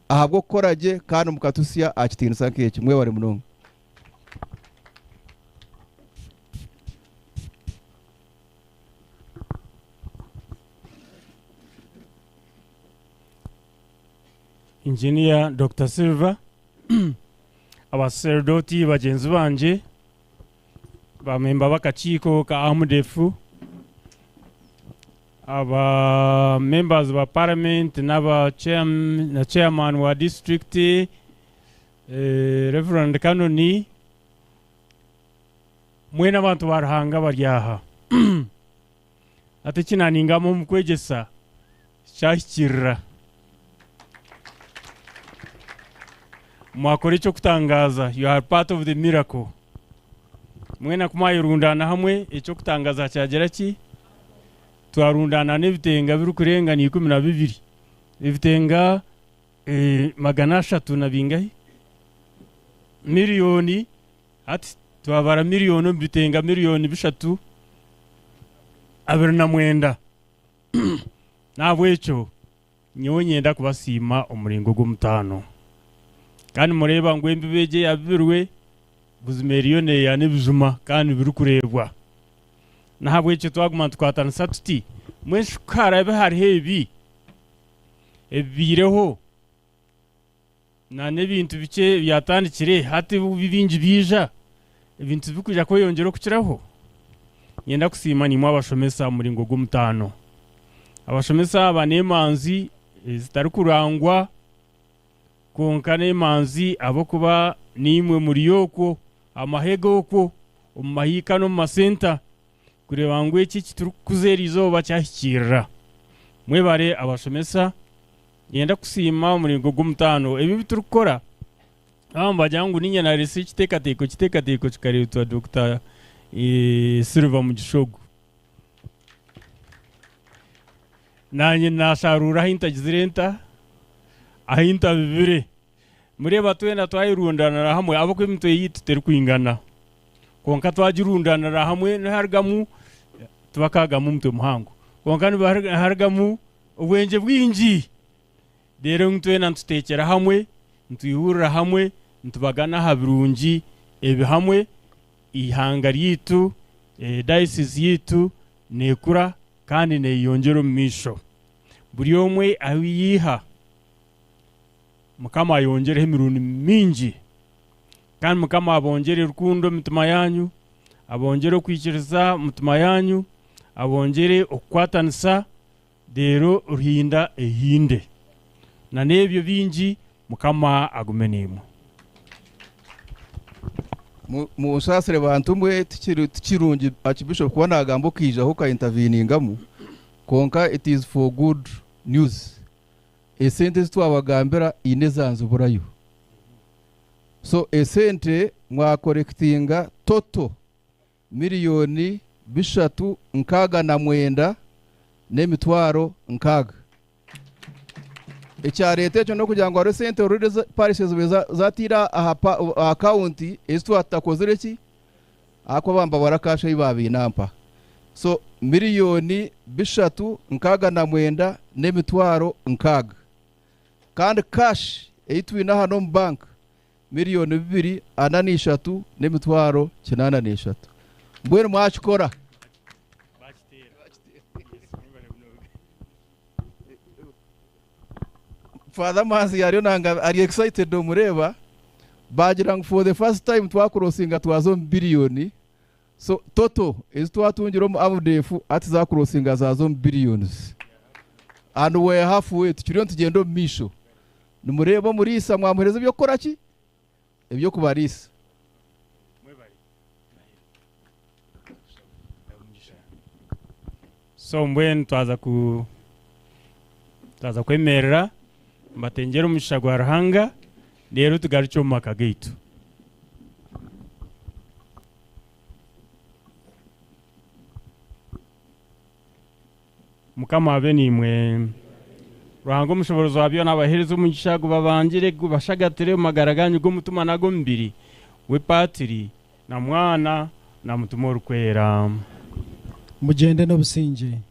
ahabw'okukora gye kandi mukatuhitsya aha kitiinisa nk'eki. Mwebare munonga. Engineer Doctor Silver, Abasaserdoti bagyenzi bangye, Bamemba b'akakiiko ka AMDEF, aba members ba parliament n'aba na chairman wa district, Reverend Kanoni, mwena abantu ba Ruhanga abari aha. Hati eki naningamu omu kwegyesa kyahikirira. Mwakora eky'okutangaaza, you are part of the miracle. Mwena ku mwayerundaana hamwe, eky'okutangaaza kyagira ki? Twarundaana n'ebitenga birikurenga na 12, ebitenga 300 na bingahi? Miriyoni, hati twabara miriyoni omu bitenga miriyoni 329. N'ahabw'ekyo nyowe nyenda kubasiima omu muringo gw'omutaano. Kandi nimureeba ngu embibo egi eyabibirwe buzima eriyo neeyana ebijuma kandi birikureebwa. N'ahabw'ekyo twaguma nitukwatanisa tuti, mbwenu shi ku haraabe hariho ebi ebibaireho n'ebintu bikye ebyatandikire, hati obu bingi byaija, ebintu tibirikwija kweyongyera okukiraho? Niinyenda kusiima naimwe abashomesa omu muringo gw'omutaano. Abashomesa aba n'emanzi ezitarikurangwa kwonka n'emanzi ahabw'okuba naimwe muri okwo aha mahega okwo omu mahiika n'omu masenta kureeba ngu eki eki turikukuza eri izooba kyahikiirira. Mwebare abashomesa. Niinyenda kusiima omuringo gw'omutaano. Ebi ebi turikukora, abamwe nibagira ngu niinye naareetsire ekiteekateeko, ekiteekateeko kikareetwa Dokita Silver Mugisha ogu. Naanye naasharuura ahu ntagizire nta, ahu ntabibire. Mureeba twena twayerundanira hamwe ahabw'okuba emitwe yaitu terikwingana. Kwonka twagirundanira hamwe niharugamu tibakaagamu omutwe muhango. Kwonka niharugamu obwengye bwingi. Reero twena nituteekyera hamwe, nitwihurira hamwe, nitubagana aha birungi ebi hamwe, eihanga ryaitu, dayosiisi yaitu neekura kandi neeyeyongyera omu maisho. Buri omwe ahu yaiha, Mukama ayongyereho emirundi mingi. Kandi Mukama abongyere rukundo omu mitima yaanyu, abongyere okwikiriza omu mitima yaanyu, abongyere okukwatanisa, reero Ruhinda ehinde. Na n'ebyo bingi Mukama agume naimwe. Munsaasire bantu mwe tikirungi Archbishop kuba nagamba okaijaho oka interveningamu kwonka it is for good news. Esente ezi twabagambira haine ezanziburayo. So esente mwa collectinga total miriyoni 369 n'emitwaro 60. Ekyareeta ekyo n'okugira ngu hariho esente already ezi parishes zibaire zataire aha akawunti ezi twaba tutakozire ki ahakuba bambabara cash ei baabaine ampa. So miriyoni 369 n'emitwaro 60. Kandi cash ei twine aha n'omu bank miriyoni 243 n'emitwaro 83. Mbwenu mwakikora. Father Manzi ariyo nanga ari excited omureeba bagira ngu for the first time twakurosinga twaza omu billion so total ezi twatungire omu AMDF hati zakurosinga zaza omu billions and we are half way tukiriyo nitugyenda omu maisho nimureeba omuriisa mwamuhereza eby'okukora ki eby'okubariisa. So mbwenu twaza ku twaza kwemerera. Mbatengere omugisha gwa Ruhanga, reero tugarukye omu maka gaitu. Mukama abe naimwe. Ruhanga omushoboorozi wa byona abaheereze omugisha, gubabangire, gubashagatire omu magara gaanyu g'omutima n'ag'omubiri, we Patiri na Mwana na Mutima Orikwera. Mugyende n'obusingye.